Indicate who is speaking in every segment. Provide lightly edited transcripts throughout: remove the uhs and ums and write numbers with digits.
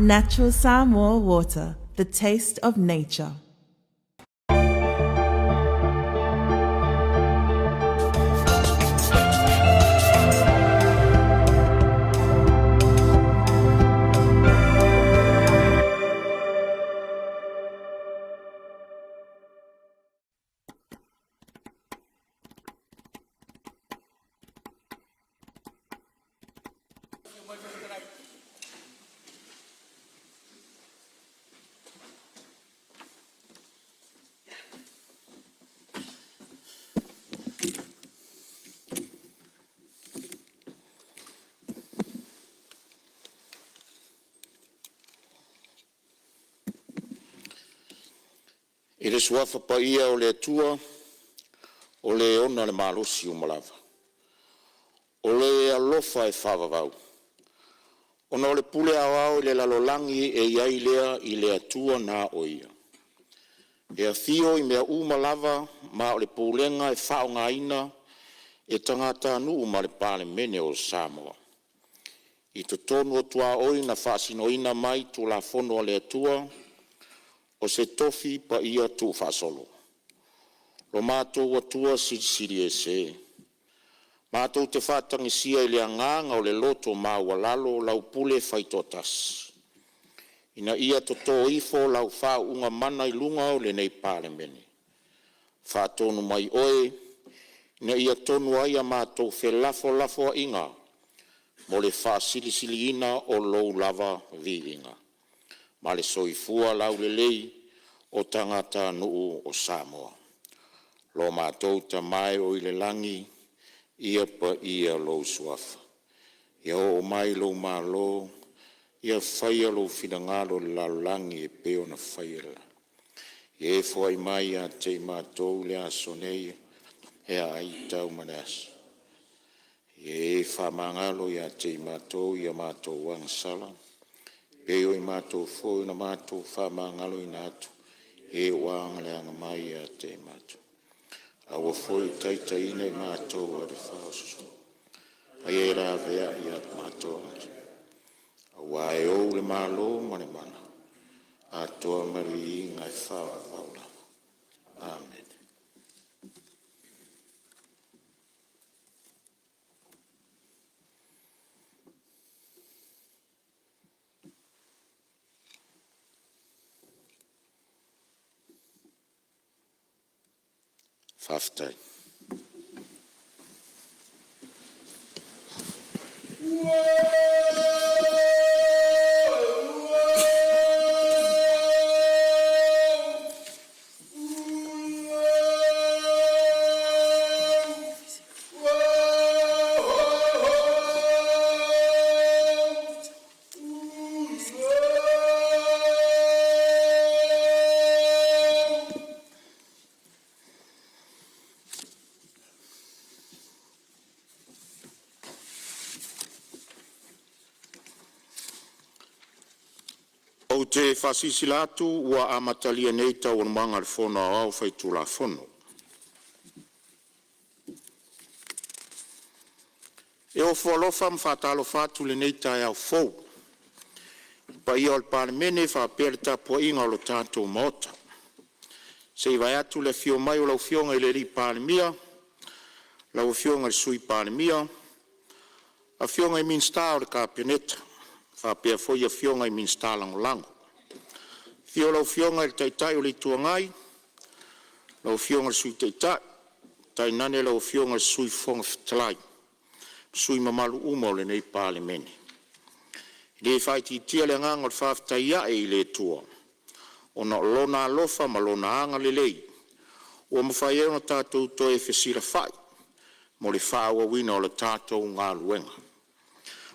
Speaker 1: Natural Samoa water, the taste of nature.
Speaker 2: I le Suafa Paia o le Atua, o Le ona le malosi uma lava, o Le alofa e faavavau, ona o le pule aoao i le lalolagi e i ai lea i le Atua na o Ia, e afio i mea uma lava ma o le pulega e faaaogaina e tagatanuu ma le Palemene o Samoa. I totonu o tuaoi na faasinoina mai Tulafono a le Atua, o se tofi paia tuufaasolo lo matou Atua Silisili Ese, matou te faatagisia i le agaga o le loto maualalo lau pule faitoatasi, ina ia toto ifo lau faauuga mana i luga o lenei Palemene. Faatonu mai Oe ina ia tonu ai a matou felafolafoaiga mo le faasilisiliina o Lou lava viiga ma le soifua laulelei o tagatanuu o Samoa. Lo matou Tama e o i le lagi, ia paia lou Suafa, ia oo mai lou Malo, ia faia lou finagalo i le lalolagi e pei ona faia i le lagi. Ia e foai mai ia te i matou i le aso nei le meaai tau ma le aso. Ia e faamagalo ia te i matou ia matou agasala, e pei ona matou foi na matou faamagaloina atu e ua agaleaga mai ia te i matou. Aua foi ne i taitaiina i matou e le faaososoa, a ia e laveai ia te matou. Aua e ou le Malo ma le mana, atoa ma le viiga e faavavau. Amene. Faafetai. Ou te faasilasila atu ua amatalia nei Taualumaga a le Fono Aoao Faitulafono. E ofo alofa ma faatalofa atu i lenei taeao fou i le paia o le Palemene faapea le tapuaiga o le tatou Maota, se i vaeatu le afio mai o lau Afioga i le Palemia, lau Afioga i le Sui Palemia, afioga i Minisita o le Kapeneta faapea foi afioga i Minisita Lagolago. Afio lau Afioga i le Taitai o le Itu Agai, lau Afioga i le Sui Taitai, tainane lau Afioga i le Sui Fofoga Fetalai ma sui usufono mamalu uma o lenei Palemene. E le faaitiitia le agaga o le faafetai ae i le Atua ona o Lona alofa ma Lona agalelei ua mafai ai ona tatou toe fesilafai mo le faaauauina o le tatou galuega.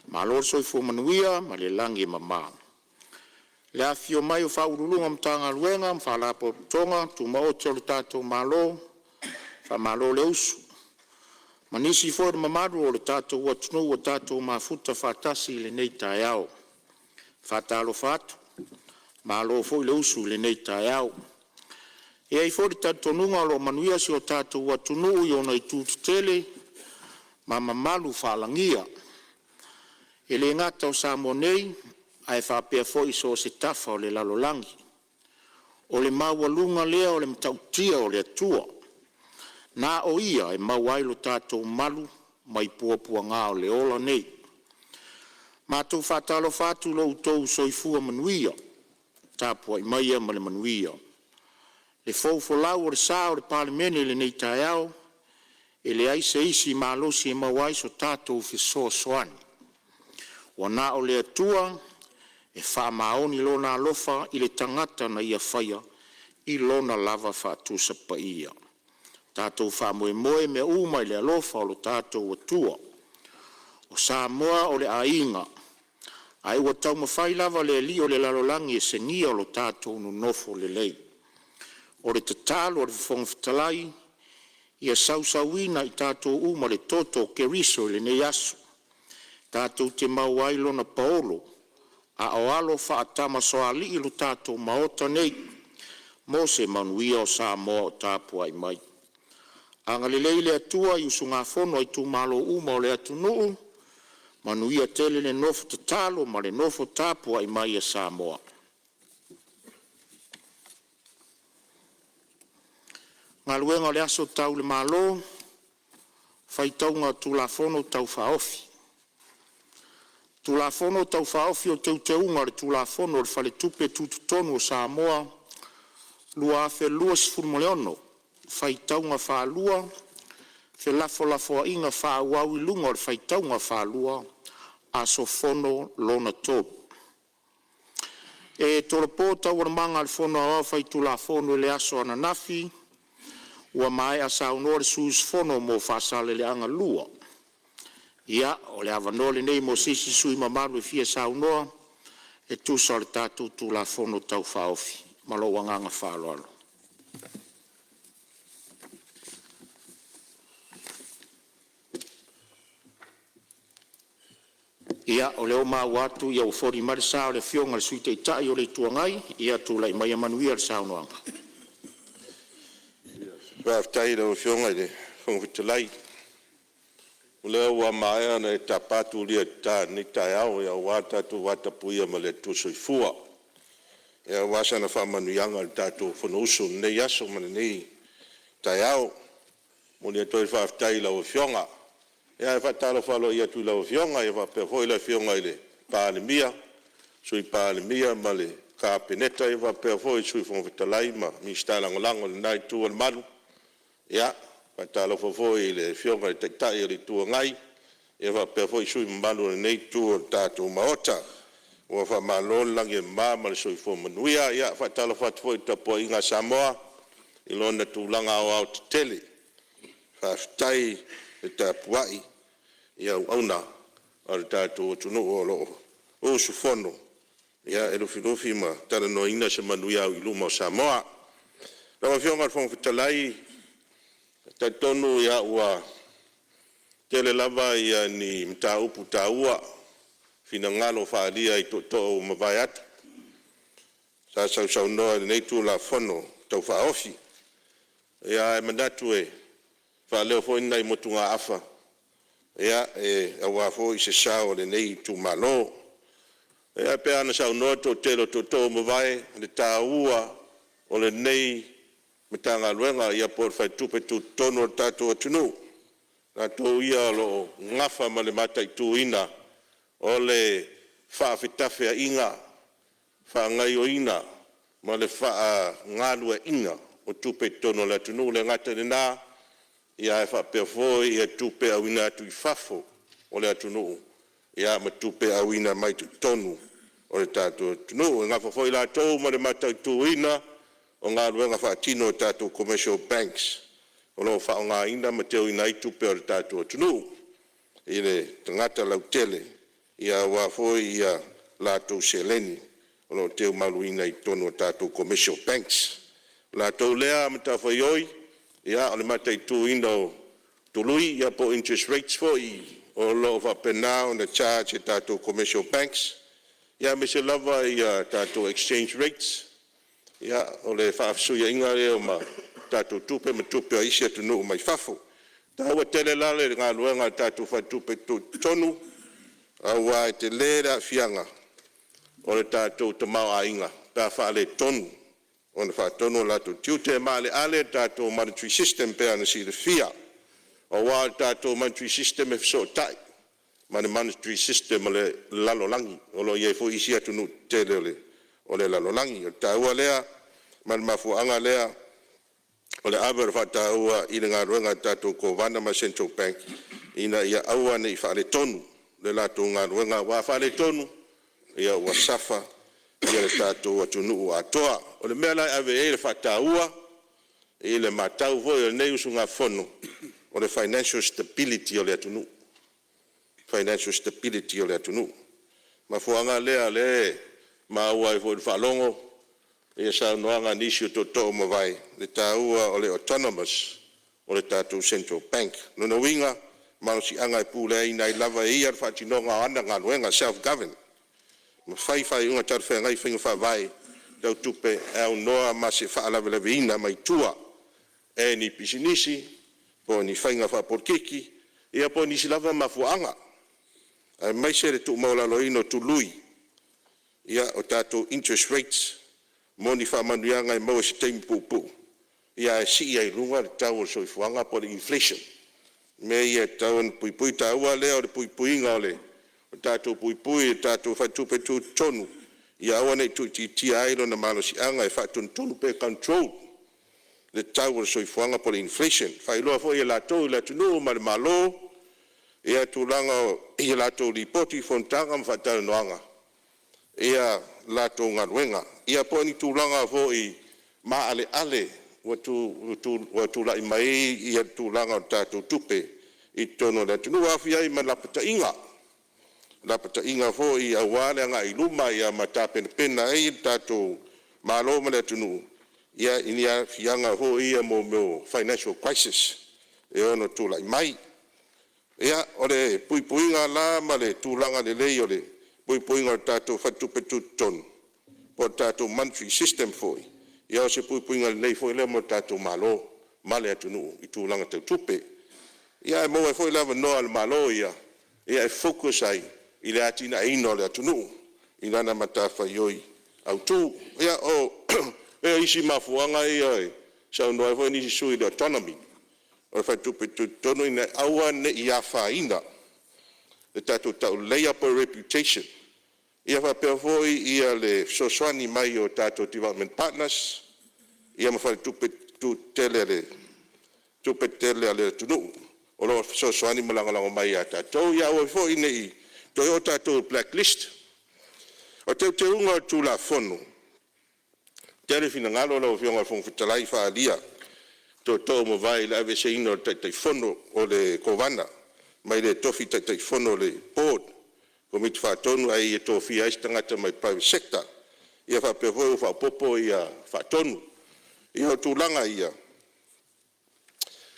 Speaker 2: Malo le soifua manuia ma le lagi e mama. Le afifio mai o Ofisa Sili o Pulega o Matagaluega ma Faalapotopotoga Tumaoti a le tatou Malo, faamalo le usu, ma nisi foi o le mamalu o le tatou atunuu ua tatou mafuta faatasi i lenei taeao. E faatalofa atu, malo foi le usu i lenei taeao. E i ai foi le talitonuga o lo o manuia si o tatou atunuu i ona itu tetele ma mamalu faalagia. E le gata o Samoa nei, ae faapea foi so o se tafa o le lalolagi. O le maualuga lea o le matautia o le Atua, na o Ia e maua ai lo tatou malu mai puapuaga o le ola nei. Matou te faatalofa atu i lo outou soifua manuia, tapuai maia ma le manuia. Le fou folau o le sa o le Palemene i lenei taeao, e leai se isi malosi e maua ai so tatou fesoasoani, ua na o le Atua e faamaoni Lona alofa i le tagata na Ia faia i Lona lava faatusa paia. Tatou faamoemoe mea uma i le alofa o lo tatou Atua. O Samoa o le aiga, ae ua taumafai lava le alii o le lalolagi e segia lo tatou nonofo lelei. O le tatalo a le Fofoga Fetalai, ia sausuina i tatou uma le toto o Keriso i lenei aso, tatou te maua ai Lona paolo a o alo faatamasoalii lo tatou Maota nei, mo se manuia o Samoa o tapuai mai. Agalelei le Atua i usugafono a itumalo uma o le atunuu, manuia tele le nofo tatalo ma le nofo tapuai mai a Samoa. Galuega. E Tau le Malo, faitauga o Tulafono Tau Faaofi. Tulafono Tau Faaofi o Teuteuga o le Tulafono o le Faletupe Tutotonu o Samoa 2026, faitauga faalua, felafolafoaiga faaauau i luga o le faitauga faalua, aso fono lona 3. E tolopo Taualumaga a le Fono Aoao Faitulafono i le aso ananafi ua maea saunoa le sui usufono mo Faasaleleaga 2. Ia, o le avanoa lenei mo se isi sui usufono mamalu e fia saunoa e tusa o le tatou Tulafono Tau Faaofi. Ma lou agaga faaaloalo. Ia, o lea ua maua atu ua foli mai le sa o le Afioga i le Sui Taitai o le Itu Agai. Ia tulai maia manuia le saunoaga. Faafetai i lau Afioga i le Fofoga Fetalai, o lea ua maea ona e tapa tulia i le ta i lenei taeao aua le tatou vatapuia ma le Atua Soifua, aua sana faamanuiaga i le tatou Fonousu i lenei aso ma lenei taeao. E momoli atu ai le faafetai i lau Afioga. Ae faatalofa aloaia atu i lau Afioga faapea foi le Afioga i le Palemia, Sui Palemia ma le Kapeneta, faapea foi le Sui Fofoga Fetalai ma Minisita Lagolago o lena Itu o le Malu. E faatalofa foi i le Afioga i le Taitai o le Itu Agai faapea foi sui usufono mamalu o lenei Itu o le tatou Maota. Ua faamalo le lagi e mama ma le soifua manuia. E faatalofa atu foi i le tapuaiga a Samoa i lona tulaga aoaotetele, faafetai le tapuai i auauna a lo tatou atunuu o lo o usufono e lufilufi ma talanoaina se manuia auiluma o Samoa. Lau Afioga i le Fofoga Fetalai, e talitonu ua tele lava ni mataupu taua, finagalo faaalia i tootoo ua mavae atu sa sausaunoa i lenei Tulafono Tau Faaofi. Ae manatu e faaleo foi ni nai motugaafa aua foi se sao o lenei itumalo. E pei lava ona saunoa le toatele o tootoo ua mavae i le taua o lenei Matagaluega po o le Faletupe Tutotonu o le tatou atunuu, o latou ia o lo o nafa ma le mataituina o le faafetafaiga, faagaoioiga ma le faagalueaiina o tupe i totonu o le atunuu. E le gata i lena, ae faapea foi tupe auina atu i fafo o le atunuu ma tupe auina mai totonu o le tatou atunuu. E nafa foi latou ma le mataituina o galuega faatino a tatou Commercial Banks o lo o faaaogaina ma teuina ai tupe a le tatou atunuu i le tagata lautele aua foi a latou seleni o lo o teumaluina i totonu o tatou Commercial Banks. O le latou lea matafaioi o le mataituina o tului po o interest rates foi o lo o faapena ona charge e tatou Commercial Banks, aemaise lava tatou exchange rates, o le faafesuiaiga lea o tatou tupe ma tupe a isi atunuu mai fafo. E taua tele la le galuega a le tatou Faletupe Tutotonu aua e tele le aafiaga
Speaker 3: o le tatou tamaoaiga pe a faaletonu ona faatonu o latou tiute. E maaleale le tatou monetary system e pei ona silafia, aua o le tatou monetary system e fesootai ma le monetary system a le lalolagi, o lo o i ai foi isi atunuu tetele o le lalolagi. O le taua lea ma le mafuaaga lea o le ave o le faataua i le galuega a le tatou Kovana ma le Central Bank, ina ia aua ne i faaletonu le latou galuega, aua a faaletonu, ua suffer le tatou atunuu atoa. O le mea la e ave i ai le faataua i le matau foi a lenei usugafono, o le financial stability o le atunuu, financial stability o le atunuu. O le mafuaaga lea o lea e maua ai foi i le faalogo i saunoaga a nisi o tootoo ua mavae, le taua o le autonomous o le tatou Central Bank. O lona uiga, o le malosiaga e puleaina ai lava e ia le faatinoga o ana galuega, self govern, ma fai faaiuga talafeagai i faiga faavae tau tupe e aunoa ma se faalavelaveina mai tua e ni pisinisi po o ni faiga faapolokiki ia po o nisi lava mafuaaga, aemaise le tuumaualaloina o tului o tatou interest rates mo ni faamanuiaga e maua i se taimi puupuu ae sii ai i luga le tau o le soifuaga po o le inflation. O mea ia e tatau ona puipui. O le taua lea o le puipuiga o le tatou puipui i le tatou Faletupe Tutotonu ia aua ne i tuuitiitia ai lona malosiaga e faatonutonu pe control le tau o le soifuaga po o le inflation. E faailoa foi e latou i le atunuu ma le Malo tulaga i a latou Lipoti, o fonotaga ma faatalanoaga ia latou galuega. Ia po o ni tulaga foi maaleale ua tulai mai ai le tulaga o le tatou tupe i totonu o le atunuu, e aofia ai ma lapataiga, lapataiga foi aua le agai i luma ma tapenapena ai le tatou Malo ma le atunuu i ni aafiaga foi ia mo mea o financial crisis e ono tulai mai. Ia, o le puipuiga la ma le tulaga lelei o le puipuiga o le tatou Faletupe Tutotonu po o le tatou monetary system foi, ia o se puipuiga lelei foi lea mo le tatou Malo ma le atunuu i tulaga tau tupe. Ae maua ai foi le avanoa o le Malo ia e focus ai i le atinaeina o le atunuu i lana matafaioi autu. Ia, o isi mafuaaga ia e saunoa ai foi nisi sui usufono i le autonomy o le Faletupe Tutotonu ina ia aua ne i afaina le tatou tauleleia po o le reputation, ia faapea foi le fesoasoani mai o tatou development partners ma faletupe tutele a le atunuu o lo o fesoasoani ma lagolago mai ia tatou. Ia aua foi ne i toe oo tatou i le black list. O Teuteuga o le Tulafono, e tele finagalo lau Afioga i le Fofoga Fetalai faaalia e tootoo ua mavae i le aveeseina o le Taitaifono o le Kovana mai le tofi Taitaifono o le Board, Komiti Faatonu ae ia tofia ai se tagata mai private sector. Ia faapea foi ua faaopoopo Faatonu. Ia o tulaga ia,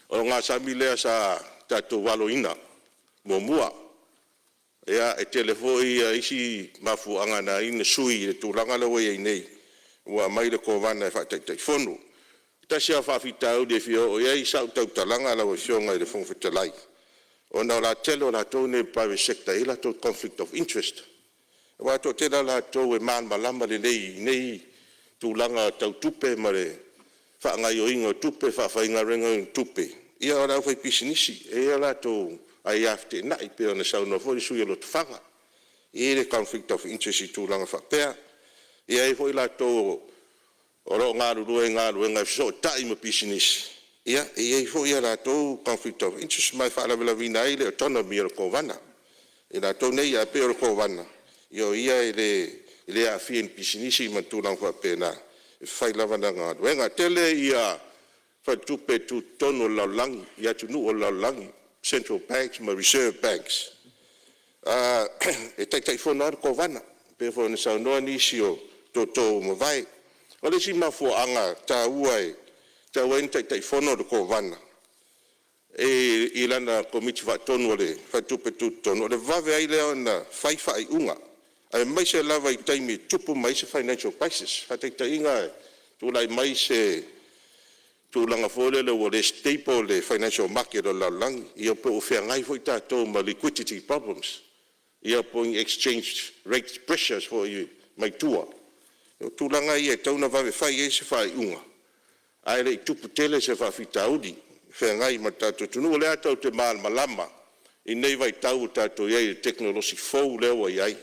Speaker 3: o le ogasami lea sa tatou aloina muamua. Ia, e tele foi isi mafuaaga na ala ai ona sui i le tulaga lea ua i ai nei, ua aumai le Kovana e faa-Taitaifono. Tasi lava faafitauli e fia oo i ai sau tautalaga lau Afioga i le Fofoga Fetalai, ona o le tele o latou nei o le private sector e i ai latou conflict of interest, aua e toatele lava latou e malamalama lelei i nei tulaga tau tupe ma le faagaoioiga o tupe, faafaigaluegaina o tupe, ia o le aufaipisinisi, e i ai a latou aia feteenai, pei ona saunoa foi le sui usufono o Lotofaga. E i ai le conflict of interest i tulaga faapea. E i ai foi latou o lo o galulue i galuega e fesootai ma pisinisi, ia e i ai foi a latou conflict of interest, ma e faalavelaveina ai le autonomy o le Kovana e latou nei. Ae pei o le Kovana, o ia e le aafia i ni pisinisi ma tulaga faapena, e fai lava lana galuega. E tele faletupe tutotonu o le lalolagi i atunuu o le lalolagi, Central Banks ma Reserve Banks, e Taitaifono lava le Kovana, e pei foi ona saunoa nisi o tootoo ua mavae. O le isi mafuaaga taua e tatau ai ona Taitaifono le Kovana i lana Komiti Faatonu o le Faletupe Tutotonu, o le vave ai lea ona fai faaiuga, aemaise lava i taimi e tupu mai ai se financial crisis. Faataitaiga e tulai mai se tulaga foi lele ua le stable le financial market o le lalolagi, ia po ua feagai foi tatou ma liquidity problems, ia po o ni exchange rate pressures foi mai tua. O tulaga ia e tatau ona vave fai i ai se faaiuga ae le i tupu tele se faafitauli e feagai ma le tatou atunuu. O lea tatou te malamalama i lenei vaitau ua tatou i ai i le tekonolosi fou lea ua i ai.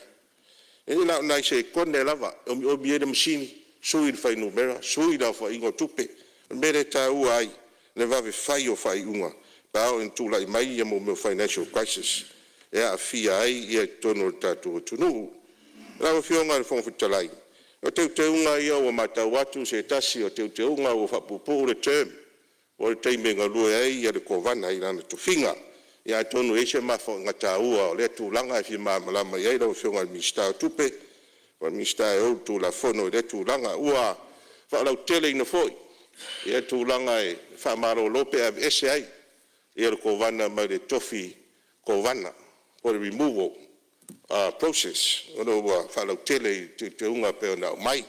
Speaker 3: E na o nai sekone lava e omiomi ai le masini, sui le fuainumera, sui le aofaiga o tupe. O le mea lea e taua ai le vave fai o faaiuga pe a oo ina tulai mai ia mea o financial crisis e aafia ai totonu o le tatou atunuu. Lau Afioga i le Fofoga Fetalai, o teuteuga ia ua matau atu o se tasi o teuteuga ua faapuupuu le term po o le taimi e galue ai le Kovana i lona tofiga. Ia atonu e i ai se mafuaaga taua o lea tulaga e fia malamalama i ai lau Afioga i le Minisita o Tupe po o le Minisita e ou le Tulafono i lea tulaga. Ua faalauteleina foi tulaga e faamalolo pe aveese ai le Kovana mai le tofi Kovana po o le removal process o lo o ua faalautele i teuteuga e pei ona aumai.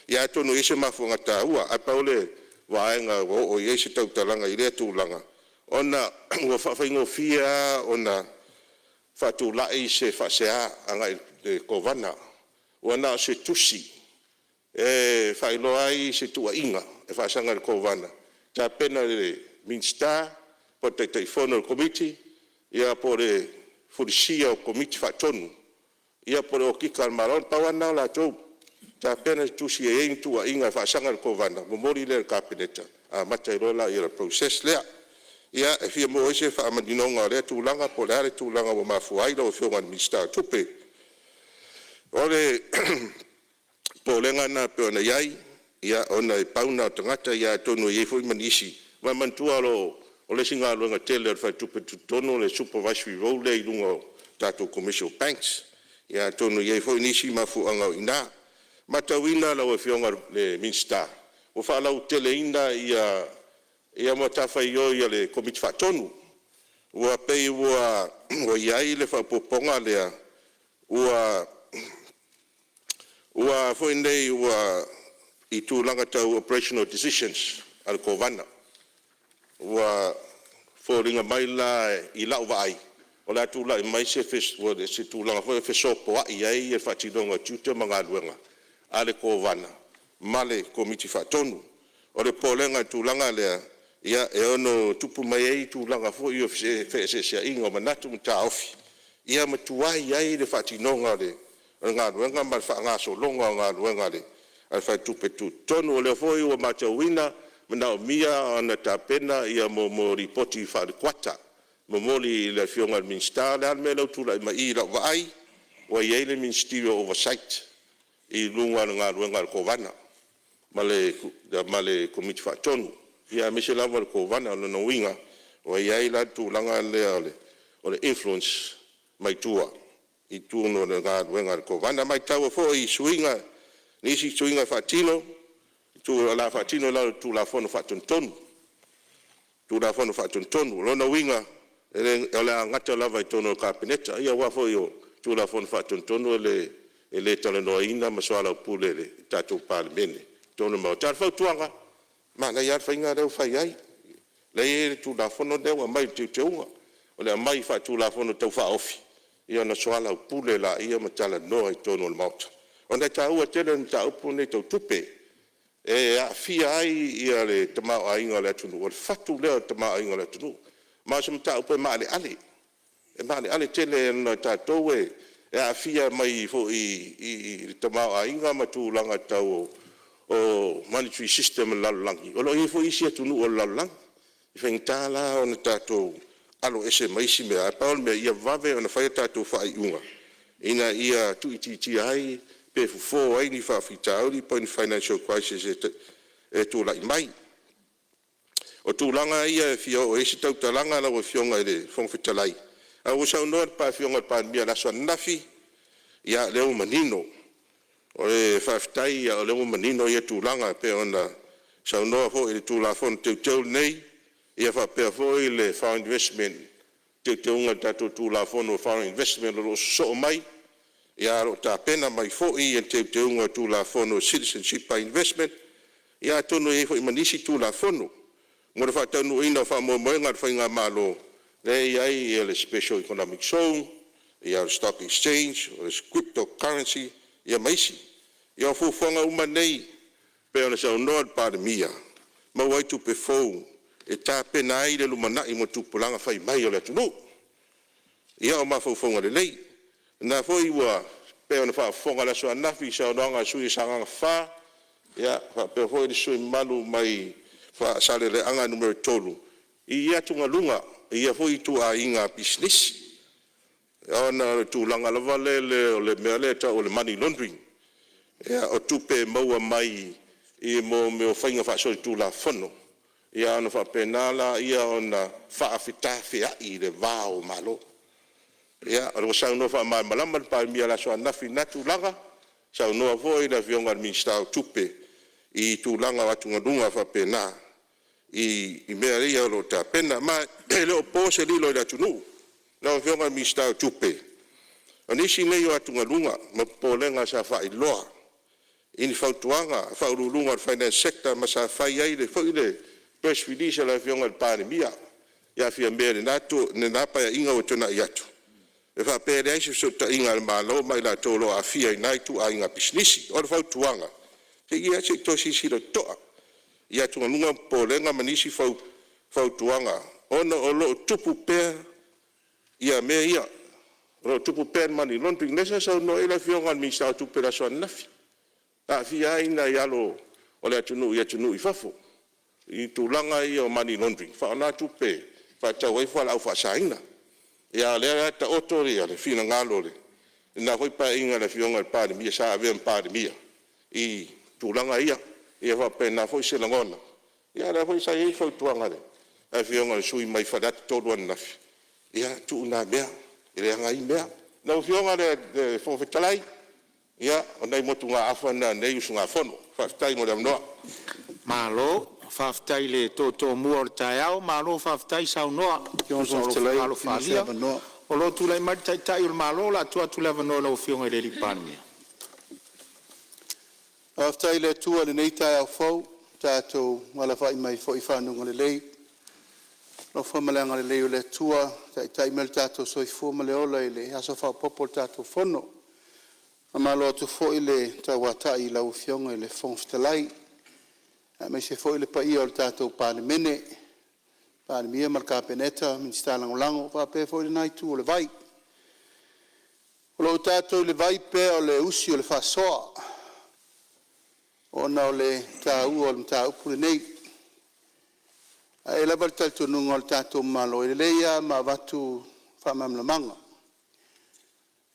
Speaker 3: Ia atonu e i ai se mafuaaga taua, ae pau le vaega ua oo i ai se tautalaga i lea tulaga, ona ua faafaigofie lava ona faatulai se faasea agai i le Kovana. Ua na o se tusi e faailoa ai se tuuaiga e faasaga i le Kovana, tapena e le Minisita po o le Taitaifono o le Komiti ia po o le fulisia o Komiti Faatonu, ia po o le Okika a le Malo. Na pau lava lena o latou, tapena le tusi e i ai ni tuuaiga e faasaga i le Kovana, momoli lea i le Kapeneta, amata ai loa lea o le process lea. Ia, e fia maua ai se faamaninoga o lea tulaga po o le a le tulaga ua mafua ai lau Afioga i le Minisita o Tupe. O le popolega lena e pei ona i ai, ona e pau lena o tagata, ia atonu e i ai foi ma nisi. Aua manatua o le isi galuega tele a le Faletupe Tutotonu o le supervisory role lea i luga o tatou Commercial Banks. Ia atonu e i ai foi nisi mafuaaga o i ina. Matauina lau Afioga i le Minisita, ua faalauteleina matafaioi a le Komiti Faatonu. Ua pei ua i ai le faaopoopoga lea, ua foi nei i tulaga tau operational decisions a le Kovana. Ua foliga mai la i lau vaai, o le a tulai mai se tulaga foi lea e fesopoai ai le faatinoga o tiute ma galuega a le Kovana ma le Komiti Faatonu. O le popolega i le tulaga lea, e ono tupu mai ai tulaga foi ia o feeseeseaiga o manatu ma taofi, ia ma tuai ai le faatinoga o le galuega ma le faagasologa o galuega a le Faletupe Tutotonu. O lea foi ua matauina, e manaomia ona tapena mea o Lipoti faale-kuata, momoli i le Afioga i le Minisita. O le a le mea lea ua tulai mai i i lau vaai, ua i ai le Ministerial Oversight i luga o le galuega a le Kovana ma le Komiti Faatonu, aemaise lava o le Kovana. O lona uiga, ua i ai la le tulaga lea o le influence mai tua i totonu o le galuega a le Kovana. E maitau foi i suiga nisi suiga faatino o le a faatino i lalo o le Tulafono Faatonutonu. Tulafono Faatonutonu. O lona uiga, o le a gata lava i totonu o le Kapeneta. Ia aua foi o Tulafono Faatonutonu e le talanoaina ma soalaupule e le tatou Palemene i totonu o le Maota. A o le fautuaga, manaia lava le faiga lea ua fai ai, lea e i ai le Tulafono lea ua aumai i teuteuga, o le aumai faa-Tulafono Tau Faaofi, ia ona soalaupule lea ma talanoa i totonu o le Maota, ona e taua tele le mataupu lenei tau tupe, e aafia ai le tamaoaiga o le atunuu. O le fatu lea o le tamaoaiga o le atunuu. Ma o se mataupu e maaleale, e maaleale tele ona o tatou e aafia mai foi i le tamaoaiga ma tulaga tau o monetary system a le lalolagi, o lo o i ai foi isi atunuu o le lalolagi. E faigata la ona tatou aloese ma isi mea, ae pau o le mea, ia vave ona fai a tatou faaiuga ina ia tuuitiitia ai pe fofo ai ni faafitauli po o ni financial crisis e tulai mai. O tulaga ia e fia oo i ai se tautalaga lau Afioga i le Fofoga Fetalai, ae ua saunoa le Afioga i le Palemia i le aso ananafi, ia o lea ua manino. Faafetai o lea ua manino ia tulaga e pei ona saunoa foi i le Tulafono Teuteu lenei, ia faapea foi le Foreign Investment, Teuteuga o le tatou Tulafono o Foreign Investment o lo o sosoo mai, ae o lo o tapena mai foi le Teuteuga o le Tulafono o le Citizenship by Investment, ia atonu e i ai foi ma nisi Tulafono mo le faataunuuina o faamoemoega o le faigamalo, lea e i ai le Special Economic Zone, o le Stock Exchange, o le Crypto Currency ia ma isi. Ia o fuafuaga uma nei pei ona saunoa le Palemia, maua ai tupe fou e tapena ai le lumanai mo tupulaga fai mai o le atunuu. Ia o mafaufauga lelei. O lena foi ua pei ona faafofoga i le aso ananafi i le saunoaga a le sui usufono mo Sagaga 4, ia faapea foi le sui usufono mamalu mai Faasaleleaga Nu.3 i ia atugaluga i ia foi ituaiga pisinisi, ona o le tulaga lava lele o le mea lea e tau o le money laundering. Ia, o tupe e maua mai i mea o faiga faasolitulafono, ia ona faapena lea ona faafetafeai i le va o Malo. Ia, ua saunoa faamalamalama le Palemia i le aso ananafi i lena tulaga, saunoa foi le Afioga i le Minisita o Tupe i tulaga o atugaluga faapena i mea ia o lo o tapena. Ma e le o po se lilo i le atunuu. Lau Afioga i le Minisita o Tupe, o nisi nei o atugaluga ma popolega sa faailoa i ni fautuaga a Faauluuluga o le Finance Sector ma sa fai ai foi le press release a le Afioga i le Palemia ia Fiame i lena Paeaiga ua tuanai atu, e faapea e leai se fesootaiga a le Malo ma i latou o lo o aafia i na ituaiga pisinisi. O le fautuaga, ia se i toe silasila totoa i atugaluga ma popolega ma nisi fautuaga ona o lo o tupu pea mea ia, o lo o tupu pea le money laundering. Lea sa saunoa i ai le Afioga i le Minisita o Tupe i le aso ananafi, e aafia ai nai alo o le atunuu i atunuu i fafo i tulaga ia o money laundering e faaaoga tupe e faatau ai fualaau faasaina. A o lea la e taoto le finagalo i lena foi Paeaiga i le Afioga i le Palemia sa avea ma Palemia i tulaga ia. Ia e faapena foi se lagona, a o lea foi sa i ai le fautuaga a le Afioga i le sui usufono mai Faleata 3 ananafi, ia tuu na mea, e leaga ai mea. Lau Afioga i le Fofoga Fetalai, ia o nai motugaafa na a lenei usugafono. Faafetai mo le avanoa.
Speaker 2: Malo faafetai i le tootoomus o le taeao, malo faafetai saunoa e
Speaker 4: Lau
Speaker 2: tusa
Speaker 4: Afioga i le
Speaker 2: o
Speaker 4: Fofoga
Speaker 2: lou
Speaker 4: Fetalai
Speaker 2: finagalo
Speaker 4: pe maua se
Speaker 2: faaalia.
Speaker 4: avanoa.
Speaker 2: O lo o tulai mai le Taitai o le Malo, o le a tuu atu le avanoa i lau Afioga i le Palemia.
Speaker 4: Faafetai i le Atua i lenei taeao fou ua tatou alafai mai ai foi i fanuga lelei. I le alofa ma le agalelei o le Atua ua taitai mai lo tatou soifua ma le ola i le aso faaopoopo o le tatou Fono. Faamalo atu foi le tauatai i lau Afioga i le Fofoga Fetalai aemaise foi le paia o le tatou Palemene, Palemia ma le Kapeneta, Minisita Lagolago faapea foi lena itu o le vai. O lo o tatou i le vai pea o le usi o le faasoa ona o le taua o le mataupu lenei. Ae i ai lava le talitonuga o le tatou Malo, e lelei lava ma avatu faamalamalamaga.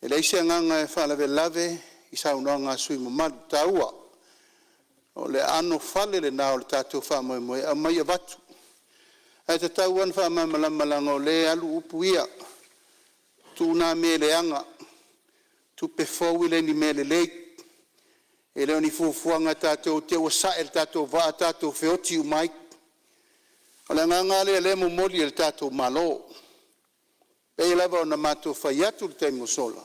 Speaker 4: E leai se agaga e faalavelave i saunoaga a sui usufono mamalu taua. O le anofale lena o le tatou faamoemoe e aumai avatu, ae tatau lava ona faamalamalama leaga o lea e alu upu ia, tuu na mea leaga, tupe fou e le o ni mea lelei, e le o ni fuafuaga tatou te i ua sae le tatou vaa tatou feoti uma ai. O le agaga lava lea o lea e momoli e le tatou Malo. E pei lava ona matou fai atu i le taimi ua sola,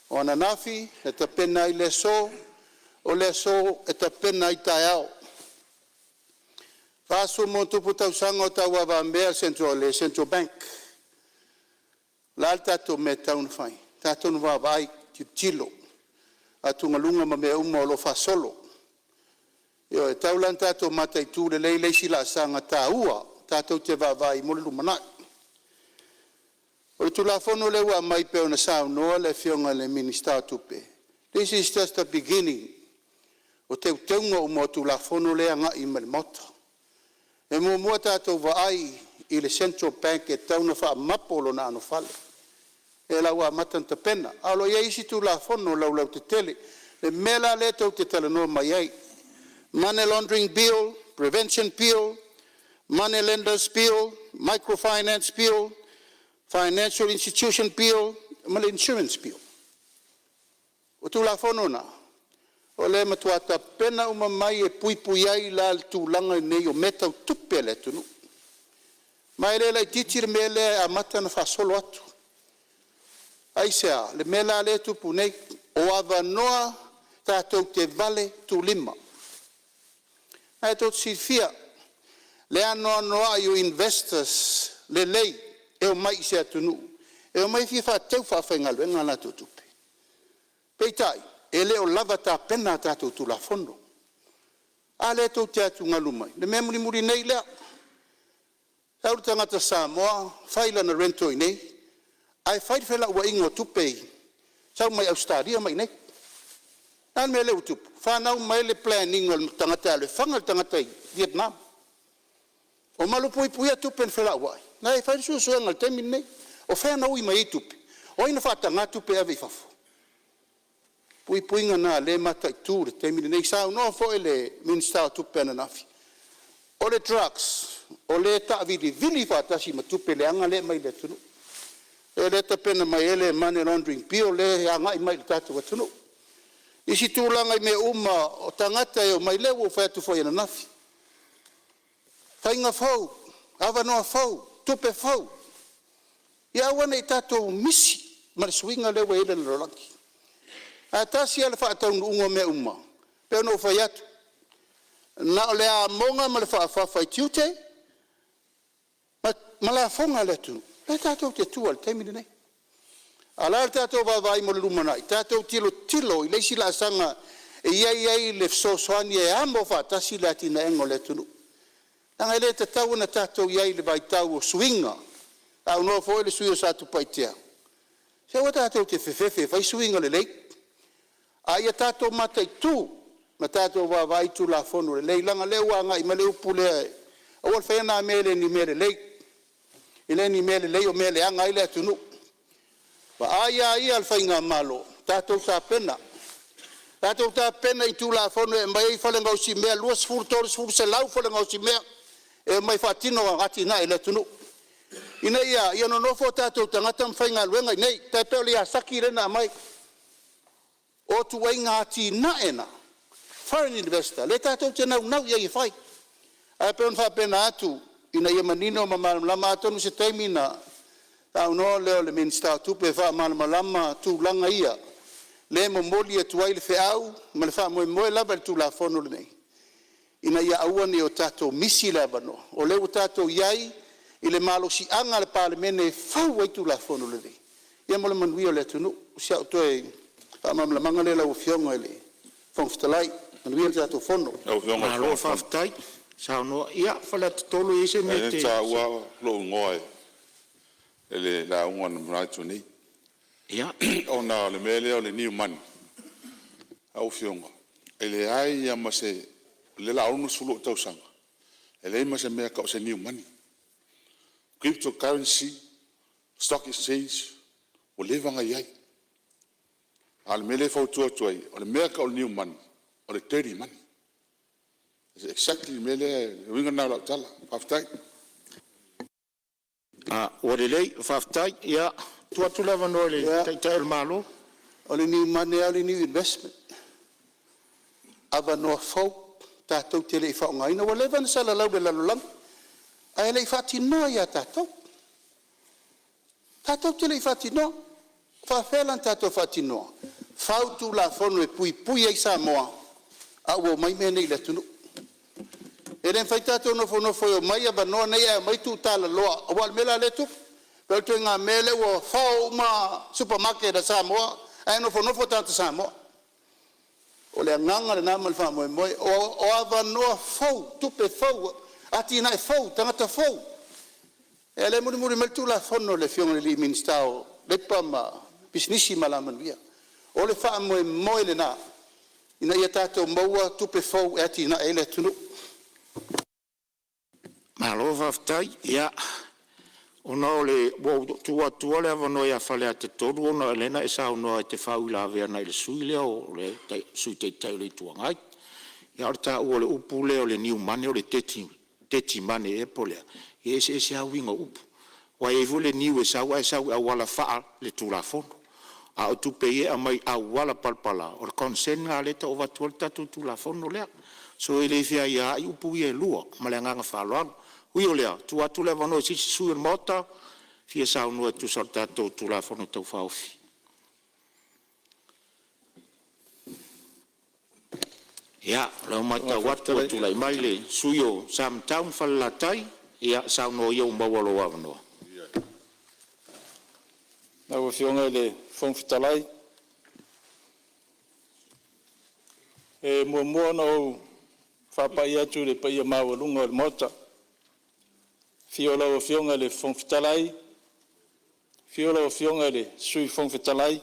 Speaker 4: o ananafi na tapena ai le aso, o le aso e tapena ai taeao. E 40+ tausaga o tauavamea le Central Bank. O le a le tatou mea e tatau ona fai? E tatou te vaavaai, tilotilo, atugaluga ma mea uma o lo o faasolo. Ioe, e tatau la ona tatou mataitu lelei le isi laasaga taua tatou te vaavaai mo le lumanai. O le Tulafono lea ua aumai pei ona saunoa le Afioga i le Minisita o Tupe, this is just the beginning. O teuteuga uma o Tulafono lea e agai uma i le Maota. E muamua tatou vaai i le Central Bank e tatau ona faamapo lona anofale, lea la ua amata ona tapena, ae o lo o i ai isi Tulafono laulautetele. Le mea la lea tou te talanoa mai ai, Money Laundering Bill, Prevention Bill, Money Lenders Bill, Microfinance Bill, Financial Institution Bill ma le Insurance Bill. O Tulafono na o lea e matua tapena uma mai e puipui ai la le tulaga lenei o mea tau tupe a le atunuu. Ma e le laitiiti le mea lea e amata ona faasolo atu. Aisea? Le mea la lea e tupu nei, o avanoa tatou te valetuulima. O lena tou te silafia le anoanoai o investors lelei e omai i se atunuu e omai e fia faatau faafaigaluega a latou tupe, peitai E le o lava tapena a tatou Tulafono. A lea tou te atugalu mai, le mea mulimuli nei lea, sau le tagata Samoa fai lana rental i inei ae fai le felauaiga o tupe i, sau mai Ausetalia ma i inei. O le a le mea lea ua tupu? Fanau mai le plan ina o le tagata e alu e fana le tagata i Vietnam. O malupuipuia tupe na felauai, la e fai le suesuega i le taimi lenei. O fea na ui mai ai tupe? O ai na faataga tupe e ave i fafo? O puipuiga na o lea e mataitu i le taimi lenei. Saunoa foi le Minisita o Tupe ananafi, o le drugs o lea e taavilivili faatasi ma tupe leaga lea e aumai i le atunuu. O lea e tapena mai ai le Money Laundering Bill lea e agai mai i le tatou atunuu i isi tulaga i mea uma o tagata e omai, lea ua ou fai atu foi ananafi, faiga fou, avanoa fou, tupe fou, ia aua ne i tatou misi ma le suiga lea ua i ai le lalolagi. Ae tasi lava le faataunuuga o mea uma, pei ona ou fai atu, na o le amoga ma le faafafa i tiute ma lafoga a le atunuu lea tatou te tua i le taimi lenei. A o le a le tatou vaavaai mo le lumanai? Tatou tilotilo i le isi laasaga e i ai ai le fesoasoani e amo faatasi le atinaeina o le atunuu, leaga e le tatau ona tatou i ai i le vaitau o suiga. Saunoa foi le sui usufono mo Satupaitea, se aua tatou te fefefe e fai suiga lelei, a ia tatou mataitu ma tatou vaavaai i Tulafono lelei, leaga o lea ua agai mai le upu lea, aua le faia na mea e le o ni mea lelei, e le o ni mea lelei o mea e leaga ai le atunuu. Vaai lava ia a le faigamalo, tatou tapena, tatou tapena i Tulafono e aumai ai fale gaosimea 20, 30, 100 fale gaosimea e omai e faatino atinae i le atunuu ina ia a? Ia nonofo o tatou tagata ma faigaluega i inei, e tai pei o le Yazaki lea na aumai. O ituaiga atinae na foreign investor lea tatou te naunau i ai e fai. Ae pei ona faapena atu ina ia manino ma malamalama. Atonu o se taimi ona saunoa lea o le Minisita o Tupe e faamalamalama tulaga ia lea e momoli atu ai le feau ma le faamoemoe lava i le Tulafono lenei ina ia aua nei o tatou misi le avanoa, o lea ua tatou i ai i le malosiaga a le Palemene e fau ai Tulafono lelei ia mo le manuia o le atunuu. O si au toe faamalamalamaga lea lau Afioga i le Fofoga Fetalai. Manuia le tatou fono.
Speaker 3: Lau Afioga i le
Speaker 2: Malo
Speaker 3: Fofoga Fetalai,
Speaker 2: faafetai saunoa. Ia Faleata 3 e i ai se mea
Speaker 3: leaga
Speaker 2: e
Speaker 3: o lea
Speaker 2: te…
Speaker 3: na taua lou igoa i le lauga na mavae atu nei, ona o le mea lea o le new money. Lau Afioga, e leai lava ma se… o lea o le a 60 ou tausaga, e leai ma se mea e tau o se new money, crypto currency, stock exchange, ua leva ona i ai. A o le mea lea e fautua atu ai, o le mea e tau o le new money, o le dirty money. Exactly le mea lea, le uiga lena o lau tala. Faafetai.
Speaker 2: Ua lelei faafetai. Ia, tuu atu le avanoa i le Taitai o le Malo.
Speaker 4: O le new money lava o le new investment, avanoa fou tatou te le i faaaogaina. Ua leva ona salalau i le lalolagi ae le i faatinoa ia tatou, tatou te le i faatinoa. E faafefea la ona tatou faatinoa? Fau Tulafono e puipui ai Samoa a ua omai mea nei i le atunuu. E le mafai ona tatou nofonofo e omai avanoa nei ae omai tuutalaloa aua o le mea la lea e tupu, pei o le ituaiga mea lea ua fao uma supermarket a Samoa ae nofonofo tagata Samoa. O le agaga lena ma le faamoemoe, o avanoa fou, tupe fou, atinae fou, tagata fou. Ia lea e mulimuli mai le Tulafono a le Afioga i le Minisita o Leipa ma Pisinisi ma Alamanuia. O le faamoemoe lena ina ia tatou maua tupe fou e atinae ai le atunuu.
Speaker 2: Malo faafetai. Ia, ona ua ou tuu atua le avanoa ia Faleata 3 ona o lea na e saunoa e te faauilavea agai le sui usufono lea o le Sui Taitai o le Itu Agai. A o le taua o le upu lea o le new money o le dirty money ea po o le a, ia e eseese lava uiga o upu. Aua e i ai foi le niu e sau ae sau i auala faaletulafono. A o tupe ia e aumai i auala palapala, o le consent lena lea e tau avatu ai le tatou Tulafono lea. So e le feaiaai upu ia e lua. Ma le agaga faaaloalo. Ui o lea, tuu atu le avanoa i se isi sui usufono o le Maota e fia saunoa e tusa o le tatou Tulafono Tau Faaofi. Ia, o lea ua matau atu ua tulai mai le sui usufono mo Samatau ma Falelatai. Ia, saunoa ia ua maua lou avanoa. Lau Afioga i le Fofoga Fetalai,
Speaker 5: E muamua ona ou faapai atu i le paia maualuga o le Maota, i le afio o lau Afioga i le Fofoga Fetalai, afio lau Afioga i le Sui Fofoga Fetalai,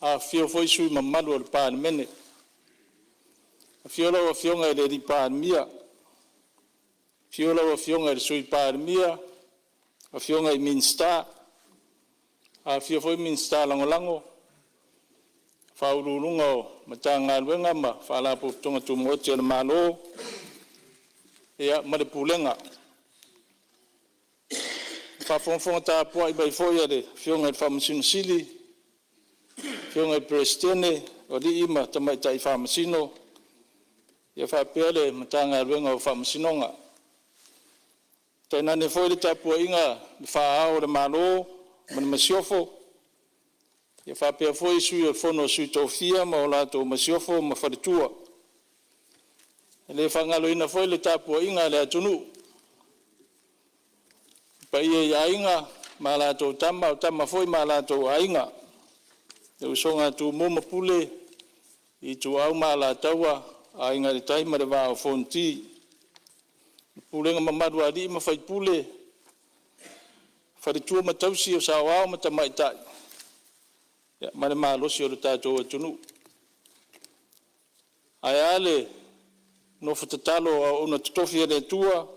Speaker 5: afifio foi sui usufono mamalu o le Palemene. Afio lau Afioga i le Palemia, afio lau Afioga i le Sui Palemia, afioga i Minisita, afifio foi Minisita Lagolago, Ofisa Sili o Pulega o Matagaluega ma Faalapotopotoga Tumaoti a le Malo ma le Pulega. Le faafogafoga tapuai mai foi a le Afioga i le Faamasino Sili, afioga i le Peresetene o Alii ma Tamaitai Faamasino, faapea le Matagaluega o Faamasinoga. Tainane foi le tapuaiga a Le Ao o le Malo ma le Masiofo, faapea foi Sui o le Fono a Sui Tofia ma le Masiofo ma Faletua. E le faagaloina foi le tapuaiga a le atunuu, i le paia i Aiga ma latou Tama, o Tama foi ma latou Aiga, le usoga a Tumua ma Pule, Ituau ma Alataua, Aiga i le Tai ma le Vaa o Fonoti. Le pulega mamalu a alii ma faipule, faletua ma tausi, o saoao ma tamaitai ma le malosi o le tatou atunuu. Ae a le nofo tatalo a auauna totofi a le Atua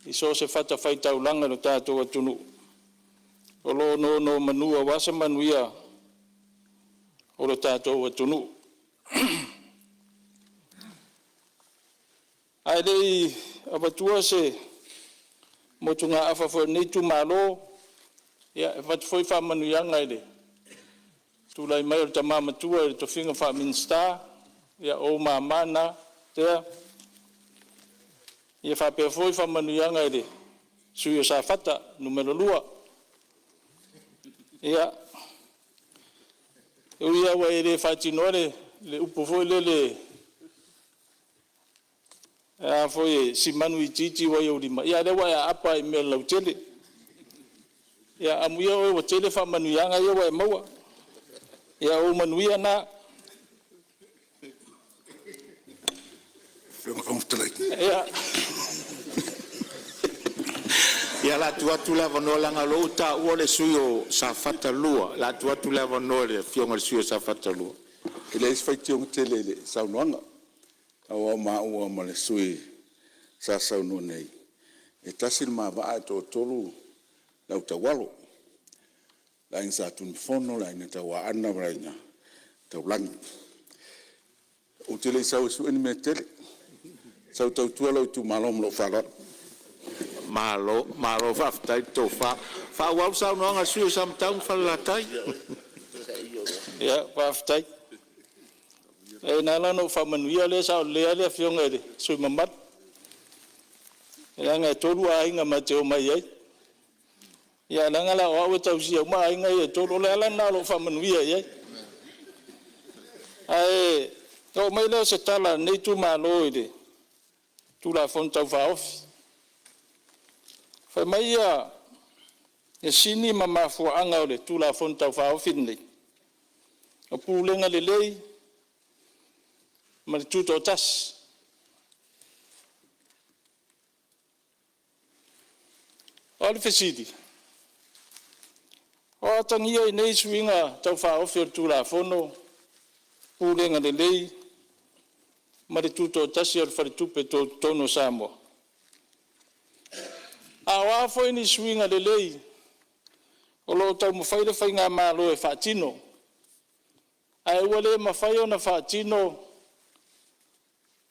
Speaker 5: i so o se fatafaitaulaga i lo tatou atunuu o lo o nonomanu aua se manuia o lo tatou atunuu. Ae le i avatua se motugaafa foi a lenei itumalo, e avatu foi faamanuiaga i le tulai mai o le tama matua i le tofiga faa-Minisita. Ia o ou mama na Tea. Ia faapea foi faamanuiaga i le sui usufono mo Safata 2. Ia, e ui lava ua e le faatinoa le upu foi lele e simanu itiiti ua i ou lima, a o lea ua e aapa lava i mea o le lautele. Ia amuia oe ua tele faamanuiaga ia ua e maua. Ia o ou manuia na. Ia, o le a tuu atu le avanoa leaga o lea ua taua le sui usufono mo Safata 2. O le a tuu atu le avanoa i le Afioga i le sui usufono mo Safata 2. E leai se faitioga tele i le saunoaga, aua o maua ma le sui usufono sa saunoa nei, e tasi le ma vaa ae toatolu le au taualo, le Aiga Sa Tunumafono le Aiga Tauaana ma le Aiga Taulagi. Ou te le i sau e sue ni mea tele, ou te sau e tautua lou itumalo ma lou faaaloalo. Malo, malo faafetai le tofa. Faaauau le saunoaga a le sui usufono mo Samatau ma Falelatai. Ia, faafetai. Na ala ona ou faamanuia o lea e sao lelei lava le Afioga i le sui usufono mamalu, leaga e tolu aiga ma te omai ai. Ae leaga la o au e tausia uma aiga ia e tolu. O le ala lena o lou faamanuia i ai. Ae oo mai lea o se tala a lenei itumalo i le Tulafono Tau Faaofi. Fai mai le sini ma mafuaaga o le Tulafono Tau Faaofi lenei, o pulega lelei ma le tutoatasi. O le fesili; O atagia i nei suiga Tau Faaofi o le Tulafono pulega lelei ma le tutoatasi o le Faletupe Tutotonu o Samoa? A o a foi ni suiga lelei o lo o taumafai le Faigamalo e faatino, ae ua le mafai ona faatino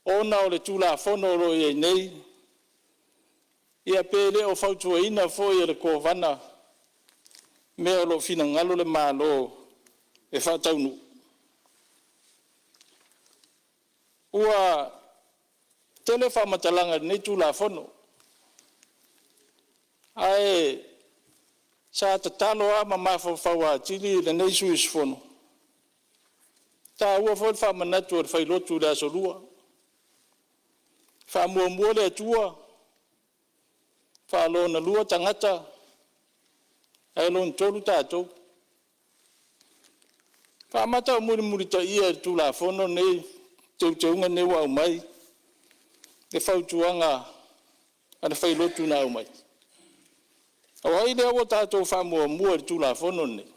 Speaker 5: ona o le Tulafono o lo o i ai nei, ia pe le o fautuaina foi e le Kovana mea o lo o finagalo le Malo e faataunuu? Ua tele faamatalaga i lenei Tulafono, ae sa tatalo lava ma mafaufau atili lenei sui usufono, e taua foi le faamanatu a le failotu i le Aso Lua, faamuamua le Atua, faalonalua tagata, ae lona tolu tatou.
Speaker 6: Faamata o mulimulitaia e le Tulafono lenei teuteuga nei ua aumai le fautuaga a le failotu na aumai? O ai lea ua tatou faamuamua i le Tulafono lenei?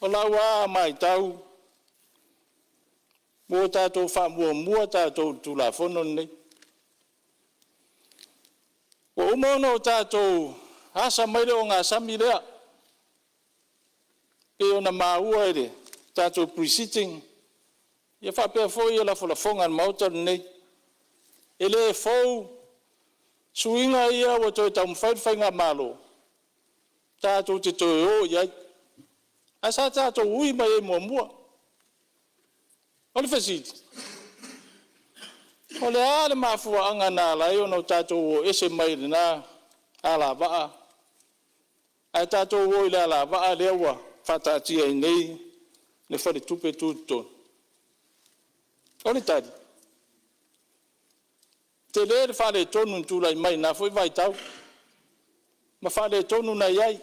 Speaker 6: O lau lava matau, ua tatou faamuamua tatou i le Tulafono lenei. Ua uma ona o tatou asa mai le ogasami lea, pei ona maua i le tatou Pre-sitting ia faapea foi lafolafoga a le Maota lenei. E le fou suiga ia ua toe taumafai le Faigamalo tatou te toe o i ai, ae sa tatou ui mai ai muamua. O le fesili; o le a le mafuaaga na ala ai ona tatou o ese mai lena alavaa ae tatou o i le alavaa lea ua faataatia ai nei le Faletupe Tutotonu? O le tali, tele le faaletonu na tulai mai i lena foi vaitau ma faaletonu na i ai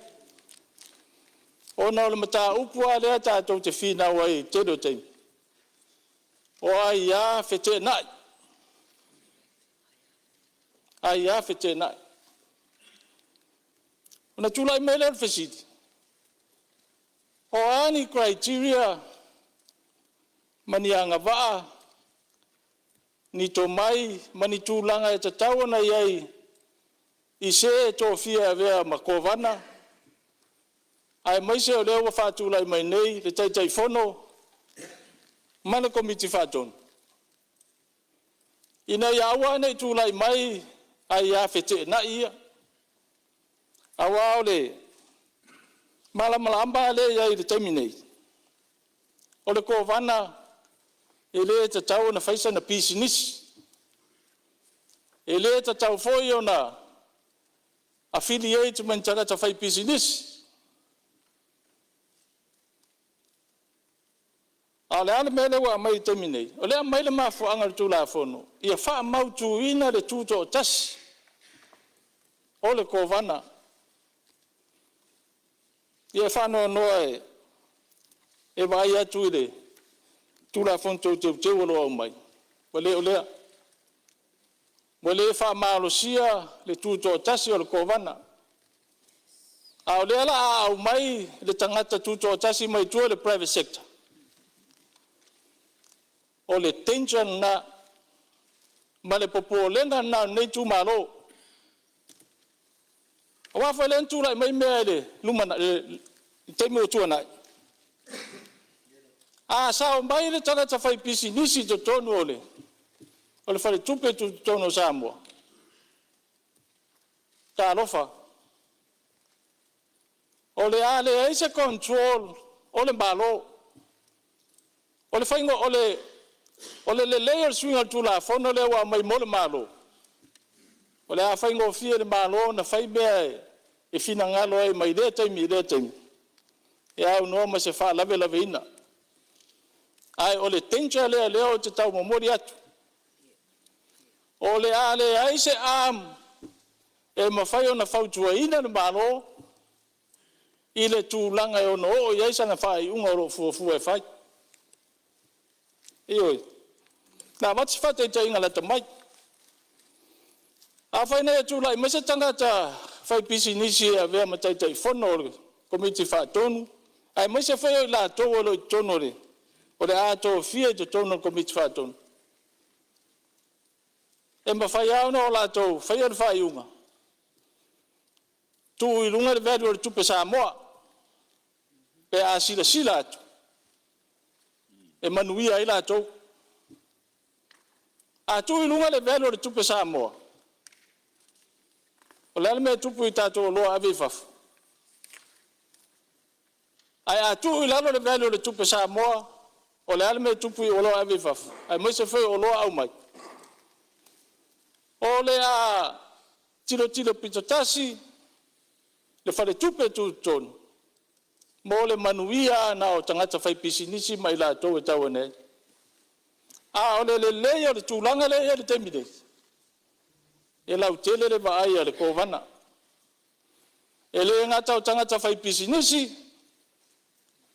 Speaker 6: ona o le mataupu lava lea tatou te finau ai i le tele o taimi, o aia feteenai, aia feteenai. Ona tulai mai lea o le fesili, o a ni criteria ma ni agavaa, ni tomai ma ni tulaga e tatau ona i ai i se e tofia e avea ma Kovana aemaise o lea ua faatulai mai nei le Taitaifono ma le Komiti Faatonu, ina ia aua ne i tulai mai aia feteenai ia, aua o le malamalama lea e i ai i le taimi nei, o le Kovana e le tatau ona fai sana pisinisi, e le tatau foi ona affiliate ma ni tagata faipisinisi. A o le a le mea lea ua aumai i le taimi nei? O lea e aumai le mafuaaga o le Tulafono, ia faamautuina le tutoatasi o le Kovana. Ia e faanoanoa e vaai atu i le Tulafono Toe Teuteu o lo o aumai, ua le o lea. Ua le faamalosia le tutoatasi o le Kovana, a o lea o le a aumai le tagata tutoatasi mai tua i le private sector, o le danger lena ma le popolega lena o lenei itumalo. Aua foi lea na tulai mai mea i le lumanai, i le taimi ua tuanai, a sao mai le tagata faipisinisi i totonu o le Faletupe Tutotonu o Samoa, talofa, o le a leai se control o le Malo. O le faiga o le lelei o le suiga o le Tulafono lea ua aumai mo le Malo, o le a faigofie i le Malo ona fai mea e finagalo ai mai lea taimi i lea taimi, e aunoa ma se faalavelaveina. Ae o le danger lea o lea ou te tau momoli atu, o le a leai se arm e mafai ona fautuaina le Malo i le tulaga e ono oo i ai sana faaiuga o lo o fuafua e fai. Ioe. O le a avatu se faataitaiga lata mai. Afai nei e tulai mai se tagata faipisinisi e avea ma Taitaifono o le Komiti Faatonu, aemaise foi o i latou o lo o i totonu o le a tofia i totonu o le Komiti Faatonu, e mafai lava ona latou faia le faaiuga, tuu i luga le value o le tupe Samoa pe a silasila atu e manuia ai latou. A tuu i luga le value o le tupe Samoa, o le a le mea e tupu i tatou oloa e ave i fafo? Ae a tuu i lalo le value o le tupe Samoa, o le a le mea e tupu i oloa e ave i fafo, aemaise foi o oloa aumai? O le a tilotilo pitotasi le Faletupe Tutotonu mo le manuia lava na o tagata faipisinisi ma i latou e tau ane ai. A o le lelei o le tulaga lea e i ai i le taimi nei, e lautele le vaai a le Kovana. E le gata o tagata faipisinisi,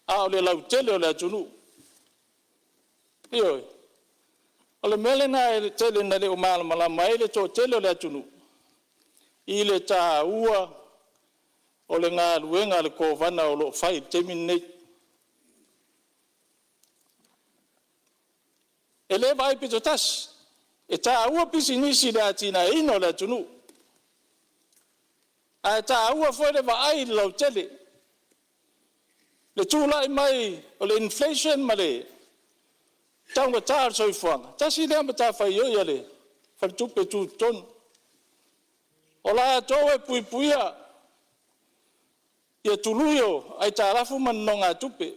Speaker 6: a o le lautele o le atunuu. Ioe. O le mea lena e tele ina le o malamalama ai le toatele o le atunuu i le taua o le galuega a le Kovana o lo o fai i le taimi lenei. E le vaai pitotasi, e taua pisinisi i le atinaeina o le atunuu, ae taua foi le vaai i le lautele. Le tulai mai o le inflation ma le taugata o le soifuaga, tasi lea matafaioi a le Faletupe Tutotonu. O latou e puipuia ia tului o aitalafu ma nonogatupe,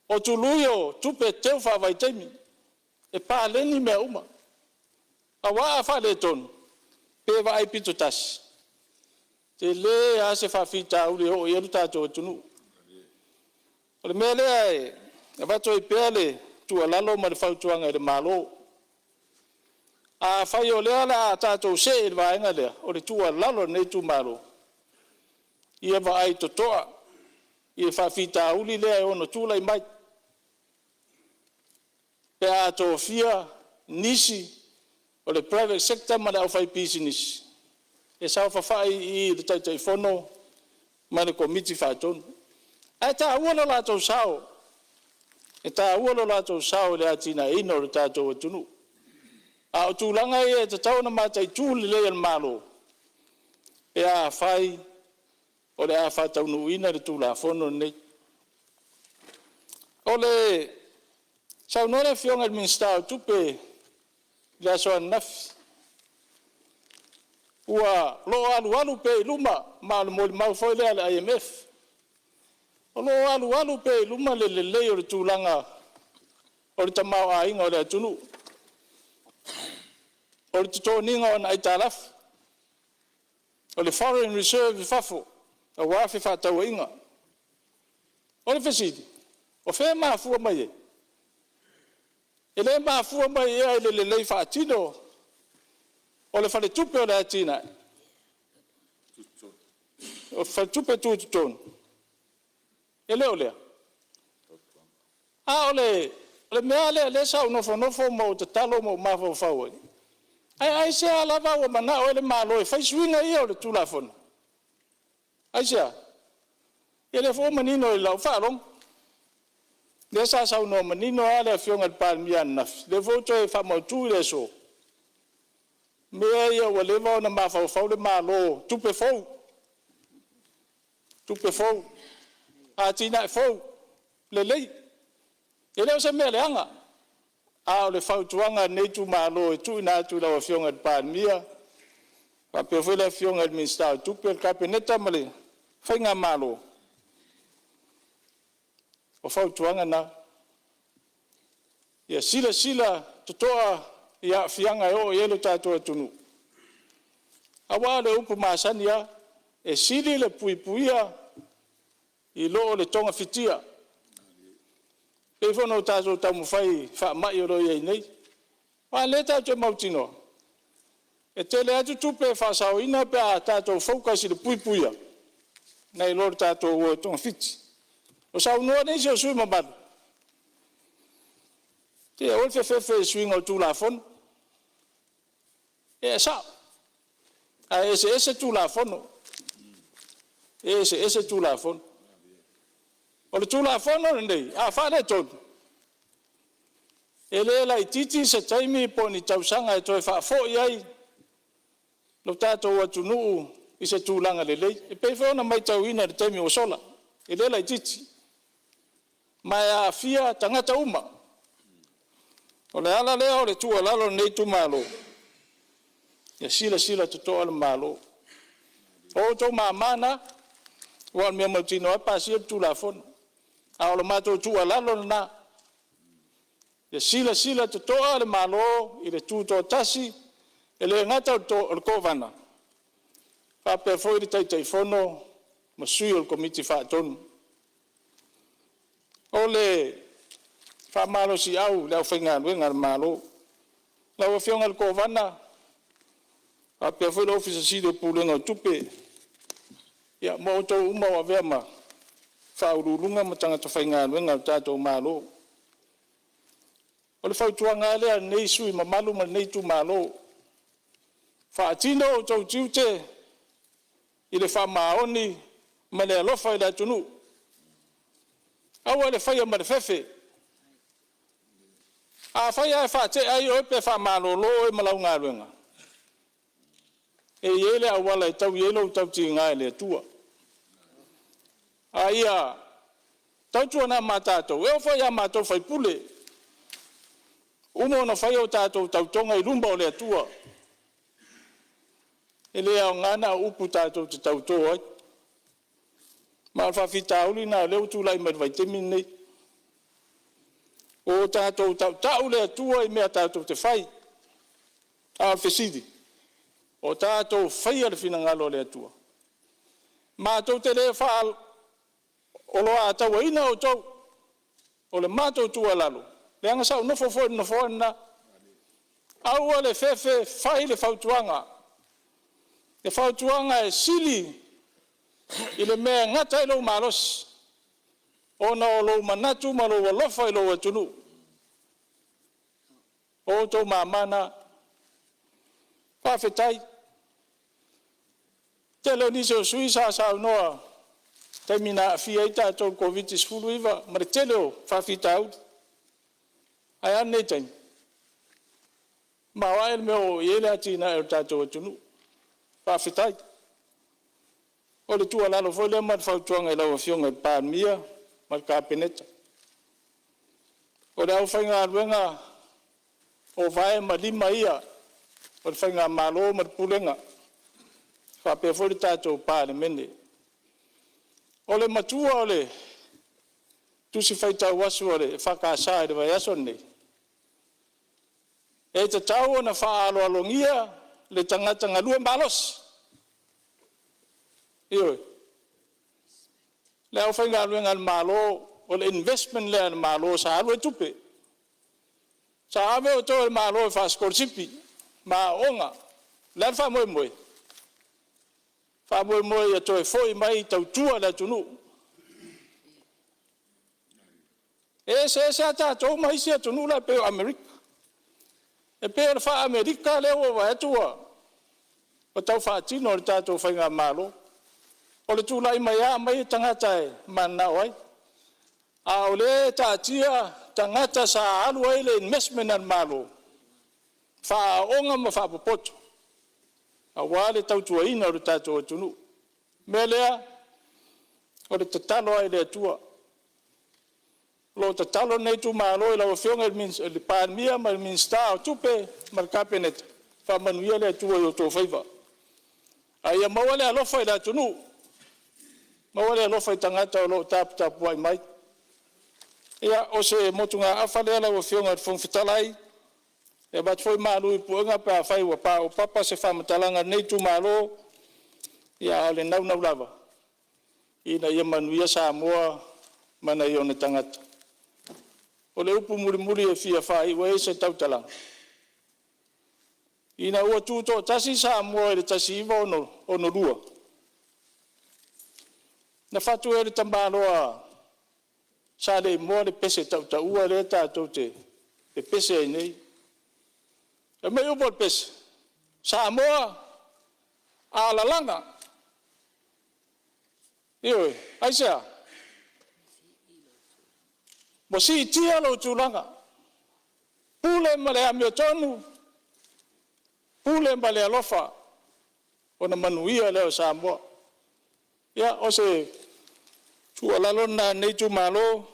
Speaker 6: o tului o tupe teu faavaitaimi, e paleni mea uma. Aua a faaletonu pe vaai pitotasi, tele lava se faafitauli e oo i ai lo tatou atunuu. O le mea lea e avatu ai pea le tuualalo ma le fautuaga i le Malo. Afai o lea o le a tatou see i le vaega lea, o le tuualalo a lenei itumalo, ia vaai totoa i le faafitauli lea e ono tulai mai pe a tofia nisi o le private sector ma le aufaipisinisi e saofafai i i i le Taitaifono ma le Komiti Faatonu. Ae taua lo latou sao, e taua lo latou sao i le atinaeina o le tatou atunuu. A o tulaga ia e tatau ona mataitu lelei e le Malo pe afai o le a faataunuuina le Tulafono lenei. Saunoa le Afioga i le Minisita o Tupe i le aso ananafi, o lo o alualu pea i luma, ma o le molimau foi lea a le IMF, o lo o alualu pea i luma le lelei o le tulaga o le tamaoaiga o le atunuu, o le totogiina o ana aitalafu, o le foreign reserve i fafo aua fefaatauaiga. O le fesili, o fea e mafua mai ai? E le mafua mai ea i le lelei faatino o le Faletupe o le Atinae, o le Faletupe Tutotonu? E le o lea? A o le mea lea o lea sa ou nofonofo ma ou tatalo ma ou mafaufau ai, ae aisea lava ua manao ai le Malo e fai suiga ia o le Tulafono? Aisea? Ia o lea foi ua manino i lau faalogo, lea sa saunoa manino lava le Afioga i le Palemia ananafi, lea foi ua toe faamautu i le aso, mea ia ua leva ona mafaufau le Malo, tupe fou, tupe fou, atinae fou, lelei. E le o se mea leaga, a o le fautuaga a lenei itumalo e tuuina atu i lau Afioga i le Palemia faapea foi le Afioga i le Minisita o Tupe, le Kapeneta ma le faigamalo, o fautuaga na. Ia silasila totoa i aafiaga e oo i ai lo tatou atunuu, aua o le upu masani lava, e sili le puipuia i lo le togafitia. E pei foi ona tatou taumafai i faamai o lo o i ai nei. Aua o lea tatou te mautinoa, e tele atu tupe e faasaoina pe a tatou focus i le puipuia nai lo le tatou o e togafiti. Ua saunoa nisi o sui usufono mamalu, se aua le fefefe i suiga o Tulafono. E sao, ae eseese Tulafono, e eseese Tulafono. O le Tulafono lenei, a faaletonu, e le laitiiti se taimi po o ni tausaga e toe faafoi ai lo tatou atunuu i se tulaga lelei, e pei foi ona matauina i le taimi ua sola, e le laitiiti, ma e aafia tagata uma. O le ala lea o le tuualalo a lenei itumalo, ia silasila totoa le Malo. O outou mama na, aua o le mea mautinoa e pasia le Tulafono. A o le matou tuualalo lena, ia silasila totoa le Malo i le tutoatasi, e le gata o le Kovana, faapea foi le Taitaifono ma sui o le Komiti Faatonu. O le faamalosiau i le aufaigaluega a le Malo. Lau Afioga i le Kovana faapea foi le Ofisa Sili o Pulega o Tupe, ia ma outou uma o avea ma Faauluuluga ma tagata faigaluega a le tatou Malo. O le fautuaga lava lea a lenei sui usufono mamalu ma lenei itumalo, faatino outou tiute i le faamaoni ma le alofa i le atunuu. Aua le faia ma le fefe. Afai lava e faatea ai oe pe faamalolo oe ma lau galuega, e i ai le auala e taui ai lou tautiga i le Atua. A ia tautuana ma tatou, e oo foi ia matou o sui usufono, uma ona fai a tatou tautoga i luma o le Atua. E le aoga na o upu tatou te tauto ai. Ma o le faafitauli lena o lea ua tulai mai i le vaitaimi lenei. Ua o tatou tautau le Atua i mea tatou te fai. A o le fesili, o tatou faia le finagalo o le Atua? Matou te le faaoloatauaina outou. O le matou tuualalo, leaga sa ou nofo foi i le nofoa lena, aua le fefe, fai le fautuaga. Le fautuaga e sili i le mea e gata ai lou malosi, ona o lou manatu ma lou alofa i lou atunuu. O outou mama na. Faafetai. O le tele o nisi o sui usufono sa saunoa i taimi na aafia ai tatou i le Koviti-19 ma le tele o faafitauli. Ae a lenei taimi? E maoae le mea ua oo i ai le atinae o le tatou atunuu. Faafetai. O le tuualalo foi lea ma le fautuaga i lau Afioga i le Palemia ma le Kapeneta. O le aufaigaluega o vae ma lima ia o le faigamalo ma le pulega faapea foi le tatou Palemene. O le matua o le Tusi Faitau Aso a le EFKS i le vaiaso lenei, e tatau ona faaaloalogia le tagata galue malosi. Ioe. Le aufaigaluega a le Malo, o le investment lea a le Malo sa alu ai tupe. Sa ave outou e le Malo e faasikolasipi ma aooga. O le a le faamoemoe? E faamoemoe ia toe foi mai e tautua le atunuu. E eseese lava tatou ma isi atunuu la e pei o Amerika. E pei o le faa-Amerika lea ua ou vaai atu ua tau faatino e le tatou faigamalo. O le tulai mai lava aumai tagata e mananao ai, a o lea e taatia tagata sa alu ai le investment a le Malo, faaaooga ma faapopoto aua le tautuaina o le tatou atunuu. O le mea lea, o le tatalo lava i le Atua. O lo o tatalo lenei itumalo i lau Afioga i le Palemia ma le Minisita o Tupe ma le Kapeneta, faamanuia le Atua i outou faiva. A ia maua le alofa i le atunuu, maua le alofa i tagata o lo o taputapuai mai. Ia, o se motugaafa lea lau Afioga i le Fofoga Fetalai, e avatu foi malu i puega pe afai ua paopapa se faamatalaga a lenei itumalo, ia a o le naunau lava ina ia manuia Samoa ma nai ona tagata. O le upu mulimuli e fia faaiu ai se tautalaga, ina ua tutoatasi Samoa i le 1962, na fatu ai e le tamaloa Saleimoa le pese tautaua lea tatou te pepese ai nei. Fai mai upu o le pese, Samoa, alalaga. Ioe. Aisea? Ua siitia lou tulaga, pule ma le amiotonu, pule ma le alofa, ona manuia lea o Samoa. Ia, o se tuualalo lena a lenei itumalo,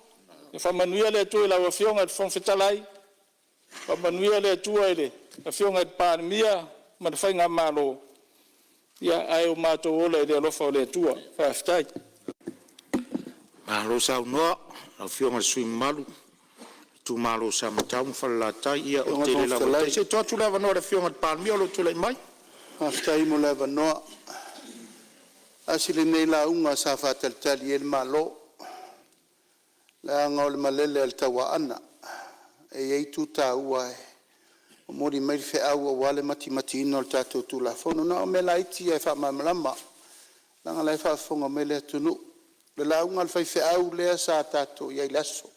Speaker 6: ia faamanuia le Atua i lau Afioga i le Fofoga Fetalai, faamanuia le Atua i le Afioga i le Palemia ma le faigamalo, ae ua matou ola i le alofa o le Atua. Faafetai. Malo saunoa i lau Afioga i le sui usufono mamalu o le itumalo o Samatau ma Falelatai. Ia
Speaker 4: Lau
Speaker 5: ua
Speaker 4: Afioga i le
Speaker 5: tele
Speaker 4: Fofoga
Speaker 5: lava le
Speaker 4: Fetalai,
Speaker 5: taimi. Se i tuu atu le avanoa i le Afioga i le Palemia o lo o tulai mai.
Speaker 4: Faafetai mo le avanoa. Tasi lenei lauga sa faatalitali i ai le Malo, leaga o le malele a le tauaana, e i ai itu taua e momoli mai le feau aua le matimatiina o le tatou Tulafono. Na o mea laiti lava e faamalamalama, leaga o la e faafofoga mai le atunuu. le lauga a le faifeau lea sa tatou i ai i le aso.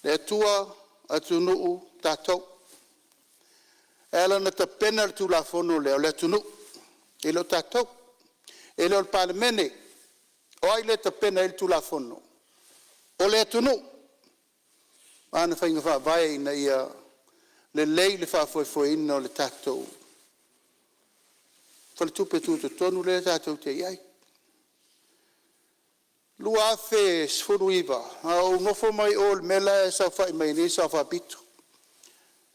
Speaker 4: Le Atua, atunuu, tatou. E ala ona tapena le Tulafono lea, o le atunuu, e le o tatou, e le o le Palemene. O ai lea e tapena i ai le Tulafono? O le atunuu ma ana faiga faavae ina ia lelei le faafoefoeina o le tatou faletupe tutotonu lea tatou te i ai. 2019 na ou nofo mai o i le mea la e saofai mai ai nei le Sao Faapito,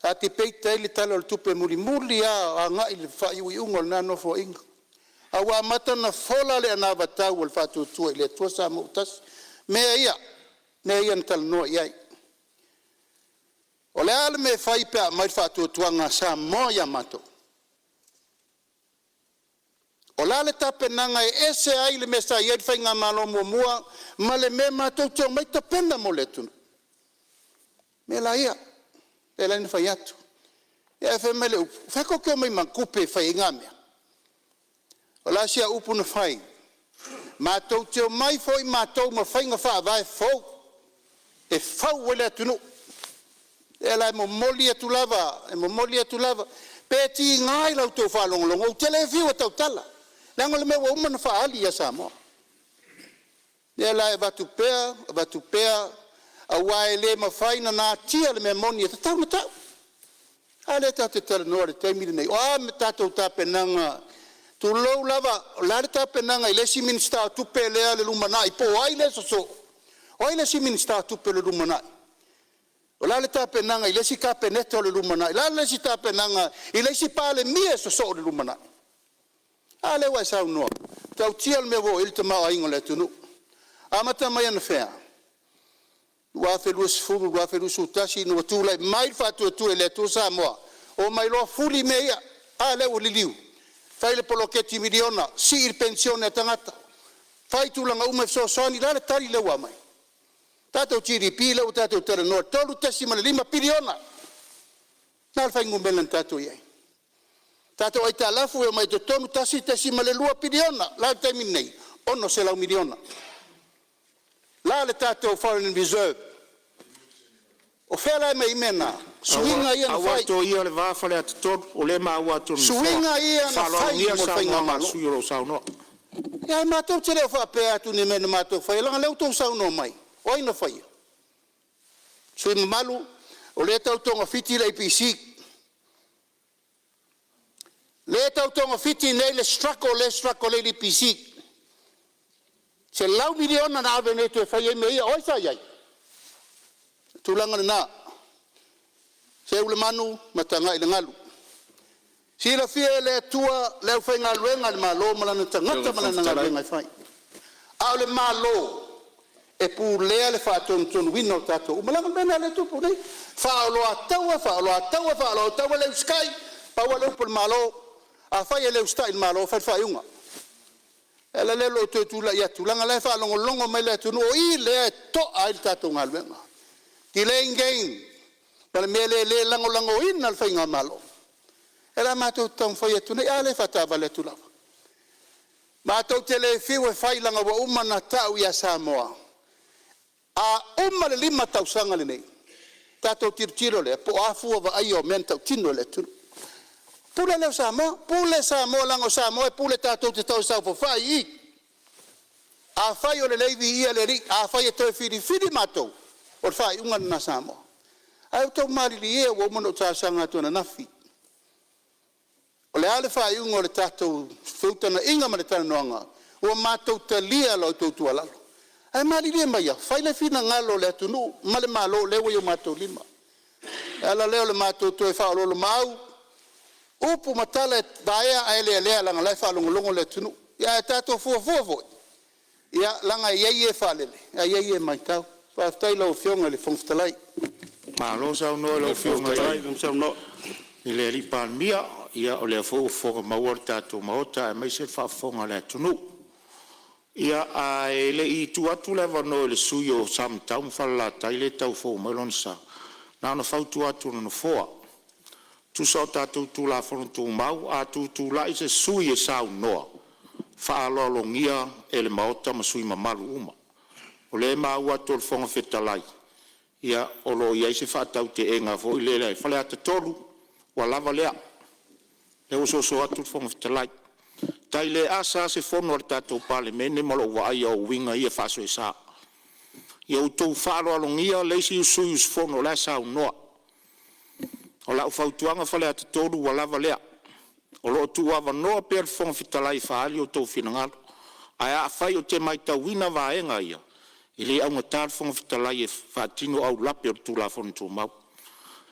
Speaker 4: sa debate ai le Tala o le Tupe mulimuli lava agai i le faaiuiuga o lena Nofoaiga, a ua amata ona fola le anavatau a le Faatuatua i le Atua Samoa ua Tasi, mea ia, mea ia na talanoa i ai. O le a le mea e fai pe a aumai le faatuatuaga a Samoa ia matou? O le a le tapenaga e ese ai le mea sa i ai le faigamalo muamua ma le mea matou te omai tapena mo le atunuu? O mea la ia lea e ala ai ona fai atu. Ae fai mai le upu, o fea tou te omai ma tupe e fai ai na mea? O le a sia upu na fai? Matou te omai foi matou ma faiga faavae fou e fau ai le atunuu. O lea la e momoli atu lava, e momoli atu lava. Pe tiga i la outou faalogologo, ou te le fiu e tautala, leaga o le mea ua uma ona faaali ia Samoa. O lea la e avatu pea avatu pea, aua e le mafai ona natia le mea moni e tatau ona tau. A lea tatou te talanoa i le taimi lenei, o a tatou tapenaga, tulou lava, o le a le tapenaga i le isi Minisita o Tupe lea i le lumanai po o ai lea e sosoo? O ai le isi Minisita o Tupe o le lumanai? O le a le tapenaga i le isi Kapeneta o le lumanai? O le a le isi tapenaga i le isi Palemia e sosoo i le lumanai? A lea ua e saunoa. E matautia le mea ua oo i ai le tamaoaiga o le atunuu. E amata mai anafea? 2020, 2021 ina ua tulai mai le Faatuatua i le Atua Samoa, omai loa fuli mea ia. A lea ua liliu, fai le poloketi miliona, sii le penisione a tagata, fai tulaga uma e fesoasoani. O le a le tali lea ua aumai? Tatou GDP lea ua tatou talanoa e $3.5 piliona. O le a le fuainumera na tatou i ai? Tatou aitalafu e omai i totonu e $1.2 piliona. O le a le taimi lenei? $600 miliona. O le a le tatou foreign reserve? O fea la e aumai ai mea na? Suiga ia na
Speaker 2: Aua
Speaker 4: fai,
Speaker 2: le toia le va Faleata 3, o lea e maua atu e le Nofoa.
Speaker 4: suiga ia na fai
Speaker 2: Faaaloalogia
Speaker 4: mo
Speaker 2: le
Speaker 4: le
Speaker 2: saunoaga a le
Speaker 4: faigamalo.
Speaker 2: sui usufono o lo o saunoa.
Speaker 4: Ia ae matou te le o faapea atu i ni mea na matou faia leaga o lea ua outou saunoa mai. O ai na faia? Sui usufono mamalu, o lea e tau togafiti le EPC, lea e tau togafiti nei le struggle lea e struggle nei le EPC. $100 miliona na ave nei e toe fai ai mea ia. O ai sa i ai? O le tulaga lena, seu le manu ma tagai i le galu. Silafia e le Atua le aufaigaluega a le Malo ma lana
Speaker 3: Lau
Speaker 4: tagata ma
Speaker 3: Afioga i le
Speaker 4: lana
Speaker 3: Fofoga Fetalai...
Speaker 4: galuega e fai. A o le Malo e pulea le faatonutonuina o tatou uma, leaga o le mea lena o lea e tupu nei, faaoloataua, faaoloataua, faaoloataua le usitai. Pau lava le upu a le Malo, afai e le usitai i le Malo, fai le faaiuga. O le ala lea o lou toe tulai atu, leaga o la e faalogologo mai le atunuu, o i lea e toa ai le tatou galuega. Delay game ma le mea lea e le lagolagoina e le faigamalo. O lea la matou te taumafai atu nei, a lea e faataavale atu lava. Matou te le fiu e fai leaga ua uma ona tau ia Samoa, a uma le 5 tausaga lenei, tatou tilotilo lea po o a fua vaaia o mea na tautino e le atunuu. Pule lea o Samoa, pule Samoa leaga o Samoa e pule tatou te saofafai i i. Afai o lelei, viia le Alii. Afai e toe filifili matou, o le faaiuga lena a Samoa. Ae outou malilie ia, ua uma ona ou talosaga atu ananafi. O le a le faaiuga o le tatou feutagaiga ma le talanoaga? Ua matou talia la outou tuualalo. Ae malilie maia, fai le finagalo o le atunuu ma le Malo o lea ua i o matou lima. O le ala lea o le matou toe faaoloolomaau, upu ma tala e vaea ae lealea leaga o la e faalogologo le atunuu. Ia ae tatou fuafua foi, ia leaga e i ai e faalele ae i ai e matau. Faafetai i lau Afioga i le Fofoga Fetalai.
Speaker 2: Malo saunoa i lau Afioga i le Palemia. Ia o lea foi ua fofoga maua le tatou Maota aemaise le faafofoga a le atunuu. Ia, ae le i tuu atu le avanoa i le sui usufono mo Samatau ma Falelatai lea e tau fou mai lona sa, na ona fautua atu a le Nofoa, tusa o tatou Tulafono Tumau, a tutulai se sui usufono e saunoa, faaaloalogia e le Maota ma sui usufono mamalu uma. O lea e maua atu e le Fofoga Fetalai, ia, o lo o i ai se faataute'ega foi lea, Faleata 3, ua lava lea, lea ua soso atu le Fofoga Fetalai. E tai le asa lava se fono a le tatou Palemene ma lou vaaia o uiga ia faasoesa. Ia outou faaaloalogia le isi sui usufono o la e saunoa. O lau fautuaga Faleata 3, ua lava lea. O lo o tuuavanoa pea le Fofoga Fetalai e faaali outou finagalo. Ae afai ou te matauina vaega ia, e le augata le Fofoga Fetalai e faatino aulape o le Tulafono Tumau.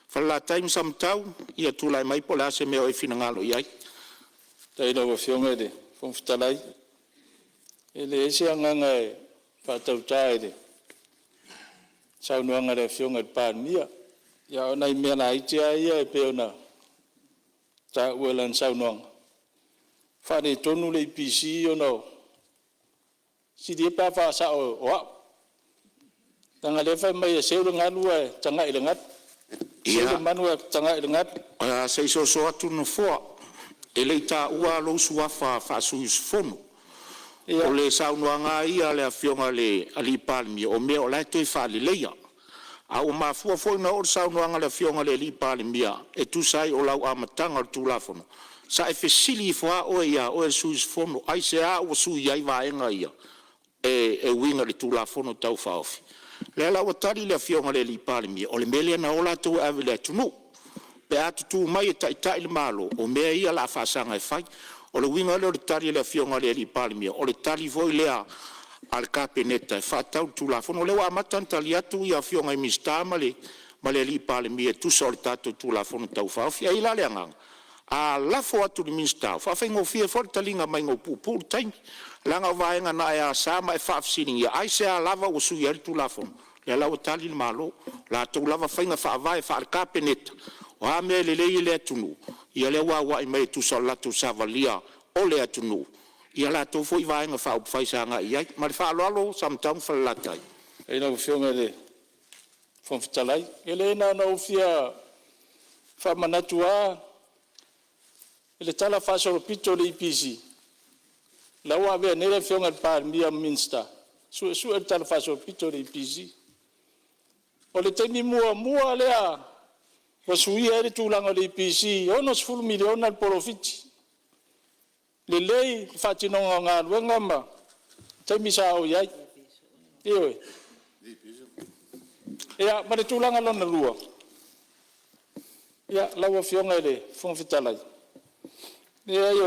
Speaker 2: Falelatai ma Samatau, ia tulai mai po o le a se mea o e finagalo i ai.
Speaker 6: Faafetai i lau Afioga i le Fofoga Fetalai. E leai se agaga e faatauta i le saunoaga a le Afioga i le Palemia, a o nai mea laiti lava ia e pei ona taua i lana saunoaga, e faaletonu le EPC ona o… Sili ia pe a faasao o au, leaga o lea e fai mai e seu le galu ae tagai i le galu, seu le manu ae tagai i le galu.
Speaker 2: Ia, se i soso atu le Nofoa, e le i taua lou suafa faa-sui usufono. O le saunoaga lava ia a le Afioga i le Palemia, o mea o la e toe faaleleia. A ua mafua foi ona oo le saunoaga a le Afioga i le Palemia e tusa ai o lau amataga o le Tulafono, sa e fesili ifo lava oe ia oe le sui usufono, aisea ua sui ai vaega ia e uiga i le Tulafono Tau Faaofi? O lea la ua tali le Afioga i le Palemia, o le mea lea na o latou e ave i le atunuu, pe a tutu mai e taitai le Malo, o mea ia o le a faasaga e fai. O le uiga lea o le tali a le Afioga i le Palemia, o le tali foi lea a le Kapeneta e faatatau i le Tulafono. O lea ua amata ona tali atu afioga i Minisita ma le Palemia e tusa o le tatou Tulafono Tau Faaofi. E i ai la le agaga, a lafo atu i le Minisita, ua faafaigofie foi le taliga mai ua puupuu le taimi, leaga o vaega na e asa ma e faafesiligia, aisea lava ua sui ai le Tulafono? O lea la ua tali le Malo, o latou lava faiga faavae faale-Kapeneta, o a mea e lelei i le atunuu, ia lea ua auai mai e tusa o le latou savalia o le atunuu ia latou foi Vaega Faaupufai sa agai i ai. Ma le faaaloalo Samatau ma Falelatai.
Speaker 6: Faafetai i lau Afioga i le Fofoga Fetalai. E leai na ona ou fia faamanatu lava i le talafaasolopito o le EPC, la ua avea nei le Afioga i le Palemia ma Minisita e suesue le talafaasolopito o le EPC. O le taimi muamua lea ua suia ai le tulaga o le EPC, e $60 miliona le polofiti, lelei le faatinoga o galuega ma taimi sa ou i ai. Ioe. Ia, ma le tulaga lona lua, ia, lau Afioga i le Fofoga Fetalai, leai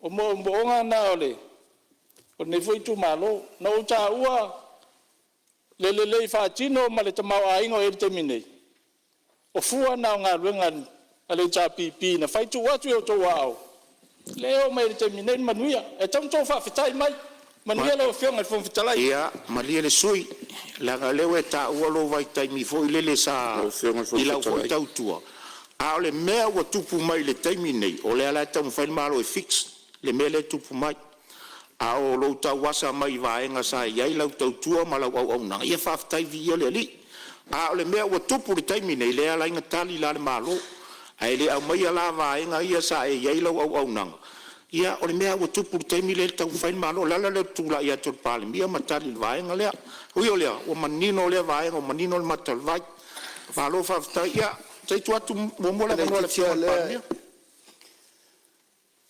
Speaker 6: o moomooga na o lenei foi itumalo. Na ou taua le lelei faatino ma le tamaoaiga o i ai i le taimi nei, o fua na o galuega a le HRPP na fai tuu atu i outou aao, lea e oo mai ai i le taimi nei le manuia. E tatau ona outou faafetai mai. Manuia lau Afioga i le Fofoga Fetalai.
Speaker 2: Ia, malie le sui usufono, leaga o lea ua e taua lou vaitaimi foi lele sa
Speaker 3: Lau Afioga i le Fofoga
Speaker 2: i lau foi
Speaker 3: Fetalai…
Speaker 2: tautua, a o le mea ua tupu mai i le taimi lenei, o lea la e taumafai le Malo e fix le mea lea e tupu mai. A o lou tauasa mai i vaega sa i ai lau tautua ma lau auaunaga, ia faafetai viia le Alii. A o le mea ua tupu i le taimi lenei, lea e ala ai ona tali la le Malo, ae le aumaia la vaega ia sa e i ai lau auaunaga. Ia o le mea lava ua tupu i le taimi lea e taumafai le Malo. O le ala lea o le tulai atu o le Palemia ma tali i le vaega lea. Ui o lea, ua manino lea vaega, ua manino le mata o le vai. Malo faafetai. Ia se i tuu atu muamua le
Speaker 4: Le
Speaker 2: avanoa i le
Speaker 4: laitiiti
Speaker 2: Afioga i
Speaker 4: lava
Speaker 2: le
Speaker 4: o lea,
Speaker 2: Palemia.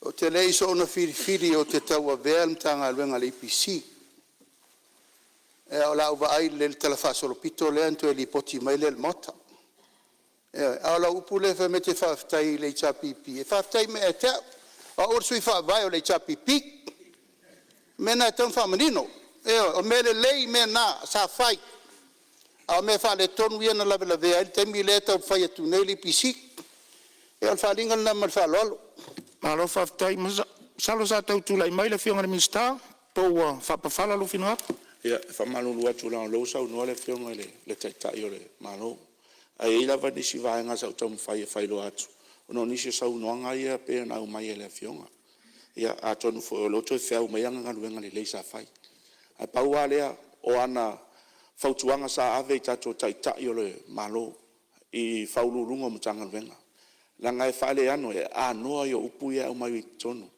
Speaker 4: Ou te le i soona filifili ou te tauavea le Matagaluega o le EPC. Ae o le a ou vaai lelei i le talafaasolopito lea ona toe lipoti mai lea i le Maota. Ioe. A o lau upu lea fai mai e te faafetai i le HRPP, e faafetai mai ia te au, o au o le sui faavae o le HRPP. O le mea lena e tatau ona faamanino. Ioe, o mea lelei mea na sa fai, a o mea faaletonu ia na lavelavea ai le taimi lea e taumafai atu nei le EPC. Ia o le faaaliga lena ma le faaaloalo.
Speaker 2: Malo faafetai. Masalo sa tau tulai mai le Afioga i le Minisita po ua faapafala lou finagalo.
Speaker 5: Ia, e faamalulu atu leaga o lea ua saunoa le Afioga i le Taitai o le Malo, ae i ai lava nisi vaega sa ou taumafai e faailoa atu ona o nisi o saunoaga ia pei ona aumai e le Afioga. Ia atonu foi o lea ua toe feau mai ana galuega lelei sa fai. Ae pau lava lea o ana fautuaga sa ave i tatou Taitai o le Malo i Ofisa Sili o Pulega o Matagaluega, leaga e faaleano, e anoa ia o upu ia e aumai i totonu.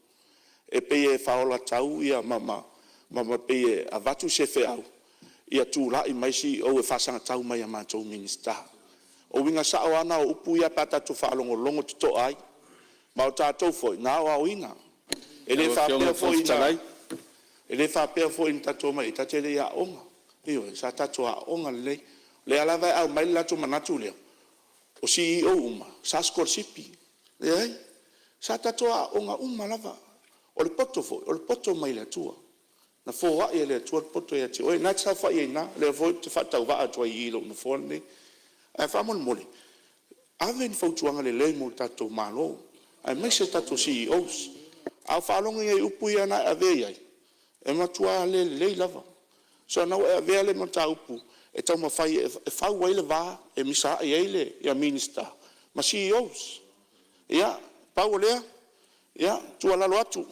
Speaker 7: E pei e faaola-tau ma pei e avatu se feau ia tulai mai CEOs e faasagatau mai ia matou Minisita. O uiga sao lava na o upu ia pe a tatou faalogologo totoa ai. Ma o tatou foi na aoaoina. E le
Speaker 6: Lau Afioga i
Speaker 7: faapea
Speaker 6: le Fofoga
Speaker 7: foi na
Speaker 6: Fetalai…
Speaker 7: E le faapea foi na tatou omai i i tatou te le i aooga. Ioe, sa tatou aooga lelei. O lea lava e aumai le latou manatu lea, o CEOs uma sa sikolasipi. Leai, sa tatou aooga uma lava. O le poto foi, o le poto mai le Atua. Na foai e le Atua le poto ia te oe. O lena e te saofai ai i ina, o lea foi ou te faatauvaa atu ai i i i lou nofoa lenei. Ae faamolemole, ave ni fautuaga lelei mo le tatou Malo aemaise tatou CEOs. A ou faalogo i upu ia na e avea i ai, e matua le lelei lava. So o lena ua e avea le mataupu e taumafai e fau ai le va e misaai ai le Minisita ma CEOs. Ia, pau o lea, e tuualalo atu.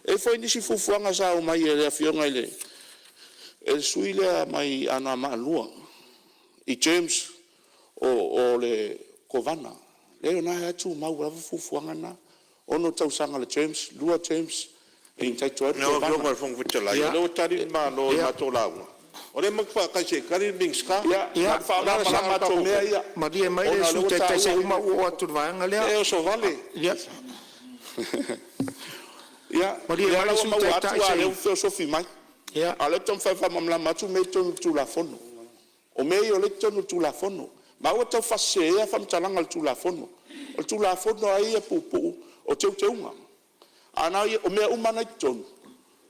Speaker 7: E i ai foi nisi fuafuaga sa aumai e le Afioga i le sui usufono lea mai Anoamaa 2 i terms o le Kovana. Leai o lena e tumau lava fuafuaga na, 6 tausaga o le terms, 2 terms e entitle ai le
Speaker 3: Lau
Speaker 7: Kovana.
Speaker 3: Afioga i le Fofoga Fetalai, o lea ua tali le Malo i le matou lauga, o lea matou te faatali se i tali le Minisita.
Speaker 7: Ia,
Speaker 3: O
Speaker 7: na
Speaker 3: le
Speaker 7: ona
Speaker 3: a le sao o le
Speaker 7: faamalamalama atu
Speaker 3: tatou
Speaker 7: o mea ia,
Speaker 8: Malie mai le
Speaker 7: ona o lea
Speaker 8: Sui
Speaker 7: ua
Speaker 8: Taitai se i
Speaker 7: taua…
Speaker 8: uma ou oo atu i le vaega lea.
Speaker 3: E oso vale.
Speaker 8: Ia,
Speaker 7: Ia, o
Speaker 8: malie
Speaker 7: lea
Speaker 8: mai
Speaker 7: la
Speaker 8: le
Speaker 7: ua
Speaker 8: Sui
Speaker 7: maua atu
Speaker 8: Taitai
Speaker 7: a o
Speaker 8: se
Speaker 7: lea
Speaker 8: i…
Speaker 7: ua feosofi mai.
Speaker 8: Ia.
Speaker 7: A o lea ou te taumafai e faamalamalama atu mea ia e i totonu o le Tulafono. O mea ia o lea e i totonu o le Tulafono. Ma aua le taufaasese faamatalaga o le Tulafono. O le Tulafono lava ia e puupuu, o teuteuga. A o mea uma lava na i totonu,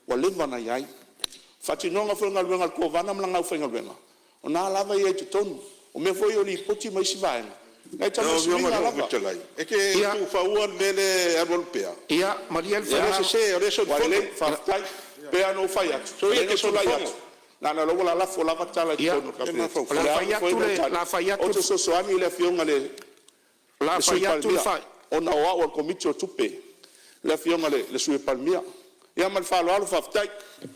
Speaker 7: ua leva ona i ai. O le faatinoga foi o le galuega a le Kovana ma lana aufaigaluega, o lena lava e i ai i totonu. O mea foi ia o Lipoti ma isi vaega, e
Speaker 3: Lau
Speaker 7: tau
Speaker 3: Afioga
Speaker 7: i
Speaker 3: i le
Speaker 7: suiga
Speaker 3: Fofoga
Speaker 7: lava.
Speaker 3: Fetalai, e te tuufaua le mea lea e alualu pea?
Speaker 8: Ia, malie le
Speaker 3: O lea e
Speaker 8: finagalo.
Speaker 3: sese o lea e
Speaker 7: Ua
Speaker 3: solifono.
Speaker 7: lelei, faafetai. E pei lava ona ou fai atu,
Speaker 3: Soia
Speaker 7: e
Speaker 3: e te
Speaker 7: tulai
Speaker 3: solifono.
Speaker 7: atu, leaga o lea ua lalafo lava tala i totonu o le Kapeneta.
Speaker 8: O le
Speaker 7: O
Speaker 8: a
Speaker 7: le a
Speaker 8: fai
Speaker 7: foi
Speaker 8: atu
Speaker 7: le
Speaker 8: le
Speaker 7: tali, ou te fesoasoani i le Afioga i le
Speaker 8: O le a
Speaker 7: Sui
Speaker 8: fai atu le
Speaker 7: Palemia, ona o au o le Komiti o Tupe, le Afioga i le Sui Palemia. Ia ma le faaaloalo faafetai.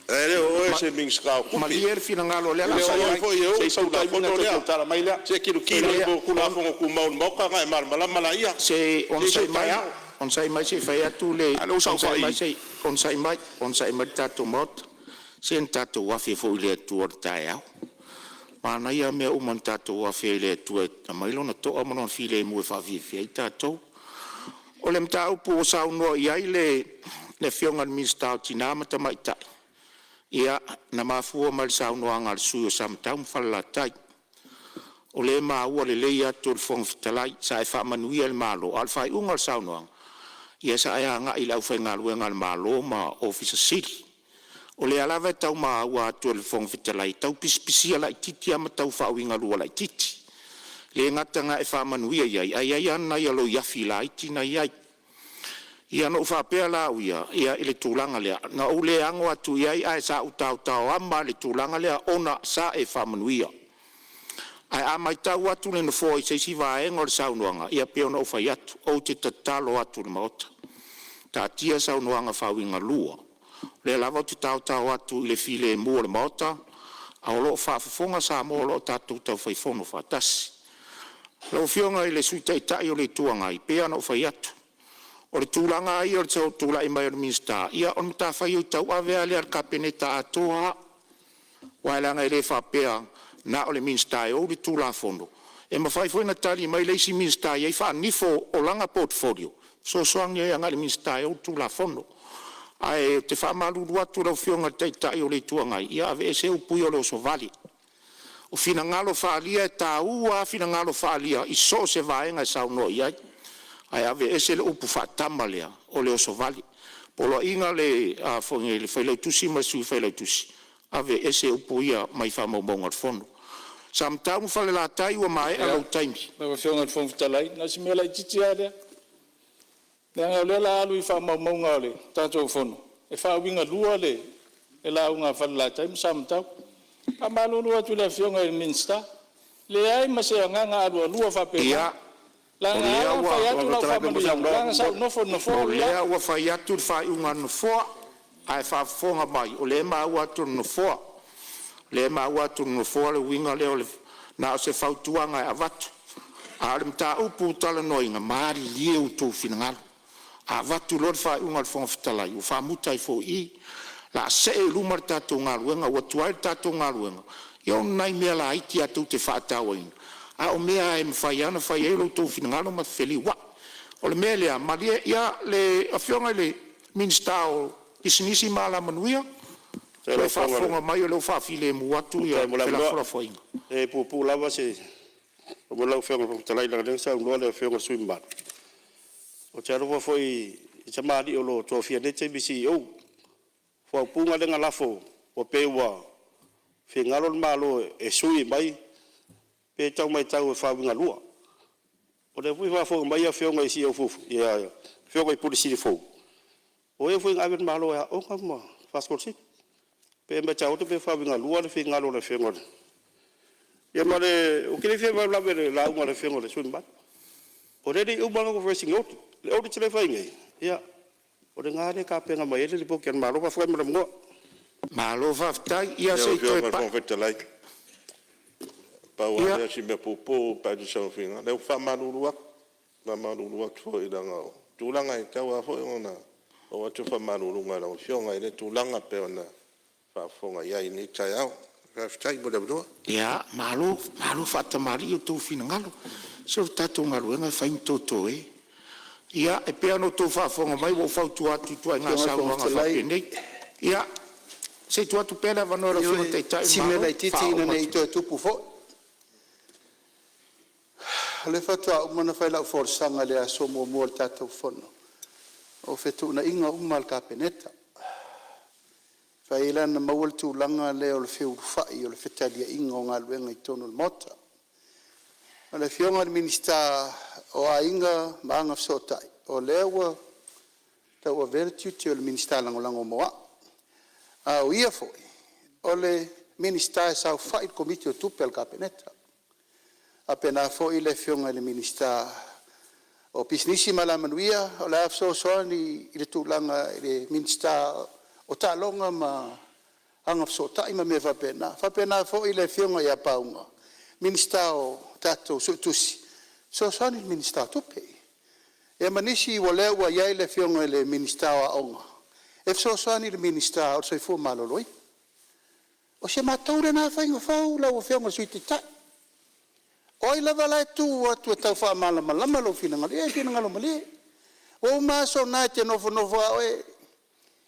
Speaker 3: Ae le o oe o se Minisita o Tupe.
Speaker 8: Malie le finagalo o lea o
Speaker 3: E
Speaker 8: le a
Speaker 3: le o
Speaker 8: fai
Speaker 3: oe
Speaker 8: atu.
Speaker 3: foi e ou
Speaker 7: Se
Speaker 3: le
Speaker 7: i sau taimi ona
Speaker 3: Tulafono
Speaker 7: toe
Speaker 3: lea.
Speaker 7: tautala mai lea.
Speaker 3: Se i tilotilo i Tulafono Tumau a le Maota ona e malamalama laia.
Speaker 8: Se i
Speaker 3: Se i
Speaker 8: onosai mai,
Speaker 3: taeao.
Speaker 8: onosai mai se i fai atu le…
Speaker 7: A o lea ua
Speaker 8: Onosai
Speaker 7: saofai
Speaker 8: mai se i… Onosai mai, onosai mai le tatou Maota. Se na tatou afe foi i le Atua i le taeao. Manaia lava mea uma na tatou afe ai i le Atua e aumai Lona toa ma Lona filemu e faafiafia ai tatou. O le mataupu ua saunoa i ai le Afioga i le Minisita o Tina ma Tamaitai, ia, na mafua mai i le saunoaga a le sui usufono mo Samatau ma Falelatai. O lea e maua lelei atu e le Fofoga Fetalai, sa e faamanuia i le Malo, a o le faaiuga o le saunoaga, ia sa e agai i le aufaigaluega a le Malo ma Ofisa Sili. O lea lava e tau maua atu e le Fofoga Fetalai, e tau pisipisia laitiiti lava ma tau faauigalua laitiiti. E le gata ina e faamanuia i ai, ae i ai lava nai aloiafi laiti na i ai. Ia na ou faapea la au ia, ia i le tulaga lea, na ou le ano atu i ai ae sa ou taotaoama lava i le tulaga lea ona sa e faamanuia. Ae a matau atu le Nofoa i se isi vaega o le saunoaga, ia pei ona ou fai atu, ou te tatalo atu i le Maota, taatia saunoaga faauigalua. O lea lava ou te taotao atu i le filemu o le Maota, a o lo o faafofoga Samoa o lo o tatou taufai fono faatasi. Lau Afioga i le Sui Taitai o le Itu Agai, e pei lava ona ou fai atu, o le tulaga lava ia o le tulai mai o le Minisita, ia o le matafaioi tauave lava lea a le Kapeneta atoa lava. Aua leaga e le faapea na o le Minisita e ou le Tulafono, e mafai foi ona tali mai le isi Minisita e i ai faanifo o lana portfolio e fesoasoani ai agai le Minisita e ou le Tulafono. Ae ou te faamalulu atu i lau Afioga i le Taitai o le Itu Agai, ia aveese upu ia o le osovale. O finagalo faaalia e taua lava finagalo faaalia i so o se vaega e saunoa i ai, ae aveese le upu faatama lea o le osovale. O le poloaiga lea i le Failautusi ma le Sui Failautusi, aveese upu ia mai faamaumauga o le Fono. Samatau ma Falelatai, ua maea lou taimi.
Speaker 6: Lau Afioga i le Fofoga Fetalai, na o si mea laitiiti lava lea, leaga o lea o le a alu i faamaumauga a le tatou Fono e faauigalua le lauga a Falelatai ma Samatau. E faamalulu atu i le Afioga i le Minisita, leai ma se agaga alualua faapena,
Speaker 8: O
Speaker 6: leaga e
Speaker 8: lea
Speaker 6: ala ona fai
Speaker 8: ua
Speaker 6: atu lau faamanuiaga leaga sa ou nofo i le nofoa
Speaker 8: O
Speaker 6: le la.
Speaker 8: lea ua fai atu le faaiuga a le Nofoa, ae faafofoga mai o lea e maua atu e le Nofoa. O lea e maua atu e le Nofoa le uiga lea na o se fautuaga e avatu, a o le mataupu ua talanoaina, malilie outou finagalo. A avatu loa le faaiuga a le Fofoga Fetalai, ua faamuta ai foi i i. O le a see i luma le tatou galuega. Ua tuai le tatou galuega ona o nai mea laiti lava tou te faatauaina, a o mea lava e mafai lava ona fai ai lo outou finagalo ma feliuai. O le mea lea, malie le Afioga i le Minisita o Pisinisi ma Alamanuia, ua e faafofoga mai o lea ua faafilemu atu
Speaker 3: Faafetai mo le avanoa.
Speaker 8: felafolafoaiga.
Speaker 3: E puupuu lava se upu lau Afioga i le Fofoga Fetalai, leaga o lea na saunoa le Afioga i le sui usufono mamalu. Ou te alofa foi i tamalii o lo o tofia i lenei taimi i CEOs. O faaupuga lea na lafo ua pei ua finagalo le Malo e sui mai pe tau matau e faauigalua. O lea foi e faafofoga mai afioga i CEOs fuafua, afioga i Pule Sili fou, o e foi na ave le Malo e aooga ma faasikolasipi. E pei e matau atu pei e faauigalua le finagalo o le Afioga i le… Ia ma le… Ou te le fia faalavelave i le lauga a le Afioga i le sui usufono mamalu. O lea e le i uma le latou audit. O le audit lea e fai nei, ia o lena e tapena mai ai le lipoti a le Malo. Faafetai mo le avanoa.
Speaker 8: Malo faafetai. Ia se i toe pai
Speaker 3: Lau Afioga i le Fofoga Fetalai, pau lava lea o si mea puupuu pe a o lea ou te faamalulu atu, faamalulu atu foi leaga o tulaga e tatau lava foi ona oo atu le faamaluluga i lau Afioga i lea tulaga pei ona faafofoga i ai i lenei taeao. Faafetai mo le avanoa.
Speaker 8: Ia, malo, malo faatamalii outou finagalo. Se o le tatou galuega e fai ma totoe. Ia, e pei ona outou faafofoga mai ua ou fautua atu i ituaiga
Speaker 4: Lau Afioga i le Fofoga
Speaker 8: saunoaga
Speaker 4: Fetalai…
Speaker 8: faapenei. Ia, se i tuu atu pea le avanoa i lau Afioga i le Taitai
Speaker 4: Ioe,
Speaker 8: o
Speaker 4: si
Speaker 8: le
Speaker 4: mea
Speaker 8: Malo e
Speaker 4: laitiiti ina
Speaker 8: faauma
Speaker 4: ne i
Speaker 8: atu.
Speaker 4: toe tupu foi. O lea faatoa uma ona fai lau folasaga i le aso muamua o le tatou fono, o fetuunaiga uma a le Kapeneta. E mafai ai la ona maua le tulaga lea o le feulufai o le fetaliaiga o galuega i totonu o le Maota. O le Afioga i le Minisita o Aiga ma Agafesootai, o lea ua tauavea le tiute o le Minisita Lagolago mo au, a o ia foi o le Minisita e saofai i le Komiti o Tupe a le Kapeneta. E faapena foi le Afioga i le Minisita o Pisinisi ma Alamanuia, o le a fesoasoani i le tulaga i le Minisita o Taaloga ma Agafesootai ma mea faapena. E faapena foi le Afioga ia Pauga, Minisita o tatou Suetusi e fesoasoani i le Minisita o Tupe. Ia ma nisi o lea ua i ai le Afioga i le Minisita o Aoga e fesoasoani i le Minisita o le Soifua Maloloina. O si a matou lena faiga fou lau Afioga i le Sui Taitai. O ai lava la e tu atu e tau faamalamalama lou finagalo, ia e finagalo malie. Ua uma aso na e te nofonofo lava oe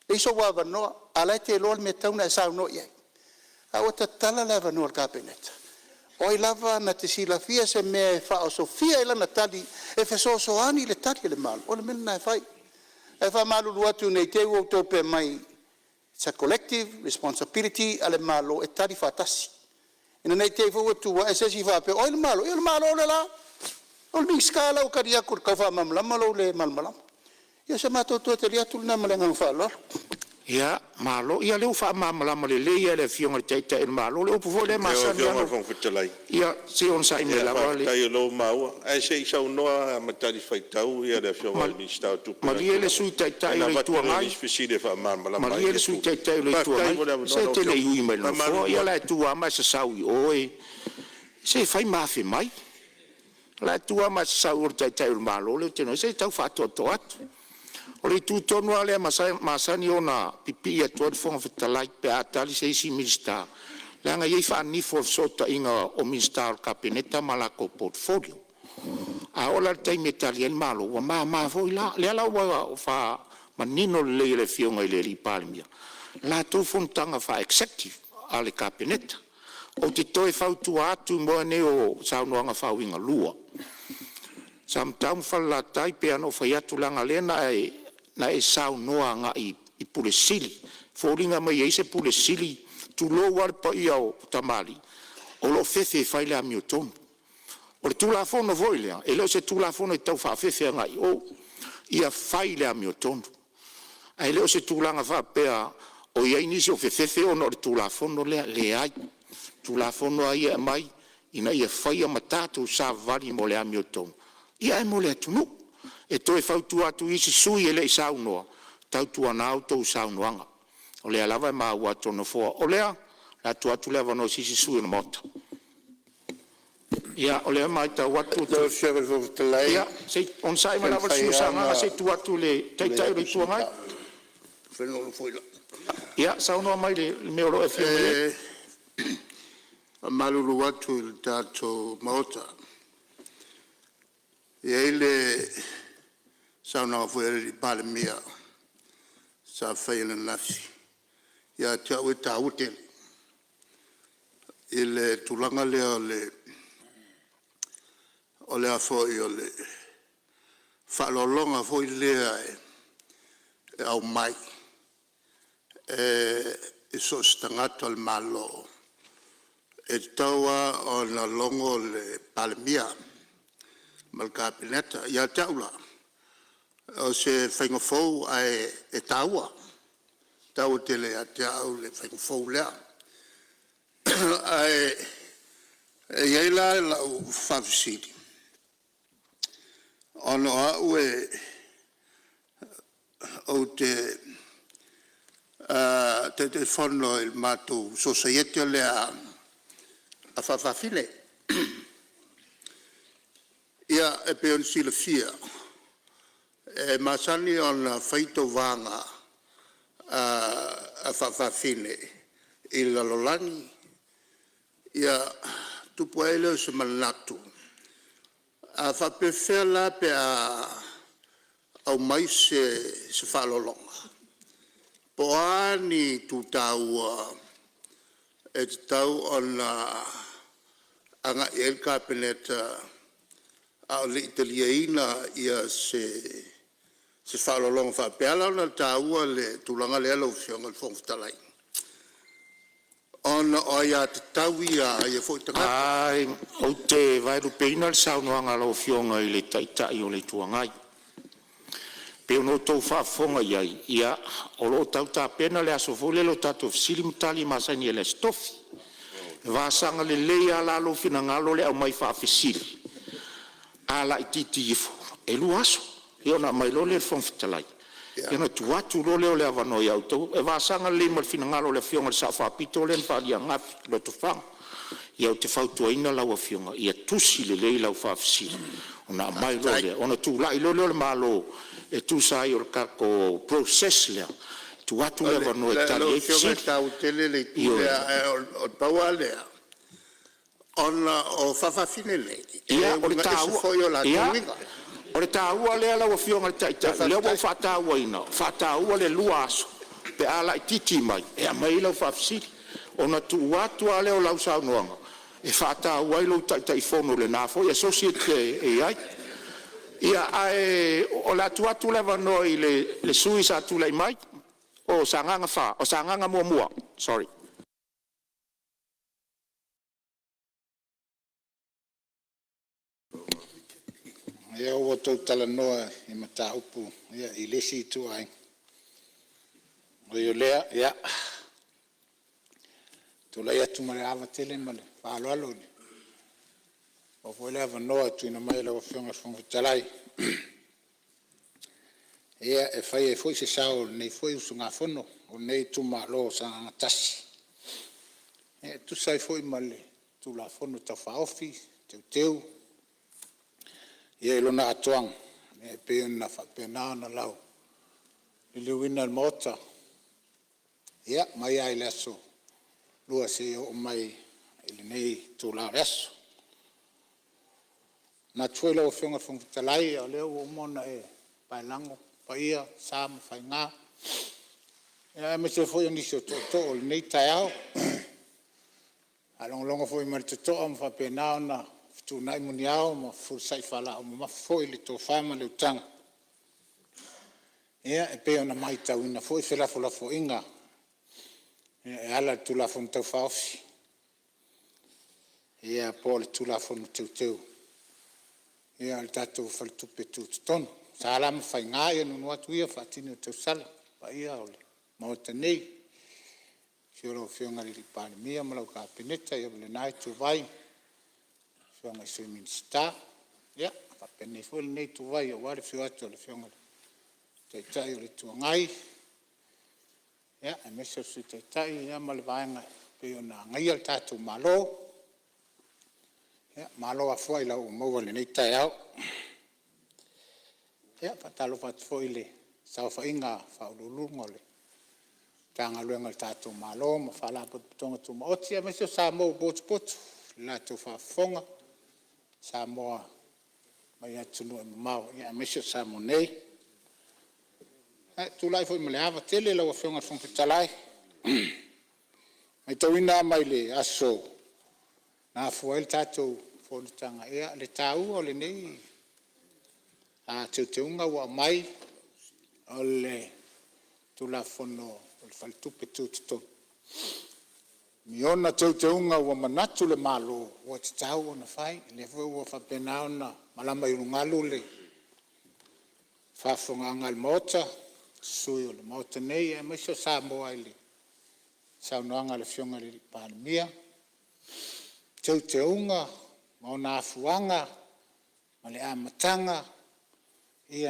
Speaker 4: leai sou avanoa, a o la e te iloa le mea e tatau ona e saunoa i ai. A ua tatala le avanoa o le Kapeneta, o ai lava na te silafia se mea e faaosofia ai lana tali e fesoasoani i le Tali a le Malo, o le mea lena e fai. Ae faamalulu atu ne i te i ua outou faapea mai it's a collective responsibility a le Malo e tali faatasi, ina ne i te i foi ua tu ae se isi faapea o ai le Malo? Ia o le Malo lea la. O le Minisita la ua tali atu i le tau faamalamalama lou le malamalama. Ia o se matou toe tali atu lena ma le agaga faaaloalo.
Speaker 8: Ia, malo. Ia lea ua faamalamalama lelei lava e le Afioga i le Taitai o le Malo le upu foi lea e
Speaker 3: Lau
Speaker 8: masani
Speaker 3: Afioga i
Speaker 8: lava
Speaker 3: le
Speaker 8: ona…
Speaker 3: Fofoga Fetalai,
Speaker 8: Ia se i onosai mai
Speaker 3: ia
Speaker 8: lava le…
Speaker 3: faafetai o lea ua maua, ae se i saunoa lava ma talifuaitau le Afioga i le Minisita o Tupe i lana
Speaker 8: Malie le
Speaker 3: tulaga,
Speaker 8: Sui Taitai
Speaker 3: ona
Speaker 8: o le
Speaker 3: avatu
Speaker 8: Itu
Speaker 3: lea o
Speaker 8: Agai,
Speaker 3: nisi fesili e faamalamalama ai
Speaker 8: malie
Speaker 3: ia
Speaker 8: le Sui
Speaker 3: tulaga.
Speaker 8: Taitai o le Itu
Speaker 3: Faafetai
Speaker 8: Agai,
Speaker 3: mo le avanoa
Speaker 8: se e
Speaker 3: lau
Speaker 8: te le
Speaker 3: Afioga.
Speaker 8: i ui mai i le Nofoa.
Speaker 3: Faamalulu
Speaker 8: Ia o la
Speaker 3: atu.
Speaker 8: e tu lava ma e sasau i o e… Se e fai ma afe mai. O la e tu lava ma e sasau i o i le Taitai o le Malo lea ou te iloa nei. Se tau faatoatoa atu. O le itu tonu lava lea e masani ona pipii atu ai le Fofoga Fetalai pe a tali se isi Minisita, leaga e i ai faanifo o le fesootaiga o Minisita o le Kapeneta ma latou portfolio. A oo la i le taimi e tali ai le Malo, ua mama foi la. O lea la ua faamanino lelei e le Afioga i le Palemia latou fonotaga faa-executive a le Kapeneta. Ou te toe fautua atu i mea nei o saunoaga faauigalua. Samatau ma Falelatai, e pei lava ona ou fai atu leaga o lea na e saunoa agai i Pule Sili. E foliga mai e i ai se Pule Sili, tulou lava le paia o tamalii, o lo o fefe e fai le amiotonu. O le Tulafono foi lea, e le o se Tulafono e tau faafefe agai i o, ia fai le amiotonu. Ae le o se tulaga faapea o i ai nisi o fefefe ona o le Tulafono lea, e leai. O le Tulafono lava ia e aumai, ina ia faia ma tatou savavali mo le amiotonu, ae mo le atunuu. E toe fautua atu i isi sui usufono e le i saunoa, tautuana outou saunoaga, o lea lava e maua atu e le Nofoa. O lea, o le a tuu atu le avanoa i se isi sui usufono o le Maota. Ia, o lea e matau atu…
Speaker 3: Lau Afioga i le Fofoga Fetalai…
Speaker 8: Ia, se i onosai
Speaker 3: Pe
Speaker 8: mai lava le
Speaker 3: mafai
Speaker 8: sui usufono mo
Speaker 3: lava
Speaker 8: Sagaga
Speaker 3: ona
Speaker 8: se i tuu atu i le
Speaker 3: tulai
Speaker 8: Taitai o le
Speaker 3: atu
Speaker 8: Itu
Speaker 3: se
Speaker 8: Agai. Ia, saunoa mai i le mea o lo o e afio mai ai.
Speaker 4: E faamalulu atu i le tatou Maota, e i ai le saunoaga foi a le Palemia sa faia ananafi ia te au e taua tele i le tulaga lea o le a foi o le faaaloaloga foi lea e aumai i so o se tagata o le Malo, e tatau lava ona logo le Palemia ma le Kapeneta. Ia te au la, o se faiga fou ae taua, e taua tele ia te au le faiga fou lea. Ae i ai la lau faafesili, ona o au ou te Taitaifono i le matou Sosaiete lea a Faafafine. Ia, e pei ona silafia e masani ona fai tauvaga a faafafine i le lalolagi. Ia, tupu ae ai lea o se manatu, a faapefea la pe a aumai se faaaloaloga? Po o a ni itu taua e tatau ona agai i ai le Kapeneta a o le i taliaina se faaaloaloga faapea. E ala ona taua le tulaga lea lau Afioga i le Fofoga Fetalai, ona o aiatatau ia a ia foi tagata.
Speaker 8: Ou te vaelupeina le saunoaga a lau Afioga i le Taitai o le Itu Agai. E pei ona outou faafofoga i ai, ia, o lo o tau tapena le aso foi lele o tatou fesili ma tali masani ai i le Aso Tofi. E vasaga lelei lava la lou finagalo i le aumai faafesili, a laitiiti ifo e 2 aso, ia ona aumai loa lea i le Fofoga Fetalai, ia ona tuu atu loa lea o le avanoa ia outou. E vasaga lelei ma le finagalo o le Afioga i le Sao Faapito lea na faaalia ananafi, Lotofaga. Ia ou te fautuaina lau Afioga, ia tusi lelei lau faafesili ona aumai loa lea, ona tulai loa lea o le Malo e tusa ai o le tatou process lea, tuu atu le avanoa e tali
Speaker 4: Lau
Speaker 8: ai
Speaker 4: Afioga
Speaker 8: fesili.
Speaker 4: e taua tele le itu
Speaker 8: Ioe.
Speaker 4: lea, ae na pau lava lea, ona o faafafine nei, e
Speaker 8: Ia, o le
Speaker 4: uiga ese
Speaker 8: taua,
Speaker 4: foi o latou
Speaker 8: ia,
Speaker 4: uiga.
Speaker 8: o le taua lea lau Afioga i le Taitai, o lea ua ou faatauaina, faataua le 2 aso pe a laitiiti mai e aumai ai lau faafesili, ona tuu atu lava lea o lau saunoaga e faataua ai lou Taitaifono i lena foi asosi e te i ai. Ia, ae o le a tuu atu le avanoa i le sui usufono sa tulai mai o Sagaga 1. Sorry.
Speaker 5: Ia ua outou talanoa i mataupu i le isi ituaiga. Ui o lea, ia, e tulai atu ma le ava tele ma le faaaloalo, ua maua foi le avanoa e tuuina mai e lau Afioga i le Fofoga Fetalai e fai ai foi se sao o lenei foi usugafono o lenei itumalo o Sagaga 1 e tusa ai foi ma le Tulafono Tau Faaofi Teuteu i lona atoaga e pei ona faapena ona lauliliuina e le Maota mai lava i le aso Lua seia oo mai i lenei itula o le aso. E manatu foi lau Afioga i le Fofoga Fetalai, o lea ua uma ona e paelago paia, o sa ma faiga, aemaise ai foi o nisi o tootoo o lenei taeao. Ua faalogologo foi ma le totoa ma faapena ona fetuunai muniao ma fefulisai faalaau mamafa foi le tofa ma le utaga e pei ona matauina foi felafolafoaiga e ala i le Tulafono Tau Faaofi po o le Tulafono Teuteu o le tatou Faletupe Tutotonu. O sa la ma faiga ia nuunuu atu ia faatini o tausala i le paia o le Maota nei, i le afio o lau Afioga i le Palemia ma lau Kapeneta ma lena ituvai, afioga i Sui Minisita. Ia faapena foi lenei ituvai aua le afio atu o le Afioga i le Taitai o le Itu Agai, aemaise o le Sui Taitai ma le Vaega e pei ona agaia le tatou Malo.
Speaker 9: Malo afua ailao ua maua i lenei taeao. E faatalofa atu foi i le saofaiga a Ofisa Sili o Pulega o Matagaluega a le tatou Malo ma Faalapotopotoga Tumaoti aemaise o Samoa ua potopoto i le latou faafofoga Samoa mai atunuu e mamao aemaise o Samoa nei. Ae ou te tulai foi ma le ava tele lau Afioga i le Fofoga Fetalai, e matauina lava mai le aso na afua ai le tatou fonotaga le taua o lenei teuteuga ua aumai o le Tulafono o le Faletupe Tutotonu i ona teuteuga ua manatu le Malo ua tatau ona fai. O lea foi ua faapena ona malama i ulugalu le faafofogaaga a le Maota, sui o le Maota nei aemaise o Samoa i le saunoaga a le Afioga i le Palemia, teuteuga ma ona afuaga ma le amataga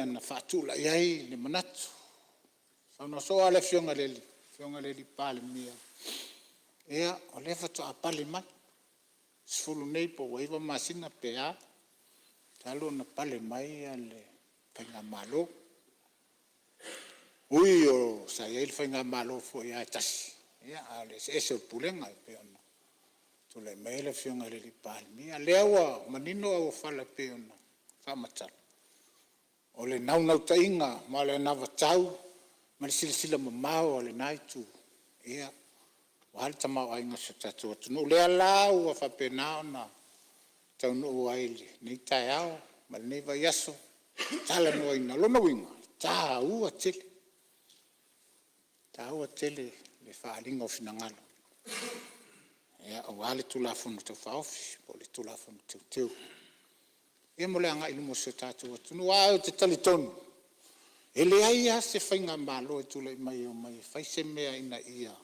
Speaker 9: na faatulai ai le manatu. Na saunoa soo lava le Afioga i le Palemia, o lea faatoa pale mai, 10 nei po ua 9 masina pe a, talu ona pale mai le Faigamalo. E ui sa i ai le Faigamalo foi e tasi, a o le eseese o pulega e pei ona tulai mai ai le Afioga i le Palemia. O lea ua manino auofala e pei ona faamatala, o le naunautaiga ma le anavatau ma le silasila mamao a lena Itu aua le tamaoaiga o si o tatou atunuu. O lea la ua faapena ona taunuu ai i lenei taeao ma lenei vaiaso le talanoaina. O lona uiga, e taua tele, taua tele le faaaliga o finagalo aua le Tulafono Tau Faaofi po o le Tulafono Teuteu mo le agai i luma o si o tatou atunuu. Aua ou te talitonu, e leai lava se Faigamalo e tulai mai e omai e fai se mea ina ia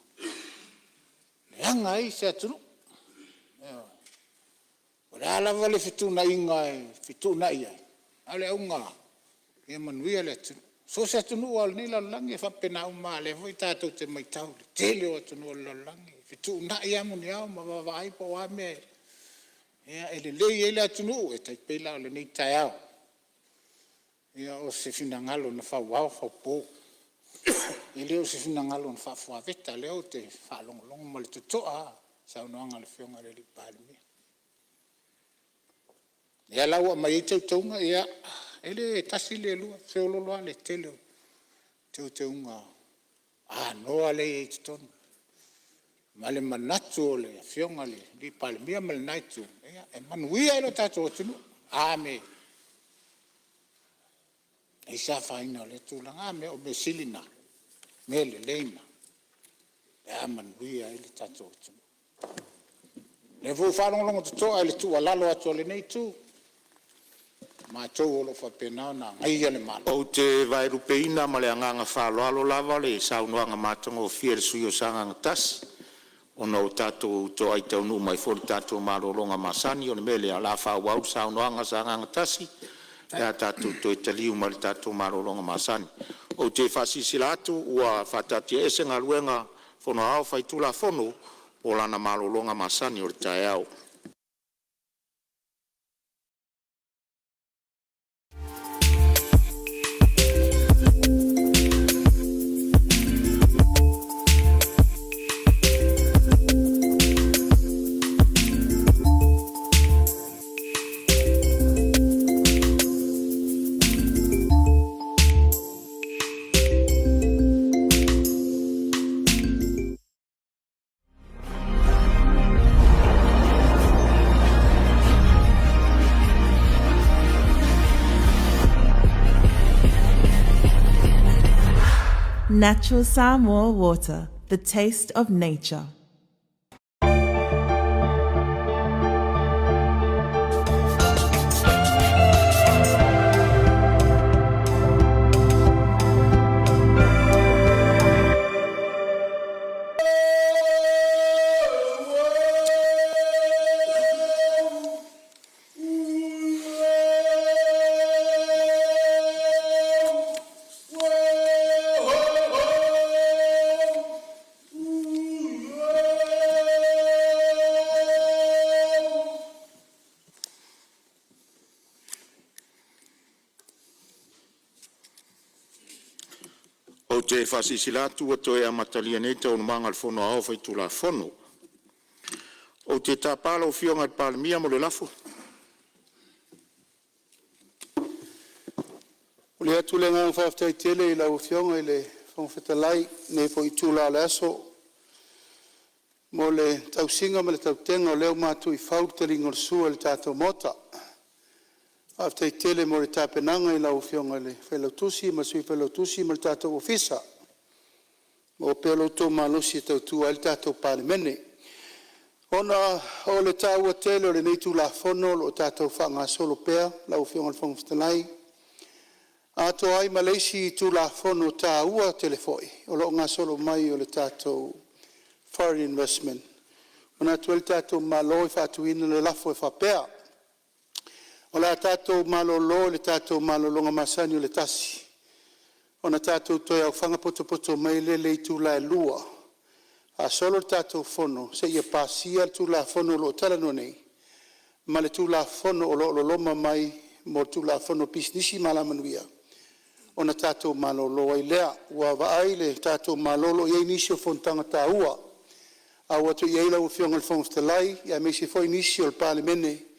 Speaker 9: leaga ai se atunuu. Ioe. O le a lava le fetuunaiga e fetuunai ai, a o le auga lava ia manuia le atunuu. So o se atunuu lava o lenei lalolagi e faapena uma lava, o lea foi tatou te matau i le tele o atunuu o le lalolagi, e fetuunai lava muniao ma vaavaai po o a mea e lelei ai le atunuu. E tai pei la o lenei taeao, o se finagalo na fau ao fau po, e le o se finagalo na faafuaveta, o lea ou te faalogologo ma le totoa lava i le saunoaga a le Afioga i le Palemia. O lea la ua aumai ai teuteuga, ia, e le tasi le lua, e feoloolo lava le tele o teuteuga anoa lea e i ai i totonu, ma le manatu o le Afioga i le Palemia ma lena itu, e manuia ai lo tatou atunuu. A mea e leai se afaina o lea tulaga, o mea sili na, o mea lelei na pe a manuia ai lo tatou atunuu. O lea foi ua faalogologo totoa i le tuualalo atu a lenei itu, o matou o lo o faapena ona agaia le Malo.
Speaker 8: Ou te vaelupeina ma le agaga faaaloalo lava le saunoaga matagofie a le sui usufono mo Sagaga 1, ona ua tatou toai taunuu mai foi i le tatou malologa masani. O le mea lea o le a faaauau le saunoaga a Sagaga 1 pe a tatou toe taliu mai le tatou malologa masani. Ou te faasilasila atu ua faataatiaese Galuega a le Fono Aoao Faitulafono mo lana malologa masani o le taeao.
Speaker 1: Natural Samoa water, the taste of nature.
Speaker 8: te faasilasila atu ua toe amatalia nei Taualumaga a le Fono Aoao Faitulafono. Ou te tapa lau Afioga i le Palemia mo le lafo.
Speaker 4: E momoli atu le agaga faafetai tele i lau Afioga i le Fofoga Fetalai i lenei foi itula o le aso mo le tausiga ma le tautega o lea ua matu i fau le taliga o le sua i le tatou Maota. Faafetai tele mo le tapenaga i lau Afioga i le Failautusi ma le Sui Failautusi ma le tatou Ofisa, maua pea lo outou malosi e tautua ai le tatou Palemene. Ona o le taua tele o lenei Tulafono o lo o tatou faagasolo pea lau Afioga i le Fofoga Fetalai, atoa ai ma le isi Tulafono taua tele foi o lo o gasolo mai o le tatou Foreign Investment, e manatu ai le tatou Malo e faatuina le lafo e faapea, O le a tatou malolo i le tatou malologa masani i le 1:00 ona tatou toe aofaga potopoto mai lea i le itula e 2:00 faasolo le tatou fono seia pasia le Tulafono o lo o talanoa nei ma le Tulafono o lo o loloma mai mo le Tulafono o Pisinisi ma Alamanuia ona tatou malolo ai lea. Ua vaai le tatou Malo o lo o i ai nisi o fonotaga taua e auai atu i ai lau Afioga i le Fofoga Fetalai aemaise foi nisi o le Palemene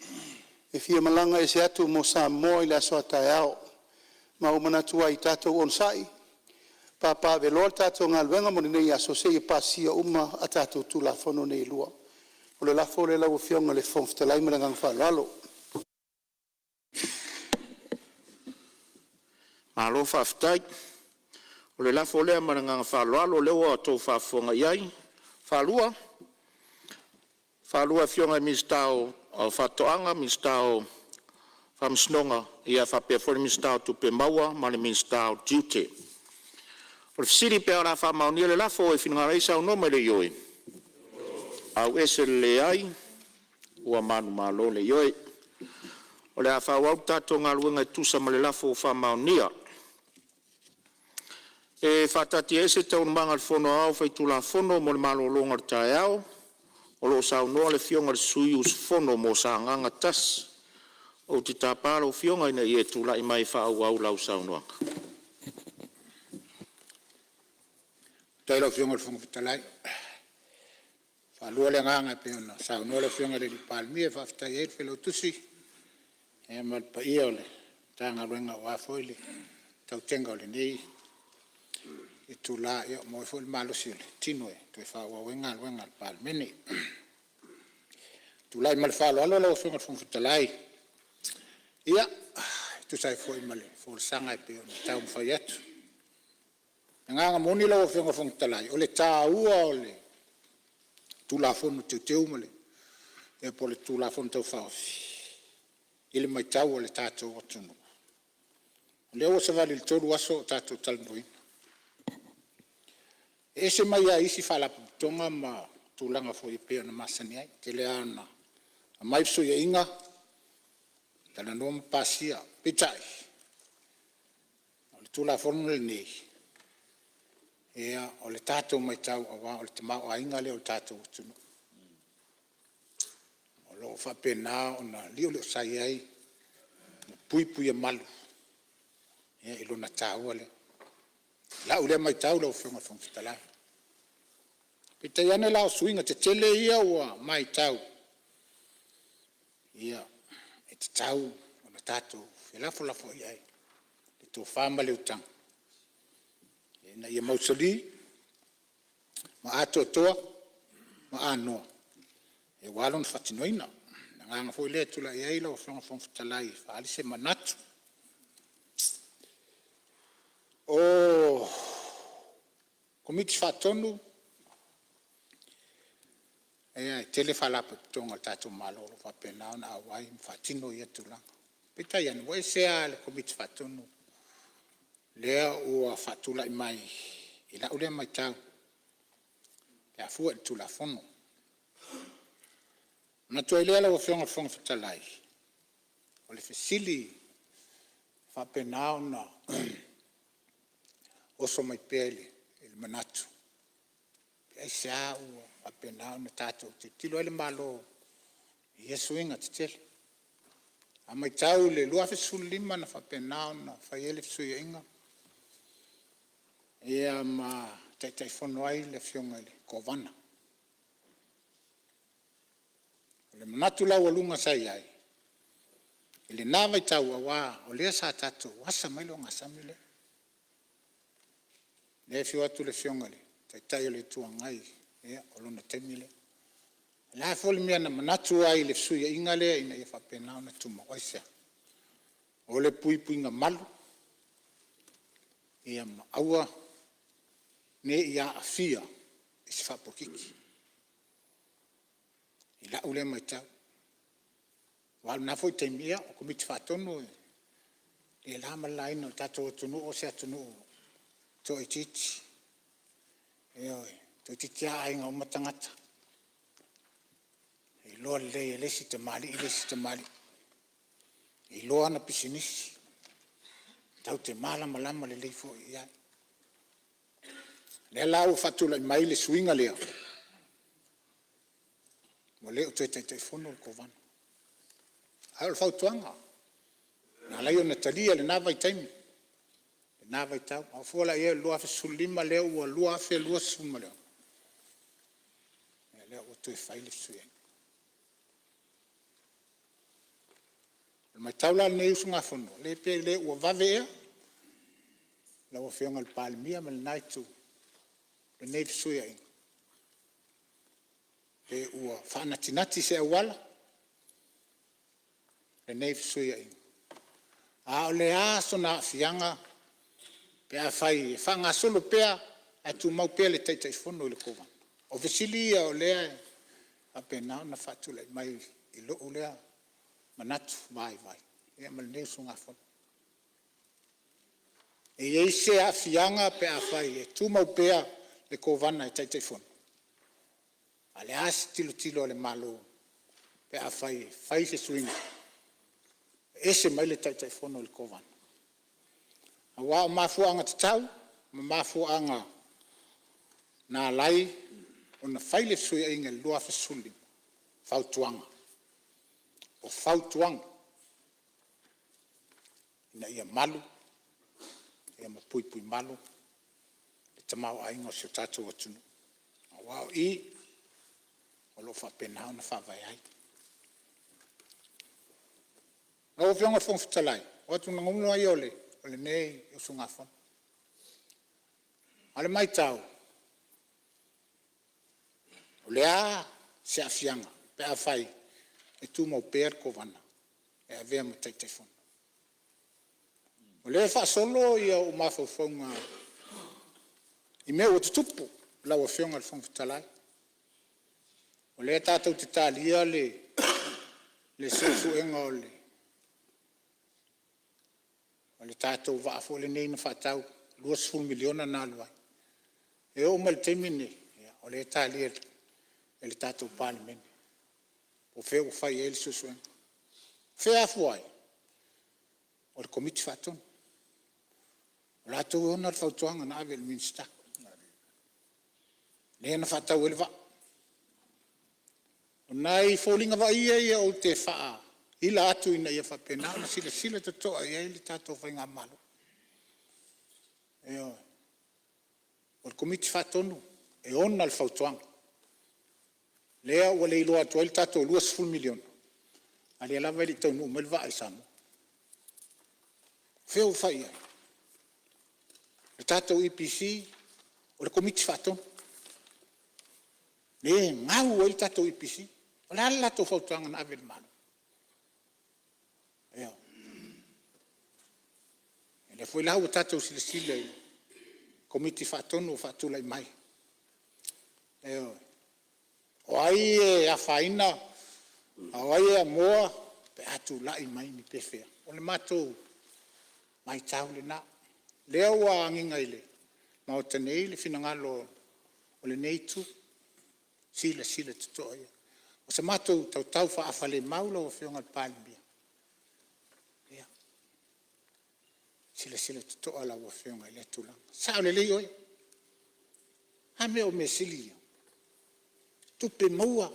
Speaker 4: e fia malaga ese atu mo Samoa i le aso a taeao. Ma ua manatu ai tatou onosai, papaaveloa le tatou galuega mo lenei aso seia pasia uma a tatou Tulafono nei e lua. O le lafo lea lau Afioga i le Fofoga Fetalai ma le agaga faaaloalo.
Speaker 8: Malo faafetai. O le lafo lea ma le agaga faaaloalo o lea ua outou faafofoga i ai. E faalua e Afioga i Minisita o Faatoaga, Minisita o Faamasinoga faapea foi le Minisita o Tupe Maua ma le Minisita o Tiute. O le fesili pe o le a faamaonia le lafo. E finagalo ai saunoa mai le ioe, aumai le manumalo le ioe. O le a faaauau le tatou galuega e tusa ma le lafo ua faamaonia. E faataatiaese Taualumaga a le Fono Aoao Faitulafono mo le malologa o le taeao o lo o saunoa le Afioga i le sui usufono mo Sagaga 1. Ou te tapa lau Afioga ina ia e tulai mai e faaauau lau saunoaga.
Speaker 9: Faafetai i lau Afioga i le Fofoga Fetalai. E faalua le agaga e pei ona saunoa le Afioga i le Palemia e faafetai ai le Failautusi ma le paia o le Matagaluega aua foi le tautega o lenei itula, ua maua ai foi le malosi o le tino e toe faaauau ai galuega a le Palemene. Tulai ma le faaaloalo lau Afioga i le Fofoga Fetalai, e tusa ai foi ma le folasaga e pei ona taumafai atu. O le agaga moni lau Afioga i le Fofoga Fetalai, o le taua o le Tulafono Teuteu po o le Tulafono Tau Faaofi i le matau a le tatou atunuu, o lea ua savali i le 3 aso o tatou talanoaina. E ese mai lava i isi Faalapotopotoga ma tulaga foi e pei ona masani ai. E tele lava ina aumai fesuiaiga, talanoa ma pasia. Peitai, o le Tulafono lenei, o le tatou matau aua o le tamaoaiga lea o le tatou atunuu, o lo o faapena ona lioliosai ai ma puipuiamalu i lona taua lea. I lau lea matau lau Afioga i le Fofoga Fetalai. Peitai ane la o suiga tetele ia ua matau, ia, e tatau ona tatou felafolafoai ai le tofa ma le utaga ina ia mausali ma atoatoa ma anoa aua lona faatinoina. O le agaga foi lea e tulai ai lau Afioga i le Fofoga Fetalai e faaali se manatu. O Komiti Faatonu, e tele Faalapotopotoga a le tatou Malo o lo o faapena ona auai ma faatino ia tulaga. Peitai ane, ua ese lava le Komiti Faatonu lea ua faatulai mai i lau lea matau e afua i le Tulafono. Ona manatu ai lea lau Afioga i le Fofoga Fetalai, o le fesili e faapena ona oso mai pea i le manatu, pe aisea ua faapena ona tatou tilotilo ai le Malo i ia suiga tetele. A matau i le 2015 na faapena ona fai ai le fesuiaiga. Ma Taitaifono ai le Afioga i le Kovana. O le manatu laualuga sa i ai i lena vaitau, aua o lea sa tatou asa mai le ogasami lea. O lea e afio atu le Afioga i le Taitai o le Itu Agai, o lona taimi lea. O le a foi le mea na manatu ai i le fesuiaiga lea ina ia faapena ona tumau. Aisea? O le puipuiga malu ia ma aua ne i aafia i se faapolokiki i lau lea matau. Aua o lena foi taimi, o Komiti Faatonu e le na ma le laina o le tatou atunuu o se atunuu toaitiiti. Ioe, toeitiiti lava aiga uma tagata, e iloa lelei e le isi tamalii le isi tamalii, e iloa ana pisinisi, tatou te malamalama lelei foi i ai. O lea la ua faatulai mai le suiga lea, ua le o toe Taitaifono le Kovana. A o le fautuaga na ala ai ona talia i lena vaitaimi lena vaitau. A fua la i ai o le 2015 lea ua 2026, lea ua toe fai le fesuiaiga. O le matau la a lenei usugafono, pe le ua vave ea lau Afioga i le Palemia ma lena itu lenei fesuiaiga? Pe ua faanatinati se auala lenei fesuiaiga? A o le a sona aafiaga pe afai e faagasolo pea ae tumau pea le Taitaifono i le Kovana? O fesili ia o lea e faapena ona faatulai mai i lou lea manatu vaivai ma lenei usugafono. E i ai se aafiaga pe afai e tumau pea le Kovana e Taitaifono? A o le a se tilotilo a le Malo pe afai e fai se suiga e ese mai le Taitaifono i le Kovana? Aua o mafuaaga tatau ma mafuaaga na ala ai ona fai le fesuiaiga i le 2015, o fautuaga. O fautuaga ina ia malu ma puipuimalu le tamaoaiga o si o tatou atunuu, aua o i o lo o faapena ona faavae ai. Lau Afioga i le Fofoga Fetalai, o atugaluga ia o lenei usugafono. A o le matau, o le a se aafiaga pe afai e tumau pea le Kovana e avea ma Taitaifono? O lea e faasolo ou mafaufauga i mea ua tutupu lau Afioga i le Fofoga Fetalai. O lea tatou te talia le suesuega o le tatou vaa foi lenei na faatau, $20 miliona na alu ai. E oo mai i le taimi lenei, o lea e talia e le tatou Palemene, po o fea ua fai i ai le suesuega. O fea e afua ai? O le Komiti Faatonu, o latou e ona le fautuaga na ave i le Minisita, lea na faatau ai le vaa. O nai foliga vaaia ia ou te faaila atu ina ia faapena ona silasila totoa i ai le tatou Faigamalo. Ioe. O le Komiti Faatonu e ona le fautuaga, lea ua le iloa atu ai le tatou $20 miliona, a o lea lava e le i taunuu mai le vaa i Samoa. O fea ua fai i ai? O le tatou EPC, o le Komiti Faatonu lea e gau ai le tatou EPC. O le a le latou fautuaga na ave i le Malo? Ioe. O lea foi la ua tatou silasila i Komiti Faatonu ua faatulai mai, ioe. O ai e afaina a o ai e amoa pe a tulai mai ni pefea? O le matou matau lena, lea ua agiga i le Maota nei le finagalo o lenei Itu, silasila totoa i ai. O se matou tautau faafalemau lau Afioga i le Palemia, ia silasila totoa lau Afioga i lea tulaga. E sao lelei oe, a mea o mea sili ia? Tupe maua,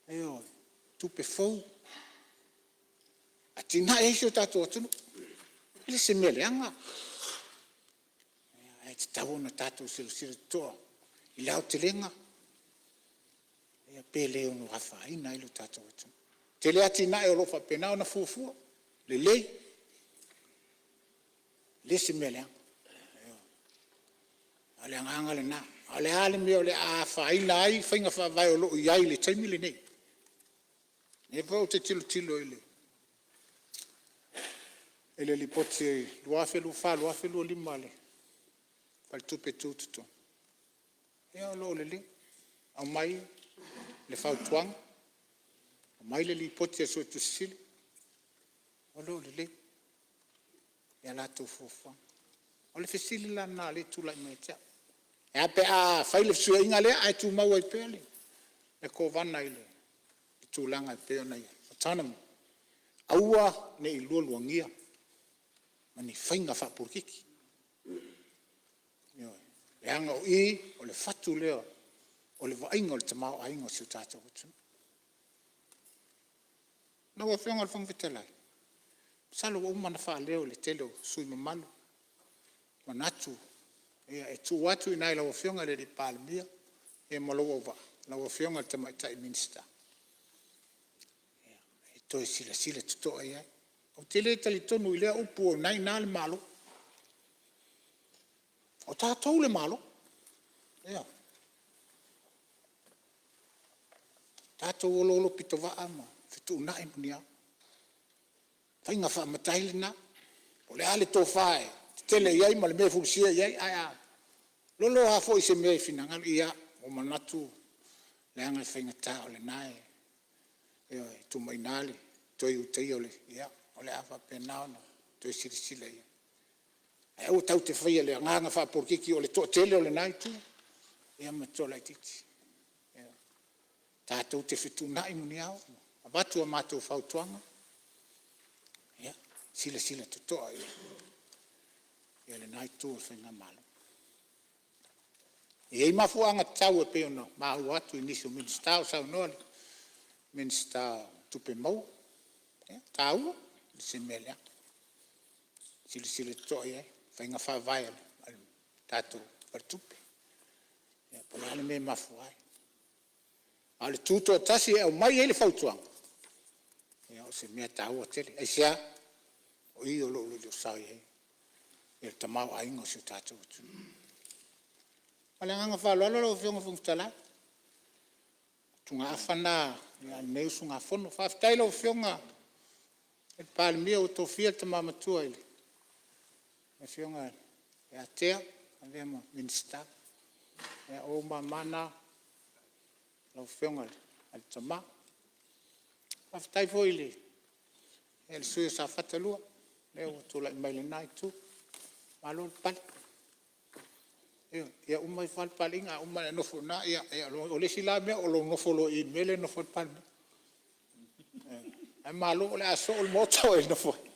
Speaker 9: ioe, tupe fou, atiae ai si o tatou atunuu. E le o se mea leaga. Ae tatau ona tatou silasila totoa i le aotelega pe le ono afaina ai lo tatou atunuu. E tele atinae o lo o faapena ona fuafua lelei, e le o se mea leaga. A o le agaga lena, a o le a le mea o le a afaina ai faiga faavae o lo o i ai i le taimi lenei? O lea foi ou te tilotilo i le Lipoti 2024/2025 a le Faletupe Tutotonu, ia o lo o lelei, aumai le fautuaga, aumai le lipoti a le Suetusi Sili, o lo o lelei a latou fuafuaga. O le fesili la lena o lea e tulai mai ia te au. E a pe a fai le fesuiaiga lea ae tumau ai pea le Kovana i le tulaga e pei ona i ai, autonomy. Aua ne i lualuagia ma ni faiga faapolokiki. Ioe. Leaga o i o le fatu lea o le vaaiga o le tamaoaiga o si o tatou atunuu. Lau Afioga i le Fofoga Fetalai, masalo ua uma ona faaleo e le tele o sui usufono mamalu manatu e tuu atu i ina i lau Afioga i le Palemia ma lou auvaa, lau Afioga i le Tamaitai Minisita, e toe silasila totoa i ai. Ou te le talitonu i lea upu o lena e i ina le Malo. O tatou le Malo. Ioe. Tatou oloolo pitovaa ma fetuunai ma ni a. O faiga faamatai lena. Po o le a le tofa e tetele i ai ma le mea e fulisia i ai, ae a lolo lava foi i se mea e finagalo, ia ua manatu leaga e faigata o lena e tuu mai i ina le toe ulutaia o le… ia o le a faapena ona toe silasila i ai. Ae aua tatou te faia i le agaga faapolokiki o le toatele o lena itu ma le toalaitiiti. Ioe. Tatou te fetuunai ma ni ao, avatu a matou fautuaga, ia silasila totoa i ai lena itu o le faigamalo. E i ai mafuaaga tatau e pei ona maua atu i nisi o Minisita o saunoa le Minisita o Tupe Maua, ia e taua, e le o se mea leaga. Silasila totoa i ai i faiga faavae a le tatou Faletupe, po o le a le mea e mafua ai. A o le tutoatasi e aumai ai le fautuaga, ia o se mea taua tele. Aisea? O i o lo o liliu sao i ai le tamaoaiga o si o tatou atunuu. Ma le agaga faaaloalo lau Afioga i le Fofoga Fetalai, o motugaafa na a lenei usugafono. Faafetai i lau Afioga i le Palemia ua tofia le tama matua le Afioga ia Tea e avea ma Minisita. Ia o ou mama na lau Afioga i le tama. Faafetai foi i le sui usufono mo Safata 2, le ua tulai mai i lena itu, malo le pale. Ia uma ifo lava le Palemia, a uma ona e nofo i ina, o le isi la mea o lou nofo loa i i i le mea lea e nofo ai le Palemia. Ae malo o le a soo le Maota o e nofo ai.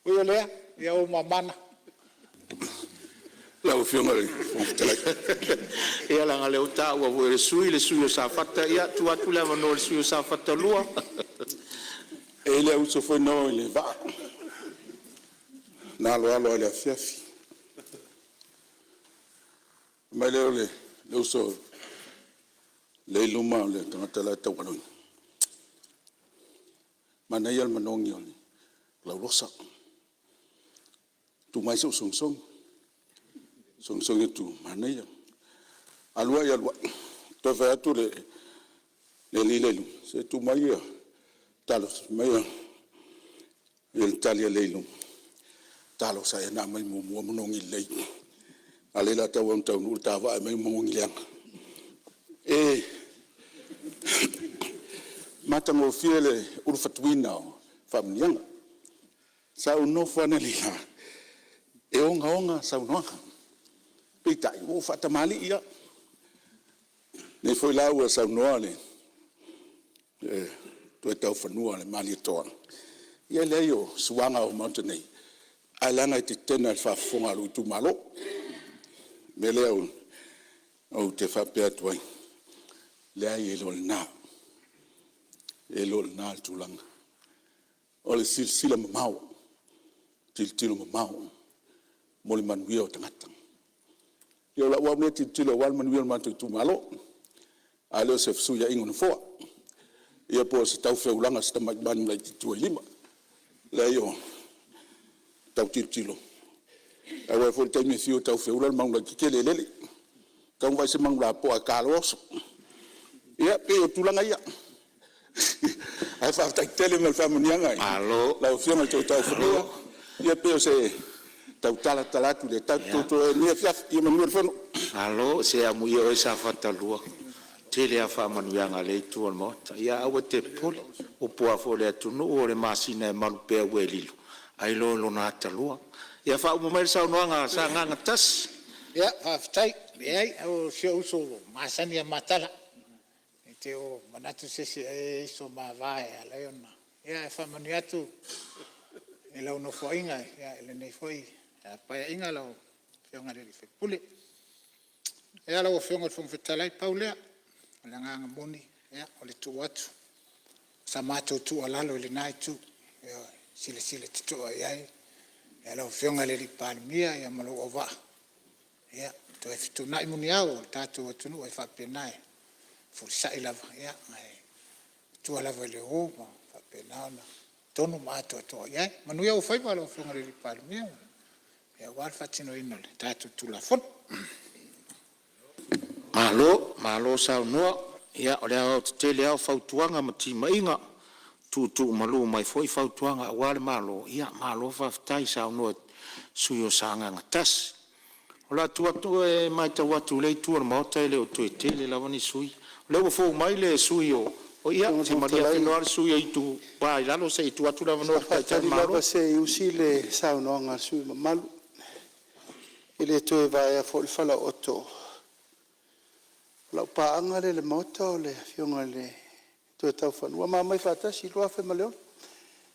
Speaker 9: Ui o lea, ia o ou mama na. Lau Afioga i le Fofoga Fetalai… Ia leaga o lea ua taua foi e le sui usufono le sui usufono mo Safata, ia tuu atu le avanoa i le sui usufono mo Safata 2. E i ai le uso foi na o i le vaa, na aloalo lava i le afiafi. Fai mai lea o le uso lea e i luma o le tagata la e taualoina, manaia le manogi o le laulosa, tuu mai se i ou sogisogi. Sogisogi atu, manaia. Alu ai alu ai, toe fai atu le alii lea i luma, se tuu mai ia Talosa. Fai mai le tali a le i luma, talosa ea na aumai muamua manogi lelei, a o lea o le a tauau ina taunuu le ta vaa e aumai manogi leaga. E matagofie le ulufatuina o faamanuiaga. Sa ou nofo lava analeila e ogaoga saunoaga, peitai ua ou faatamalii lava. O lenei foi la ua saunoa le Toetaufanua a le Malietoa, ia e leai o suaga o le Maota nei, ae leaga e tetena i le faafofoga a lou itumalo. O le mea lea ou te faapea atu ai, leai e le o lena, e le o lena le tulaga. O le silasila mamao, tilotilo mamao.
Speaker 5: mo le manuia o tagata. Ia o lau lava mea tilotilo aua le manuia o le matou itumalo, ae le o se fesuiaiga o nofoa, ia po o se tau feulaga o se tamai manu laitiiti ua i lima. Leai o le tau tilotilo, aua e i ai foi le taimi e fiu e tau feula le manu laitiiti e le lele. E tatau ona vaai se manu lapoa e ta loa oso. Ia, e pei o tulaga ia. Ae faafetai tele mo le faamanuiaga i lau Afioga i le Toetaufanua. Ia pei o se tautala tautala atu i lenei afiafi. Ia manuia le fono.
Speaker 8: Malo. Se amuia oe Safata 2, tele lava faamanuiaga a lea itu o le Maota. Ia ae aua e te popole, o upu lava foi a le atunuu, o le masina e malu pea ua e lilo, ai loa o lona atalua. Ia faauma mai le saunoaga a Sagaga 1.
Speaker 9: Ia faafetai. Leai o si ou uso ua masani lava i ma tala, ne i te i ua manatu se isi ai e i ai so ma va e ala ai ona… Ae faamanuia atu i lau Nofoaiga i lenei foi Paeaiga lau Afioga i le sui usufono. Ia lau Afioga i le Fofoga Fetalai, pau lea, o le agaga moni o le tuu atu o sa matou tuualalo i lena Itu, e silasila totoa i ai lau Afioga i le Palemia ma lou auvaa, ia toe fetuunai muniao o le tatou atunuu e faapena, e fefulisai lava ae tua lava i le uo ma faapena ona tonu ma atoatoa i ai. Manuia ou faiva lau Afioga i le Palemia aua le faatinoina o le tatou Tulafono.
Speaker 8: Malo, malo saunoa. Ia o le aoaotetele lava o fautuaga ma timaiga, tuutuumalu mai foi fautuaga aua le Malo, ia malo faafetai saunoa i le sui usufono mo Sagaga 1. O le a tuu atu, e matau atu i lea itu o le Maota e le o toe tele lava ni sui usufono. O lea ua fou mai le sui usufono mo… Ia, se malie atu le sui usufono mo Itupa i Lalo se i tuu atu le avanoa i le Taitai o
Speaker 4: Sa
Speaker 8: le
Speaker 4: faatali
Speaker 8: Malo.
Speaker 4: lava se i usi le saunoaga a le sui usufono mamalu, e le toe vaea foi le falaooto. O lau paaga lea i le Maota o le Afioga i le Toetaufanua. Na ma omai faatasi i le 2006.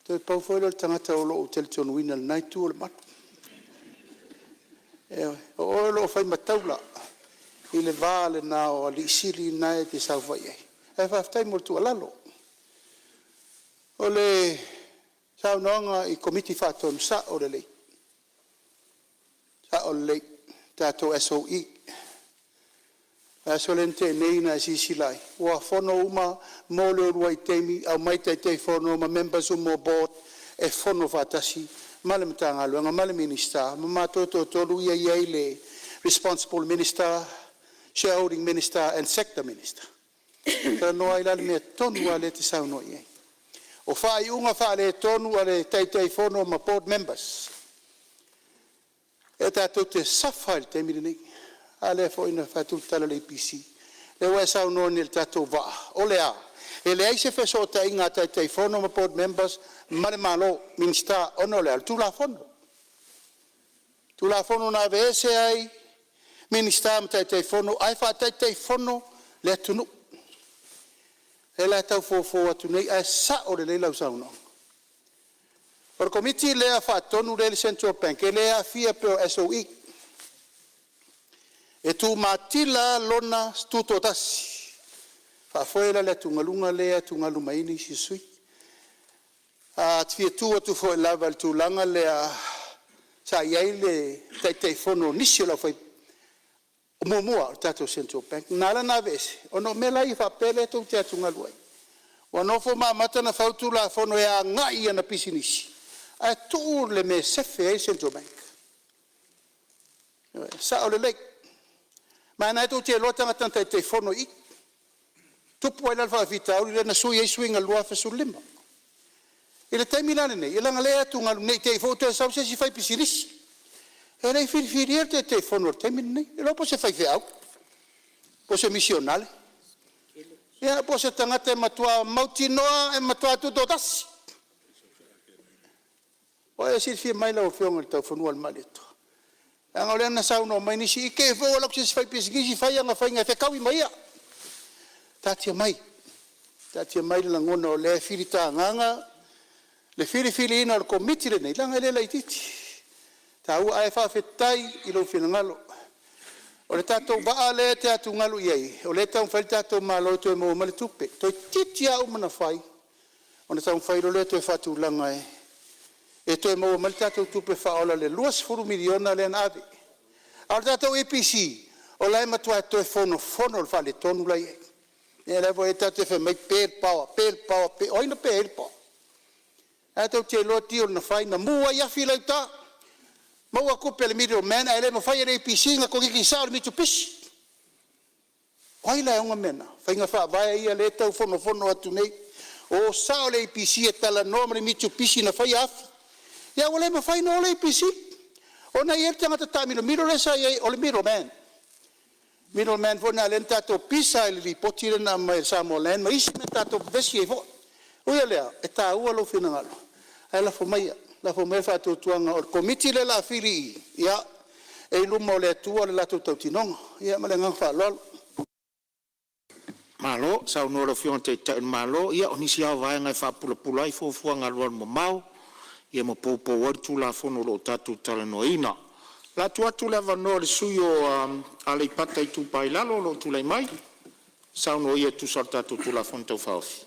Speaker 4: Toe pau foi lea o le tagata o lo o ou talitonuina i lena itu o le malu. Ioe. O oe o lo o fai ma taula i le va lena o alii sili na e te saofai ai, ae faafetai mo le tuualalo. O le saunoaga i Komiti Faatonu, e sao lelei, sao lelei, tatou SOE. O le aso lea na tea nei na e silasila ai, ua fono uma mo le uluai taimi, aumai Taitaifono ma members uma o board e fono faatasi ma le Matagaluega ma le Minisita ma matou e toatolu ia e i ai le responsible minister, shareholding minister and sector minister. E talanoa ai la i le mea tonu lava lea e te saunoa i ai. O faaiuga faaletonu a le Taitaifono ma board members e tatou te suffer ai i le taimi lenei. A lea foi na fai atu le tala a le EPC, lea ua e saunoa nei i le tatou vaa, o le a? E leai se fesootaiga a Taitaifono ma Board Members ma le Malo, Minisita, ona o le a? O le Tulafono. Tulafono na aveese ai Minisita ma Taitaifono ae faataitaifono le atunuu. Lea la e tau fofo atu nei, ae sao lelei lau saunoaga. O le Komiti lea Faatonu lea e i le Central Bank, e le aofia pei o SOE. E tumatila lava lona tutoatasi, e faafoe la le atugaluga lea e atugalu mai ai nisi o sui usufono. A e fia tu atu foi lava i le tulaga lea sa i ai le Taitaifono o nisi o le aufai... muamua o le tatou Central Bank na ala ona aveese ona o mea la ia faapea lea tou te atugalu ai, ua nofo ma amata ona fau le Tulafono e agai i ana pisinisi ae tuu le mea e sefe ai le Central Bank. Ioe, e sao lelei. Ma o lena tou te iloa tagata na taitaifono i i, tupu ai la le faafitauli lea na sui ai suiga i le 2015. I le taimi la lenei, leaga o lea e atugalu ne i te i foi ua toe sau se isi fai pisinisi. E le i filifilia le Taitaifono i le taimi lenei, le iloa po o se faifeau, po o se misionale, ia po o se tagata e matua mautinoa e matua tutoatasi. Ua e silafia mai lau Afioga i le Malietoa, leaga o lea na saunoa mai nisi, i te i foi ua alu atu se isi faipisinisi fai ana faiga e fetaui ma ia. Taatia mai, taatia mai le lagona o lea e filitagaga le filifiliina o le Komiti lenei leaga e le laitiiti, e taua. Ae faafetai i lou finagalo. O le tatou vaa lea e te atugalu i ai, o lea e taumafai le tatou Malo e toe maua mai le tupe, toeitiiti lava uma ona fai ona taumafai loa lea e toe faatulaga e e toe maua mai le tatou tupe faaola i le $20 miliona lea na ave. A o le tatou EPC, o la e matua toe fonofono le faaletonu la e i ai. Ia lea foi tatou te fai mai pe le power, pe le power, o ai na pe ai le power? O lena tou te iloa deal na fai, na mu ai afi la e i uta, maua tupe a le middle man ae le mafai e le EPC ona koneti sao i le Mitsubishi. O ai la e ona mea na? Faiga faavae ia lea e tau fonofono atu nei, o sao le EPC e talanoa ma le Mitsubishi na faia afi, ae ua le mafai ona o le EPC ona e i ai le tagata taamilomilo lea sa i ai o le middle man. Middle man foi lena lea na tatou pisa ai i le lipoti lea na aumai e le Samoa Land ma isi mea na tatou vevesi ai foi. Ui o lea, e taua lou finagalo ae lafo maia, lafo maia le faatuatuaga o le Komiti lea o le a fili i i, ia e i luma o le Atua le latou tautinoga. Ia ma le agaga faaaloalo. Malo saunoa i lau Afioga i le Taitai o le Malo. Ia o nisi lava o vaega e faapulapula ai fuafuaga alualumamao ia ma poupou ai le Tulafono o lo o tatou talanoaina. O le a tuu atu le avanoa i le sui usufono mo Aleipata Itupa i Lalo o lo o tulai mai e saunoa ia e tusa o le tatou Tulafono Tau Faaofi.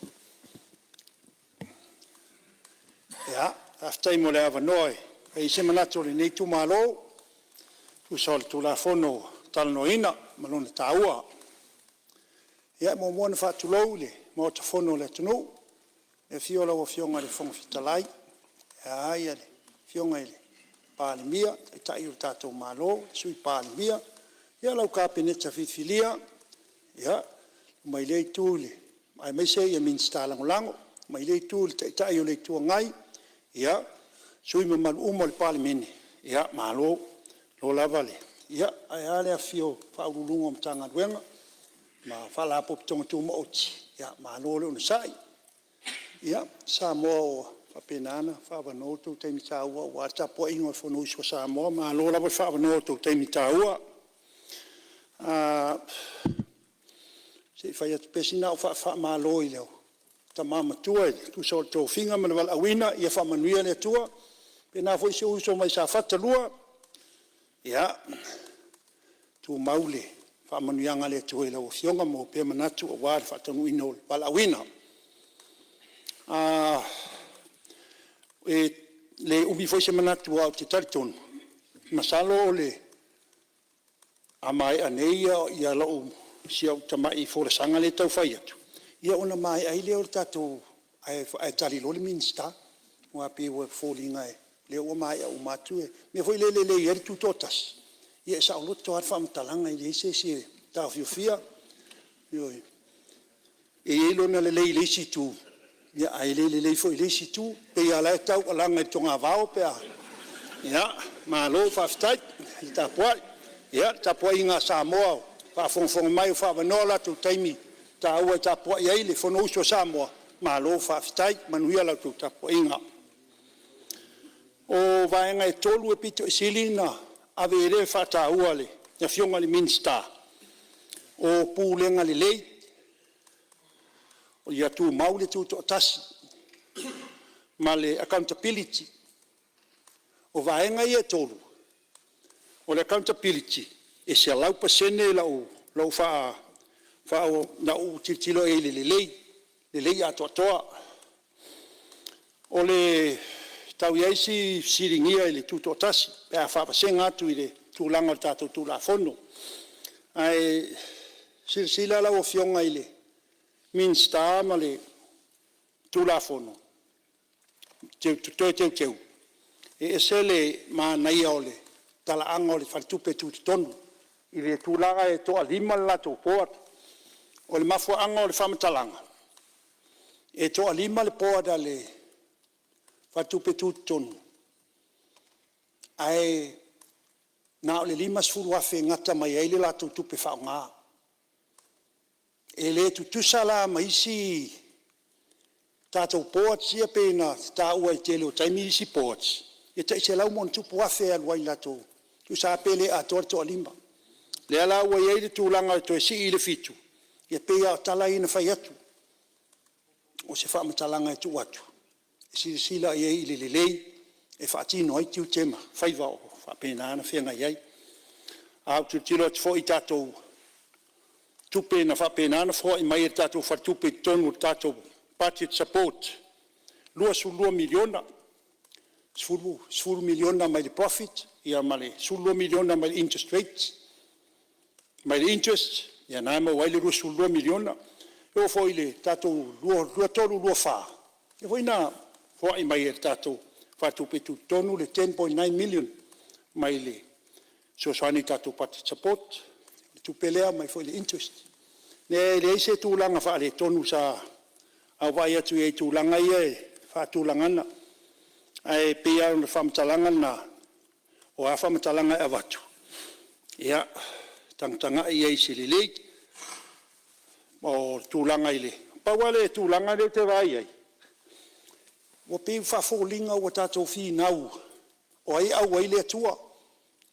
Speaker 10: Faafetai mo le avanoa e fai ai se manatu o lenei itumalo e tusa o le Tulafono ua talanoaina ma lona taua. Ia, e muamua ona faatulou i le Maota Fono o le atunuu i le afio o lau Afioga i le Fofoga Fetalai, ae a le Afioga i le Palemia, le Taitai o le tatou Malo, le Sui Palemia, lau Kapeneta filifilia, mai lea itu aemaise Minisita Lagolago. Mai lea itu i le Taitai o le Itu Agai ma sui usufono mamalu uma o le Palemene, malo lava le… Ae a le afifio o Ofisa Sili o Pulega o Matagaluega ma Faalapotopotoga Tumaoti, malo le onosai. Ia, Samoa ua faapena ona faaavanoa lo outou taimi taua aua le tapuaiga o le Fonousu a Samoa, malo lava le faaavanoa i lo outou taimi taua. Se i fai atu pea sina au faamalo i le tama matua e tusa o le tofiga ma le valaauina, ia faamanuia le Atua. E faapena foi si ou uso mai Safata 2, ia tumau le faamanuiaga a le Atua i lau Afioga, maua pea manatu aua le faataunuuina o lou valaauina. E le umi foi se manatu aua ou te talitonu, masalo a maea nei si au tamai folasaga lea e tau fai atu, ia ona maea ai lea o le tatou… ae tali loa le Minisita. Aua e pei e foliga o lea ua maea uma atu. O le mea foi lea e lelei ai le tutoatasi, ia e saoloto lava le faamatalaga e leai se isi e taofiofia. Ioe. E i ai lona lelei i le isi itu, ae le lelei foi i le isi itu. E pei lava o la e taualaga i le togavao pe a… Ia, malo faafetai le tapuai. Ia, le tapuaiga a Samoa o faafogafoga mai o faaavanoa o latou taimi taua e tapuai ai le Fonousu a Samoa, malo faafetai. Manuia la outou tapuaiga. O vaega e tolu e aupito sili ona ave i ai le faataua a le Afioga i le Minisita, o pulega lelei, ia tumau le tutoatasi ma le accountability. O vaega ia e tolu, o le accountability, e 100% lau tilotilo i ai i le lelei, lelei atoatoa. E tau i ai si fesiligia i le tutoatasi pe a faavasega atu i le tulaga o le tatou Tulafono. Ae silasila lau Afioga i le Minisita ma le Tulafono Toe Teuteu, e ese le manaia o le talaaga o le faletupe tutotonu i le tulaga e toalima le latou board. O le mafuaaga o le faamatalaga, e toalima le board a le faletupe tutotonu, ae na o le $50,000 e gata mai ai le latou tupe faaaoga. E le tutusa la ma isi tatou boards ia pei ona taua i le tele o taimi isi boards, e tai $100+ e alu ai i latou… tusa lava pe le atoa le toalima. O lea la ua i ai le tulaga e toe sii i le 7, ia pei lava o tala ia na fai atu, o se faamatalaga e tuu atu e silasila i ai i le lelei e faatino ai tiute ma faiva o lo o faapena ona feagai ai. A ou tilotilo atu foi i tatou tupe na faapena ona foai mai e le tatou faletupe i totonu o le tatou budget support, e $22 miliona. $10 miliona mai le profit ma le $12 miliona mai le interest rate, mai le interest, ia lena e maua ai le $22 miliona. E oo foi i le tatou 2023/2024, lea foi na foai mai e le tatou Faletupe Tutotonu le $10.9 million mai le fesoasoani i le tatou public support, le tupe lea mai foi le interest. E leai se tulaga faaletonu sa vaai atu i ai i tulaga ia i le faatulagaga. Ae pei lava o le faamatalaga lena, o a faamatalaga e avatu, ia tagatagai i ai i se lelei. Na pau lava le tulaga lea ou te vaai i ai, ua pei e faafoliga ua tatou finau o ai e au ai le Atua.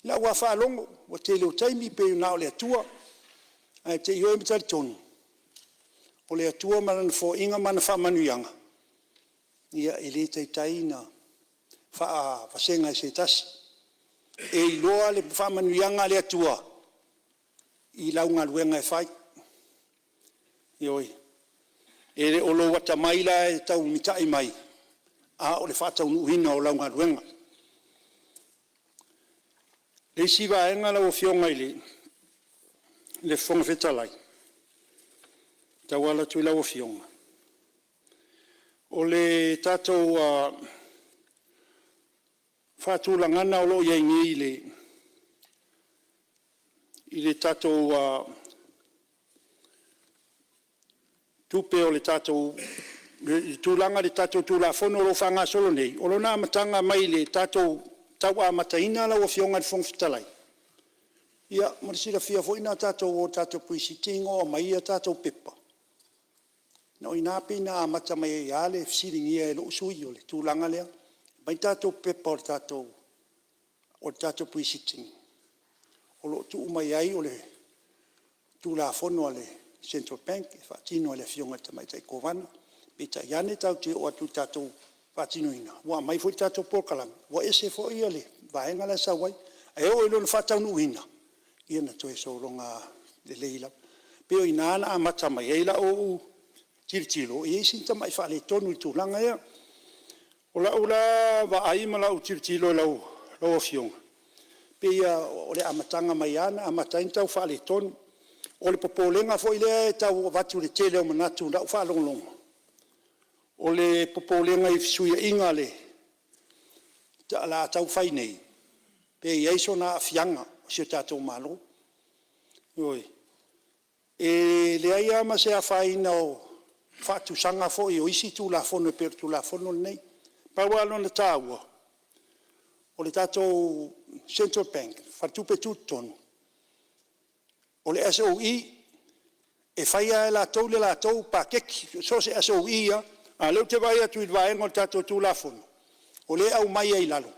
Speaker 10: I lau lava faalogo, o le tele o taimi pei na o le Atua, ae ou te ioe ma talitonu, o le Atua ma Lana foaiga ma ana faamanuiaga, e le taitai ona faavasega e se tasi. E iloa le faamanuiaga a le Atua i lau galuega e fai. Ioe. E le o lou atamai la e tau mitai mai, a o le faataunuuina o lau galuega. O le isi vaega lau Afioga i le Fofoga Fetalai e tauala atu i lau Afioga, o le tatou faatulagaga o lo o i ai nei i le tatou tupe o le tulaga i le tatou Tulafono o lo o faagasolo nei, o lona amataga mai i le tatou tau amataina lau Afioga i le Fofoga Fetalai, ia mo le silafia foi na tatou o i le tatou Pre-Sitting o aumai tatou pepa, o i ina pei na amata mai ai lava le fesiligia e lou sui usufono o le tulaga lea. Aumai tatou pepa o le tatou Pre-Sitting o lo o tuu mai ai o le Tulafono a le Central Bank e faatino e le Afioga i le Tamaitai Kovana. Peitai ane tatou te oo atu i le tatou faatinoina ua aumai foi le tatou polokalame ua ese foi le vaega la e sau ai. Ae oo i lona faataunuuina, ia na toe sologa lelei lava. E pei o i ina na amata mai ai lau tilotilo e i ai sina tamai faaletonu i le tulaga lea. O lau la vaai ma lau tilotilo i lau Afioga, e pei lava o le amataga mai lava na amata ai ona tau faaletonu. O le popolega foi lea e tau avatu i le tele o manatu i lau faalogologo, o le popolega i fesuiaiga o le a tau fai nei, pe i ai sona aafiaga o si o tatou Malo. Ioe. E leai lava ma se afaina o faatusaga foi o isi Tulafono e pei o le Tulafono lenei. Pau lava lona taua, o le tatou Central Bank, Faletupe Tutotonu, o le SOE, e fai lava e latou le latou paketi, so o se SOE lava. A o lea ou te vaai atu i le vaega o le tatou Tulafono, o lea e aumai ai i lalo,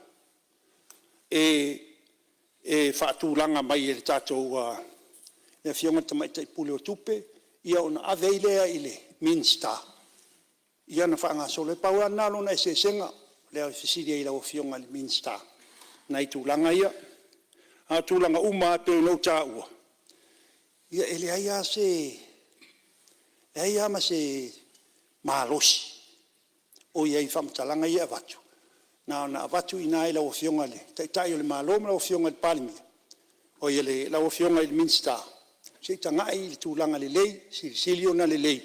Speaker 10: e faatulaga mai e le tatou Afioga i le Tamaitai Pule o Tupe, ia ona ave ai lea i le Minisita ona faagasolo lea. Na pau lava lena o lona eseesega, lea e fesili ai i lau Afioga i le Minisita i nai tulaga ia. A o tulaga uma lava pei ona ou taua, ia e leai lava ma se malosi o i ai i faamatalaga ia e avatu, na ona avatu i ina i lau Afioga i le Taitai o le Malo ma lau Afioga i le Palemia, oi lau Afioga i le Minisita, se i tagai i le tulaga lelei, silisili ona lelei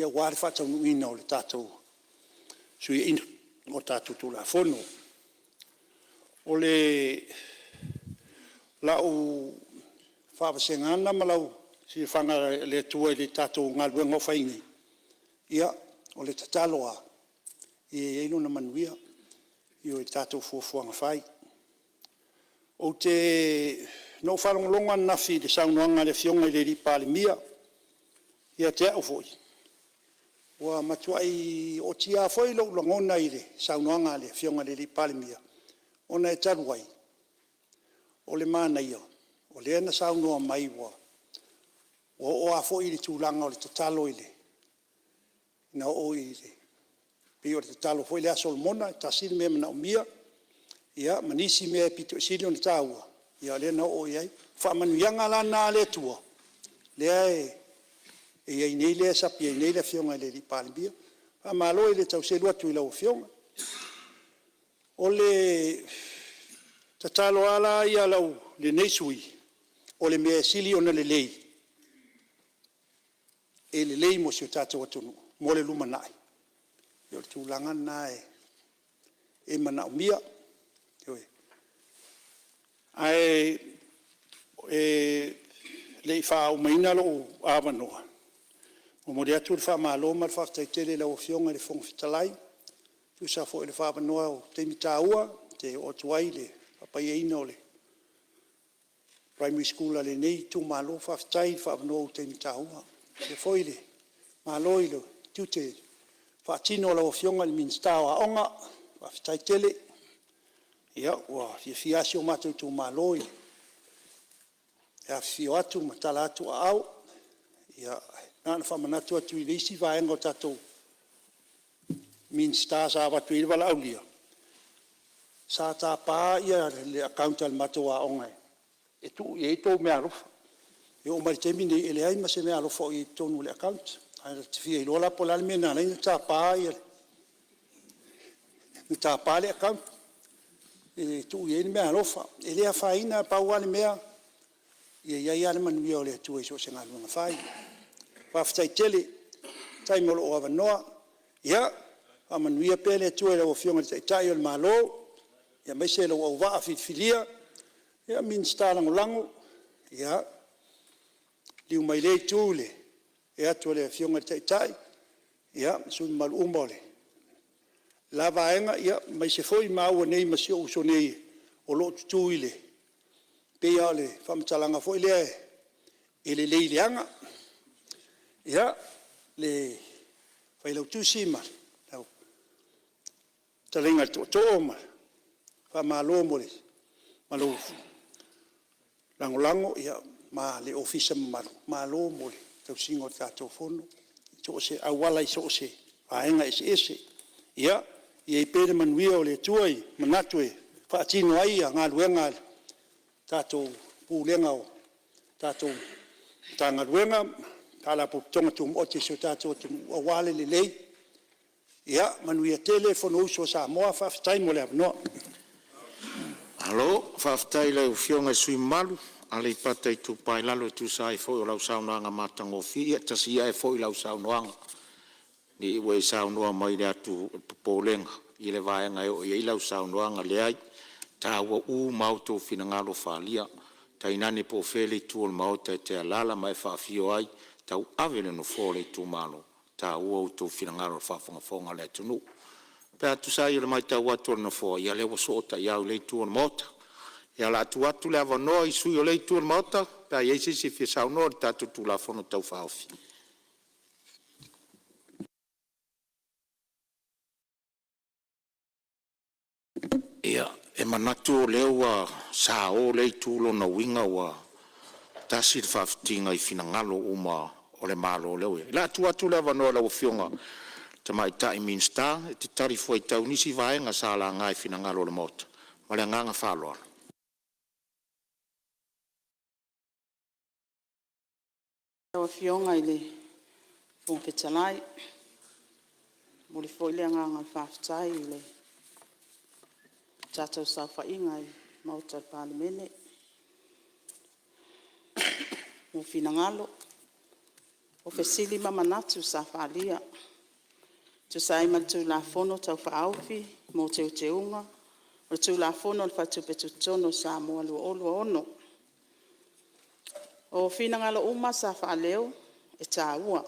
Speaker 10: aua le faataunuuina o le tatou fesuiaiga o tatou Tulafono. O lau faavasegaga ma lau silafaga e le Atua i le tatou galuega o fai nei, ia, o le tatalo lava ia i ai lona manuia i tatou fuafuaga fai. Na ou faalogologo ananafi i le saunoaga a le Afioga i le Palemia, ia te au foi, ua matuai ootia lava foi lou lagona i le saunoaga a le Afioga i le Palemia, ona e talu ai, o le manaia o lea na saunoa mai ua oo lava foi le tulaga o le tatalo na oo i le… pei o le tatalo foi lea a Solomona e tasi le mea e manaomia, ia ma nisi mea e aupito sili ona taua, ia lea na oo i ai. O faamanuiaga la na a le Atua lea e i ai nei lea e sapi ai nei le Afioga i le Palemia. Faamalo, e le tau selu atu i lau Afioga. O le tatalo lava la ia a lenei sui usufono, o le mea e sili ona lelei, e lelei mo si o tatou atunuu mo le lumanai, o le tulaga lena e manaomia. Ioe. Ae le i faaumaina lou avanoa, e momoli atu le faamalo ma le faafetai tele i lau Afioga i le Fofoga Fetalai e tusa foi o le avanoa i le taimi taua ou te oo atu ai i le faapaiaina o le primary school a lenei itumalo. Faafetai le avanoa i le taimi taua. Faapea foi le malo i tiute faatino a lau Afioga i le Minisita o Aoga, faafetai tele. Ua fiafia lava si o matou itumalo e afifio atu ma tala atu aao. Na ona faamanatu atu i le isi vaega o tatou Minisita sa avatu i ai le valaaulia, sa tapa le account a le matou aoga e tuu i ai a outou meaalofa. E oo mai i le taimi lenei, e leai ma se meaalofa o i ai i totonu o le account. Ae ou te fia iloa la po o le a le mea na ala ai ona tapa le account e tuu i ai le meaalofa. E le afaina, pau lava le mea, ia i ai lava le manuia o le Atua i so o se galuega fai. Faafetai tele. Faafetai mo lou avanoa. Ia faamanuia pea le Atua i lau Afioga i le Taitai o le Malo aemaise lou auvaa filifilia, Minisita Lagolago. Ia, liliu mai i lea Itu i le afio atu o le Afioga i le Taitai ma sui usufono mamalu uma o le la Vaega, aemaise foi maua nei ma si ou uso nei o lo o tutu i le… pei lava o le faamatalaga foi lea, e lelei leaga. Ia, le Failautusi ma lau Fetalaiga i le Tootoo, faamalo mo lou lagolago ma le ofisa mamalu, malo mo le tausiga o le tatou Fono i so o se auala i so o se vaega eseese. Ia i ai pea le manuia o le Atua i manatu e faatino ai galuega a le tatou Pulega o tatou Matagaluega ma Faalapotopotoga Tumaoti a si o tatou atunuu aua le lelei. Ia manuia tele le Fonousu a Samoa. Faafetai mo le avanoa. Malo faafetai i lau Afioga i le sui usufono mamalu mo Aleipata Itupa i Lalo e tusa ai foi o lau saunoaga matagofie. Ia tasi ae foi i lau saunoaga ne i e saunoa mai i le atu popolega i le vaega e oo i ai lau saunoaga. Leai, e taua uma lava outou finagalo faaalia, tainane po o fea le itu o le Maota e te alaala ma e faafio ai e tauave le nofoa o le itumalo, e taua outou finagalo i le faafogafoga a le atunuu. Pe a tusa ai o le matau atu a le Nofoa, ia o lea ua soo ta'iao i lea itu o le Maota. Ia, o le a tuu atu le avanoa i sui usufono o lea itu o le Maota pe a i ai se isi e fia saunoa i le tatou Tulafono Tau Faaofi. Ia, e manatu o lea ua sao lea itu, o lona uiga ua tasi le faafitiga i finagalo uma o le Malo o lea ua i ai. O le a tuu atu le avanoa i lau Afioga i le Tamaitai Minisita e te talifuaitau i nisi vaega sa laga i finagalo o le Maota. Ma le agaga faaaloalo.
Speaker 11: Lau Afioga i le Fofoga Fetalai, e momoli foi le agaga o le faafetai i le tatou saofaiga i le Maota o le Palemene i finagalo, o fesili ma manatu sa faaalia e tusa ai ma le Tulafono Tau Faaofi mo Teuteuga o le Tulafono o le Faletupe Tutotonu o Samoa 2020. O finagalo uma sa faaleo e taua,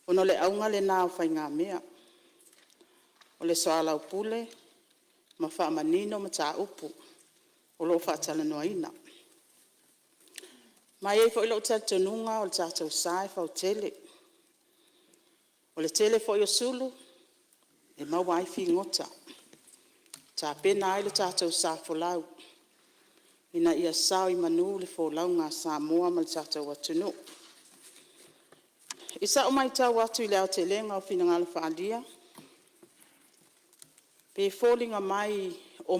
Speaker 11: ona o le auga lena o faigamea, o le soalaupule ma faamanino mataupu o lo o faatalanoaina. Ma e i ai foi lou talitonuga o le tatou sa e fautele. O le tele foi o sulu e maua ai figota, e tapena ai le tatou sa folau ina ia sao i manu le folauga a Samoa ma le tatou atunuu. I sau maitau atu i le aotelega o finagalo faaalia, e foliga mai o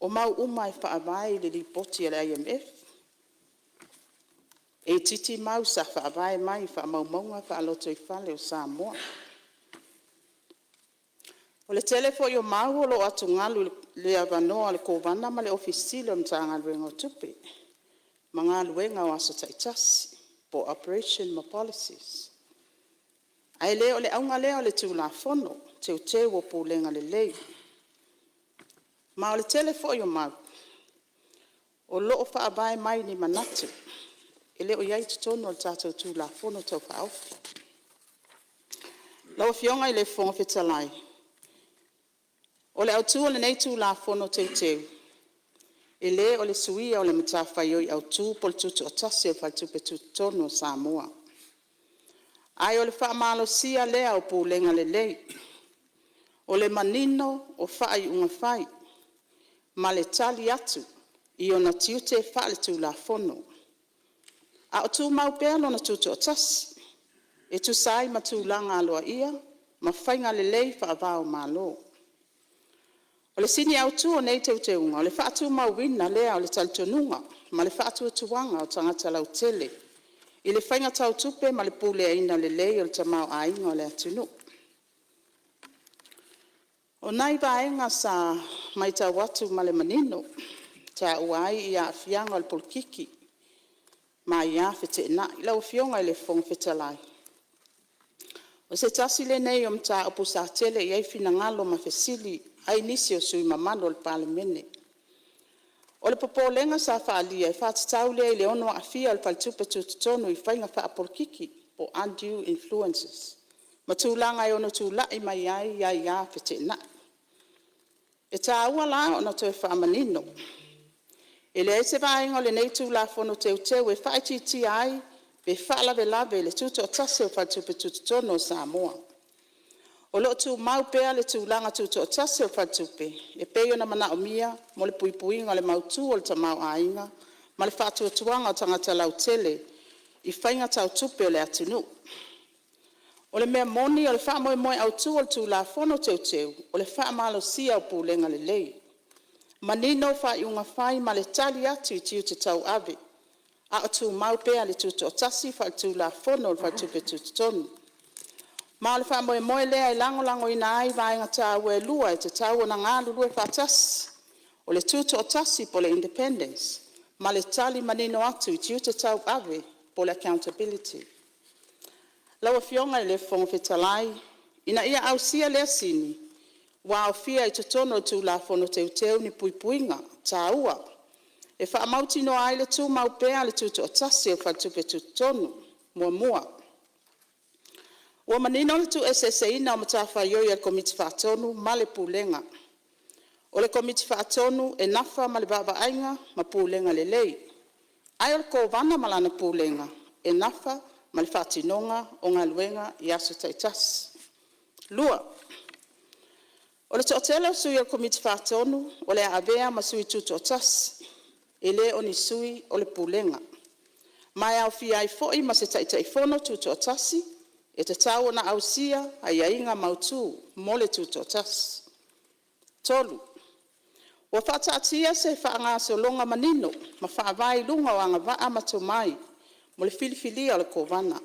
Speaker 11: mau uma e faavae i le Lipoti a le IMF. E itiiti mau sa faavae mai i faamaumauga faalotoifale o Samoa. O le tele foi o mau o lo o atugalu i le avanoa o le Kovana ma le Ofisa Sili o le Matagaluega o Tupe ma galuega o aso taitasi po o operation ma policies. Ae le o le auga lea o le Tulafono Teuteu o Pulega Lelei. Ma o le tele foi o mau o lo o faavae mai ni manatu e le o i ai i totonu o le tatou Tulafono Tau Faaofi. Lau Afioga i le Fofoga Fetalai, o le autu o lenei Tulafono Teuteu, e le o le suia o le matafaioi autu po o le tutoatasi o le Faletupe Tutotonu o Samoa. Ae o le faamalosia lea o pulega lelei, o le manino o faaiuga fai ma le tali atu i ona tiute faale-Tulafono, a o tumau pea lona tutoatasi, e tusa ai ma tulaga aloaia ma faiga lelei faava-o-Malo. O le sini autu o nei Teuteuga, o le faatumauina lea o le talitonuga ma le faatuatuaga o tagata lautele i le faiga tau tupe ma le puleaina lelei o le tamaoaiga o le atunuu. O nai vaega sa matau atu ma le manino, taua ai aafiaga o le polokiki ma aia feteenai. Lau Afioga i le Fofoga Fetalai, o se tasi lenei o mataupu sa tele i ai finagalo ma fesili ai nisi o sui usufono mamalu o le Palemene. O le popolega sa faaalia e faatatau lea i le ono aafia o le Faletupe Tutotonu i faiga faapolokiki po o undue influences ma tulaga e ono tulai mai ai aia feteenai. E taua la ona toe faamanino, e leai se vaega o lenei Tulafono Teuteu e faaitiitia ai pe faalavelave i le tutoatasi o le Faletupe Tutotonu o Samoa. O lo o tumau pea le tulaga tutoatasi o le Faletupe e pei ona manaomia mo le puipuiga o le mautu o le tamaoaiga ma le faatuatuaga o tagata lautele i faiga tau tupe a le atunuu. O le mea moni o le faamoemoe autu o le Tulafono Teuteu, o le faamalosia o pulega lelei, manino faaiuga fai ma le tali atu i tiute tauave, a o tumau pea le tutoatasi faale-Tulafono o le Faletupe Tutotonu. Ma o le faamoemoe lea e lagolagoina ai vaega taua e lua e tatau ona galulue faatasi, o le tutoatasi po o le independence ma le tali manino atu i tiute tauave po o le accountability. Lau Afioga i le Fofoga Fetalai, ina ia ausia lea sini, ua aofia i totonu o le Tulafono Teuteu ni puipuiga taua e faamautinoa ai le tumau pea o le tutoatasi o le Faletupe Tutotonu. Muamua, ua manino le tuueseeseina o matafaioi a le Komiti Faatonu ma le Pulega. O le Komiti Faatonu e nafa ma le vaavaaiga ma pulega lelei, ae o le Kovana ma lana Pulega e nafa ma le faatinoga o galuega i aso taitasi. Lua, o le toatele o sui o le Komiti Faatonu o le a avea ma sui tutoatasi, e le o ni sui o le Pulega. Ma e aofia ai foi ma se Taitaifono tutoatasi e tatau ona ausia aiaiga mautu mo le tutoatasi. Tolu, ua faataatia se faagasologa manino ma faavae i luga o agavaa ma tomai mo le filifilia o le Kovana.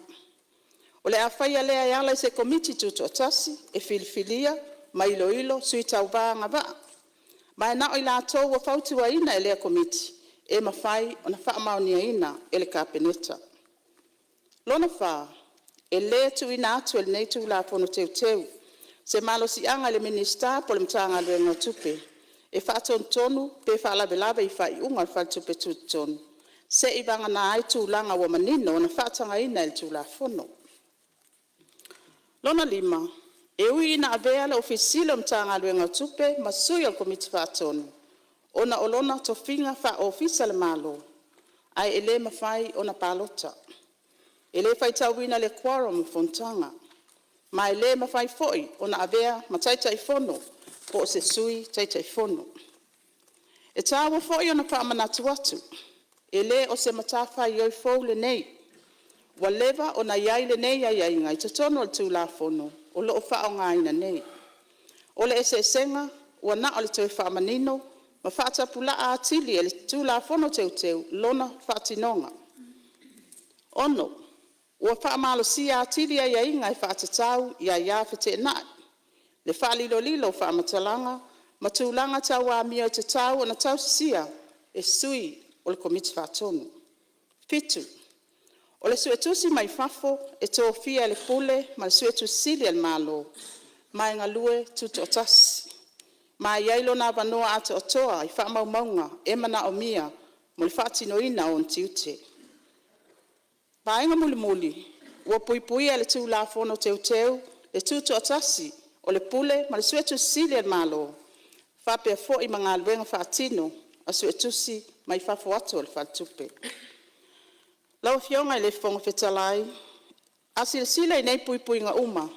Speaker 11: O le a faia lea e ala i se Komiti Tutoatasi e filifilia ma iloilo sui tauva agavaa, ma e na o i latou ua fautuaina e lea Komiti e mafai ona faamaoniaina e le Kapeneta. Lona fa, e le tuuina atu e lenei Tulafono Teuteu se malosiaga i le Minisita po o le Matagaluega o Tupe e faatonutonu pe faalavelave i faaiuga a le Faletupe Tutotonu, seivagana ai tulaga ua manino ona faatagaina e le Tulafono. Lona lima, e ui ina avea le Ofisa Sili o le Matagaluega o Tupe ma sui o le Komiti Faatonu ona o lona tofiga faa-Ofisa o le Malo, ae le mafai ona palota. E le faitauina i le quorum o fonotaga, ma e le mafai foi ona avea ma Taitaifono po o se Sui Taitaifono. E taua foi ona faamanatu atu, e le o se matafaioi fou lenei. Ua leva ona i ai lenei aiaiga i totonu o le Tulafono o lo o faaaogaina nei. O le eseesega, ua na o le toe faamanino ma faatapulaa atili e le Tulafono Teuteu lona faatinoga. 6. Ua faamalosia atili aiaiga e faatatau i aia feteenai. Le faalilolilo o faamatalaga ma tulaga tau amio e tatau ona tausisia e sui o le Komiti Faatonu. 7. O le Suetusi mai fafo e tofia e le Pule ma le Suetusi Sili a le Malo, ma e galue tutoatasi, ma e i ai lona avanoa atoatoa i faamaumauga e manaomia mo le faatinoina o ona tiute. Vaega mulimuli, ua puipuia e le Tulafono Teuteu le tutoatasi o le Pule ma le Suetusi Sili a le Malo, faapea foi ma galuega faatino a Suetusi mai fafo atu o le Faletupe. Lau Afioga i le Fofoga Fetalai, a silasila i nei puipuiga uma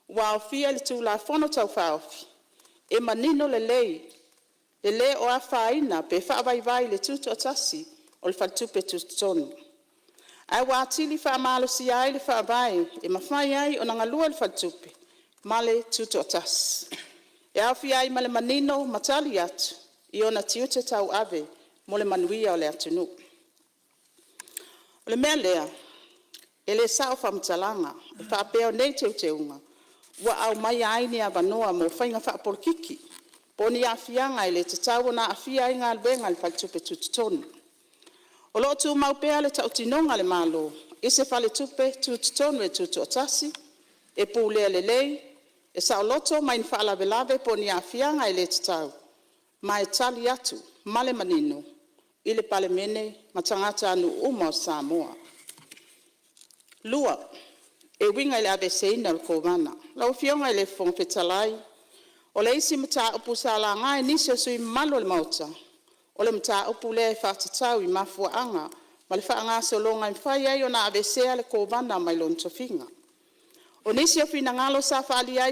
Speaker 11: ua aofia i le Tulafono Tau Faaofi, e manino lelei le lē o afaina pe faavaivai le tutoatasi o le Faletupe Tutotonu, ae ua atili faamalosia ai le Faavae e mafai ai ona galue le Faletupe ma le tutoatasi, e aofia ai ma le manino ma tali atu i ona tiute tauave mo le manuia o le atunuu. O le mea lea, e le sao faamatalaga e faapea o nei Teuteuga ua aumaia ai ni avanoa mo faiga faapolokiki po o ni aafiaga e le tatau ona aafia ai galuega a le Faletupe Tutotonu. O lo o tumau pea le tautinoga a le Malo i se Faletupe Tutotonu e tutoatasi, e pulea lelei, e saoloto mai ni faalavelave po o ni aafiaga e le tatau, ma e tali atu ma le manino i le Palemene ma tagatanuu uma o Samoa. Lua, e uiga i le aveeseina o le Kovana. Lau Afioga i le Fofoga Fetalai, o le isi mataupu sa laga e nisi o sui usufono mamalu o le Maota, o le mataupu lea e faatatau i mafuaaga ma le faagasologa e mafai ai ona aveesea le Kovana mai lona tofiga. O nisi o finagalo sa faaalia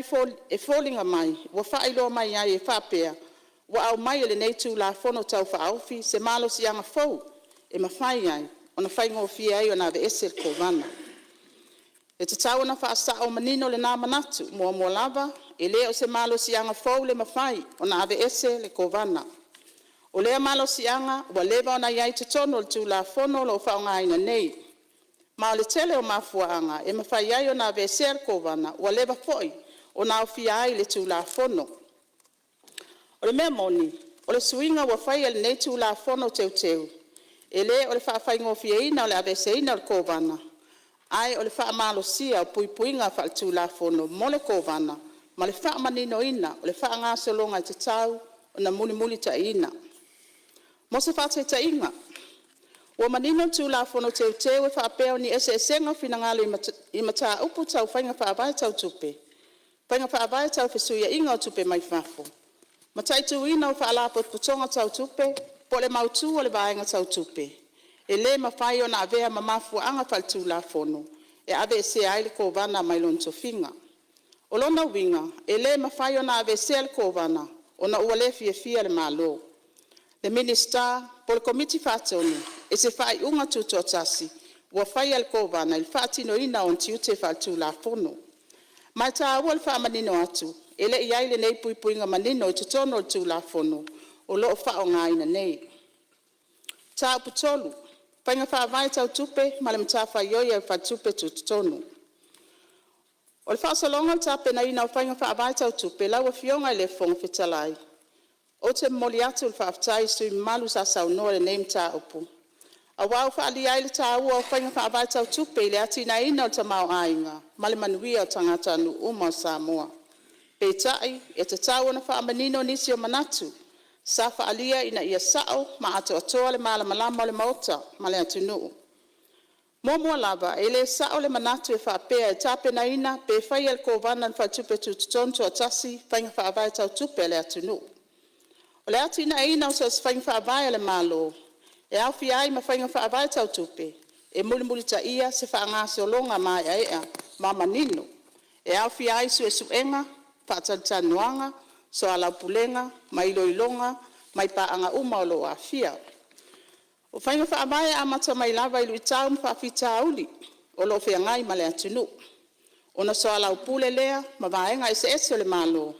Speaker 11: e foliga mai ua faailoa mai ai e faapea, ua aumai e lenei Tulafono Tau Faaofi se malosiaga fou e mafai ai ona faigofie ai ona aveese le Kovana. E tatau ona faasa'o manino lena manatu. Muamua lava, e le o se malosiaga fou le mafai ona aveese le Kovana. O lea malosiaga ua leva ona i ai i totonu o le Tulafono o lo o faaaogaina nei, ma o le tele o mafuaaga e mafai ai ona aveesea le Kovana ua leva foi ona aofia ai i le Tulafono. O le mea moni, o le suiga ua faia i lenei Tulafono Teuteu, e le o le faafaigofieina o le aveeseina o le Kovana, ae o le faamalosia o puipuiga faale-Tulafono mo le Kovana ma le faamaninoina o le faagasologa e tatau ona mulimulitaiina. Mo se faataitaiga, ua manino le Tulafono Teuteu e faapea, o ni eseesega o finagalo i mataupu tau faiga faavae tau tupe, faiga faavae tau fesuiaiga o tupe mai fafo, mataituina o faalapotopotoga tau tupe, po o le mautu o le vaega tau tupe, e le mafai ona avea ma mafuaaga faale-Tulafono e aveesea ai le Kovana mai lona tofiga. O lona uiga, e le mafai ona aveesea le Kovana ona ua le fiafia le Malo, le Minisita po o le Komiti Faatonu i se faaiuga tutoatasi ua faia e le Kovana i le faatinoina o ona tiute faale-Tulafono. Ma e taua le faamanino atu, e le i i ai lenei puipuiga manino i totonu o le Tulafono o lo o faaaogaina nei. Mataupu 3: Faiga Faavae Tau Tupe ma le Matafaioi a le Faletupe Tutotonu. O le faasologa o le tapenaina o faiga faavae tau tupe lau Afioga i le Fofoga Fetalai, ou te momoli atu le faafetai i sui usufono mamalu sa saunoa i lenei mataupu, aua ua faaalia ai le taua o faiga faavae tau tupe i le atinaeina o le tamaoaiga ma le manuia o tagatanuu uma o Samoa. Peitai, e tatau ona faamanino nisi o manatu sa faaalia ina ia sa'o ma atoatoa le malamalama o le Maota ma le atunuu. Muamua lava, e le sa'o le manatu e faapea e tapenaina pe faia e le Kovana a le Faletupe Tutotonu toatasi faiga faavae tau tupe a le atunuu. O le atinaeina o so o se faiga faavae a le Malo, e aofia ai ma faiga faavae tau tupe, e mulimulitaia se faagasologa maeaea ma manino, e aofia ai suesuega, faatalatalanoaga, soalaupulega ma iloiloga mai paaga uma o lo o aafia. O faiga faavae e amata mai lava i luitau ma faafitauli o lo o feagai ma le atunuu, ona soalaupule lea ma vaega eseese o le Malo,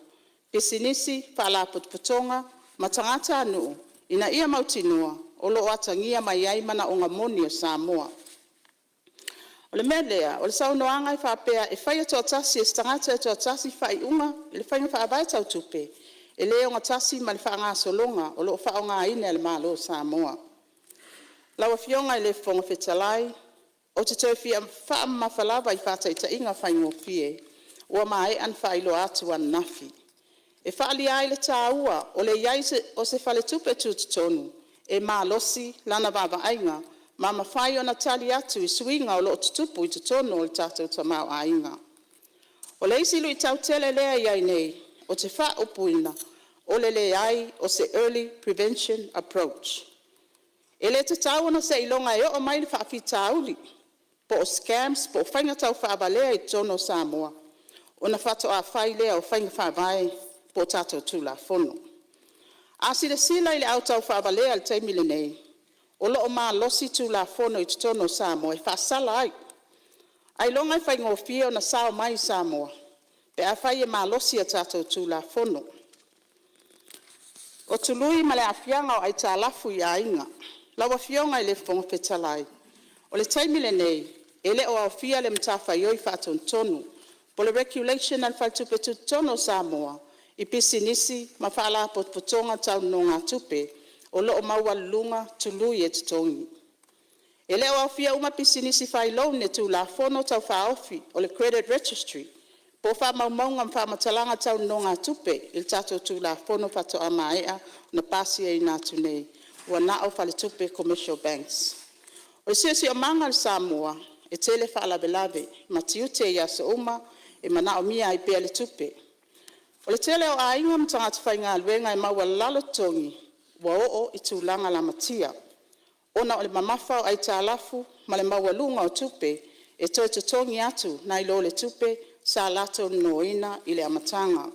Speaker 11: pisinisi, faalapotopotoga ma tagatanuu ina ia mautinoa o lo o atagia mai ai manaoga moni o Samoa. O le mea lea, o le saunoaga e faapea e faia toatasi e se tagata e toatasi faaiuga i le faiga faavae tau tupe, e le ogatasi ma le faagasologa o lo o faaaogaina e le Malo o Samoa. Lau Afioga i le Fofoga Fetalai, ou te toe fia faamamafa lava i faataitaiga faigofie ua maea ona faailoa atu ananafi, e faaalia ai le taua o le i ai o se Faletupe Tutotonu e malosi lana vaavaaiga ma mafai ona tali atu i suiga o lo o tutupu i totonu o le tatou tamaoaiga. O le isi luitau tele lea e i ai nei, ou te faaupuina, o le leai o se early prevention approach. E le tatau ona seiloga e oo mai le faafitauli po o scams po o faiga taufaavalea i totonu o Samoa ona faatoa fai lea o faiga faavae po o tatou Tulafono. A silasila i le au taufaavalea i le taimi lenei, o lo o malosi Tulafono i totonu o Samoa e faasala ai, ailoga e faigofie ona sao mai i Samoa pe afai e malosi a tatou Tulafono. O tului ma le aafiaga o aitalafu i aiga. Lau Afioga i le Fofoga Fetalai, o le taimi lenei e le o aofia le matafaioi faatonutonu po o le Regulation a le Faletupe Tutotonu o Samoa i pisinisi ma faalapotopotoga tau nonogatupe o lo o maualuluga tului e totogi. E le o aofia uma pisinisi fai loan i le Tulafono Tau Faaofi o le Credit Registry po o faamaumauga ma faamatalaga tau nonogatupe i le tatou Tulafono faatoa maea ona pasiaina atu nei, ua na o faletupe Commercial Banks. O le siosiomaga o le Samoa e tele faalavelave ma tiute i aso uma e manaomia ai pea le tupe. O le tele o aiga ma tagata faigaluega e maualalo totogi ua oo i tulaga lamatia ona o le mamafa o aitalafu ma le maualuga o tupe e toe totogi atu nai lo le tupe sa latou nonoina i le amataga.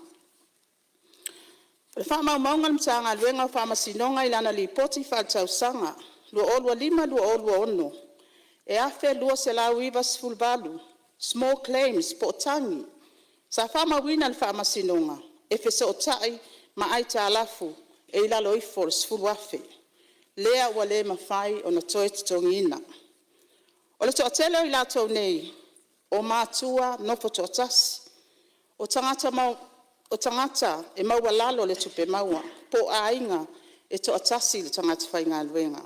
Speaker 11: O faamaumauga a le Matagaluega o Faamasinoga i lana Lipoti Faaletausaga 2025/2026, e 1,298 small claims po o tagi sa faamauina e le Faamasinoga e fesootai ma aitalafu e i lalo ifo o le $10,000, lea ua le mafai ona toe totogiina. O le toatele o i latou nei, o matua nofo toatasi, o tagata e maualalo le tupe maua, po o aiga e toatasi le tagata faigaluega.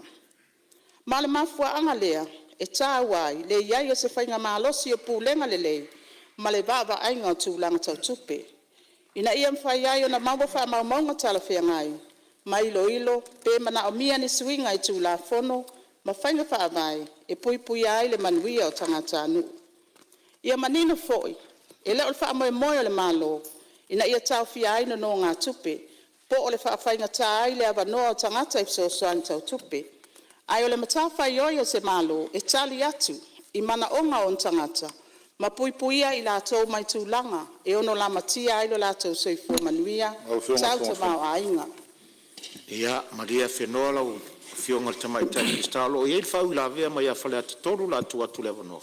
Speaker 11: Ma o le mafuaaga lea e taua ai le i ai o se faiga malosi o pulega lelei ma le vaavaaiga o tulaga tau tupe, ina ia mafai ai ona maua faamaumauga talafeagai ma iloilo pe manaomia ni suiga i Tulafono ma faiga faavae e puipuia ai le manuia o tagatanuu. Ia manino foi, e le o le faamoemoe o le Malo ina ia taofia ai nonogatupe po o le faafaigata ai le avanoa o tagata i fesoasoani tau tupe, ae o le matafaioi a se Malo e tali atu i manaoga o ona tagata ma puipuia i latou mai tulaga e ono lamatia ai lo latou soifua manuia tau tamaoaiga. Ia malie afenoa lau Afioga i le Tamaitai Minisita, o lo o i ai le faauilavea mai ia Faleata 3, o le a tuu atu le avanoa.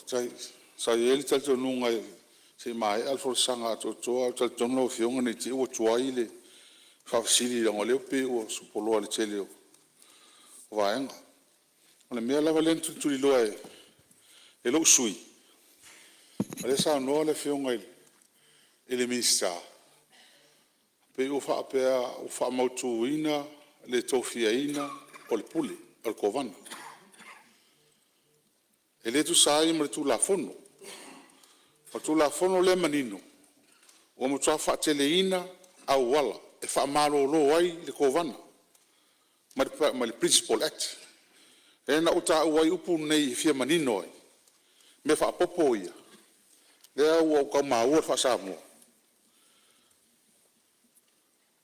Speaker 11: Sa i ai le talitonuga se i maea le folasaga atoatoa, ae ou te talitonu lau Afioga ne i te i ua tuai le faafesili leaga o lea e pei ua sopoloa i le tele o vaega. O le mea lava lea na tulituliloa e lou sui usufono, o lea e saunoa le Afioga i le Minisita, pei ua faapea ua faamautuina le tofiaina o le Pule, o le Kovana. E le tusa ai ma le Tulafono. O le Tulafono lea e manino, ua matua faateleina auala e faamalolo ai le Kovana ma le Principal Act. Lea na ou taua ai upu nei e fia manino ai mea faaopoopo ia, lea ua ou tau maua le faa-Samoa,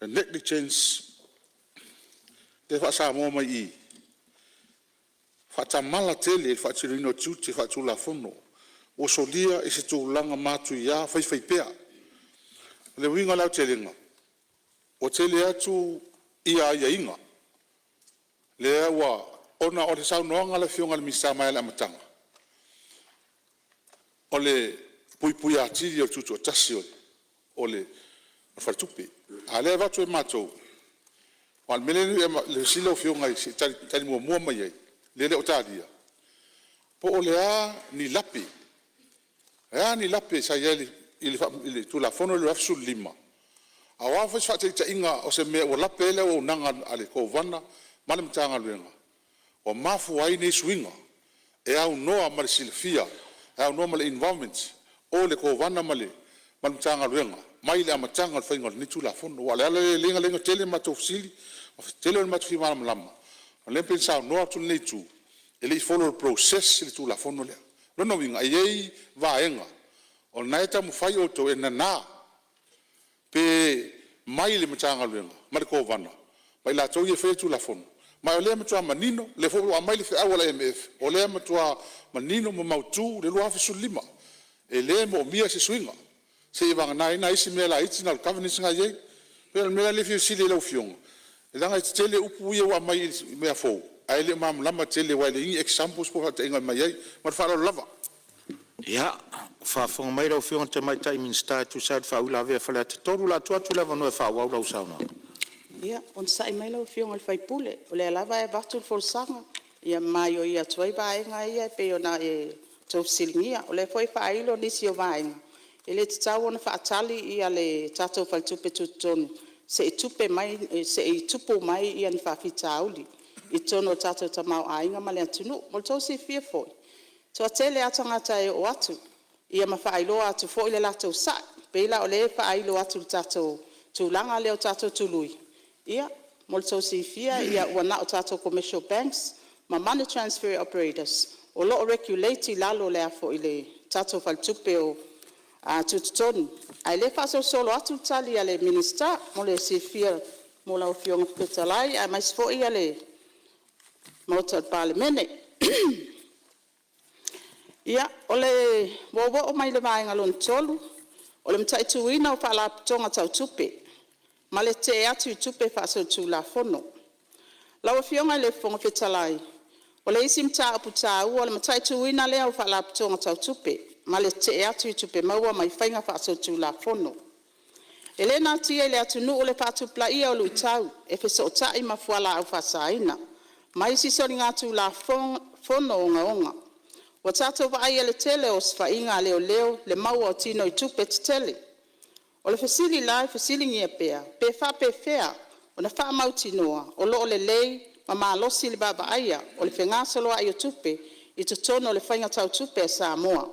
Speaker 11: e negligence lea e faa-Samoa mai i i, faatamala tele i le faatinoina o tiute faale-Tulafono ua solia i se tulaga matuia faifaipea. O le uiga o le aotelega, ua tele atu ia aiaiga lea ua ona o le saunoaga a le Afioga i le Minisita mai lava i le amataga, o le puipuia atili o le tutoatasi o le Faletupe. A o lea e avatu e matou, aua o le mea lea e fesili lau Afioga se i tali muamua mai i ai, lea e le o talia, po o a ni lape.
Speaker 12: A ni lape sa i ai i le Tulafono lea i le 2015? A o a foi se faataitaiga o se mea ua lape ai le auaunaga a le Kovana ma le Matagaluega ua mafua ai nei suiga e aunoa ma le silafia, e aunoa ma le involvement o le Kovana ma le Matagaluega mai le amataga o le faiga o lenei Tulafono. Aua o le ala lea na ala ai ona tele a matou fesili ma tele le matou fia malamalama, o lea pei ona saunoa atu lenei itu, e le i follow i le process le Tulafono lea. O lona uiga e i ai vaega o lena e taumafai outou e nana pe mai le Matagaluega ma le Kovana ma i latou ia e faia Tulafono, ma o lea e matua manino, o lea foi ua aumai le feau a le IMF, o lea e matua manino ma mautu le 2015, e le moomia se suiga, seiavagana ai nai isi mea laiti na o le governance lena e i ai. E pei o le mea lea e fia fesili ai i lau Afioga, leaga e tetele upu ia ua aumai i mea fou ae le o malamalama tele aua e leai ni examples po o faataitaiga e aumai ai. Ma le faaaloalo lava.
Speaker 8: Ia, ua faafofoga mai lau Afioga i le Tamaitai Minisita e tusa ai o le faauilavea a Faleata 3. O le a tuu atu le avanoa e faaauau lau saunoaga.
Speaker 11: Ia, onosai mai lau Afioga i le sui usufono, o lea lava e avatu le folasaga ma maioio atu ai vaega ia e pei ona outou fesiligia. O lea foi e faailo nisi o vaega, e le tatau ona faatali le tatou Faletupe Tutotonu se i tupu mai ni faafitauli i totonu o le tatou tamaoaiga ma le atunuu. Mo le tou silafia foi, e toatele lava tagata e oo atu ma faailoa atu foi le latou sa'i. E pei la o lea e faailo atu i le tatou tulaga lea o tatou tului, ia mo le tou silafia ua na o tatou Commercial Banks ma Money Transfer Operators o lo o regulate i lalo o le tatou Faletupe Tutotonu. Ae o lea e faasolosolo atu le tali a le Minisita mo le silafia mo lau Afioga i le Fofoga Fetalai aemaise foi le Maota o le Palemene. Ia, ua ou oo mai i le vaega lona tolu, o le mataituina o faalapotopotoga tau tupe ma le tetee atu i tupe faasolitulafono. Lau Afioga i le Fofoga Fetalai, o le isi mataupu taua o le mataituina lea o faalapotopotoga tau tupe ma le tetee atu i tupe maua mai faiga faasolitulafono. E le natia i le atunuu le faatupulaia o luitau e fesootai ma fualaau faasaina ma isi soligatulafono ogaoga. Ua tatou vaaia le tele o osofaiga a leoleo le maua o tinoitupe tetele. O le fesili la e fesiligia pea; pe faapefea ona faamautinoa o lo o lelei ma malosi le vaavaaia o le fegasoloai o tupe i totonu o le faiga tau tupe a Samoa?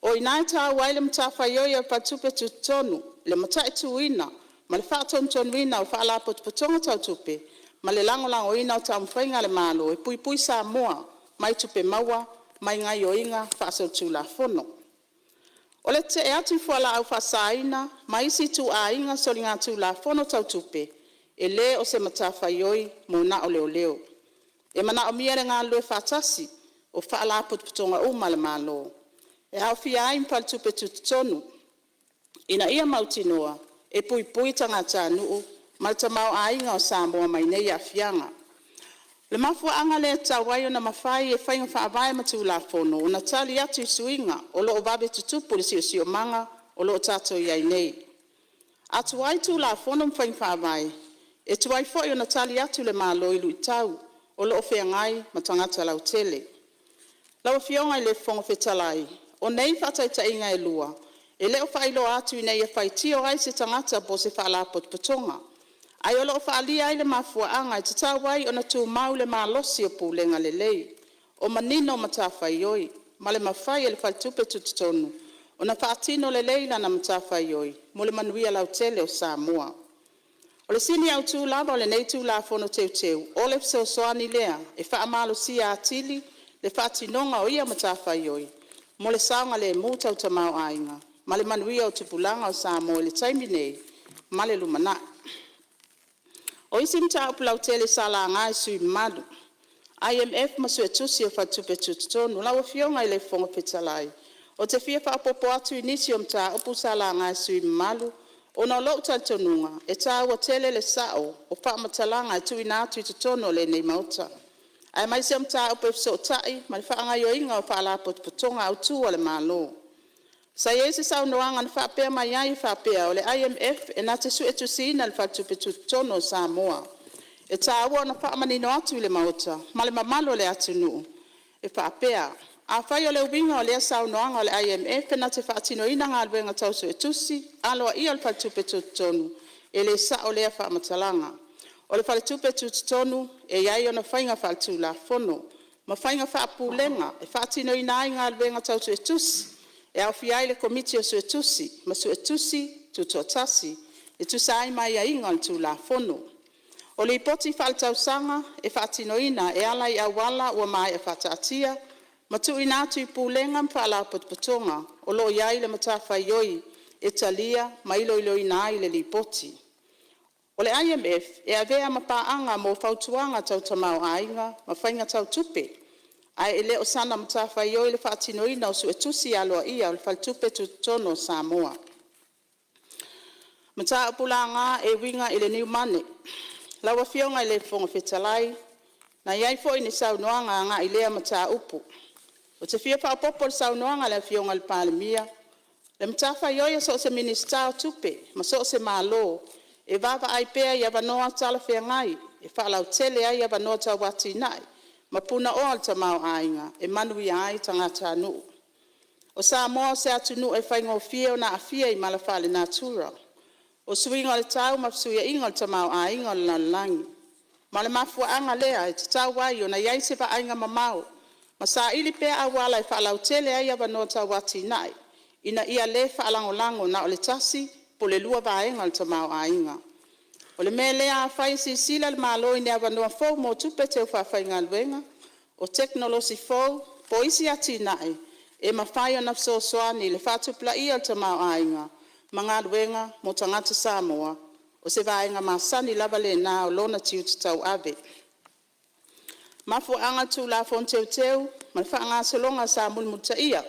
Speaker 11: O i ina e taua ai le matafaioi a le Faletupe Tutotonu i le mataituina ma le faatonutonuina o Faalapotopotoga Tau Tupe ma le lagolagoina o taumafaiga a le Malo e puipui Samoa mai tupe maua mai gaoioiga faasolitulafono. O le tetee atu i fualaau faasaina ma isi ituaiga soligatulafono tau tupe, e le o se matafaioi mo na o Leoleo. E manaomia le galulue faatasi o Faalapotopotoga uma a le Malo, e aofia ai ma Faletupe Tutotonu, ina ia mautinoa e puipui tagatanuu ma le tamaoaiga o Samoa mai nei aafiaga. O le mafuaaga lea e tatau ai ona mafai e faiga faavae ma Tulafono ona tali atu i suiga o lo o vave tutupu i le siosiomaga o lo o tatou i ai nei. A tuai Tulafono ma faiga faavae, e tuai foi ona tali atu le Malo i luitau o lo o feagai ma tagata lautele. Lau Afioga i le Fofoga Fetalai, o nei faataitaiga e lua, e le o faailoa atu ina ia faitio ai se tagata po o se faalapotopotoga, ae o lo o faaalia ai le mafuaaga e tatau ai ona tumau le malosi o pulega lelei, o manino matafaioi ma le mafai e le Faletupe Tutotonu ona faatino lelei lana matafaioi mo le manuia lautele o Samoa. O le sini autu lava o lenei Tulafono Teuteu, o le fesoasoani lea e faamalosia atili le faatinoga o ia matafaioi mo le saogalemu tau tamaoaiga ma le manuia o tupulaga o Samoa i le taimi nei ma le lumanai. O isi mataupu lautele sa laga e sui usufono mamalu: IMF ma Suetusi a Faletupe Tutotonu. Lau Afioga i le Fofoga Fetalai, ou te fia faaopoopo atu i nisi o mataupu sa laga e sui usufono mamalu, ona o lo'u talitonuga e taua tele le sa'o o faamatalaga e tuuina atu i totonu o lenei Maota, aemaise o mataupu e fesootai ma le faagaoioiga o Faalapotopotoga Autu a le Malo. Sa i ai se saunoaga na faapea mai ai e faapea, o le IMF e na te suetusiina le Faletupe Tutotonu o Samoa. E taua ona faamanino atu i le Maota ma le mamalu o le atunuu e faapea: Afai o le uiga o lea saunoaga o le IMF e na te faatinoina galuega tau suetusi aloaia a le Faletupe Tutotonu, e le sa'o lea faamatalaga. O le Faletupe Tutotonu e i ai ona faiga faaletulafono ma faiga faapulega e faatinoina ai galuega tau suetusi, e aofia ai le Komiti o Suetusi ma Suetusi Tutoatasi, e tusa ai ma aiaiga o le Tulafono. O Lipoti Faaletausaga e faatinoina e ala i auala ua maea faataatia, ma tuuina atu i Pulega ma Faalapotopotoga o lo o i ai le matafaioi e talia ma iloiloina ai le Lipoti. O le IMF e avea ma paaga mo fautuaga tau tamaoaiga ma faiga tau tupe, ae e le o sana matafaioi le faatinoina o suetusi aloaia o le Faletupe Tutotonu o Samoa. Mataupu laga e uiga i le New Money. Lau Afioga i le Fofoga Fetalai, na i ai foi ni saunoaga agai i lea mataupu. Ou te fia faaopoopo i le saunoaga a le Afioga i le Palemia, o le matafaioi a so o se Minisita o Tupe ma so o se Malo, e vaavaai pea i avanoa talafeagai e faalautele ai avanoa tau atinae ma punaoa o le tamaoaiga e manuia ai tagatanuu. O Samoa o se atunuu e faigofie ona aafia i mala faalenatura, o suiga o le tau ma fesuiaiga o le tamaoaiga o le lalolagi. Ma o le mafuaaga lea e tatau ai ona i ai se vaaiga mamao ma saili pea auala e faalautele ai avanoa tau atinae, ina ia le faalagolago na o le tasi po o le lua vaega o le tamaoaiga. O le mea lea afai e silasila le Malo i ni avanoa fou mo tupe teufaafaigaluega, o tekonolosi fou po o isi atinae e mafai ona fesoasoani i le faatupulaia o le tamaoaiga ma galuega mo tagata Samoa, o se vaega masani lava lena o lona tiute tauave. Mafuaaga o le Tulafono Teuteu ma le Faagasologa sa mulimulitaia.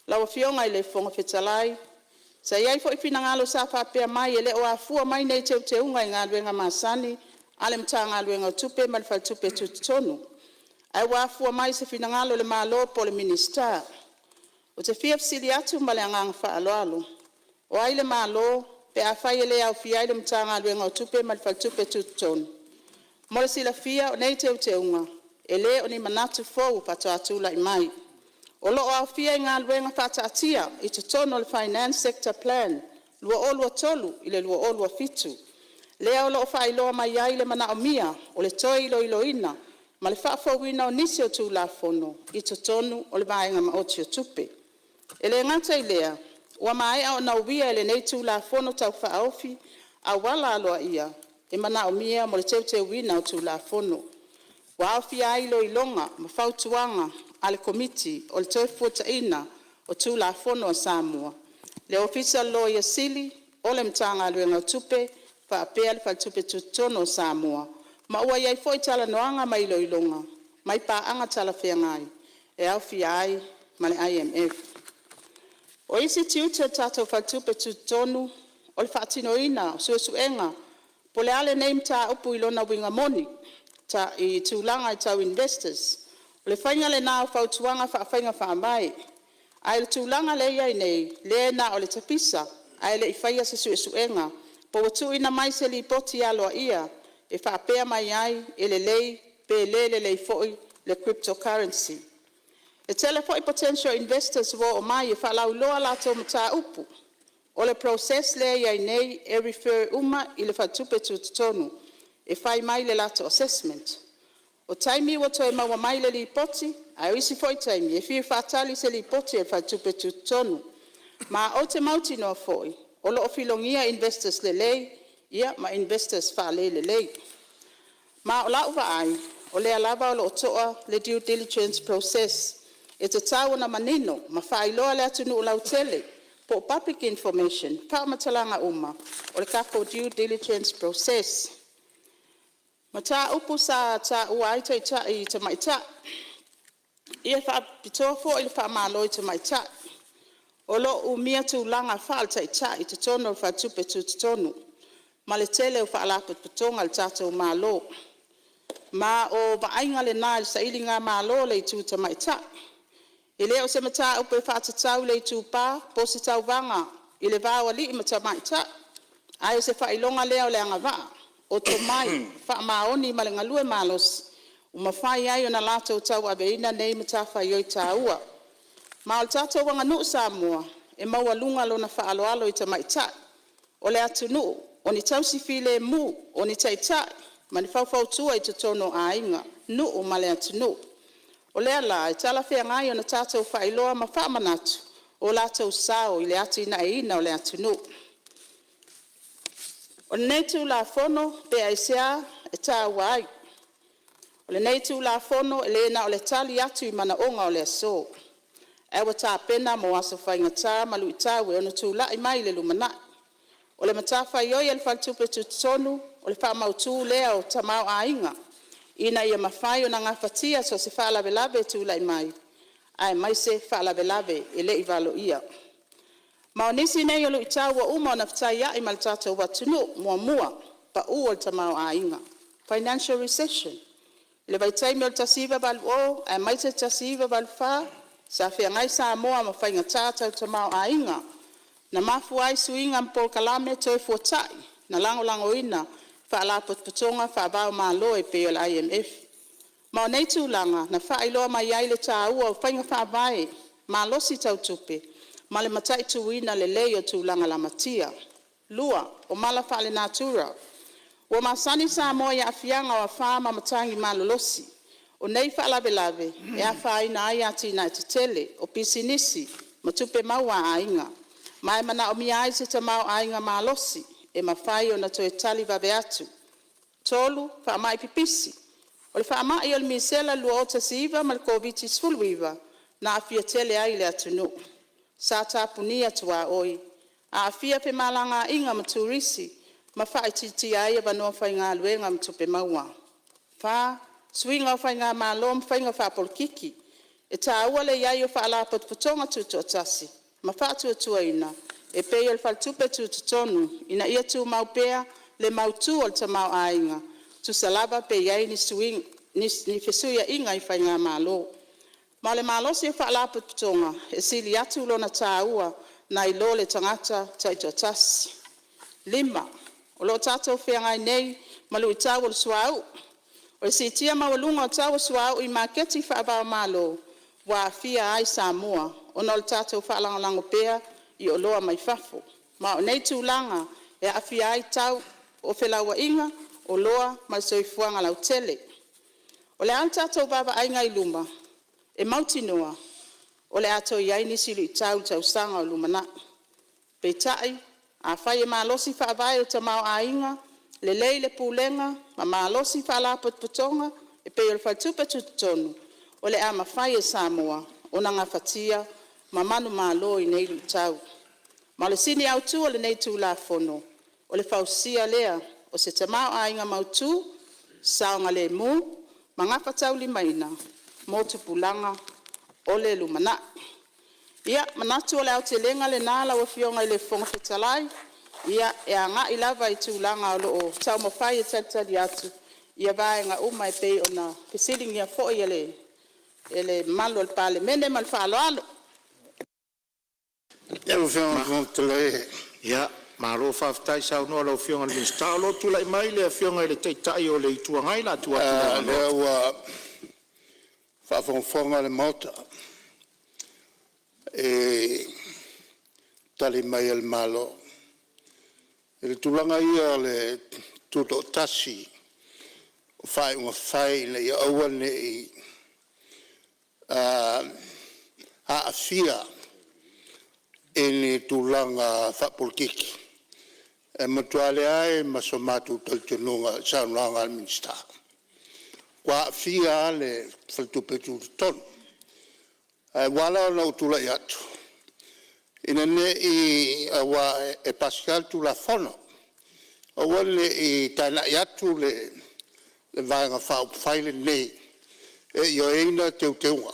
Speaker 11: Lau Afioga i le Fofoga Fetalai, sa i ai foi finagalo sa faapea mai e le o afua mai nei Teuteuga i galuega masani a le Matagaluega o Tupe ma le Faletupe Tutotonu, ae ua afua mai i se finagalo o le Malo po o le Minisita. Ou te fia fesili atu ma le agaga faaaloalo, o ai le Malo pe afai e le aofia ai le Matagaluega o Tupe ma le Faletupe Tutotonu? Mo le silafia o nei Teuteuga e le o ni manatu fou faatoa tulai mai. O lo o aofia i galuega faataatia i totonu o le Finance Sector Plan 2023-2027, lea o lo o faailoa mai ai le manaomia o le toe iloiloina ma le faafouina o nisi o Tulafono i totonu o le Vaega Maoti o Tupe. E le gata i lea, ua maea ona uia e lenei Tulafono Tau Faaofi auala aloaia e manaomia mo le teuteuina o Tulafono. Ua aofia ai iloiloga ma fautuaga a le Komiti o le Toefuataiga o Tulafono a Samoa, le Ofisa o le Loia Sili, o le Matagaluega o Tupe faapea le Faletupe Tutotonu o Samoa, ma ua i ai foi talanoaga ma iloiloga mai paaga talafeagai e aofia ai ma le IMF. O isi tiute o le tatou Faletupe Tutotonu o le faatinoina o suesuega po o le a lenei mataupu i lona uiga moni i tulaga tau investors. O le faiga lena o fautuaga faa-faiga faavae. Ae o le tulaga lea e i ai nei, lea na o le tapisa ae le i faia se suesuega po ua tuuina mai se lipoti aloaia e faapea mai ai, e lelei pe le lelei foi le cryptocurrency. E tele foi potential investors ua oo mai e faalauiloa a latou mataupu. O le process lea e i ai nei e refer uma i le Faletupe Tutotonu e fai mai le latou assessment. O taimi ua toe maua mai le lipoti, ae o isi foi taimi e fia faatali i se lipoti a le Faletupe Tutotonu. Ma ou te mautinoa foi o lo o filogia investors lelei ma investors faale-lelei. Ma o lau vaai o lea lava o lo o to'a le due diligence process. E tatau ona manino ma faailoa i le atunuu lautele po o public information faamatalaga uma o le tatou due diligence process. Mataupu sa taua ai Taitai Tamaitai. E faapitoa foi le faamalo i tamaitai o lo o umia tulaga faale-Taitai i totonu o le Faletupe Tutotonu ma le tele o Faalapotopotoga a le tatou Malo. Ma o vaaiga lena i le sailigamalo a le itu tamaitai. E le o se mataupu e faatatau i le itupa po o se tauvaga i le va o alii ma tamaitai, ae o se faailoga lea o le agavaa, o tomai, faamaoni ma le galue malosi. Ua mafai ai ona latou tauaveina nei matafaioi taua. Ma o le tatou aganuu Samoa, e maualuga lona faaaloalo i Tamaitai o le atunuu, o ni tausi filemu, o ni taitai ma ni faufautua i totonu o aiga, nuu ma le atunuu. O lea la e talafeagai ona tatou faailoa ma faamanatu o latou sao i le atinaeina o le atunuu. O lenei Tulafono pe aisea e taua ai? O lenei Tulafono e le na o le tali atu i manaoga o le aso, ae ua tapena mo aso faigata ma luitau e ono tulai mai i le lumanai. O le matafaioi a le Faletupe Tutotonu o le faamautu lea o tamaoaiga ina ia mafai ona gafatia so o se faalavelave e tulai mai, aemaise faalavelave e le i valoia. Ma o nisi nei o luitau ua uma ona fetaiai ma le tatou atunuu: Muamua, pa'u o le tamaoaiga (Financial Recession). I le vaitaimi o le 1980 aemaise le 1984, sa feagai Samoa ma faigata tau tamaoaiga, na mafua ai suiga ma polokalame toefuata'i na lagolagoina e Faalapotopotoga faava-o-Malo e pei o le IMF. Ma o nei tulaga na faailoa mai ai le taua o faiga faavae malosi tau tupe ma le mataituina lelei o tulaga lamatia. Lua, o mala faalenatura. Ua masani Samoa i aafiaga o afa ma matagi malolosi. O nei faalavelave e afaina ai atinae tetele, o pisinisi ma tupe maua a aiga, ma e manaomia ai se tamaoaiga malosi e mafai ona toe tali vave atu. Tolu, faamai pipisi. O le faama'i o le Misela i le 2019 ma le Koviti-19, na aafia tele ai le atunuu. Sa tapunia tuaoi, aafia femalagaiga ma turisi, ma faaitiitia ai avanoa faigaluega ma tupe maua. Fa, suiga o faigamalo ma faiga faapolokiki. E taua le i ai o Faalapotopotoga Tutoatasi ma faatuatuaina e pei o le Faletupe Tutotonu ina ia tumau pea le mautu o le tamaoaiga, tusa lava pe i ai ni fesuiaiga i faigamalo. Ma o le malosi o Faalapotopotoga, e sili atu lona taua nai lo le tagata taitoatasi. Lima, o lo'o tatou feagai nei ma lu'itau o le suauu. O le siitia maualuga o tau o suauu i maketi faava-o-Malo ua aafia ai Samoa ona o le tatou faalagolago pea i oloa mai fafo. Ma o nei tulaga e aafia ai tau o felauaiga, oloa ma le soifuaga lautele. O le a le tatou vaavaaiga i luma? E mautinoa o le a toe i ai nisi luitau i tausaga o lumanai. Peitai, afai e malosi faavae o le tamaoaiga, lelei le pulega ma malosi Faalapotopotoga e pei o le Faletupe Tutotonu, o le a mafai e Samoa ona gafatia ma manumalo i nei luitau. Ma o le sini autu o lenei Tulafono, o le fausia lea o se tamaoaiga mautu, saogalemu ma gafataulimaina mo tupulaga o le lumanai. Ia, manatu o le aotelega lena lau Afioga i le Fofoga Fetalai, e agai lava i tulaga o lo o taumafai e talitali atu ia vaega uma e pei ona fesiligia foi e le mamalu o le Palemene. Ma le faaaloalo.
Speaker 8: Ia, malo faafetai saunoa i lau Afioga i le Minisita. O lo o tulai mai le Afioga i le Taitai o le Itu Agai. O le a tuu atu le avanoa.
Speaker 4: Lea ua faafogafoga le Maota i Tali mai a le Malo i le tulaga ia o le tutoatasi o faaiuga fai ina ia aua ne i aafia i ni tulaga faapolokiki. E matua leai ma so matou talitonuga i le saunoaga a le Minisita, ua aafia lava le Faletupe Tutotonu. Ae ua ala ona ou tulai atu, ina ne i… aua e pasi lava le Tulafono, aua ne i taenai atu le Vaega Faaupufai lenei e ioeina teuteuga,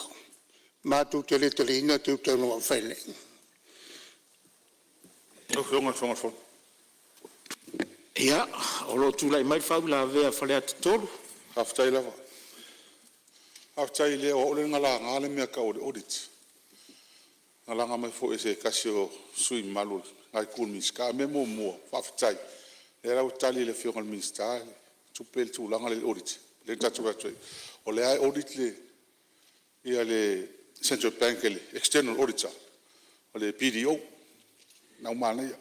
Speaker 4: matou te le taliaina teuteuga ua fai nei.
Speaker 8: Ia, o lo o tulai mai le faauilavea a Faleata 3.
Speaker 12: Faafetai lava. Faafetai o au lea na laga le mea e tau o le audit. Na laga mai foi e se tasi o sui usufono mamalu o lena itu o le Minisita. O le mea muamua, faafetai o lea la ua tali e le Afioga i le Minisita o Tupe le tulaga lea i le audit. lea na tatou o atu ai, o lea lava e audit le Central Bank e le external auditor o le BDO, lena ua manaia.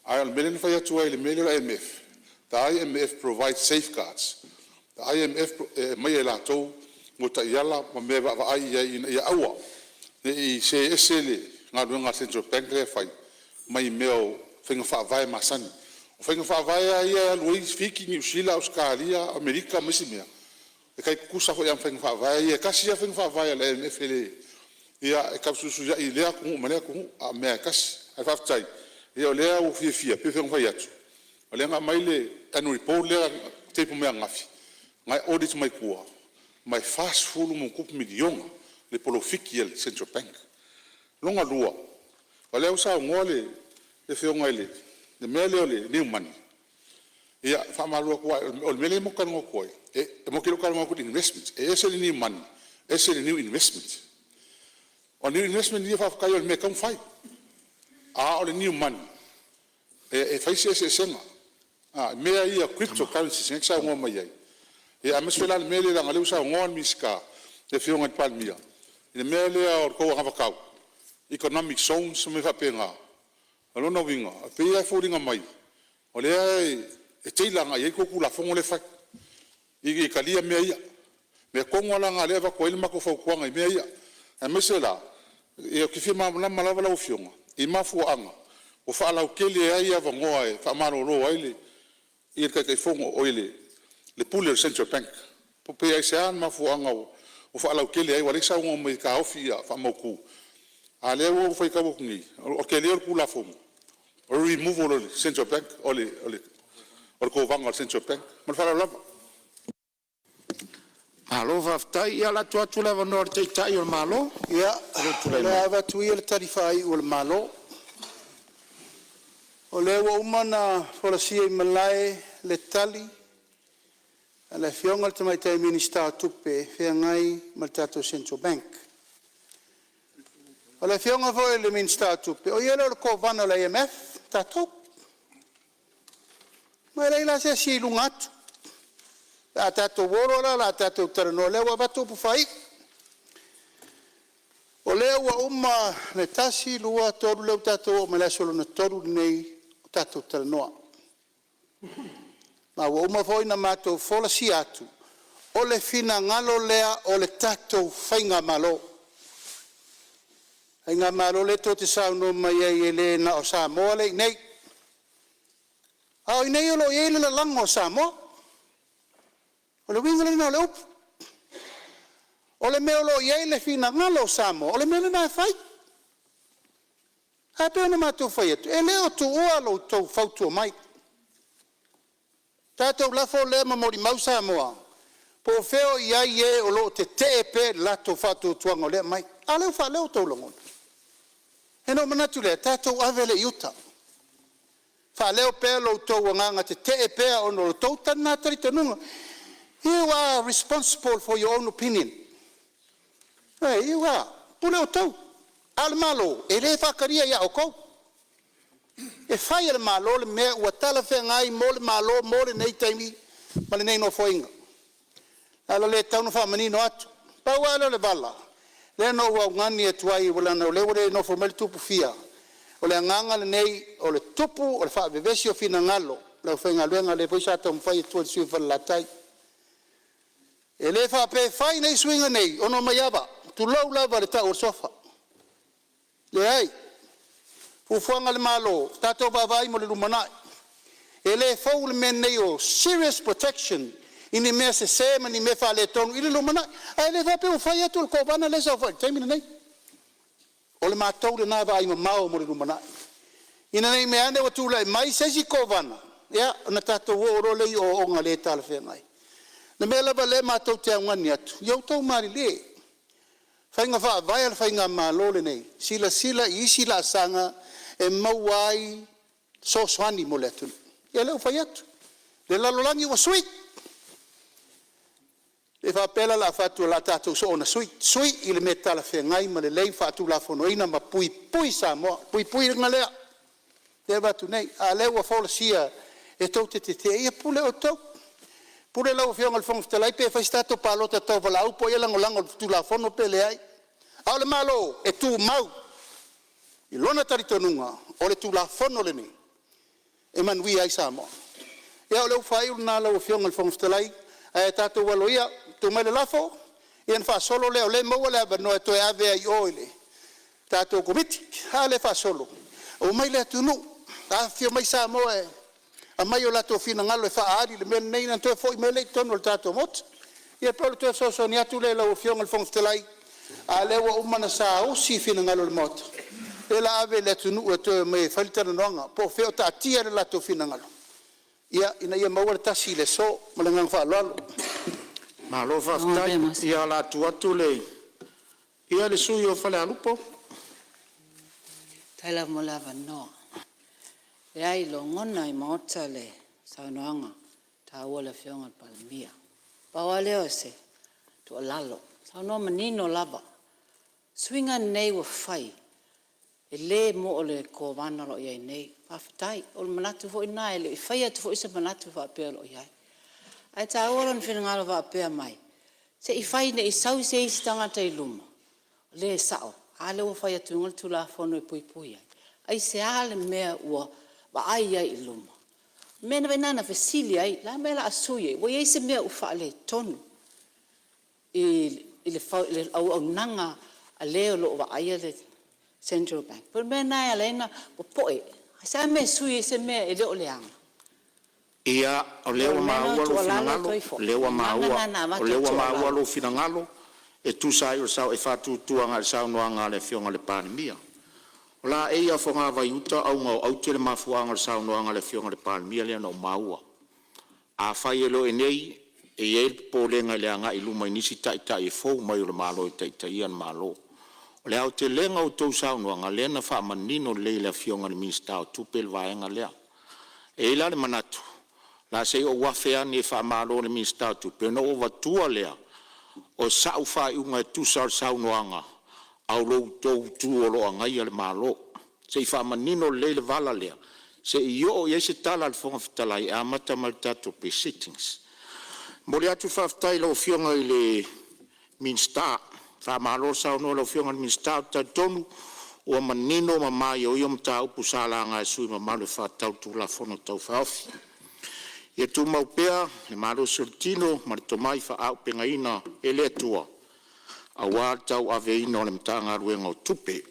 Speaker 12: A o le mea lea na fai atu ai i le mea lea o le IMF, the IMF provides safeguards. The IMF e aumai e latou taiala ma mea e vaavaai i ai ina ia aua ne i seē ese le galuega a le Central Bank lea e fai mai mea o faiga faavae masani. O faiga faavae lava ia e alu ai Fiti, Niu Sila, Ausetalia, Amerika ma isi mea, e tai tutusa foi lava ma faiga faavae ia. E tasi lava faiga faavae a le IMF e le… ia e taufesuisuiai i lea atunuu ma lea atunuu, a o mea lava e tasi. Ae faafetai o lea ua fiafia, e pei foi ona fai atu o lea na aumai le annual report lea na table mai ananafi na e audit mai tua ma e $40+ miliona le polofiti a le Central Bank. Lona lua, o lea ua saunoa le Afioga i le mea lea o le new money, ia e faamalulu atu lava, o le mea lea matou te talanoa atu ai, matou te le o talanoa atu i le investment. E ese le new money ese le new investment. O le new investment ia faafetai o le mea e tatau ona fai, a o le new money e fai si eseesega i mea ia o cryptocurrencies lea e te saunoa mai ai, aemaise foi la le mea lea leaga o lea ua saunoa le Minisita, le Afioga i le Palemia i le mea lea o le tou anavatau economic zones ma mea faapena. O lona uiga e pei lava e foliga mai o lea e tailor agai i ai le tou Tulafono lea e fai ina ia talia mea ia. O le mea tonu lava la lena o lea e avatu ai le matou fautuaga i mea ia, aemaise la ou te fia malamalama lava lau Afioga i mafuaaga ua faalautele ai avanoa e faamalolo ai le Taitaifono, oi le Pule o le Central Bank. Pe aisea le mafuaaga ua faalautele ai aua o lea e te saunoa mai e taofi ia faamautu, a o lea ua ou faitau atu nei, o le tele o le Tulafono o le removal o le Central Bank o le Kovana a le Central Bank. Ma le faaaloalo lava. Malo faafetai. Ia, o le a tuu atu le avanoa i le Taitai o le Malo
Speaker 4: Ia,
Speaker 8: mo lou
Speaker 4: o
Speaker 8: tulai
Speaker 4: le a
Speaker 8: mai.
Speaker 4: avatu ia le tali faaiu a le Malo. O lea ua uma ona folasia i malae le tali a le Afioga i le Tamaitai Minisita o Tupe e feagai ma le tatou Central Bank. O le Afioga foi i le Minisita o Tupe, o ia le o le Kovana a le IMF ma tatou. Ma e leai la se isi e i luga atu pe a tatou o loa la o le a tatou talanoa o lea ua avatu upu faaiu. O lea ua uma le 1, 2, 3, lea ua tatou oo mai le aso lona tolu lenei o tatou talanoa, ma ua uma foi ona matou folasia atu o le finagalo lea o le tatou faigamalo. Le faigamalo lea tou te saunoa mai ai e le na o Samoa lea e i inei, a o i inei o lo o i ai le lalago o Samoa. O le uiga lena o le upu. O le mea o lo o i ai le finagalo o Samoa, o le mea lena e fai. Ae pei ona matou fai atu, e le o tuua lo outou fautua mai. Tatou lafo lea ma molimau Samoa po o fea o i ai e o lo o tetee pea i le latou faatuatuaga o lea e aumai. A lea ua faaleo outou lagona. Ona ou manatu lea, tatou ave lea i uta, faaleo pea lo outou agaga tetee pea ona o lo outou lena talitonuga. You are responsible for your own opinion. Ioe, e pule outou, a o le Malo e le faatalia ia outou. E fai e le Malo le mea ua talafeagai mo le Malo mo lenei taimi ma lenei Nofoaiga. O le ala lea e tatau ona faamanino atu. Pau lava lea o le vala lea na ou augani atu ai leaga o lea ua le nofo mai le Tupu Fia. O le agaga lenei o le tupu o le faavevesi o finagalo o le aufaigaluega, lea foi sa taumafai atu ai le sui usufono mo Falelatai. E le faapea e fai nei suiga nei ona omai ava, tulou lava le tau o le sofa. Leai, o fuafuaga a le Malo, tatou vaavaai mo le lumanai. E le fou le mea lenei o serious protection i ni mea sese ma ni mea faaletonu i le lumanai. Ae le faapea ua fai atu e le Kovana lea e saofai i le taimi lenei. O le matou lena vaaimamao mo le lumanai, ina ne i meaane ua tulai mai se isi Kovana, ia ona tatou oo loa lea i ooooga le talafeagai. O le mea lava lea matou te augani atu, ia outou malilie, faiga faavae a le faigamalo lenei, silasila i isi laasaga e maua ai fesoasoani mo le atunuu. Ia lea ua fai atu, le lalolagi ua sui. E le faapea la o le a fai atu o le a tatou soona sui, sui i le mea talafeagai ma lelei ma faatulafonoina ma puipui Samoa. O le puipuiga lea e avatu nei, a o lea ua folasia e tou te tetee, ia pule outou. Pule lau Afioga i le Fofoga Fetalai pe fai se tatou palota tauvalaau po o ai e lagolago i le Tulafono pe leai. A o le Malo e tumau i lona talitonuga o le Tulafono lenei e manuia ai Samoa. Ia o le upu faaiu lena lau Afioga i le Fofoga Fetalai, ae tatou alo ia, tuu mai le lafo ona faasolo lea o lea e maua le avanoa e toe ave ai i o i le tatou Komiti. A lea e faasolo, omai le atunuu, afifio mai Samoa e aumai o latou finagalo e faaali i le mea lenei ona toe foi mai lea i totonu o le tatou Maota. Ia pei o le toe fesoasoani atu lea i lau Afioga i le Fofoga Fetalai, a o lea ua uma ona saausi finagalo o le Maota, o lea o le a ave i le atunuu e toe omai e fai le talanoaga po o fea o taatia lo latou finagalo ina ia maua le tasi i le aso. Ma le agaga faaaloalo.
Speaker 8: Malo faafetai. Ia, o le a tuu atu le sui usufono mo Falealupo.
Speaker 13: Faafetai lava mo le avanoa. E logona i maota le saunoaga taua a le Afioga i le Palemia. Pau lava lea o se tuualalo, saunoa manino lava. O suiga nei ua fai, e le mo le Kovana o lo o i ai nei. Faafetai. O le manatu foi lena, e le i faia atu foi se manatu faapea o lo o i ai. Ae taua lona finagalo o faapea mai, se i fai ne i sau se isi tagata i luma, le sao. A lea ua fai atu i luga le Tulafono e puipui ai? Aisea le mea ua vaai ai i luma? O le mea lena na fesili ai, o le a le mea o le a sui ai? Ua i ai se mea ua faaletonu i le auaunaga a le o lo o vaaia le Central Bank? Pei o le mea lena e ala ai ona popoe. Aisea le mea e sui ai se mea e le o leaga?
Speaker 8: Ia, o lea
Speaker 13: O
Speaker 8: ua
Speaker 13: le mea lena o
Speaker 8: maua
Speaker 13: le tuualalo
Speaker 8: lou
Speaker 13: Toifo, o le agaga lena na
Speaker 8: finagalo, o
Speaker 13: avatu o
Speaker 8: lea
Speaker 13: le
Speaker 8: ua maua
Speaker 13: tuualalo.
Speaker 8: lou finagalo e tusa ai o le faatu agai i le saunoaga a le Afioga i le Palemia. O laei a fogavai uta auga o aute le mafuaaga o le saunoaga a le Afioga i le Palemia lea na ou maua. Afai e le o i ai nei, e i ai le popolega i le agai i luma i nisi Taitai e fou mai o le Malo e taitaia le Malo. O le aotelega o a outou saunoaga, lea na faamanino lelei e le Afioga i le Minisita o Tupe le vaega lea. E i ai la le manatu, o le a se i ou afe ane e faamalo i le Minisita o Tupe ona ou avatua lea o sau faaiuga e tusa o le saunoaga a lo outou Itu o lo o agaia le Malo. Se i faamanino lelei le vala lea se i oo i ai se tala a le Fofoga Fetalai e amata mai i le tatou Pre-Sitting. E momoli atu le faafetai i lau Afioga i le Minisita, faamalo le saunoa i lau Afioga i le Minisita. Ou te talitonu ua manino ma maioio mataupu sa laga e sui usufono mamalu e faatatau i le Tulafono Tau Faaofi. Ia tumau pea le malosi o le tino ma le tomai faaauupegaina e le Atua aua le tauaveina o le Matagaluega o Tupe.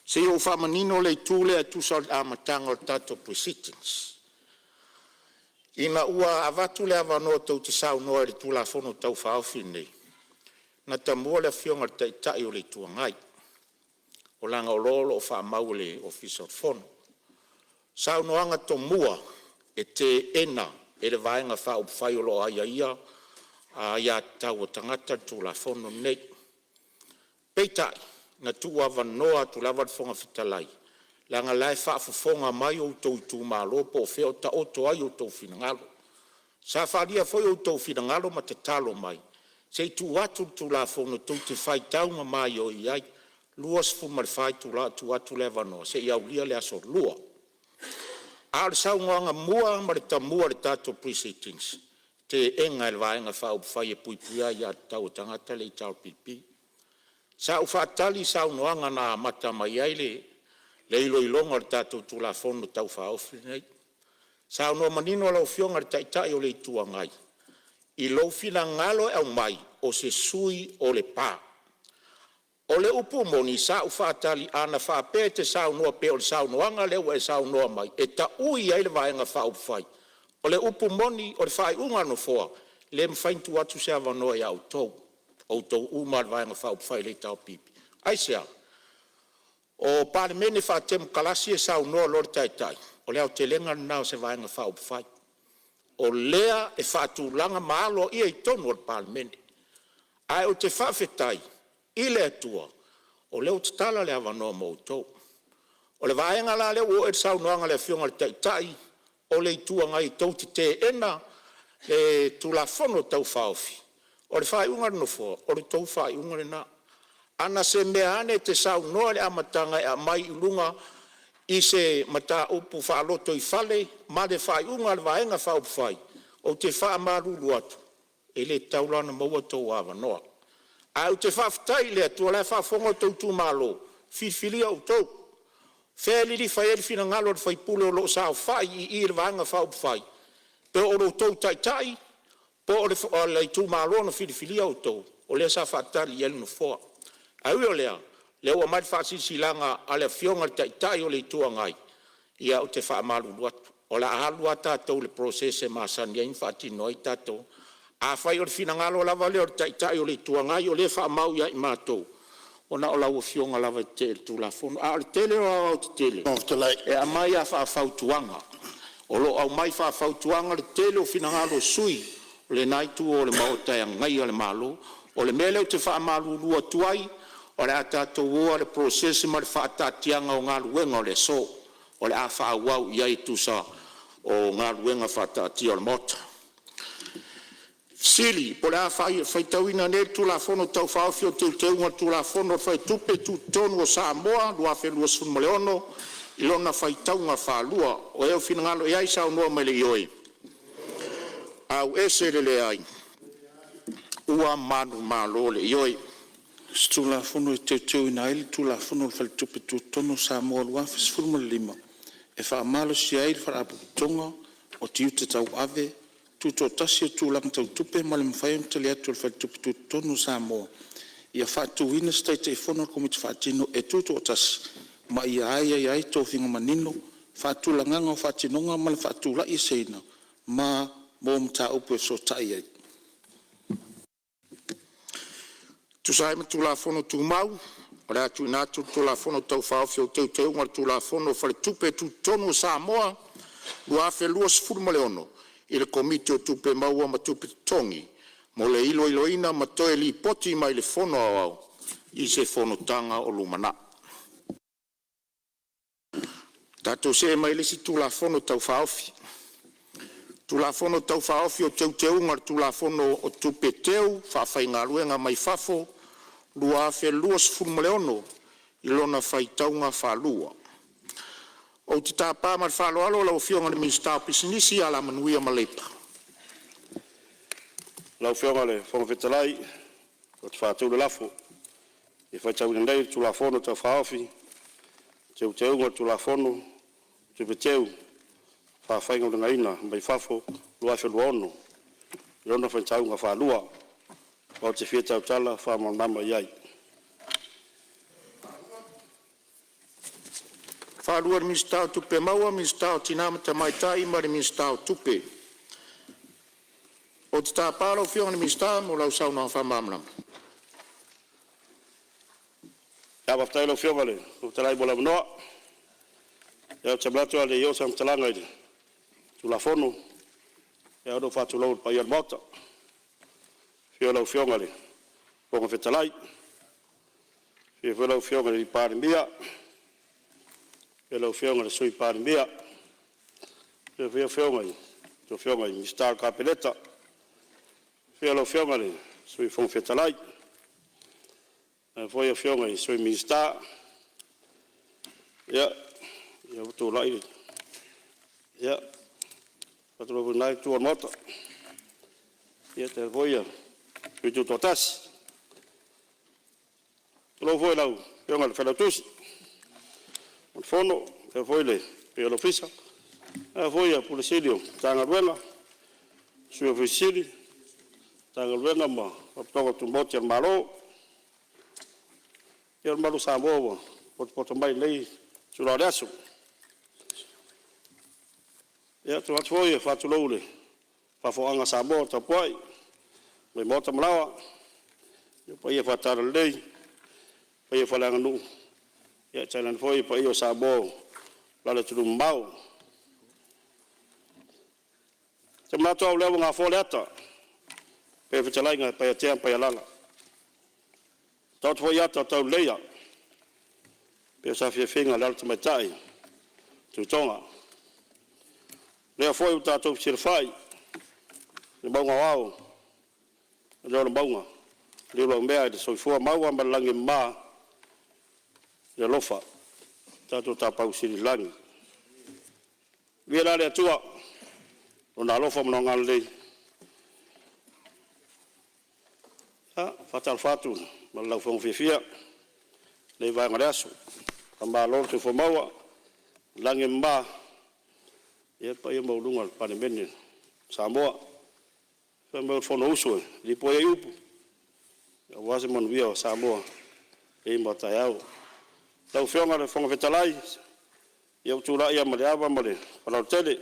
Speaker 8: Se i ou faamanino le itu lea e tusa o le amataga o le tatou Pre-Sitting. Ina ua avatu le avanoa tou te saunoa ai i le Tulafono Tau Faaofi lenei, na tamua le Afioga i le Taitai o le Itu Agai, leaga o lo o faamau e le Ofisa o le Fono. Saunoaga tomua e teena e le Vaega Faaupufai o lo o Agaia Aia Tatau a Tagata le Tulafono lenei. Peitai, na tuuavanoa atu lava le Fofoga Fetalai leaga o la e faafofoga mai o outou itumalo po o fea o taoto ai outou finagalo. Sa faaalia foi outou finagalo ma tatalo mai se i tuu atu le Tulafono tou te faitau ma maioio ai. E 24 itula o tuu atu le avanoa seia aulia le aso Lua. A o le saunoaga mua ma le tamua i le tatou Pre-Sitting, teena e le Vaega Faaupufai e Puipuia Aia Tatau a Tagata le HRPP. Sa ou faatali i saunoaga na amata mai ai le iloiloga o le tatou Tulafono Tau Faaofi lenei. Saunoa manino lau Afioga i le Taitai o le Itu Agai i lou finagalo e aumai o se sui o Lepa. O le upu moni sa ou faatali ana faapea e te saunoa e pei o le saunoaga lea ua e saunoa mai e taui ai le Vaega Faaupufai. O le upu moni o le faaiuga a le Nofoa, e le mafai ona tuu atu se avanoa ia outou, o outou uma lava o le Vaega Faaupufai o le HRPP. Aisea? O Palemene faatemokarasi e saunoa loa le Taitai, o le aotelega lena o se Vaega Faaupufai, o lea e faatulaga ma aloaia i totonu o le Palemene. Ae ou te faafetai i le Atua o lea ua tatala le avanoa mo outou. O le vaega la lea ua oo i ai le saunoaga a le Afioga i le Taitai o le Itu Agai tou te teena le Tulafono Tau Faaofi, o le faaiuga a le Nofoa, o le tou faaiuga lena. A na se mea ane e te saunoa i le amataga e aumai i luga i se mataupu faalotoifale ma le faaiuga a le Vaega Faaupufai, Ou te faamalulu atu, e le tatau la ona maua outou avanoa. Ae ou te faafetai i le Atua o la e faafofoga outou itumalo, na filifilia outou. O fea e lilifa i ai le finagalo o le sui usufono o lo o saofai i i i le Vaega Faaupufai, po o lo outou taitai po o le itumalo na filifilia outou, o lea sa faatali i ai le Nofoa. Ae ui o lea, o lea ua aumai le faasilasilaga a le Afioga i le Taitai o le Itu Agai, ia ou te faamalulu atu, o le a alu lava tatou i le process e masani ai ona faatino ai tatou. Afai o le finagalo lava lea o le Taitai o le Itu Agai o lea e faamau ia i matou, ua na o lau Afioga lava e tetee i le Tulafono. A o le tele o aoaotetele e aumai lava faafautuaga. O lo o aumai faafautuaga le tele o finagalo o sui usufono o lena itu o le Maota e agaia le Malo. O le mea lea ou te faamalulu atu ai, o le a tatou o lava i le process ma le faataatiaga o galuega o le aso o le a faaauau i ai e tusa o galuega faataatia a le Maota. Po o le a faitauina nei le Tulafono Tau Faaofi o Teuteuga o le Tulafono o Faletupe Tutotonu o Samoa 2026 i lona faitauga faalua. O e ua finagalo i ai e saunoa mai i le ioe, auese le leai. Ua manumalo le ioe.
Speaker 5: Tulafono e Teuteuina ai le Tulafono o le Faletupe Tutotonu o Samoa 2015 e faamalosia ai le Faalapotopotoga o Tiute Tauave Tutoatasi o Tulaga Tau Tupe ma le mafai ona tali atu e le Faletupe Tutotonu o Samoa, ia faatuina se Taitaifono o le Komiti Faatonu e tutoatasi, ma ia aiaia ai tofiga manino, faatulagaga o faatinoga ma le faatulaieseina ma mo mataupu e fesootai ai.
Speaker 8: E tusa ai ma Tulafono Tumau, o le a tuuina atu le Tulafono Tau Faaofi o Teuteuga o le Tulafono o Faletupe Tutotonu o Samoa 2026 i le Komiti o Tupe Maua ma Tupe Totogi mo le iloiloina ma toe lipoti mai i le Fono Aoao i se Fonotaga o lumanai. Tatou see mai le isi Tulafono Tau Faaofi. Tulafono Tau Faaofi o Teuteuga o le Tulafono o Tupe Teu Faafaigaluega mai Fafo 2026 i lona faitauga faalua. Ou te tapa ma le faaaloalo lau Afioga i le Minisita o Pisinisi, Alamanuia ma Leipa.
Speaker 14: Lau Afioga i le Fofoga Fetalai ou te faatu le lafo, Ina ia faitauina nei le Tulafono Tau Faaofi o Teuteuga o le Tulafono o Tupe Teu Faafaigaluegaina mai Fafo 2026 i lona faitauga faalua. Ou te fia tautala faamalamalama i ai.
Speaker 8: Ia, lau Afioga i le Minisita o Tupe. Ou te tapa lau Afioga i le Minisita mo lau saunoaga faamalamalama.
Speaker 14: Faafetai i lau Afioga i le Fofoga Fetalai mo le avanoa. Ou te manatu a le i oo se faamatalaga i le Tulafono, e ao ona ou faatulou i le paia o le Maota. I le afio o lau Afioga i le Fofoga Fetalai, afio foi lau Afioga i le Palemia, afio lau Afioga i le Sui Palemia, afifio foi Afioga i Minisita o le Kapeneta, afio lau Afioga i le Sui Fofoga Fetalai, faapea foi Afioga i Sui Minisita. Ia, lea ua tulai le… Ia, e faatulou foi i lena itu o le Maota, tainane foi sui tutoatasi. Tulou foi lau Afioga i le Failautusi o le Fono faapea foi le paia o le Ofisa, ae a foi Ofisa Sili o Matagaluega, Sui Ofisa Sili o Matagaluega ma Faalapotopotoga Tumaoti a le Malo. Ia, o le mamalu o Samoa ua potopoto mai i lenei itula o le aso. Ia, ou te manatu foi e faatulou i le faafofogaaga a Samoa o tapuai mai maota ma laoa, i paia faale-Talalelei, paia faaleaganuu, ae tainane foi paia o Samoa o lo o i atunuu mamao. Ou te manatu o lea ua gafoa le ata pei o fetalaiga i Paiatea ma Paialala, ua taoto foi ata o tauleleia pei o saafiafiaga a le alo tamaitai o Tuitoga. O lea foi ua tatou fesilafai i le mauga o Ao, e le o le mauga liulaumea i le soifua maua ma le lagi e mama i le alofa o lo tatou Tapaau Sili i le lagi. Viia la le Atua Lona alofa ma Lona agalelei. E faatalofa atu ma le laufofoga fiafia i lenei vaega o le aso. Faamalo le soifua maua i le lagi e mama i le paia maualuga o le Palemene o Samoa. Fai mai o le Fonousu e lipoi ai upu aua se manuia o Samoa nei ma a taeao. Lau Afioga i le Fofoga Fetalai, ia ua ou tulai lava ma le ava ma le faaaloalo tele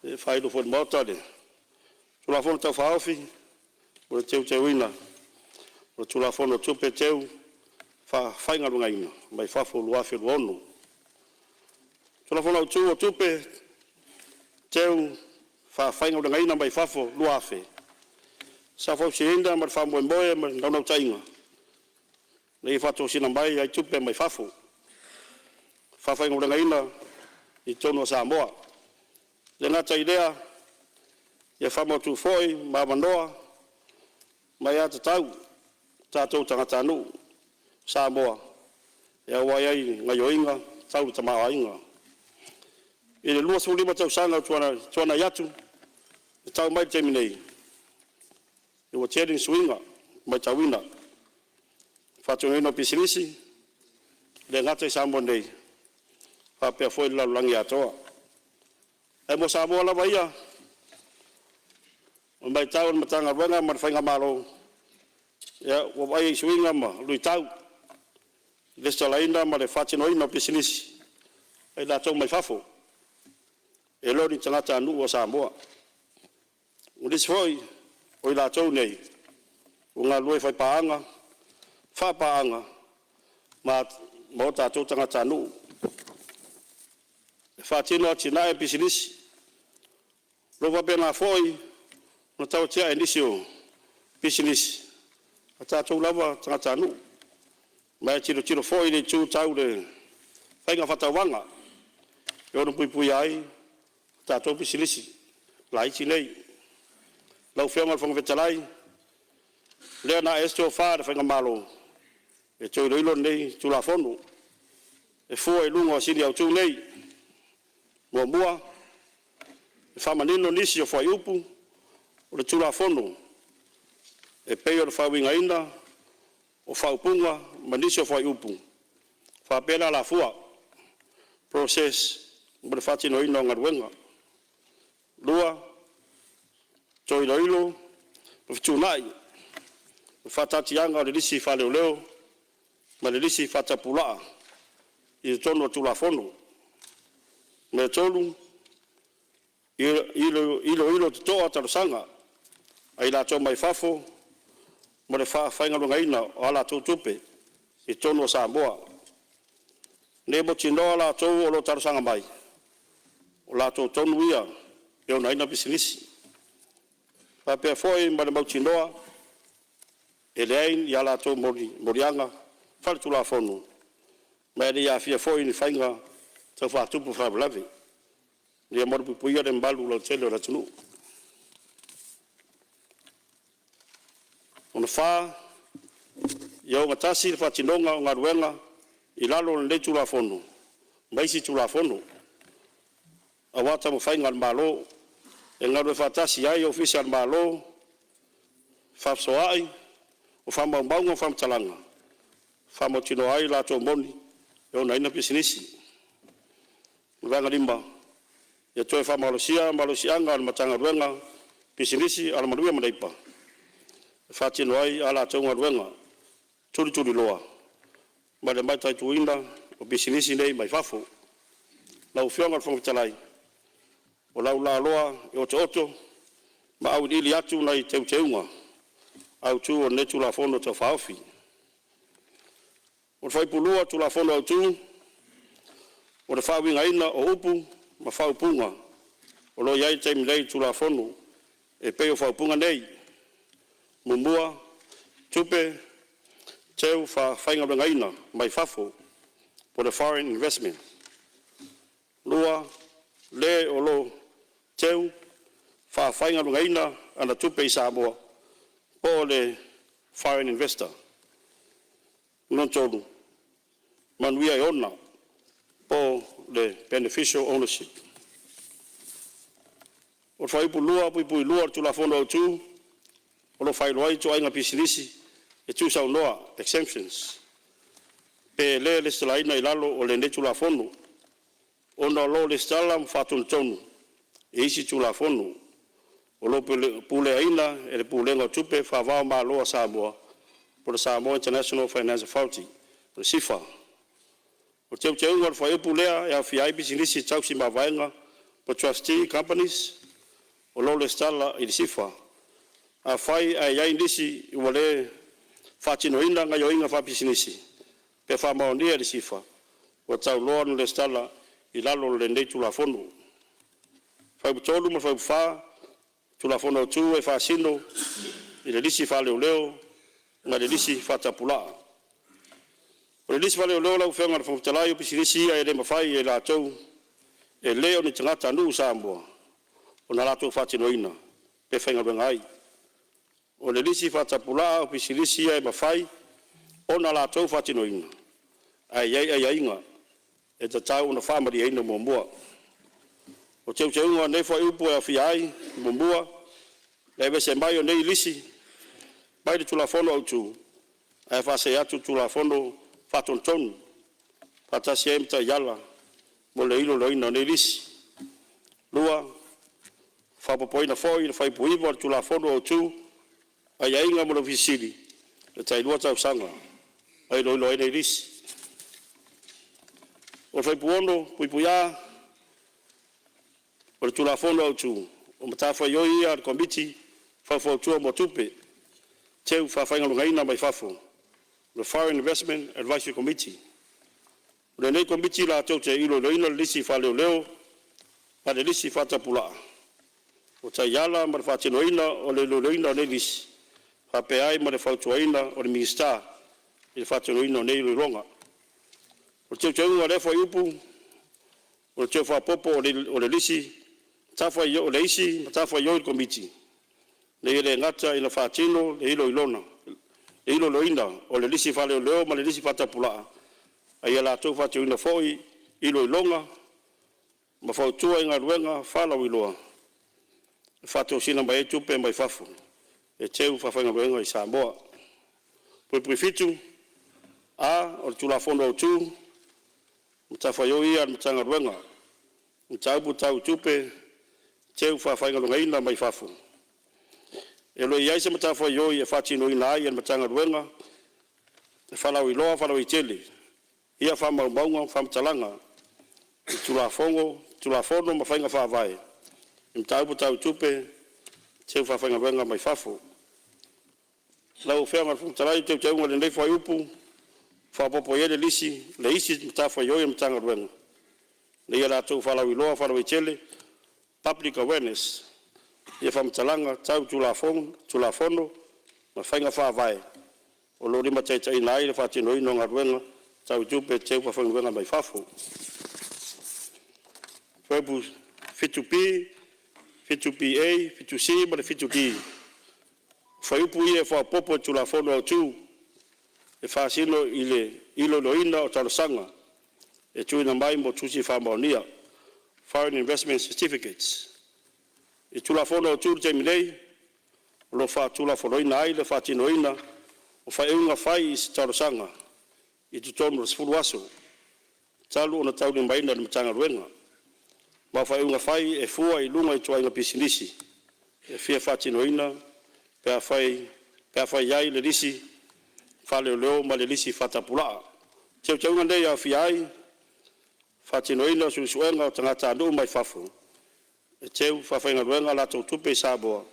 Speaker 14: e faailo foi i le Maota le Tulafono Tau Faaofi o le Teuteuina o le Tulafono o Tupe Teu Faafaigaluegaina mai Fafo 2026. Tulafono Autu o Tupe Teu Faafaigaluegaina mai Fafo 2000, sa fausiaina ma le faamoemoe ma le naunautaiga ina ia faatosina mai ai tupe mai fafo faafaigaluegaina i totonu o Samoa. E le gata i lea, ia faamautu foi ma avanoa ma aiatatau a tatou tagatanuu Samoa e auai ai i gaoioiga tau le tamaoaiga. I le 25 tausaga ua tuanai atu e tau mai i le taimi nei, ua tele ni suiga matauina i le faatinoina o pisinisi, e le gata i Samoa nei faapea foi le lalolagi atoa. Ae mo Samoa lava ia, o le matau a le Matagaluega ma le Faigamalo, ia ua vaaia suiga ma luitau i le lesitalaina ma le faatinoina o pisinisi a i latou mai fafo e le o ni tagatanuu o Samoa. O nisi foi o i latou nei ua galulue faipaaga, faapaaga ma o tatou tagatanuu e faatino atinae o pisinisi. O lo o faapena foi ona tau atiae nisi o pisinisi a tatou lava tagatanuu. Ma e tilotilo foi i le itu tau le faiga faatauvaga e ono puipuia ai tatou pisinisi laiti nei. Lau Afioga i le Fofoga Fetalai, o lea na ae ai se tofa i le Faigamalo e toe iloilo lenei Tulafono e fua i luga o sini autu nei. Muamua, e faamanino nisi o fuaiupu o le Tulafono e pei o le faauigaina o faaupuga ma nisi o fuaiupu faapea le alafua, process mo le faatinoina o galuega. Lua, toe iloilo ma fetuunai le faataatiaga o le lisi faaleoleo ma le lisi faatapulaa i totonu o le Tulafono. Tolu, iloilo totoa talosaga a i latou mai fafo mo le faafaigaluegaina o a latou tupe i totonu o Samoa, ina ia mautinoa latou o lo o talosaga mai, o latou tonu ia e ona ai pisinisi, faapea foi ma le mautinoa e leai ni a latou moliaga faaletulafono ma e le i aafia foi i ni faiga tau faatupu faalavelave, ina ia malupuipuia le mamalu lautele o le atunuu. Lona fa, ia ogatasi le faatinoga o galuega i lalo o lenei Tulafono ma isi Tulafono aua taumafaiga a le Malo e galulue faatasi ai Ofisa o le Malo, fefaasoaai o faamaumauga ma faamatalaga, faamautinoa ai latou moni e ona ai pisinisi. O le vaega lima, ia toe faamalosia malosiaga o le Matagaluega o Pisinisi, Alamanuia ma Leipa e faatino ai a latou galuega tulituliloa ma le mataituina o pisinisi nei mai fafo. Lau Afioga i le Fofoga Fetalai, o le a ou laaloa e otooto ma auiliili atu nai teuteuga autu o lenei Tulafono Tau Faaofi. O le Fuaiupu 2 o le Tulafono Autu, o le faauigaina o upu ma faaupuga o lo o i ai i le taimi nei i le Tulafono e pei o faaupuga nei: (1). Tupe Teu Faafaigaluegaina mai Fafo po o le Foreign Investment. (2). Le o lo o teu faafaigaluegaina ana tupe i Samoa po o le Foreign Investor. (3). Manuia e ona po o le Beneficial Ownership. O le Fuaiupu 2(2) o le Tulafono Autu, o lo o faailoa ai ituaiga pisinisi e tuusaunoa (exemptions) pe le lesitalaina i lalo o lenei Tulafono, ona o lo o lesitala ma faatonutonu e isi Tulafono o lo o puleaina e le Pulega o Tupe Faava-o-Malo a Samoa po o le Samoa International Finance Authority (SIFA). O le teuteuga o le fuaiupu lea ia aofia ai pisinisi tausi mavaega po o trustee companies o lo o resitala i le SIFA. Afai ae i ai nisi ua le faatinoina gaoioiga faapisinisi pe faamaonia e le SIFA, ua tatau loa ona resitala i lalo o lenei Tulafono. Fuaiupu 3 ma le Fuaiupu 4 Tulafono Autu e faasino i le lisi faaleoleo ma le lisi faatapulaa. O le lisi faaleoleo lau Afioga i le Fofoga Fetalai, o pisinisi ia e le mafai e i latou e le o ni tagatanuu Samoa ona latou faatinoina pe faigaluega ai. O le lisi faatapulaa o pisinisi ia e mafai ona latou faatinoina, ae i ai aiaiga e tatau ona faamalieina muamua. O teuteuga o lenei fuaiupu e aofia ai: 1. Le aveese ai o lenei lisi mai le Tulafono Autu ae faasee atu i le Tulafono Faatonutonu, faatasi ai ma taiala mo le iloiloina o nei lisi. 2. Faaopoopoina foi le Fuaiupu 9 o le Tulafono Autu, aiaiga mo le Ofisa Sili, e tai lua tausaga e iloilo ai nei lisi. O le Fuaiupu 6(a) o le Tulafono Autu, o matafaioi ia a le Komiti Faufautua mo Tupe Teu Faafaigaluegaina mai Fafo (Foreign Investment Advisory Committee). O lenei Komiti latou te iloiloina le lisi faaleoleo ma le lisi faatapulaa, o taiala mo le faatinoina o le iloiloina o nei lisi, faapea ai ma le fautuaina o le Minisita i le faatinoina o nei iloiloga. O le teuteuga o lea fuaiupu, o le toe faaopoopo o le isi matafaioi a le Komiti nei, e le gata ina faatino le iloiloina o le lisi faaleoleo ma le lisi faatapulaa, a ia latou faatinoina foi iloiloga ma fautua i galuega faalauiloa e faatosina mai ai tupe mai fafo e teu faafaigaluega i Samoa. 7A o le Tulafono Autu, o matafaioi ia a le Matagaluega i mataupu tau tupe teu faafaigaluegaina mai fafo. E le o i ai se matafaioi e faatinoina ai e le Matagaluega le faalauiloa faalauaitele ia faamaumauga ma faamatalaga i Tulafono ma faiga faavae i mataupu tau tupe teu faafaigaluega mai fafo. Lau Afioga i le Fofoga Fetalai, o Teuteuga o lenei Fuaiupu ua faaopoopo i ai le isi matafaioi a le Matagaluega, ina ia latou faalauiloa faalauaitele (public awareness) ia faamatalaga tau Tulafono ma faiga faavae o lo o limataitaiina ai le faatinoina o galuega tau tupe teu faafaigaluega mai fafo. Fuaiupu 7B, 7BA, 7C ma le 7D, o fuaiupu ia e faaopoopo i le Tulafono Autu e faasino i le iloiloina o talosaga e tuuina mai mo Tusi Faamaonia (Foreign Investment Certificates). I le Tulafono Autu i le taimi nei, o lo o faatulafonoina ai le faatinoina o faaiuga fai i se talosaga i totonu o le 10 aso talu ona taulimaina e le Matagaluega, ma o faaiuga fai e fua i luga o ituaiga pisinisi e fia faatinoina pe afai e i ai le lisi faaleoleo ma le lisi faatapulaa. O teuteuga nei e aofia ai: Faatinoina o suesuega o tagatanuu mai fafo e teu faafaigaluega a latou tupe i Samoa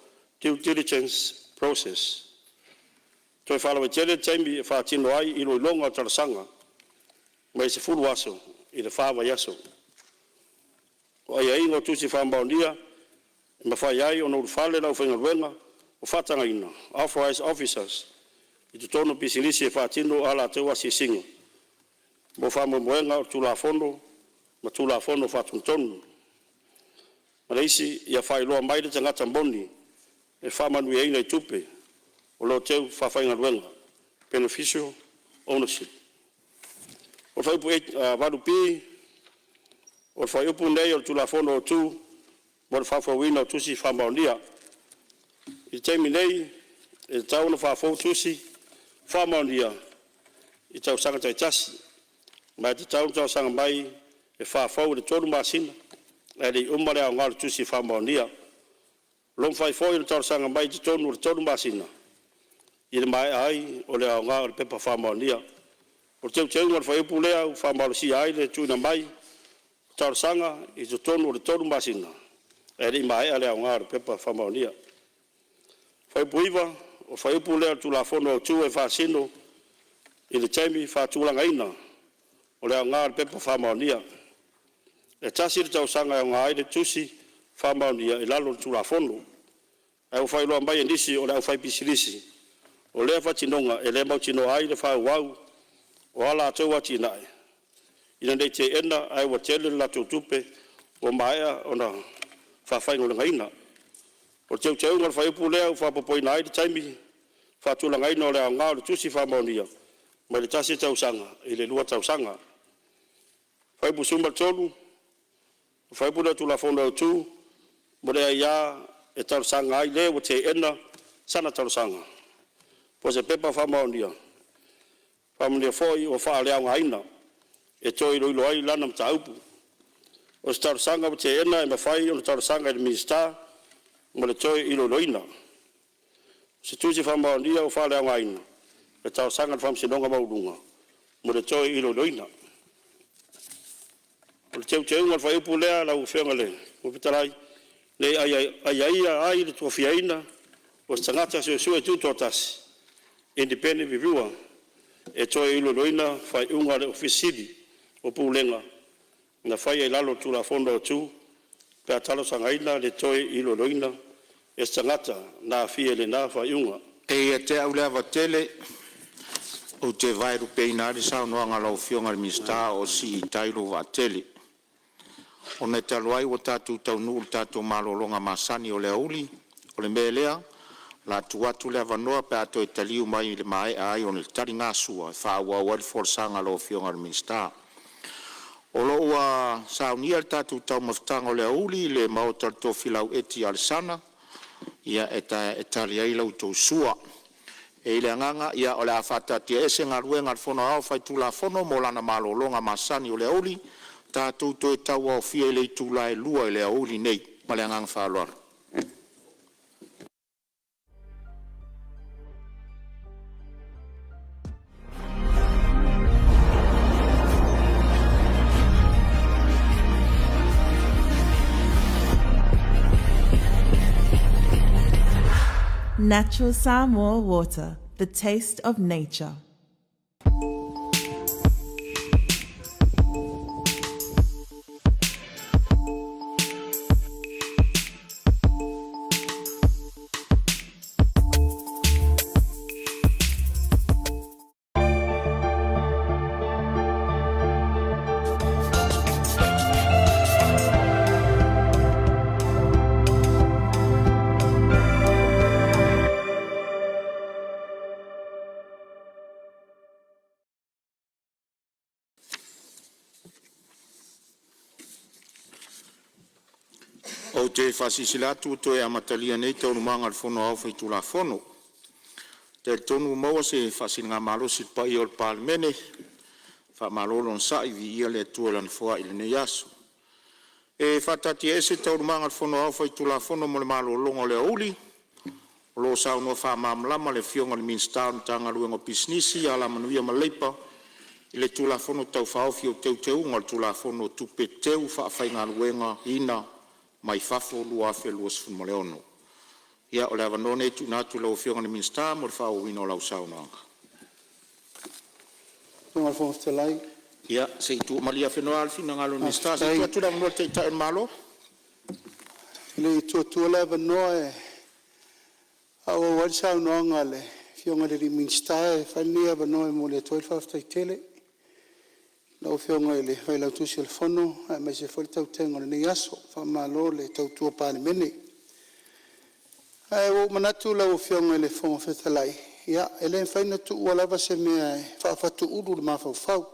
Speaker 14: (Due Diligence Process). Toe faalauaitele le taimi e faatino ai iloiloga o talosaga mai le 10 aso i le 4 vaiaso. O aiaiga o Tusi Faamaonia e mafai ai ona ulufale le aufaigaluega faatagaina (authorized officers) i totonu o pisinisi e faatino a latou asiasiga mo faamoemoega o le Tulafono ma Tulafono Faatonutonu. Ma le isi, ia faailoa mai le tagata moni e faamanuiaina i tupe o lo o teu faafaigaluega (beneficial ownership). O le Fuaiupu 8B, o le fuaiupu lenei o le Tulafono Autu mo le faafouina o Tusi Faamaonia. I le taimi nei, e tatau ona faafou Tusi Faamaonia i tausaga taitasi, ma e tatau ona talosaga mai e faafou i le 3 masina ae le i uma le aoga o le Tusi Faamaonia. O lo o mafai foi ona talosaga mai i totonu o le 3 masina i le maea ai o le aoga o le Pepa Faamaonia. O le teuteuga o le fuaiupu lea ua faamalosia ai le tuuina mai o talosaga i totonu o le 3 masina ae le i maea le aoga o le Pepa Faamaonia. Fuaiupu 9: O le fuaiupu lea o le Tulafono Autu e faasino i le taimi faatulagaina o le aoga o le Pepa Faamaonia. E tasi le tausaga e aoga ai le Tusi Faamaonia i lalo o le Tulafono, ae ua faailoa mai e nisi o le aufaipisinisi, o lea faatinoga e le mautinoa ai le faaauau o a latou atinae ina nei teena ae ua tele le latou tupe ua maea ona faafaigaluegaina. O le teuteuga o le fuaiupu lea ua faaopoopoina ai le taimi faatulagaina o le aoga o le Tusi Faamaonia mai le tasi tausaga i le lua tausaga. Fuaiupu 13: O le fuaiupu lea o le Tulafono Autu mo le aia e talosaga ai le ua teena sana talosaga po o se pepa faamaonia foi ua faaleaogaina e toe iloilo ai lana mataupu. O se talosaga ua teena e mafai ona talosaga i le Minisita mo le toe iloiloina. O se tusi faamaonia ua faaleaogaina, e talosaga i le Faamasinoga Maualuga mo le toe iloiloina. O le teuteuga o le fuaiupu lea lau Afioga i le Fofoga Fetalai, ina ia aiaia ai le tofiaina o se tagata suesue tutoatasi (independent reviewer) e toe iloiloina faaiuga a le Ofisa Sili o Pulega na faia i lalo o le Tulafono Autu pe a talosagaina le toe iloiloina e se tagata na aafia i lena faaiuga.
Speaker 8: E ia te au le ava tele, ou te vaelupeina lava le saunoaga a lau Afioga i le Minisita o sii i tai lou vaatele. Ona e talu ai ua tatou taunuu i le tatou malologa masani o le aoauli, o le mea lea o le a tuu atu le avanoa pe a toe taliu mai i le maea ai o le taligasua e faaauau ai le folasaga a lau Afioga i le Minisita. O lo o ua saunia le tatou taumafataga o le aoauli i le maota o le Tofilau Eti Alesana, e tali ai la outou sua. E i ai le agaga o le a faataatiaese Galuega a le Fono Aoao Faitulafono mo lana malologa masani o le aoauli, tatou toe tauaofia i le itula e 2:00 i le aoauli nei. Ma le agaga faaaloalo.
Speaker 1: Natural Samoa water, the taste of nature.
Speaker 8: Ou te faasilasila atu ua toe amatalia nei Taualumaga a le Fono Aoao Faitulafono. E talitonu ua maua se faasiligamalosi i le paia o le Palemene, faamalo le onosai, viia le Atua i Lana foai i lenei aso. E faataatiaese Taualumaga a le Fono Aoao Faitulafono mo le malologa o le aoauli, o lo o saunoa faamalamalama le Afioga i le Minisita o le Matagaluega o Pisinisi, Alamanuia ma Leipa i le Tulafono Tau Faaofi o Teuteuga o le Tulafono o Tupe Teufaafaigaluegaina mai Fafo 2026. Ia o le avanoa lenei e tuuina atu i lau Afioga i le Minisita mo le faaauauina o lau saunoaga.
Speaker 4: Lau Afioga i le Fofoga Fetalai…
Speaker 8: Ia se i malie afenoa le finagalo o le Minisita se i
Speaker 4: Faafetai.
Speaker 8: tuu atu le avanoa i le Taitai o le Malo.
Speaker 4: E le i tuua le avanoa e faaauau ai le saunoaga a le Afioga i le Minisita, e fai lenei avanoa e momoli atu ai le faafetai tele i lau Afioga i le Failautusi o le Fono aemaise foi le tautega o lenei aso. Faamalo le tautua Palemene. Ae ua ou manatu lau Afioga i le Fofoga Fetalai, ia e le mafai ona tuua lava se mea e faafatulutu le mafaufau.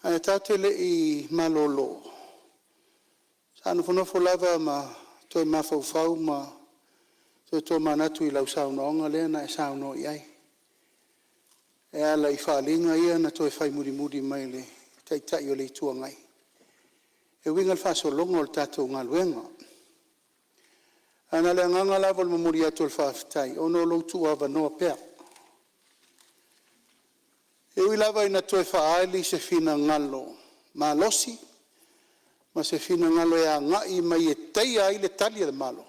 Speaker 4: Ae tatou te le i malolo, Sa nofonofo lava ma toe mafaufau ma toe tomanatu i lau saunoaga lea na e saunoa i ai e ala i faaaliga ia na toe fai mulimuli mai e le Taitai o le Itu Agai e uiga i le faasologa o le tatou galuega. Ae na o le agaga lava o le momoli atu o le faafetai ona o lou tuuavanoa pea. E ui lava ina toe faaali se finagalo malosi ma se finagalo e agai mai e taia ai le Tali a le Malo,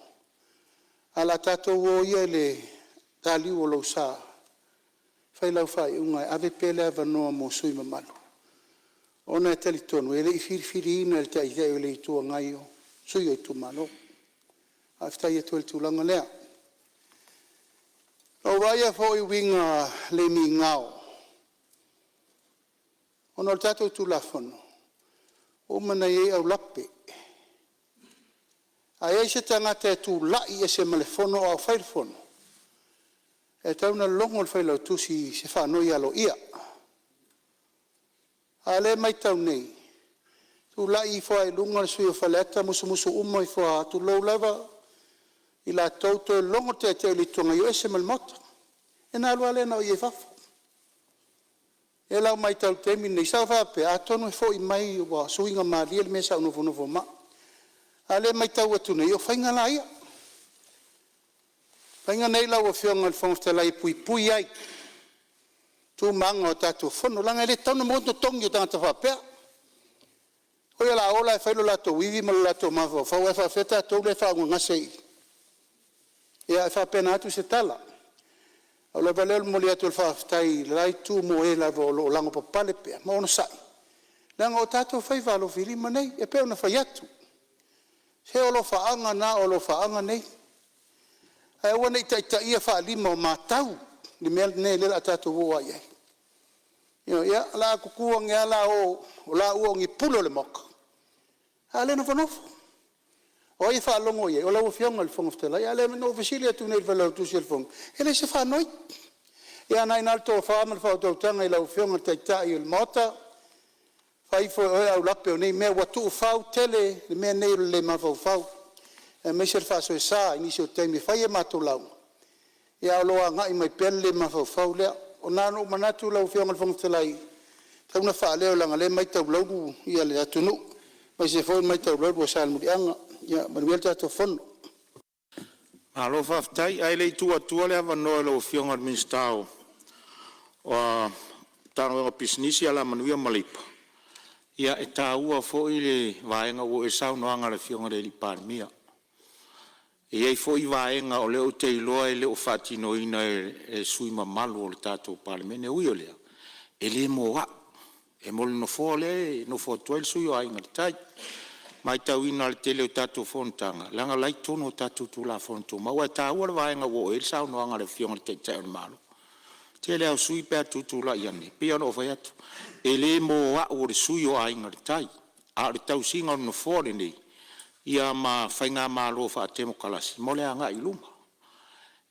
Speaker 4: ae o le a tatou o ia i le taliu o lou sa e fai lau faaiuga e ave pea le avanoa mo sui usufono mamalu, ona e talitonu e le i filifiliina e le Taitai o le Itu Agai o sui usufono o itumalo. Faafetai atu ai i le tulaga lea. Na ou vaaia foi uiga le migao ona o le tatou Tulafono ua uma ona i ai aulape. A i ai se tagata e tulai ese ma le fono a o fai le fono, e tatau ona logo le Failautusi i se faanoi aloaia. A o lea e matau nei, tulai ifo lava i luga le sui usufono mo Faleata musumusu uma ifo lava, tulou lava i latou, toe logo le Taitai o le Itu Agai e o ese ma le Maota. Ia ona alu lava lea na o ia i fafo. O lea la ua matau i le taimi lenei, sa ou faapea atonu e foi mai ua suiga malie le mea sa ou nofonofo ma au. A o lea e matau atu nei, o faiga la ia. O faiga nei lau Afioga i le Fofoga Fetalai e puipui ai tu ma aga o le tatou Fono, leaga e le tatau ona maua ni totogi o tagata faapea. O le a o la e fai lo latou ivi ma le latou mafaufau ae faapefea tatou lea e faaaaogagase i i. Ia e faapena atu se tala. Na pau lava lea o le momoli atu o le faafetai i le la itu mo e lava o lo o lavapapale pea ma onosai, leaga o tatou faiva alofilima nei. E pei ona fai atu, se o alofaaga na o alofaaga nei, ae aua ne i taitaia faalima o matau le mea lenei o le a tatou oo lava i ai. Ioe. Ia, o le a tutu ane lava la o, o laua o ni pule o le Maota, a o lea e nofonofo. O ai e faalogo i ai? O lau Afioga i le Fofoga Fetalai. A o lea na ou fesili atu nei i le Failautusi o le Fono, e leai se faanoi. Ia o lena e i ina le tofa ma le faautautaga i lau Afioga i le Taitai o le Maota, fai ifo e oe aulape o nei mea, ua tuufau tele le mea lenei o le le mafaufau aemaise le faasoesa i nisi o taimi e fai a matou lauga, ae o lo o agai mai pea le le mafaufau lea. Na ona ou manatu lau Afioga i le Fofoga Fetalai, e tatau ona faaleo leaga o lea e matau laulu le atunuu, aemaise foi o le matau laulu a Salemuliaga. Ia manuia le tatou Fono. Malo faafetai. Ae le i tuu atua le avanoa i lau Afioga i le Minisita o Pisinisi, Alamanuia ma Leipa, ia e taua foi le vaega ua oo i ai le saunoaga a le Afioga i le Palemia. E i ai foi vaega o lea ou te iloa e le o faatinoina e sui usufono mamalu o le tatou Palemene. E ui o lea, e le mo au, e mo le Nofoa lea e nofo atu ai le sui usufono o Aiga i le Tai. E matauina lava i le tele o tatou fonotaga, leaga o la e i totonu o tatou Tulafono Tumau. Ae taua le vaega ua oo i ai le saunoaga a le Afioga i le Taitai o le Malo. O le tele lava o sui usufono pe a tutulai ane, e pei lava ona ou fai atu, e le mo au o le sui usufono o Aiga i le Tai, a o le tausiga o le Nofoa lenei ia ma faigamalo faatemokarasi mo le agai i luma.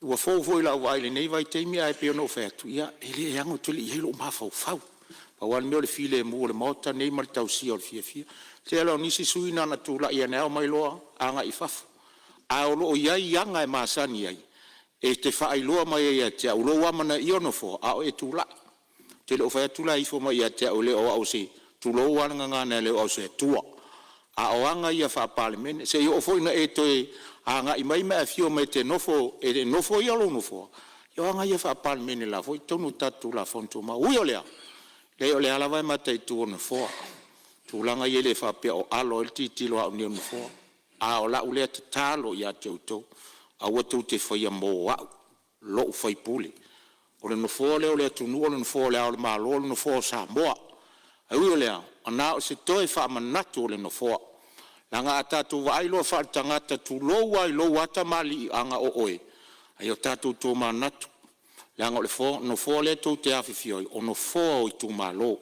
Speaker 4: Ua fou foi i lau vaai i lenei vaitaimi, ae pei ona ou fai atu, ia, e le ano tele i ai lou mafaufau. Pau lava le mea o le filemu o le Maota lenei ma le tausia o le fiafia. O le tele o nisi sui usufono na ona tulai ane lava omai loa agai i fafo. Ae o lo o i ai aga e masani ai e te faailoa mai ai ia te au lou amanaia o le Nofoa a o e tulai. Ou te le o fai atu la e ifo mai ia te au, e le o au o se, tulou lava le gagana, e le o au o se Atua. A o aga ia faa-Palemene, se i oo foi ina e toe agai mai ma e afio mai e te nofo e nofoia lou nofoa, ia o aga ia faa-Palemene o la foi e i totonu o tatou Tulafono Tumau. E ui o lea, leai o lea lava e mataitu e le Nofoa tulaga ia e le faapea o alo ai le tilotilo a au nei o le Nofoa. A o lau lea tatalo ia te outou, aua tou te faia mo au, lou sui usufono. O le Nofoa lea o le atunuu, o le Nofoa o Le Ao o le Malo, o le Nofoa o Samoa. Ae ui o lea, na o se toe faamanatu o le Nofoa, leaga a tatou vaai loa faale-tagata, tulou lava i lou lava tamaliiaga o oe, a ia tatou tomanatu, leaga o le Nofoa lea tou te afifio ai, o Nofoa o itumalo.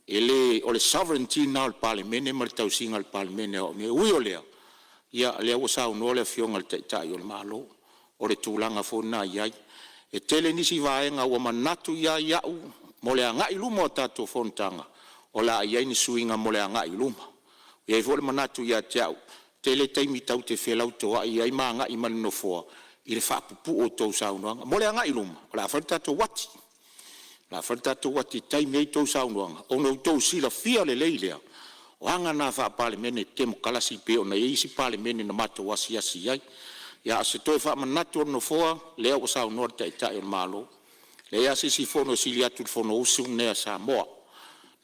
Speaker 4: E le o le sovereignty lena o le Palemene ma le tausiga a le Palemene o au nei. E ui o lea, ia o lea ua saunoa le Afioga i le Taitai o le Malo, o le tulaga foi lena e i ai. E tele nisi vaega ua manatu ia ai au mo le agai i luma o tatou fonotaga, o le a i ai ni suiga mo le agai i luma.
Speaker 8: E i ai foi le manatu ia te au, tele taimi tatou te felautoai ai ma agai mai le Nofoa i le faapupuu o a outou saunoaga. Mo le agai i luma, o le a fai le tatou uati, o le a fai le tatou uati e taimi ai a outou saunoaga ona outou silafia lelei lea, o aga na faa-Palemene temokalasi e pei ona i ai isi Palemene na matou asiasi i ai. A o se toe faamanatu a le Nofoa, o lea ua saunoa le Taitai o le Malo, e leai lava se isi Fono e sili atu i le Fonousu lenei a Samoa.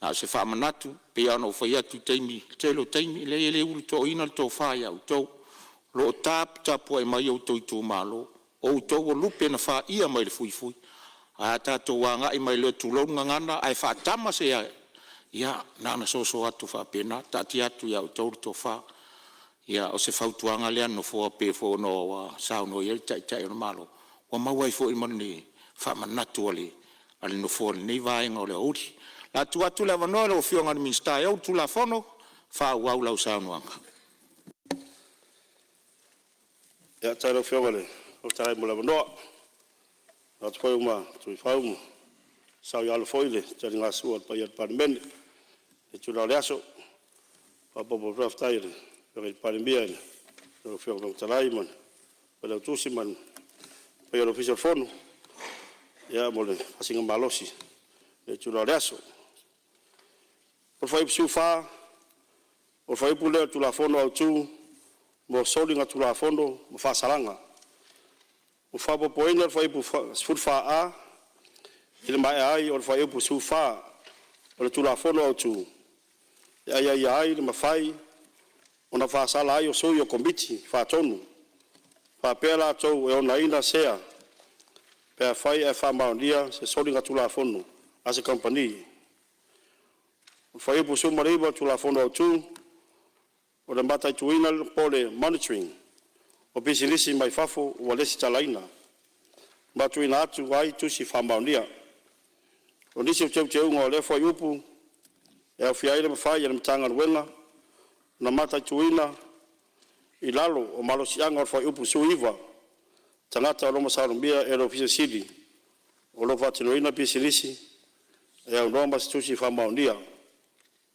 Speaker 8: Na o se faamanatu, pei lava ona ou fai atu i le tele o taimi, e leai e le ulutoaina le tofa ia outou, o lo o taputapuai mai outou itumalo, o outou o lupe na faia mai le fuifui. Ae a tatou agai mai loa tulou le gagana ae faatama se ia na ona soso atu faapena, taatia atu ia outou le tofa. Ia o se fautuaga lea a le Nofoa pei foi ona saunoa i ai le Taitai o le Malo, ua maua ai foi ma ni faamanatu a le Nofoa i lenei vaega o le aoauli. O le a tuu atu le avanoa i lau Afioga i le Minisita e ou le Tulafono e faaauau lau saunoaga.
Speaker 14: Faafetai i lau Afioga i le Fofoga Fetalai mo le avanoa. E manatu foi ua matu i fau ma saoialo foi le taligasua a le paia o le Palemene i lenei itula o le aso. E faaopoopo atu foi le faafetai i le Afioga i le Palemia, lau Afioga i le Fofoga Fetalai ma le Failautusi ma le paia o le Ofisa o le Fono mo le faasiligamalosi i lenei itula o le aso. O le Fuaiupu 14, o le fuaiupu lea o le Tulafono Autu mo Soligatulafono ma Faasalaga. Ua faaopoopoina le Fuaiupu 14A i le maea ai o le Fuaiupu 14 o le Tulafono Autu, e aiaia ai le mafai ona faasala ai o sui o Komiti Faatonu faapea latou e onaina sea pe afai ae faamaonia se soligatulafono a se kamupani. O le Fuaiupu 19 o le Tulafono Autu, o le mataituina po o le monitoring o pisinisi mai fafo ua resitalaina, ma tuuina atu ai tusi faamaonia. O nisi o teuteuga o lea fuaiupu e aofia ai le mafai e le Matagaluega ona mataituina, i lalo o malosiaga o le Fuaiupu 19, tagata o lo o masalomia e le Ofisa Sili o lo o faatinoina pisinisi e aunoa ma se tusi faamaonia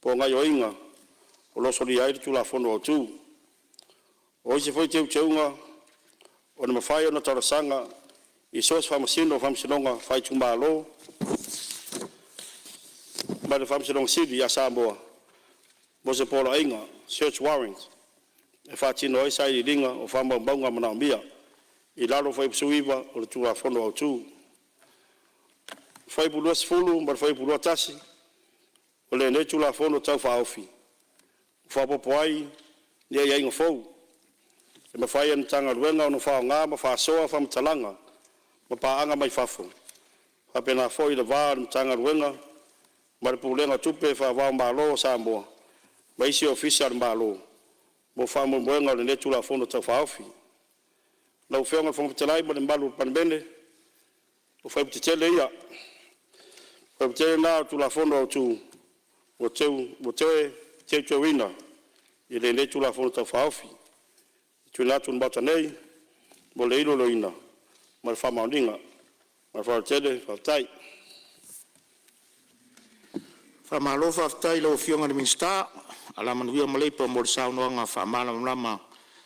Speaker 14: o gaoioiga o lo o solia ai le Tulafono Autu. O isi foi teuteuga, o le mafai ona talosaga i so o se Faamasino o Faamasinoga Faaitumalo ma le Faamasinoga Sili a Samoa mo se Poloaiga (search warrant) e faatino ai sailiiliga o faamaumauga manaomia i lalo o le Fuaiupu 19 o le Tulafono Autu. O le Fuaiupu 20 ma le Fuaiupu 21 o lenei Tulafono Tau Faaofi, ua faaopoopo ai ni aiaiga fou e mafai ai e le Matagaluega ona faaaoga ma faasoa faamatalaga ma paaga mai fafo, faapena foi le va o le Matagaluega ma le Pulega o Tupe Faava-o-Malo o Samoa ma isi Ofisa o le Malo mo faamoemoega o lenei Tulafono Tau Faaofi. Lau Afioga i le Fofoga Fetalai ma le mamalu o le Palemene, o fuaiupu tetele ia, o fuaiupu tetele na o le Tulafono Autu ua toe teuteuina i lenei Tulafono Tau Faaofi e tuuina atu i le Maota nei mo le iloiloina ma le faamaoniga. Ma le faaaloalo tele, faafetai. Faamalo faafetai i lau Afioga i le Minisita o Alamanuia ma Leipa mo le saunoaga faamalamalama e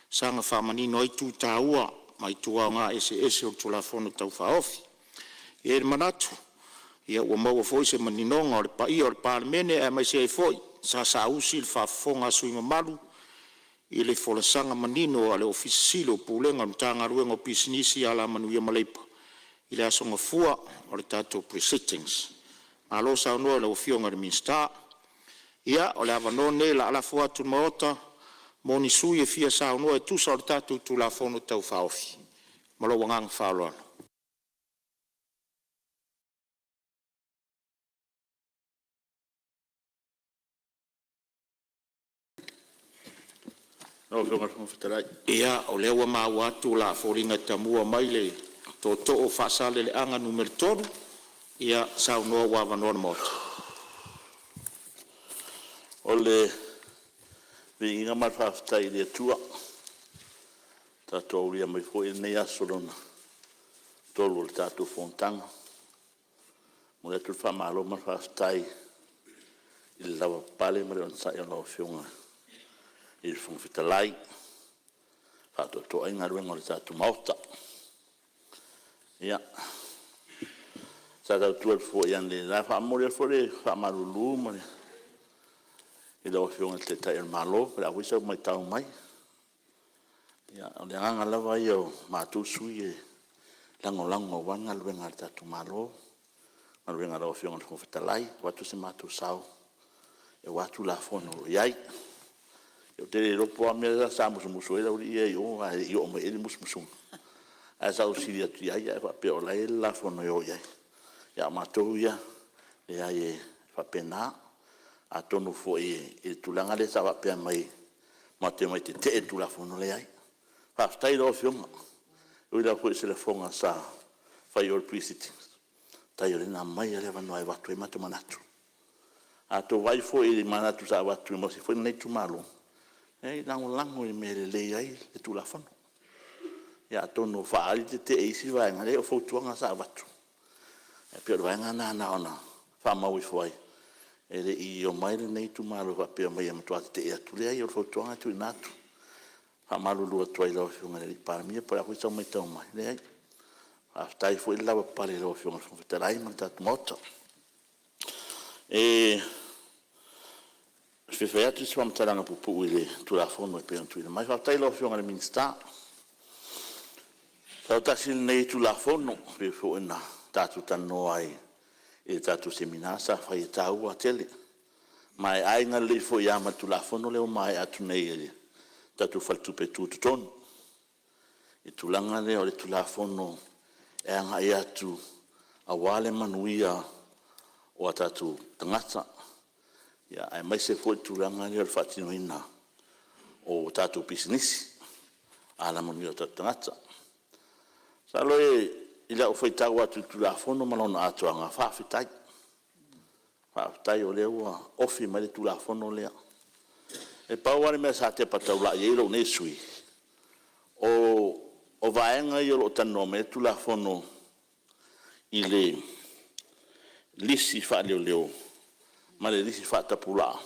Speaker 14: saga faamanino ai itu taua ma itu aoga eseese o le Tulafono Tau Faaofi. E i ai le manatu ua maua foi se maninoga o le paia o le Palemene aemaise ai foi sa saausi le faafofoga a sui usufono mamalu i le folasaga manino a le Ofisa Sili o Pulega o le Matagaluega o Pisinisi, Alamanuia ma Leipa i le aso Gafua o le tatou Pre-sitting. Malo saunoa i lau Afioga i le Minisita. Ia, o le avanoa lenei o le a lafo atu i le Maota mo ni sui usufono e fia saunoa e tusa o le tatou Tulafono Tau Faaofi. Ma lou agaga faaaloalo. Ia, o lea ua maua atu e foliga e tamua mai le tootoo o Faasaleleaga 3. Ia saunoa ua avanoa le Maota.
Speaker 15: O le viiga ma le faafetai i le Atua ua tatou aulia mai foi lenei aso lona tolu o le tatou fonotaga. E momoli atu le faamalo ma le faafetai i le lavapapale ma le onosai i lau Afioga. i le Fofoga Fetalai e faatoatoa ai galuega a le tatou Maota. Ia, sa tau tu atu foi analeila e faamomoli atu foi le faamalulu i lau Afioga i le Taitai o le Malo, po o le a foi sau matau mai. O le agaga lava ia o matou sui usufono e lagolago aua galuega a le tatou Malo, galuega a lau Afioga i le Fofoga Fetalai, e avatu so matou sao aua Tulafono o lo o i ai. Ou te le iloa po o a mea la sa musumusu ai le aualii ia i o ae le i oo mai i ai le musumusuga. Ae sa ou fesili atu i ai ae faapea o la e i ai le lafono e o i ai. A o matou ia, e leai e faapena. Atonu foi i le tulaga lea sa faapea mai matou te omai e tetee i le Tulafono, leai. Faafetai i lau Afioga, e ui lava foi o se lafoga sa fai i o i le Pre-Sitting, faafetai o lea na aumai lava le avanoa e avatu ai o matou manatu. A outou vaai foi i manatu sa avatu mo si nei foi itumalo, e leai e lagolago i mea e lelei ai le Tulafono. Ia atonu ua faaali le tetee i isi vaega, leai o fautuaga sa avatu, ae pei o le vaega lena na ona faamau ifo ai, e le i omai lenei itumalo faapea e matua tetee atu. Leai o le fautuaga e tuuina atu. E faamalulu atu ai i lau Afioga i le Palemia po o le a foi sau matau mai, leai. Faafetai foi le lavapapale i lau Afioga i le Fofoga Fetalai ma le tatou Maota. E fia fai atu se faamatalaga puupuu i le Tulafono e pei ona tuuina mai. Faafetai i lau Afioga i le Minisita. Masalo tasi lenei Tulafono pei foi ona tatou talanoa ai i le tatou Semina sa fai, e taua tele. Ma e aiga lelei foi lava ma le Tulafono lea ua maea atu nei i le tatou Faletupe Tutotonu, i le tulaga lea o le Tulafono e agai atu aua le manuia o a tatou tagata, aemaise foi le tulaga lea o le faatinoina o tatou pisinisi, alamanuia o tatou tagata. Masalo i lau faitau atu i le Tulafono ma lona atoaga, faafetai. Faafetai o lea ua ofi mai le Tulafono lea. E pau lava le mea sa tepa taulai i ai lou nei sui usufono, o vaega ia o lo o talanoa mai ai le Tulafono i le lisi faaleoleo ma le lisi faatapulaa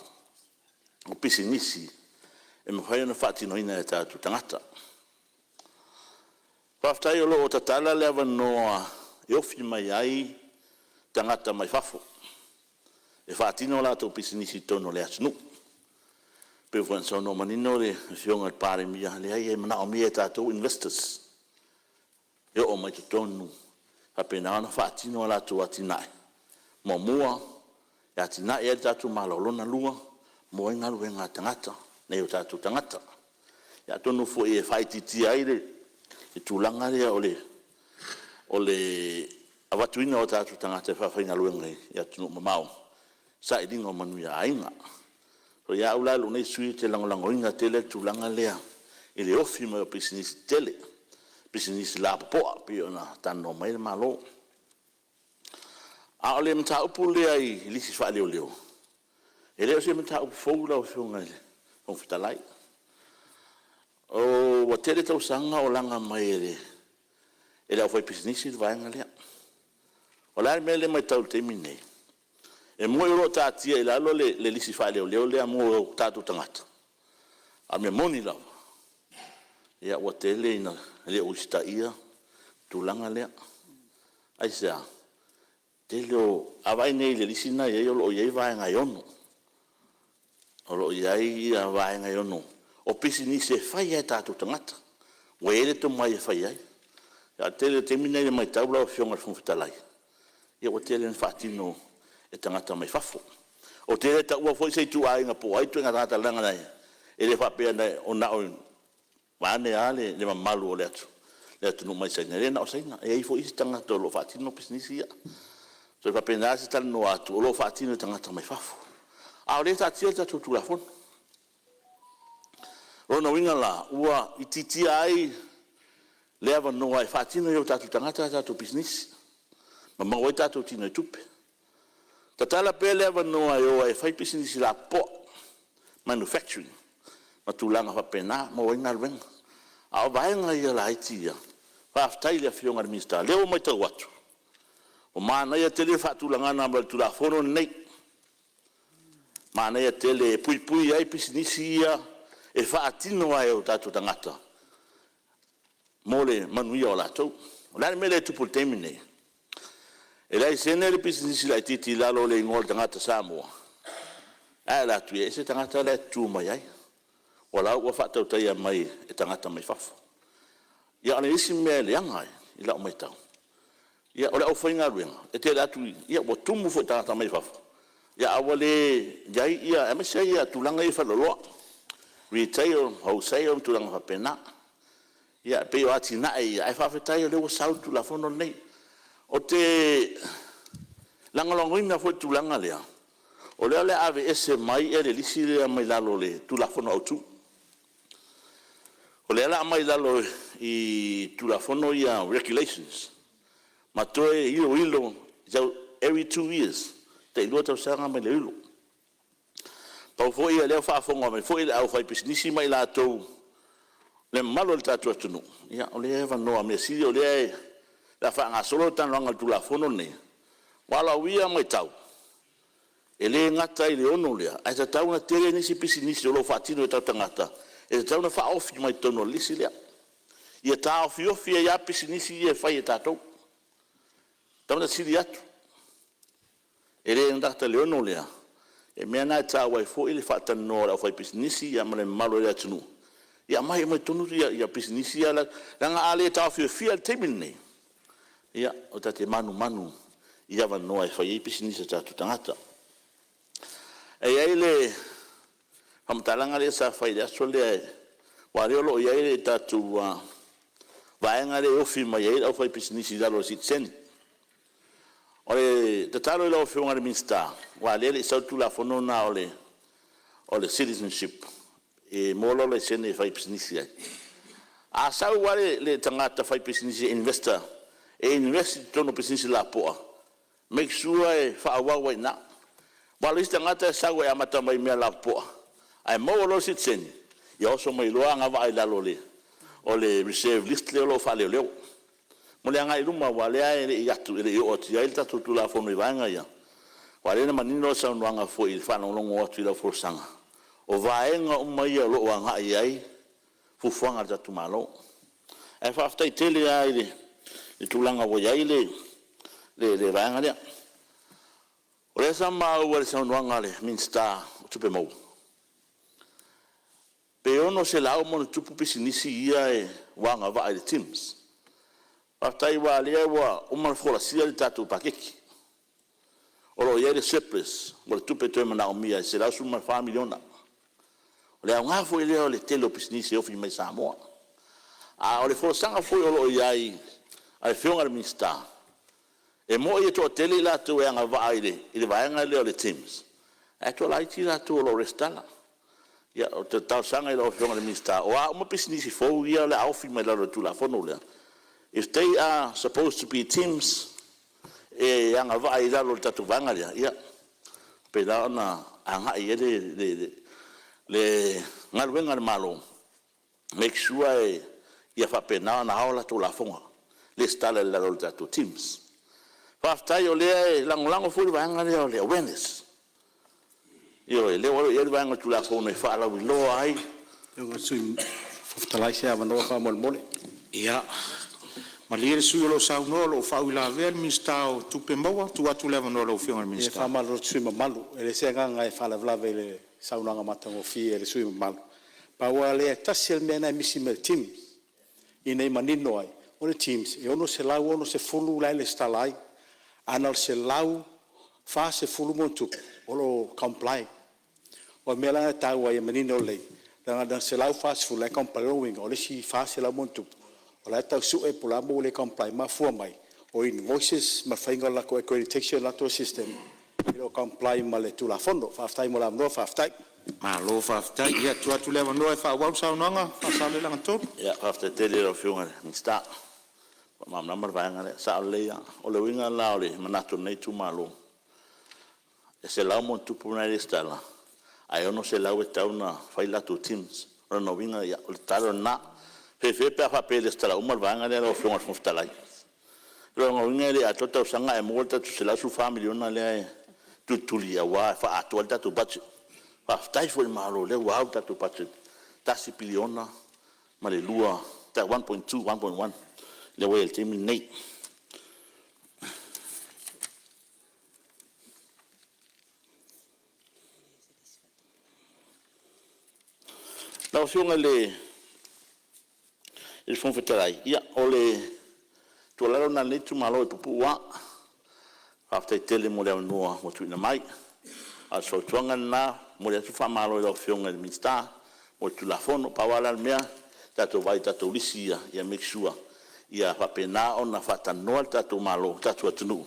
Speaker 15: o pisinisi e mafai ona faatinoina e tatou tagata. Faafetai o lo o tatala le avanoa e ofi mai ai tagata mai fafo e faatino a latou pisinisi i totonu o le atunuu. E pei foi ona saunoa manino le Afioga i le Palemia, leai e manaomia e tatou investors e oo mai i totonu e faapena ona faatino a latou atinae. Muamua, e atinae ai le tatou Malo. Lona lua, maua ai galuega a tagata, nai o tatou tagata. Ia atonu foi e faaitiitia ai le tulaga lea o le avatuina o tatou tagata e faafaigaluega i atunuu mamao i le sailiga o manuia aiga. Ia au la lou nei sui usufono ou te lagolagoina tele le tulaga lea i le ofi mai o pisinisi tetele, pisinisi lapopoa pei ona talanoa mai ai le Malo. A o le mataupu lea i lisi faaleoleo, e le o se mataupu fou lau Afioga i le Fofoga Fetalai. Ua tele tausaga o laga mai e le aufaipisinisi le vaega lea. O le a le mea lea e matau i le taimi lenei? E moni o lo o taatia i lalo le lisi faaleoleo lea mo tatou tagata, a o le mea moni lava, ua tele ina le o usitaia le tulaga lea. Aisea? Tele o… A vaai nei i le lisi lena e i ai o lo o i ai vaega e 6, o lo o i ai vaega e 6 o pisinisi e fai lava e tatou tagata, ua i ai le tomai e fai ai. A o le tele o taimi nei i le matau lau Afioga i le Fofoga Fetalai, ia ua tele ina faatino e tagata mai fafo. Ou te le taua foi se ituaiga po o ai ituaiga tagata leaga e le faapea na o… vaeane lava le mamalu o le atunuu mai Saina, e le na o Saina, e i ai foi isi tagata o lo o faatino pisinisi ia. So, e faapena se talanoa atu, o lo o faatino e tagata mai fafo, a o lea e taatia le tatou Tulafono. O lona uiga la, ua itiitia ai le avanoa e faatino ai e o tatou tagata a tatou pisinisi ma maua ai tatou tinoitupe. Tatala pea le avanoa e o ai e fai pisinisi lapopoa, manufacturing ma tulaga faapena e maua ai galuega. A o vaega ia laiti ia, faafetai i le Afioga i le Minisita, o lea ua matau atu, ua manaia tele le faatulagaga mai o le Tulafono lenei, manaia tele e puipui ai pisinisi ia e faatino lava e o tatou tagata mo le manuia o latou. O le a le mea lea e tupu i le taimi lenei? E laisene le pisinisi laitiiti i lalo o le igoa o le tagata Samoa, ae alu atu e ese le tagata la e tutu mai ai, o la ua faatautaia mai e tagata mai fafo. Ia a o le isi mea e leaga ai i lau matau, o le aufaigaluega, e tele atu ua tumu foi i tagata mai fafo, a ua le i ai ia… aemaise lava tulaga ia i faleoloa, retail, wholesale ma tulaga faapena. Ia, e pei o atinae ia, ae faafetai o lea ua sau le Tulafono lenei. Ou te lagolagoina foi le tulaga lea, o lea o le a aveese mai le lisi lea mai lalo o le Tulafono Autu. O lea o le a aumai i lalo i Tulafono ia Regulations ma toe iloilo every 2 years, tai 2 tausaga ma iloilo. Pau foi o lea ua faafofoga mai foi le aufaipisinisi ma i latou le mamalu o le tatou atunuu, ia o lea e avanoa. O le mea sili o lea o le a faagasolo le talanoaga o le Tulafono lenei. Aua o lau ia matau, e le gata i le 6 lea, ae tatau ona tele nisi pisinisi o lo o faatino e o tatou tagata e tatau ona faaofi mai totonu o le lisi lea. Ia taofiofi ai lava pisinisi ia e fai e tatou, e tatau ona sili atu. E le gata i le 6 lea, o le mea lena e taua ai foi le faatalanoa o le aufaipisinisi ma le mamalu o le atunuu, ia aumai uma i totonu pisinisi ia leaga a le taofiofia i le taimi lenei, ia, ta te manumanu i avanoa e fai ai pisinisi a o tatou tagata. E i ai le faamatalaga lea sa fai i le aso lea, aua o lea o lo o i ai le tatou vaega lea e ofi mai ai le aufaipisinisi i lalo o le sitiseni. O le tatalo i lau Afioga i le Minisita, aua o lea e le i sau le Tulafono lena o le Citizenship e maua loa lou laisene e faipisinisi ai. A sau lava le tagata faipisinisi e investor e invest i totonu o pisinisi lapoa, make sure e faaauau ai i ina. Aua o le isi tagata e sau e amata mai i mea lapopoa, ae maua loa le sitiseni, ia oso mai loa agavaa i lalo o le reserve list lea o lo o faaleoleo. Mo le agai i luma aua o lea e le i oo atu i ai le tatou Tulafono i vaega ia, aua o lea na manino le saunoaga foi i le faalogologo atu i lau folasaga, o vaega uma ia o lo o agai i ai fuafuaga a le tatou Malo. Ae faafetai tele lava i le tulaga ua i ai le vaega lea. O lea sa maua i le saunoaga a le Minisita o Tupe Maua, pe 600+ pisinisi ia ua agavaa i le TIMS. Faafetai aua o lea ua uma ona folasia le tatou paketi, o lo o i ai le surplus mo le tupe e toe manaomia e $114 miliona. O le aoga foi lea o le tele o pisinisi e ofi mai i Samoa. A o le folasaga foi o lo o i ai a le Afioga i le Minisita, e moni e toatele i latou e agavaa i le vaega lea o le TIMS, ae toalaiti latou o lo o resitala. Ia, ou te talosaga i lau Afioga i le Minisita, o a uma pisinisi fou ia o le a ofi mai lalo o le Tulafono lea, if they are supposed to be TIMS e agavaa i lalo o le tatou vaega lea, ia faapena ona agai i ai le galuega a le Malo, make sure ia faapena ona ao latou lafoga, resitala i lalo o le tatou TIMS. Faafetai o lea e lagolago foi le vaega lea o le awareness. Ioe, o lea ua i ai le vaega o le Tulafono e faalauiloa ai.
Speaker 4: Lau Afioga i le Sui Fofoga Fetalai se avanoa faamolemole.
Speaker 8: Ia, malie le sui usufono o lo o saunoa o lo o faauilavea le Minisita o Tupe Maua. Tuu atu le avanoa i lau Afioga i le
Speaker 4: E
Speaker 8: Minisita.
Speaker 4: faamalulu atu i le sui usufono mamalu, e leai se agaga e faalavelave i le saunoaga matagofie a le sui usufono mamalu. Pau lava lea, e tasi lava le mea lena e misi mai i le TIMS ina ia manino ai, o le TIMS e 660 la e resitala ai, ae na o le 140+ o lo o comply. O le mea la lena e taua ai e manino lelei, leaga na o le 140 la e comply. O lona uiga o le isi 400+ o la e tau sue po o le a le mea ua le comply ai, e mafua mai o invoices ma le faiga o le latou accreditation i le latou system e le o comply ma le Tulafono. Faafetai mo le avanoa faafetai.
Speaker 8: Malo faafetai. Ia, tuu atu le avanoa e faaauau le saunoaga Faasaleleaga 3.
Speaker 15: Faafetai tele i lau Afioga i le Minisita, ua faamalamalama le vaega lea. E sao lelei lava. O le uiga la o le manatu o lenei itumalo, e 100+ la e resitala, ae 600 e tatau ona fai latou TIMS. O lona uiga, o le tatalo lena. E fefe pe a faapea e resitala uma le vaega lea lau Afioga i le Fofoga Fetalai. O lona uiga e le atoa le tausaga ae maua le tatou $114 miliona lea e tulituli aua e faaatoa ai le tatou budget. Faafetai foi i le Malo o lea ua au le tatou budget. $1 piliona ma le 2, tai 1.2, 1.1 lea ua i ai i le taimi lenei. Lau Afioga i le Fofoga Fetalai, ia o le tuualalo lena a lenei itumalo e puupuu lava. Faafetai tele mo le avanoa ua tuuina mai. A o se fautuaga lena, e momoli atu le faamalo i lau Afioga i le Minisita mo le Tulafono. Pau lava la le mea, tatou vaai i tatou lisi ia, ia make sure ia faapena ona faatalanoa le tatou Malo, le tatou atunuu,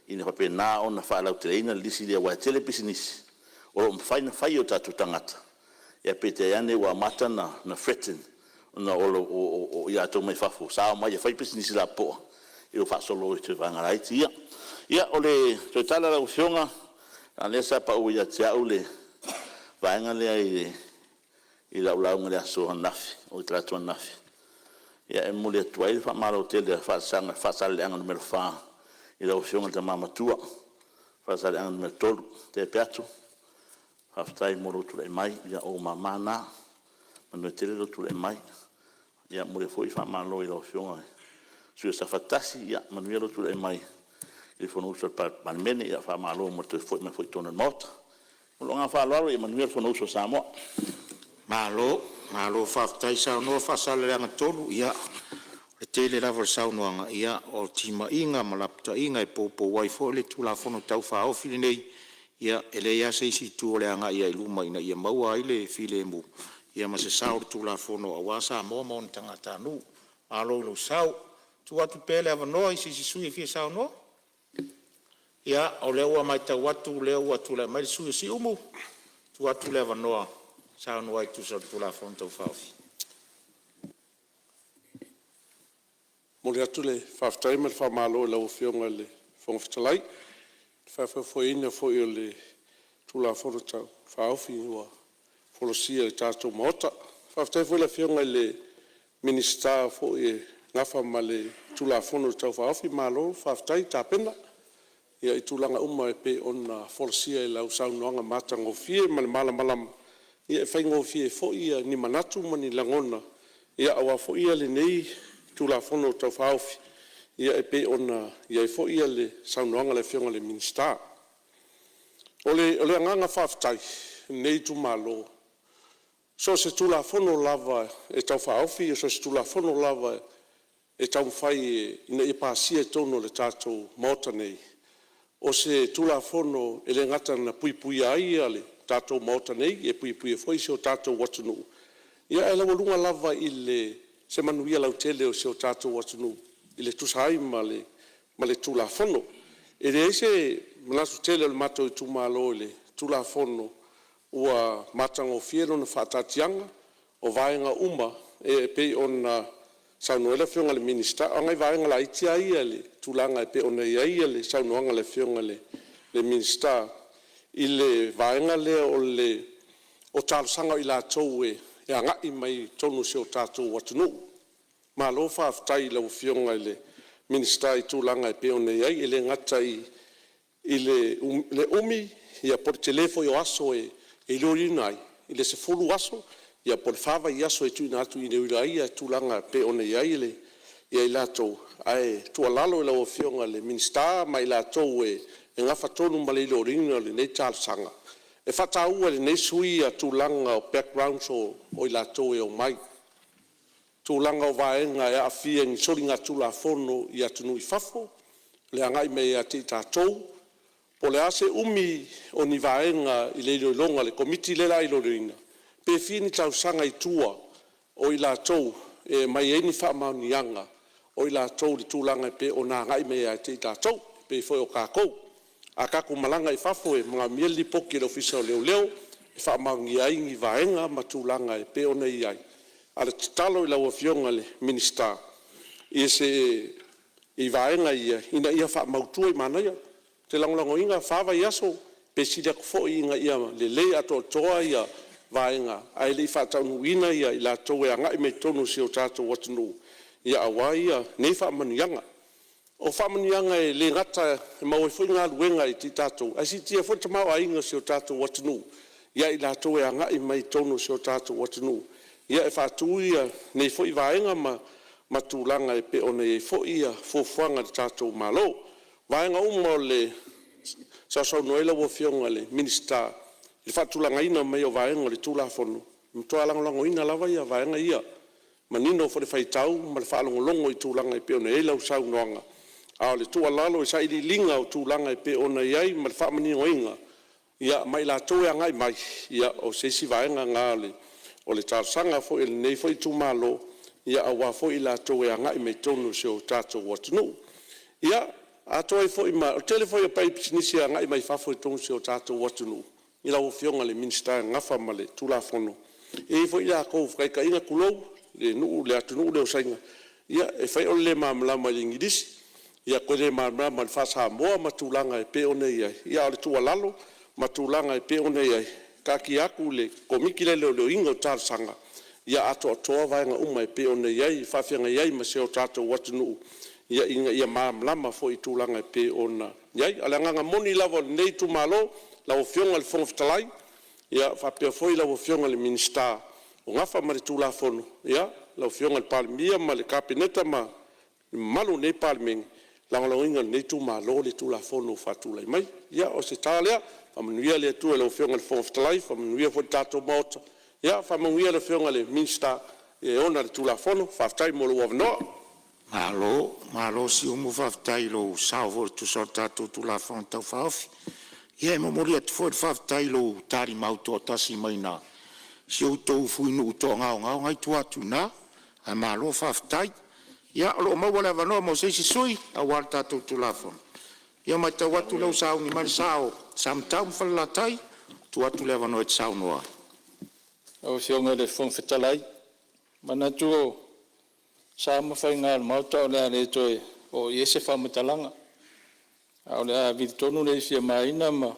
Speaker 15: ina ia faapena ona faalauteleina le lisi lea, aua e tele pisinisi o lo o mafai ona fai e o tatou tagata, ae peitai ane ua amata ona threaten ona o i latou mai fafo sa omai e fai pisinisi lapopoa, ia ua faasolo atu i vaega laiti ia. Ia, o le toe tala lau Afioga, leaga o lea sa pau ia te au le vaega lea i lau lauga i le aso ananafi, oi talaatu ananafi. E momoli atu ai le faamalo tele a Faasaleleaga Nu.4 i lau Afioga i le Tama Matua Faasaleleaga Nu.3 Tea Peato, faafetai mo lou tulai mai, o ou mama na. Manuia tele lou tulai mai. E momoli foi le faamalo i lau Afioga i le sui usufono mo Safata 1, ia manuia lou tulai mai i le Fonousu a le Palemene. Faamalo mo le toe foi mai foi i totonu o le Maota. Ma lou agaga faaaloalo, ia manuia le Fonousu a Samoa.
Speaker 8: Malo, malo faafetai saunoa Faasaleleaga 3. Ia, o le tele lava o le saunoaga, o timaiga ma lapataiga e poupou ai foi le Tulafono Tau Faaofi lenei. Ia e leai lava se isi itu o le agai lava i luma ina ia maua ai le filemu ma se sao o le Tulafono aua Samoa ma ona tagatanuu. Malo i lou sao. E tuu atu pea le avanoa i se isi sui usufono e fia saunoa. Ia, o lea ua matau atu o lea ua tulai mai le sui usufono mo Siumu, tuu atu le avanoa e saunoa ai e tusa o le Tulafono Tau Faaofi.
Speaker 3: E momoli atu le faafetai ma le faamalo i lau Afioga i le Fofoga Fetalai i le faafoefoeina foi o le Tulafono Tau Faaofi ua folasia i le tatou Maota. Faafetai foi i le Afioga i le Minisita o foi e nafa ma le Tulafono Tau Faaofi, malo faafetai tapena i tulaga uma e pei ona folasia i lau saunoaga matagofie ma le malamalama, e faigofie ai foi ni manatu ma ni lagona aua foi lenei Tulafono Tau Faaofi e pei ona i ai foi le saunoaga a le Afioga i le Minisita. O le agaga faafetai o lenei itumalo, so o se Tulafono lava e Tau Faaofi, so o se Tulafono lava e taumafai ina ia pasia i totonu o le tatou Maota nei, o se Tulafono e le gata ina puipuia ai le tatou Maota nei, e puipuia foi si o tatou atunuu, ae laualuga lava i se manuia lautele o si o tatou atunuu e tusa ai ma le Tulafono. E leai se manatu tele o le matou itumalo i le Tulafono ua matagofie lona faataatiaga, o vaega uma e pei ona saunoa ai le Afioga i le Minisita. A o nai vaega laiti lava ia i le tulaga e pei ona i ai le saunoaga a le Afioga i le Minisita i le vaega lea o talosaga o i latou e agai mai i totonu o si o tatou atunuu. Malo faafetai i lau Afioga i le Minisita i tulaga e pei ona i ai, e le gata i le umi po o le tele foi o aso e iloiloina ai i le 10 aso po o le fa vaiaso e tuuina atu e iloilo ai tulaga e pei ona i ai i latou. Ae tuualalo i lau Afioga i le Minisita ma i latou e nafa tonu ma le iloiloina o lenei talosaga, e faataua e lenei sui usufono tulaga o backgrounds o i latou e omai, tulaga o vaega e aafia i ni soligatulafono i atunuu i fafo, le agai mai ia te i tatou. Po o le a se umi o ni vaega i le iloiloga a le Komiti lea o le a iloiloina, pe fia ni tausaga i tua o i latou e aumai ai ni faamaoniaga o i latou i le tulaga e pei ona agai mai ia te i tatou. E pei foi o tatou, a tatou malaga i fafo e manaomia le lipoti a le Ofisa o Leoleo e faamaonia ai ni vaega ma tulaga e pei ona i ai. A o le tatalo i lau Afioga i le Minisita i vaega ia ina ia faamautu. Manaia, ou te lagolagoina le fa vaiaso pe sili atu foi ina ia lelei atoatoa vaega ae le i faataunuuina i latou e agai mai totonu o si o tatou atunuu aua nei faamanuiaga. O faamanuiaga e le gata e maua ai foi galuega ia i tatou, ae siitia foi le tamaoaiga o si o tatou atunuu ia i latou e agai mai totonu o si o tatou atunuu. Ia, e faatu nei foi vaega ma tulaga e pei ona i ai foi fuafuaga a le tatou Malo. O vaega uma o le sausaunoa ai lau Afioga i le Minisita i le faatulagaina mai o vaega o le Tulafono, e matua lagolagoina lava vaega ia. E manino foi le faitau ma le faalogologo i tulaga e pei ona i ai lau saunoaga. A o le tuualalo i sailiiliga o tulaga e pei ona i ai ma le faamaninoina ma i latou e agai mai, ia o se isi vaega lena o le talosaga foi a lenei foi itumalo aua foi i latou e agai mai totonu o si o tatou atunuu. Ia, atonu ai foi ma… O le tele foi o faipisinisi e agai mai fafo i totonu o si o tatou atunuu i lau Afioga i le Minisita e nafa ma le Tulafono, e i ai foi latou faataitaiga tulou, le atunuu lea o Saina, ia e fai o le le malamalama i le igilisi, ia toe le malamalama i le faa-Samoa ma tulaga e pei ona i ai. Ia a o le tuualalo ma tulaga e pei ona i ai, taatia atu i le Komiti lea o le Leoleoina o Talosaga, ia atoatoa vaega uma e pei ona i ai e faafeagai ai ma si o tatou atunuu ina ia malamalama foi i tulaga e pei ona i ai. A o le agaga moni lava o lenei itumalo lau Afioga i le Fofoga Fetalai, ia faapea foi lau Afioga i le Minisita o nafa ma le Tulafono, ia, lau Afioga i le Palemia ma le Kapeneta ma le mamalu o lenei Palemene, e lagolagoina e lenei itumalo le Tulafono ua faatulai mai. Ia o se tala lea, faamanuia le Atua i lau Afioga i le Fofoga Fetalai, faamanuia foi i le tatou Maota, ia faamanuia le Afioga i le Minisita e ona le Tulafono. Faafetai mo lou avanoa. Malo, malo Siumu, faafetai i lou sao foi e tusa o le tatou Tulafono Tau Faaofi. Ia e momoli atu foi le faafetai i lou talimau toatasi mai si o outou fuinuu toagaogao lena e i tua atu i ina. Ae malo faafetai. Ia o lo o maua le avanoa mo se isi sui usufono aua le tatou Tulafono. Ia ua matau atu o lea ua sauni mai le sa o Samatau ma Falelatai, tuu atu le avanoa e te saunoa ai.
Speaker 6: Lau Afioga i le Fofoga Fetalai, manatu o sa ma faiga o le Maota o le a le toe oo i ai se faamatalaga, ae o le a vili tonu le ifi a Maina ma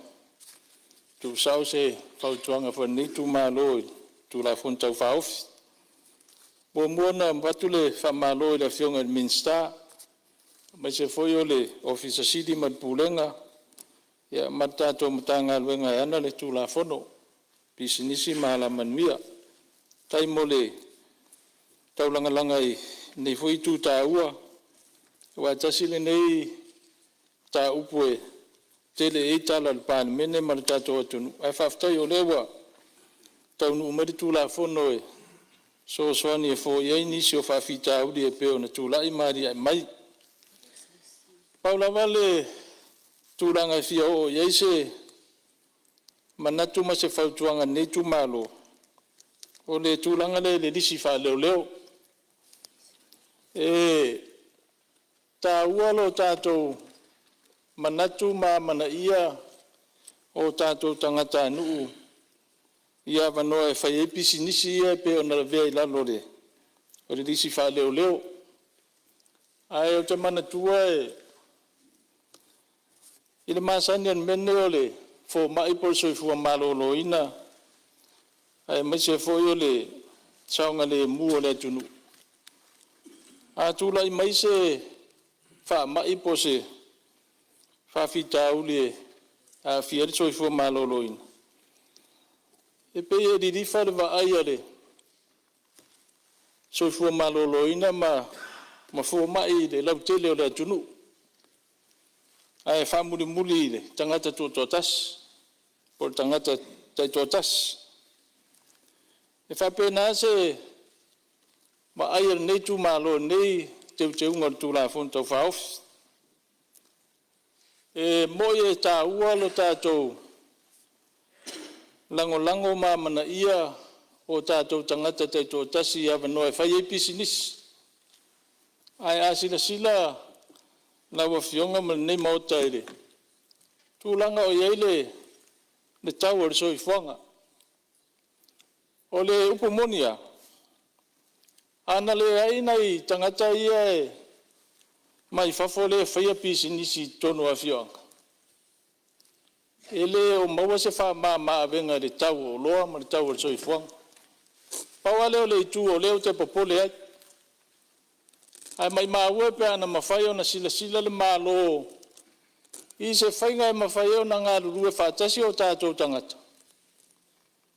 Speaker 6: tuusao se fautuaga foi a lenei itumalo i le Tulafono Tau Faaofi. E muamua ona avatu le faamalo i le Afioga i le Minisita aemaise foi o le Ofisa Sili o Pulega ma le Pulega ma le tatou Matagaluega e ana le Tulafono, Pisinisi ma Alamanuia. Faafetai mo le taulagalaga i lenei foi itu taua, aua e tasi lenei mataupu e tele i ai tala a le Palemene ma le tatou atunuu, ae faafetai o lea ua taunuu mai le Tulafono e fesoasoani e foia ai nisi o faafitauli e pei ona tulai ma alia'e mai. Pau lava le tulaga e fia oo i ai se manatu ma se fautuaga a lenei itumalo, o le tulaga lea i le lisi faaleoleo. E taua lo tatou manatu ma amanaia o tatou tagatanuu i avanoa e fai ai pisinisi ia e pei ona lavea i lalo o le lisi faaleoleo. Ae ou te manatua i le masani o le mea lenei o le fomai po o le soifua maloloina aemaise foi o le saogalemu o le atunuu, a tulai mai se faamai po o se faafitauli e aafia ai le soifua maloloina, e pei e lilifa le vaai a le soifua maloloina ma fomai i le lautele o le atunuu, ae faamulimuli i le tagata tutoatasi po o le tagata taitoatasi. E faapena se vaai a lenei itumalo i lenei teuteuga o le Tulafono Tau Faaofi. E moni e taua lo tatou lagolago ma amanaia o tatou tagata taitoatasi i avanoa e fai ai pisinisi. Ae a silasila lau Afioga ma lenei Maota i le tulaga o i ai le tau o le soifuaga, o le upu moni lava, ana leai nai tagata ia mai fafo lea e faia pisinisi i totonu o afioaga, e le o maua se faamama avega i le tau o oloa ma le tau o le soifuaga. Pau lava lea o le itu o lea ou te popole ai, ae maimau e pe ana mafai ona silasila le Malo i se faiga e mafai ai ona galulue faatasi o tatou tagata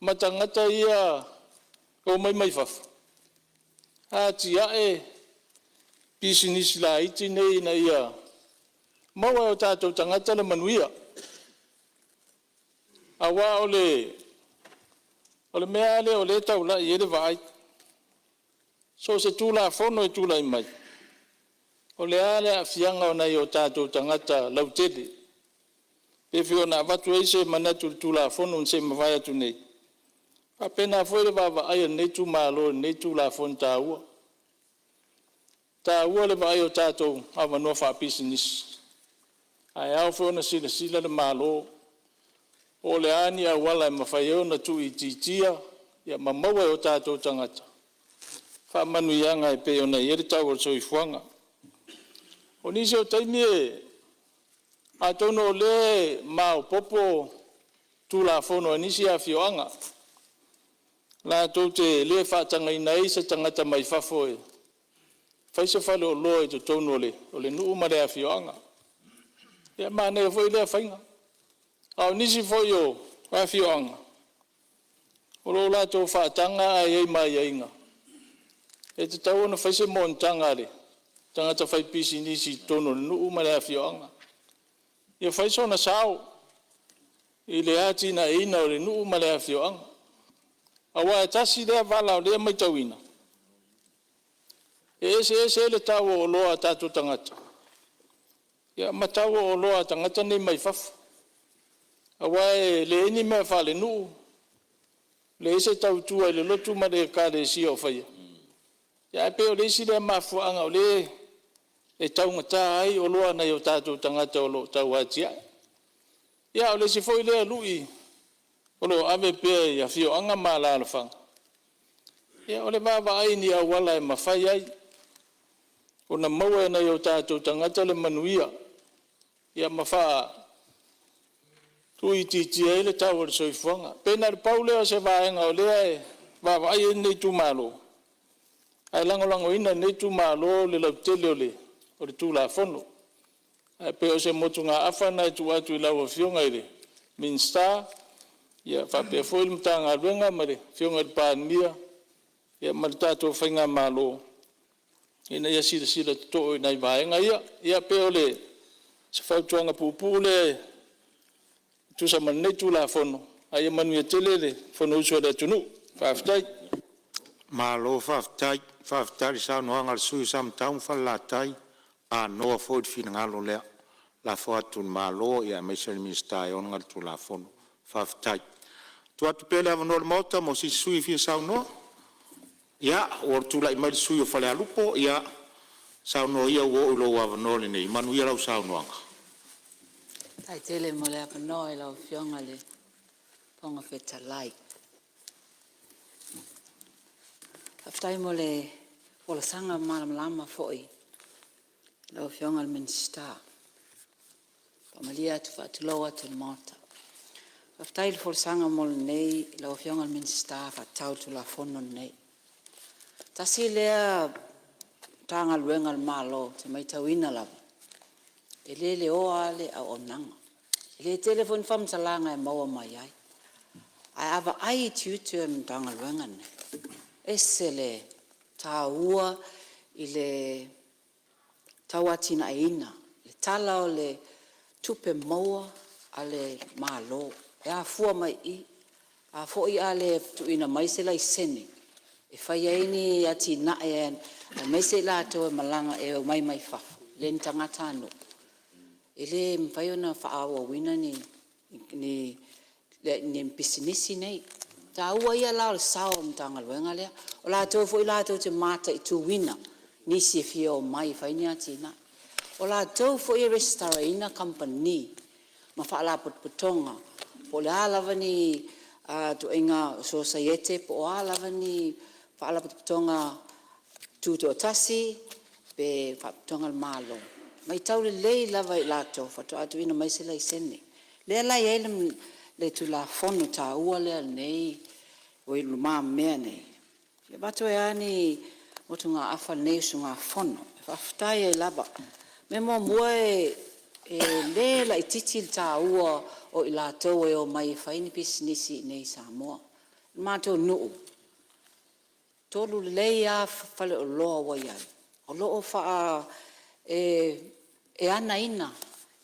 Speaker 6: ma tagata ia. Omai mai fafo atiae pisinisi laiti nei ina ia maua e o tatou tagata le manuia. Aua o le mea lava lea o lea e taulai i ai le vaai, so o se Tulafono e tulai mai, o le a le aafiaga o nai o tatou tagata lautele. E pei foi ona avatu ai se manatu i le Tulafono na se i mavae atu nei, e faapena foi le vaavaai a lenei itumalo i lenei Tulafono taua. E taua le vaai o tatou avanoa faapisinisi, ae ao foi ona silasila le Malo po o a ni auala e mafai ai ona tuuitiitia ma maua e o tatou tagata faamanuiaga e pei ona i ai le tau o le soifuaga. O nisi o taimi atonu o lea e maopoopo Tulafono a nisi afioaga, latou te le faatagaina ai se tagata mai fafo e fai se faleoloa i totonu o le nuu ma le afioaga. Ia e manaia foi lea faiga. A o nisi foi o afioaga, o lo o latou faataga ae i ai ma aiaiga, e tatau ona fai se monotaga a le tagata faipisinisi i totonu o le nuu ma le afioaga. Ia fai sona sao i le atinaeina o le nuu ma le afioaga. Aua e tasi lea vala o lea e matauina, e eseese ai le tau o oloa a tatou tagata ma tau o oloa a tagata nei mai fafo. Aua e leai ni mea faalenuu, leai se tautua i le lotu ma le ekalesia o faia, ae pei o le isi lea mafuaaga o lea e taugata ai oloa a nai o tatou tagata o lo o tau atiae. Ia a o le isi foi lea lui o lo o ave pea i afioaga ma alaalafaga, ia o le vaavaai i ni auala e mafai ai ona maua e nai o tatou tagata le manuia ma tuuitiitia ai le tau o le soifuaga. E pei na o le pau lea o se vaega o lea e vaavaai i ai lenei itumalo, ae lagolagoina e lenei itumalo le lautele o le Tulafono. Ae pei o se motugaafa lena e tuu atu i lau Afioga i le Minisita faapea foi le Matagaluega ma le Afioga i le Palemia ma le tatou faigamalo ina ia silasila totoa i nai vaega ia. Ia pei o se fautuaga puupuu lea e tusa ma lenei Tulafono, ae ia manuia tele le Fonousu a le atunuu. Faafetai. Malo faafetai, faafetai i le saunoaga a le sui usufono mo Samatau ma Falelatai, anoa foi le finagalo lea, lafo atu i le Malo aemaise le Minisita e ona le Tulafono. Faafetai. Tuu atu pea le avanoa o le Maota mo se isi sui usufono e fia saunoa. Ia, ua tulai mai le sui usufono mo Falealupo. Ia, saunoa ia ua oo i lou avanoa lenei. Manuia lau saunoaga. Faafetai tele mo le avanoa i lau Afioga i le Fofoga Fetalai. Faafetai mo le folasaga malamalama foi i lau Afioga i le Minisita. E faamalie atu faatulou atu i le Maota. Faafetai i le folasaga lau Afioga i le Minisita e faatatau i le Tulafono lenei. Tasi lea Matagaluega a le Malo ou te matauina lava e le leoa lava le auaunaga. E le tele foi ni faamatalaga e maua mai ai, ae a vaai i tiute o le Matagaluega lenei, e ese le taua i le tauatiaeina le Tala o le Tupe Maua a le Malo e afua mai i i. A foi a le tuuina mai se laisene e fai ai ni atinae aemaise i latou e omai mai fafo e le o ni tagatanuu, e le mafai ona faaauauina ni pisinisi nei. O le taua ia la o le sao o le Matagaluega lea. O latou foi latou te mataituina nisi e fia omai e fai ni atinae. O latou foi e resitalaina kamupani ma faalapotopotoga po o le a lava ni ituaiga sosiaete po o a lava ni faalapotopotoga tutoatasi pe faalapotopotoga a le Malo, e matau lelei lava e i latou faatoa tuuina mai se laisene. Lea la e i ai le Tulafono taua lea i lenei ua i lumamea nei, e avatu ai lava ni motugaafa a lenei usugafono e faafetai ai lava. O le mea muamua e le laitiiti le taua o i latou e omai e fai ni pisinisi i inei i Samoa. O le matou nuu
Speaker 13: 3 lelei lava faleoloa ua i ai o lo o e anaina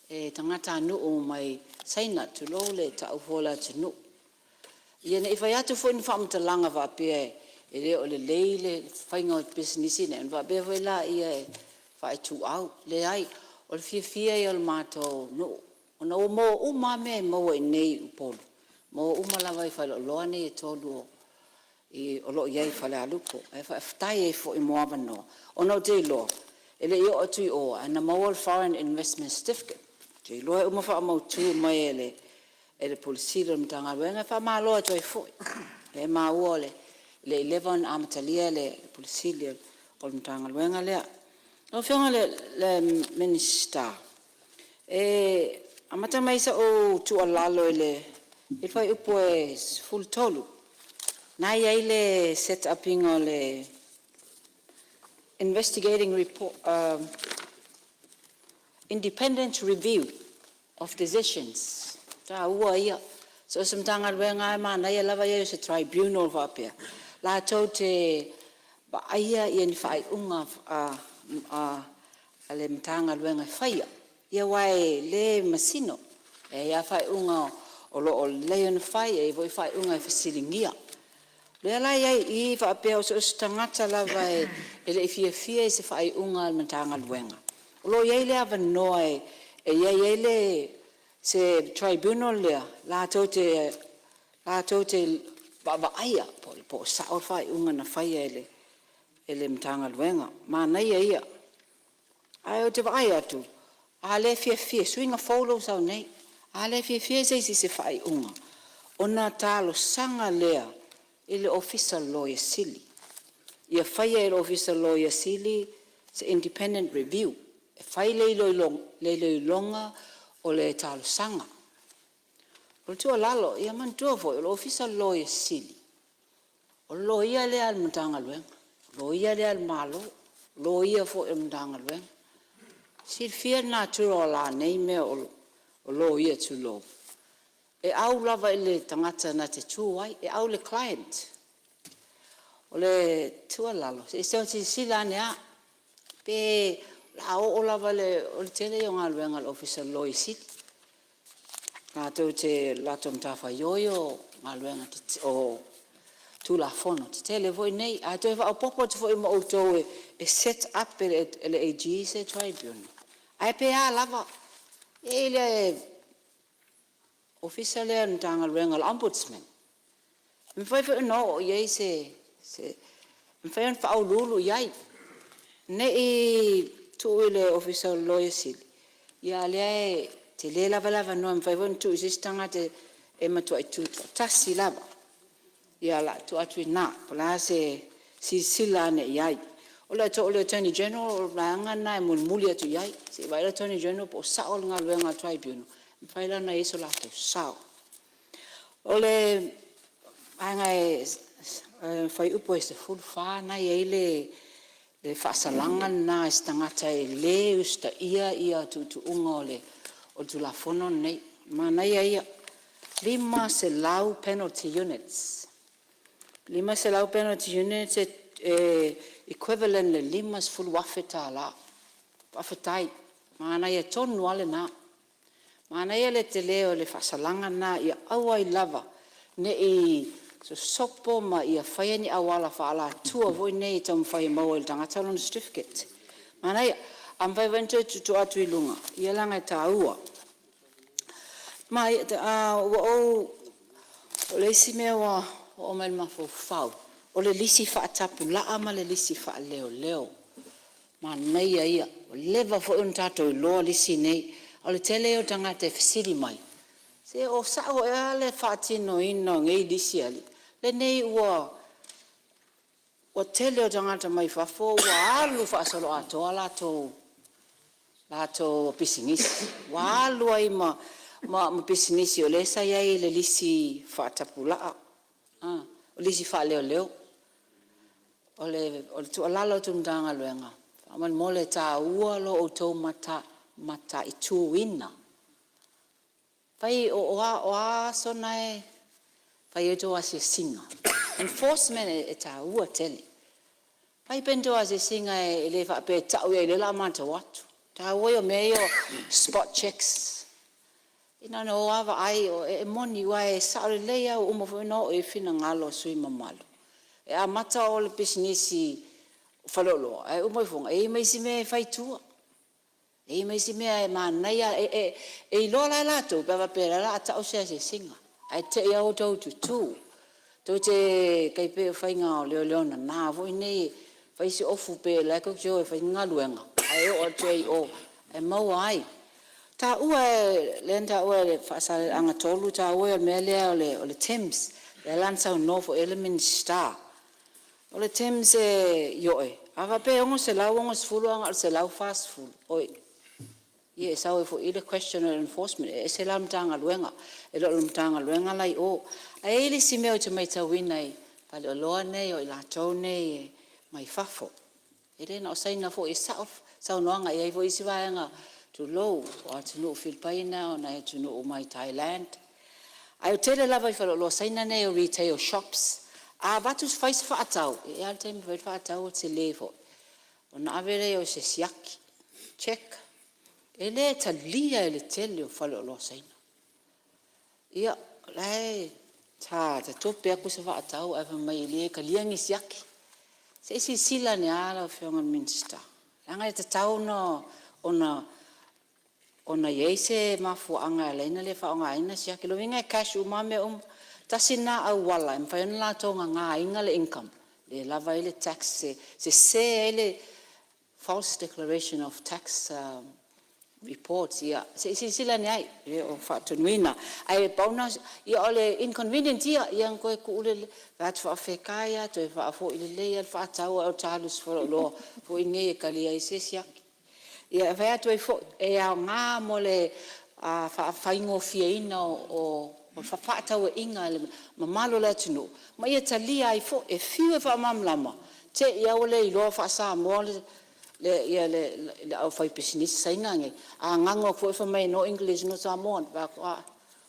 Speaker 13: e tagatanuu mai Saina, tulou le tau foi o le atunuu. Ia ne i fai atu foi ni faamatalaga faapea e le o lelei le faiga o pisinisi nei ona faapea foi lea e faaituau. Leai, o le fiafia ia o le matou nuu ona ua maua uma lava mea e maua i inei i Upolu, maua uma lava i faleoloa nei e 3 o lo o i ai i Falealupo. Ae faafetai ai foi mo avanoa ona ou te iloa e le i oo atu i o ae na maua le Foreign Investment Certificate. Ou te iloa e uma faamautu mai e le Pule Sili o le Matagaluega e faamalo atu ai foi. O lea e maua e le i leva ona amatalia le Pule Sili o le Matagaluega lea. Lau Afioga i le Minisita, e amata mai sau tuualalo i le fuaiupu 13, lena e i ai le set up ina o le investigating report, independent review of decisions. O le taua ia. So o se Matagaluega lava e manaia lava le i ai o se tribunal faapea latou te vaaia ni faaiuga a le Matagaluega e faia, aua e le masino. E i ai lava faaiuga o lo o lelei ona fai, e i ai foi faaiuga e fesiligia. O lea la e i ai i i faapea so o se tagata lava e le i fiafia i se faaiuga a le Matagaluega, o lo o i ai le avanoa e i ai ai se tribunal lea latou te vaavaaia po o sao le faaiuga na faia e le Matagaluega. Manaia ia. Ae ou te vaai atu, a le fiafia, suiga fou lea ua sau nei, a le fiafia se isi i se faaiuga, ona talosaga lea i le Ofisa o le Loia Sili, ia faia e le Ofisa o le Loia Sili se independent review, e fai le iloiloga o le talosaga. O le tuualalo, ia manatua foi o le Ofisa o le Loia Sili, o le loia lea a le Matagaluega, o le loia lea a le Malo, o le loia foi a le Matagaluega. E silafia le natura o la nei mea o loia tulou, e au lava i le tagata na te tu ai, e au i le client. O le tuualalo, se i toe silasila ane lava pe o le a oo lava i le… O le tele ia o galuega a le Ofisa o le Loia Sili, o le latou matafaioi o galuega o Tulafono tetele foi nei. A toe faaopoopo atu foi ma outou e set up e le AG se tribunal, ae pe a lava, e i ai le Ofisa lea a le Matagaluega o le Ombudsman, e mafai foi ona oo i ai se… e mafai ona faauluulu i ai, ne i tuu i le Ofisa o le Loia Sili, a o lea e tele lava le avanoa e mafai foi ona tuu i se isi tagata e matuai tutoatasi lava. Ia o le a tuu atu i ina po o le a se silasila ane i ai. O le Attorney General o le vaega lena e mulimuli atu i ai, se i vaai le Attorney General po o sao le galuega a le tribunal, e mafai la ona i ai so latou sao. O le fuaiupu 14 lena e i ai le faasalaga lena i se tagata e le usitaia tuutuuga o le Tulafono lenei. Manaia ia, 500 penalty units. E 500 penalty units e equivalent i le $50,000. Faafetai. Manaia tonu lava lena. Manaia le tele o le faasalaga lena ia aua ai lava ne i sosopo ma ia faia ni auala faaalatua foi nei e taumafai e maua ai e le tagata lona certificate. Manaia. A mafai foi ona toe tuutuu atu i luga ia leaga e taua. O le isi mea ua oo mai i le mafaufau, o le lisi faatapulaa ma le lisi faaleoleo. Manaia ia, ua leva foi ona tatou iloa lisi nei, a o le tele ia o tagata e fesili mai, se o sao ea le faatinoina o nei lisi a alii? Lenei ua tele o tagata mai fafo ua alu faasoloatoa latou pisinisi, ua alu ai ma pisinisi o lea sa i ai i le lisi faatapulaa, o lisi faaleoleo. O le tuualalo atu i le Matagaluega, faamolemole e taua lo outou mataituina. O a aso na e fai ai a outou asiasiga? Enforcement e taua tele. Fai pea ni tou asiasiga e le faapea e tau i ai o lea o le a matau atu. O le taua ia o mea ia o spot checks. Na ona o lava vaai, e moni aua e sao lelei lava ua uma foi ona oo i ai finagalo o sui usufono mamalu, e amata o le pisinisi faleoloa ae uma ifoga e i ai ma isi mea e fai i tua. E i ai ma isi mea e manaia lava, e iloa la e latou pe a faapea o le a tau se asiasiga ae te i lava ua outou tutu. Tou te tai pei o faiga o leoleo nana foi nei e fai si ofu pei o la e tou te o e fai ni galuega ae oo atu ai i o e maua ai. O lea na taua e Faasaleleaga 3 le taua ia o le mea lea o le TIMS, lea la na saunoa foi i ai le Minisita. O le TIMS ioe, a faapea e $660 ae na o le $140, oi, ia e sau ai foi i i le question o le enforcement. E ese la le Matagaluega, e le o le Matagaluega la i o. Ae i ai le isi mea ou te matauina i faleoloa nei o i latou nei mai fafo, e le na o Saina foi, e sao saunoaga e i ai foi isi vaega, tulou, o atunuu o Filipaina o nai atunuu mai Thailand. Ae o le tele lava i faleoloa Saina nei o retail shops, a avatu fai se faatau, e i ai lava le taimi e fai ai le faatau ua tele foi, ona ave lea o se siaki, check. E le talia e le tele o faleoloa Saina. Ia, o la e sa tatope atu se faatau ae fai mai e le talia ni siaki. Se i silasila ane lava lau Afioga i le Minisita, leaga e tatau ona i ai se mafuaaga e ala ai ona le faaaogaina siaki. O lona uiga e cash uma lava mea uma. Tasi lena auala e mafai ona latou nanaina le income, le lava ai le tax, e sese ai le false declaration of tax reports. Ia se i silasila ane ai, e le o faatonuina. Ae pau lena, ia o le inconvenient ia, ia ona toe tuu lea, fai atu faafekai lava toe faafoi lelei lava le faatau a o ta alu i se faleoloa foi nei e talia ai se siaki. Ia e fai atu ai foi, e aoga mo le faafaigofieina o fefaatauaiga a le mamalu o le atunuu ma ia talia ai foi. E fiu e faamalamalama, te i lava ua le iloa faa-Samoa le aufaipisinisi Saina nei, a gagau atu foi fai mai no English no Samoan. Ou fai atu, a,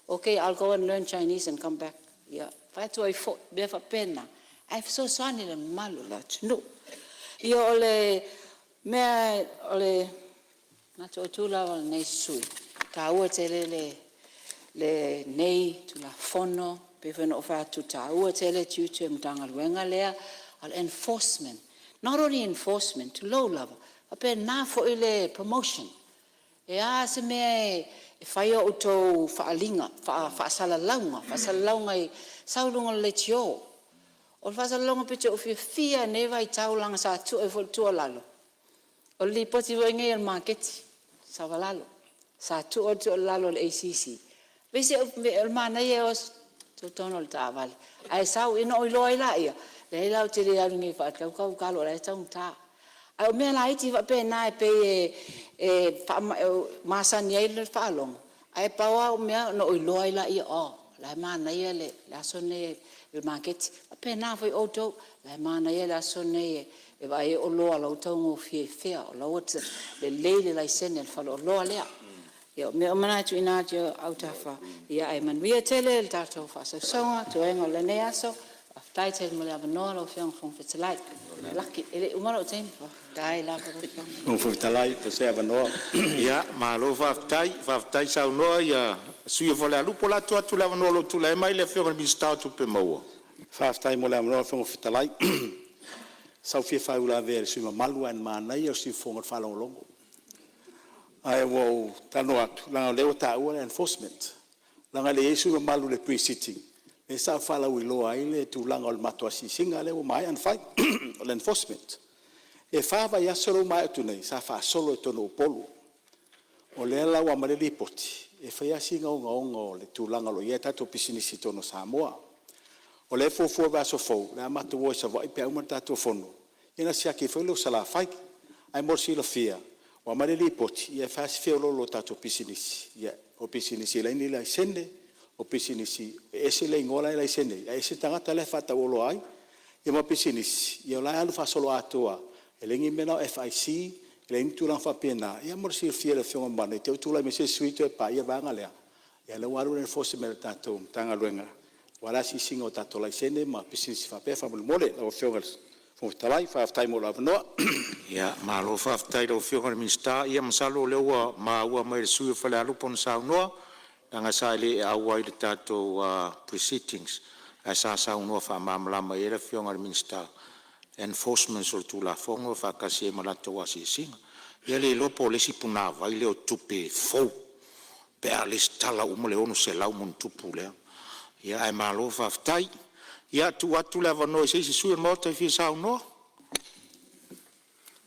Speaker 13: okay I'll go and learn Chinese and come back. Ia, e fai atu ai foi, o mea faapena, ae fesoasoani i le mamalu o le atunuu. Ia o le mea o le manatu autu lava o lenei sui usufono, e taua tele lenei Tulafono. E pei foi ona ou fai atu, e taua tele tiute o le Matagaluega lea, a o le enforcement, not only enforcement, tulou lava, e faapena foi le promotion. O le a se mea e fai a outou faaaliga faasalalauga, faasalalauga, sau i luga o le leitio. O le faasalalauga pito i fiafia lava i lenei vaitau leaga sa tuu ai foi le tuualalo, o le lipoti foi lenei a le maketi Savalalo, sa tuu ai le tuualalo a le ACC, o le manaia o e o totonu o le taavale ae sau, ia ona ou iloa ai lea, leai la ou te le alu nei e faatau sau talo o la e taugata. A o mea laiti faapena e pei e masani ai le faalogo, ae pau lava au mea ona ou iloa ai lea, oh, o la e manaia le aso lenei i le maketi. E faapena foi outou, o la e manaia le aso lenei e vaai ai oloa o la e ua taugofie i fea, o la e ua lelei le laisene a le faleoloa lea. Ia o mea uma na e tuuina atu i ou autafa, ae manuia tele le tatou faasausauga toega o lenei aso. Faafetai tele mo le avanoa lau Afioga i le Fofoga Fetalai. Laki, e le i uma lou taimi? Faafetai lava lau Afioga. Ia malo faafetai, faafetai saunoa i le sui usufono mo Falealupo. O le a tuu atu le avanoa o lo o tulai mai le Afioga i le Minisita o Tupe Maua. Faafetai mo le avanoa lau Afioga i le Fofoga Fetalai. Sa ou fia faauilavea i le sui usufono mamalu, ae na manaia o le siufofoga i le faalogologo. Ae ua ou talanoa atu leaga o lea ua taua le enforcement, leaga e le i i ai le sui usufono mamalu i le Pre-Sitting lea sa ou faalauiloa ai le tulaga o le matou asiasiga lea ua maea ona fai, o le enforcement. E 4 vaiaso lea ua maea atu nei sa faasolo i totonu o Upolu. O lea la ua aumai le lipoti, e fai lava sina ogaoga o le tulaga o lo o i ai tatou pisinisi i totonu o Samoa. O lea e fuafua i le vaiaso fou o le a matou o ai i Savaii pe a uma le tatou fono ia ona siaki ai foi lea o Salafai. Ae mo le silafia ua aumai le lipoti, e fai lava si feoloolo o tatou pisinisi, o pisinisi e leai ni laisene, o pisinisi e ese le igoa la e laisene ai ae ese le tagata la e faatauoloa ai. Ia ma pisinisi o la e alu faasoloatoa lava, e leai ni mea la o FIC, leai ni tulaga faapena. Ia mo le silafia e le Afioga mamalu, ne i te i ua tulai mai se isi sui usufono toe paia le vaega lea, ia o lea ua alu le enforcement a le tatou Matagaluega aua le asiasiga o tatou laisene ma pisinisi faapea faamolemole lau Afioga i le
Speaker 10: Fofoga Fetalai. Faafetai mo lou avanoa.
Speaker 8: Ia malo faafetai i lau Afioga i le Minisita. Ia masalo o lea ua maua mai e le sui usufono mo Falealupo ana saunoa, leaga sa e le auai i le tatou proceedings ae sa saunoa faamalamalama i ai le Afioga i le Minisita, enforcement o le Tulafono faatasi ai ma latou asiasiga. Ia le iloa po o le isi punavai lea o tupe fou pe a resitala uma le 600+ lea. Ia ae malo faafetai. Ia, tuu atu le avanoa i se isi sui usufono o le Maota e fia saunoa.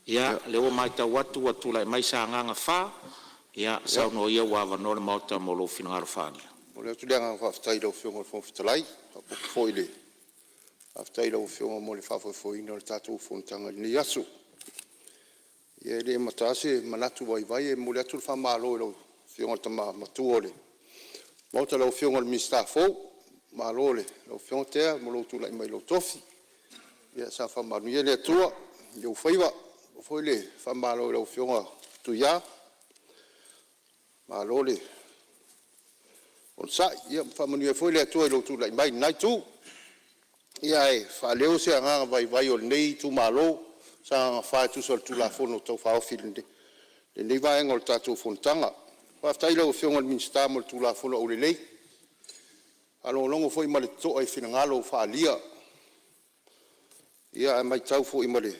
Speaker 8: Ia, lea ua matau atu ua tulai mai Sagaga 4, ia saunoa ia ua avanoa le Maota mo lou finagalo faaalia.
Speaker 4: E momoli atu le agaga faafetai i lau Afioga i le Fofoga Fetalai, faapea foi le faafetai i lau Afioga mo le faafoefoeina o le tatou fonotaga i lenei aso. Ia e le amata lava se manatu vaivai e momoli atu le faamalo i lau Afioga i le Tama Matua o le Maota lau Afioga i le Minisita fou. Malo i lau Afioga Tea mo lou tulai mai i lou tofi. Ia saga faamanuia le Atua i ou faiva. Faapea foi le faamalo i lau Afioga Tuia, malo le onosai. Ia faamanuia foi le Atua i lou tulai mai i lena itu. Ia ae faaleo se agaga vaivai o lenei itumalo Sagaga 4 e tusa o le Tulafono Tau Faaofi i lenei vaega o le tatou fonotaga. Faafetai i lau Afioga i le Minisita mo le Tulafono aulelei. E faalogologo foi ma le totoa i finagalo ua faaalia, ae matau foi ma le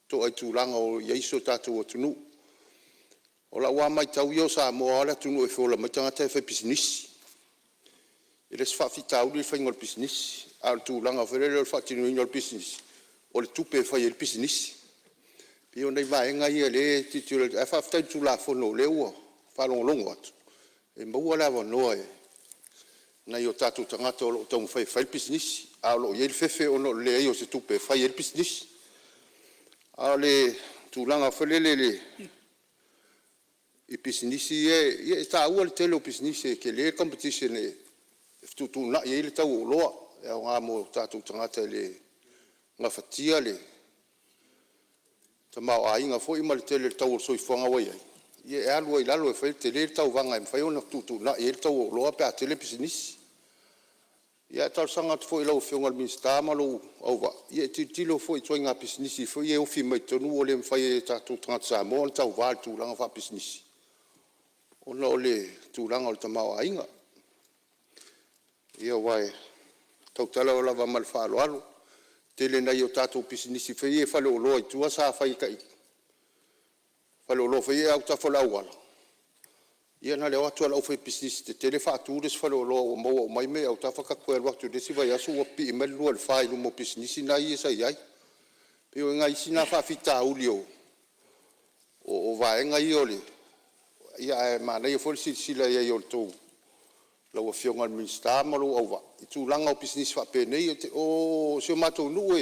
Speaker 4: totoa i tulaga o i ai si o tatou atunuu. O lau lava matau ia o Samoa lava le atunuu e feola mai tagata e faipisinisi. E le o se faafitauli le faiga o le pisinisi, a o le tulaga foi lele o le faatinoina o le pisinisi, o le tupe e fai ai le pisinisi. E pei o nai vaega ia o lea e tilotilo ai, ae faafetai i le Tulafono o lea ua faalogologo atu e maua le avanoa e nai o tatou tagata o lo o taumafai e fai le pisinisi, a o lo o i ai le fefe ona o le leai o se tupe e fai ai le pisinisi. A o le tulaga foi lele i pisinisi ia, e taua le tele o pisinisi e tele le competition e fetuutuunai ai le tau o oloa e aoga mo tatou tagata e le gafatia le tamaoaiga foi ma le tele o le tau o le soifuaga ua i ai, ia e alu ai i lalo, e tele le tauvaga e mafai ona fetuutuunai ai le tau o oloa pe a tele pisinisi. Ia ae talosaga atu foi i lau Afioga i le Minisita ma lou auvaa e tilotilo foi i ituaiga pisinisi foi ia e ofi mai totonu ua le mafai e tatou tagata Samoa ona tauva i le tulaga faapisinisi ona o le tulaga o le tamaoaiga. Ia aua e tautala lava ma le faaaloalo, tele nai a tatou pisinisi foi ia faleoloa i tua sa fai e faleoloa foi ia i autafa o le auala, ia na o le o atu lava o le aufaipisinisi tetele faatu le isi faleoloa ua maua uma ai mea i autafa, ta te toe alu atu i le isi vaiaso ua pipii mai le 2 i le 4 i luma o pisinisi ia sa i ai. E pei o nai isi na faafitauli o vaega ia ae manaia foi le silasila i ai o lau Afioga i le Minisita ma lou auvaa i tulaga o pisinisi faapenei. O si o matou nuu,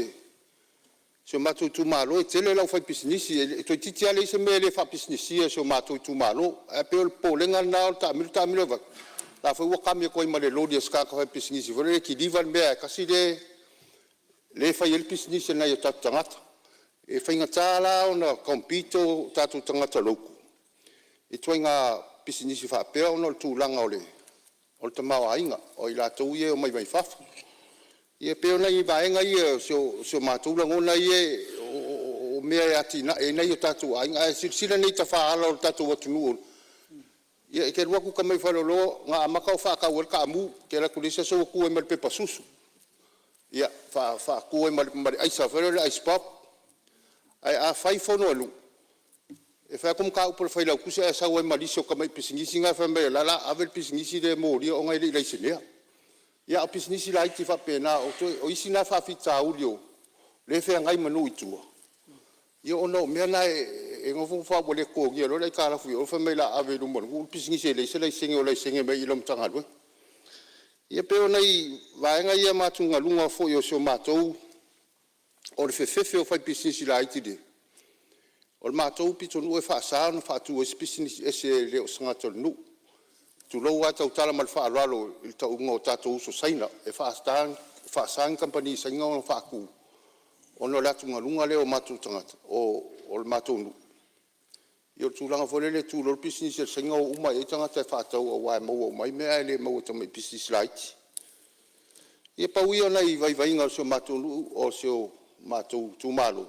Speaker 4: si o matou itumalo e tele le aufaipisinisi, toeitiiti lava leai se mea e le faapisinisia e si o matou itumalo. Ae pei o le popolega lena o le taamilo taamilo e vaai atu o la e foi ua kami atu ai ma le loli a se tagata faipisinisi foi lele e kiliva le mea tasi lea e fai ai le pisinisi a nai o tatou tagata. E faigata la ona compete o tatou tagata local i ituaiga pisinisi faapea ona o le tulaga o le tamaoaiga o i latou ia e omai mai fafo. Ia pei o nai vaega ia o si o matou lagona ia o mea e atiae ai nai o tatou aiga. Ae silasila nei i tafaala o le tatou atunuu, ia e te alu atu tamai faleoloa na amata o faatau ai le taamu, e te alu atu i le isi aso ua tu ai ma le pepa susu, ia, faatu ai ma le aisa foi lea o le ice pop. Ae a fai fono a nuu, e fai atu mataupu a le Failautusi ae sau ai ma lisi o tamai pisinisi na fai mai o la o le a ave le pisinisi lea e molia ona e le i laisenea. Ia a o pisinisi laiti faapena, o isi na faafitauli o lea e feagai ma nuu i tua, ona o mea na e nofonofo lava ua le totogia loa le aitalafu i o fai mai o le a ave i luma o le nuu le pisinisi e leai se laisene o laisene mai i lau Matagaluega. Ia pei o nai vaega ia ma atugaluga foi o si o matou… O le fefefe o faipisinisi laiti. O le matou pitonuu e faasa ona faatu ai se pisinisi ese e le o se tagata o le nuu, tulou lava e tautala ma le faaaloalo i le tauga o tatou uso Saina, e faasa ni kamupani Saina ona faatu ona o le atugaluga lea o matou tagata o le matou nuu i le tulaga foi lele e tu loa le pisinisi a le Saina o uma lava i ai tagata e faatau aua e maua uma ai mea ae le maua e tamai pisinisi laiti. Ia pau ia o nai vaivaiga o si o matou nuu o si o matou itumalo,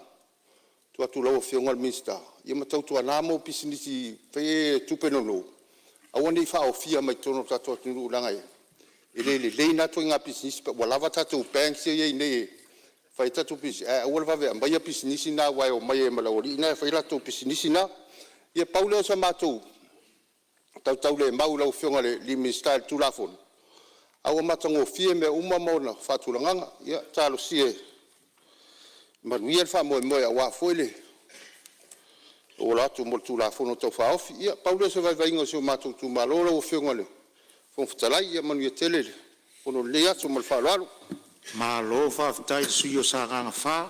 Speaker 4: tuu atu i lau Afioga le Minisita, ia ma tautuana ma pisinisi foi ia tupe nono aua nei faaofia mai totonu o le tatou atunuu leaga e le lelei na ituaiga pisinisi ua lava tatou banks ia e i ai nei e fai ai tatou pisinisi ae aua le vave aumaia pisinisi na aua e omai ai ma le aualii na e fai latou pisinisi na. Ia pau lea o se matou tautaulemau i lau Afioga i le Minisita i le Tulafono ae ua matagofie mea uma ma ona faatulagaga. Ia talosia ia manuia le faamoemoe aua foi le auala atu mo le Tulafono Tau Faaofi. Ia pau lea o se vaivaiga o si o matou itumalo lau Afioga i le Fofoga Fetalai. Ia manuia tele le fono i lenei aso. Ma le faaaloalo.
Speaker 8: Malo faafetai i le sui usufono o Sagaga 4.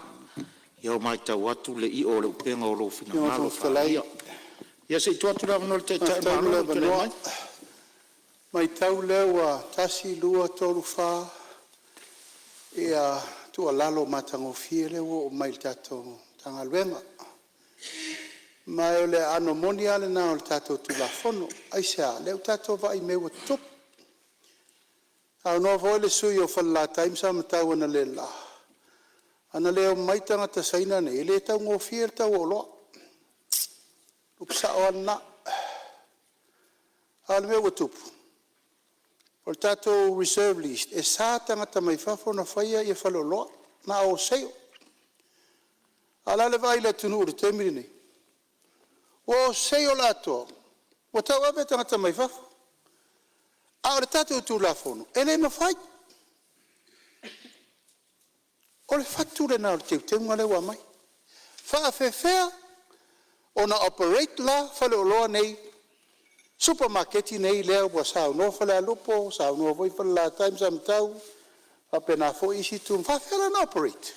Speaker 8: Ia ua matau atu le i'o o le upega o lou finagalo faaalia. Ia se i tuu atu le avanoa i le Taitai o le Malo lou tulai mai.
Speaker 4: Matau lea ua 1, 2, 3, 4 tuualalo matagofie lea ua oo mai i le tatou Matagaluega. Ma o le aano moni lava lena o le tatou Tulafono. Aisea? Lea ua tatou vaai i mea ua tutupu. Saunoa foi le sui usufono mo Falelatai ma Samatau analeila, ana le omai tagata Saina nei, e le taugofie le tau o oloa. O le upu sao lava lena. A o le mea ua tupu, o le tatou reserve list, e sa tagata mai fafo ona faia faleoloa, na o wholesale. A o le a le vaai a le atunuu i le taimi lenei? Ua wholesale atoa, ua tauave e tagata mai fafo. A o le tatou Tulafono, e le mafai. O le fatu lena o le teuteuga lea ua aumai. E faapefea ona operate la faleoloa nei, supamakeki nei lea ua saunoa Falealupo, saunoa foi Falelatai ma Samatau faapena foi isi itu, e faapefea la ona operate?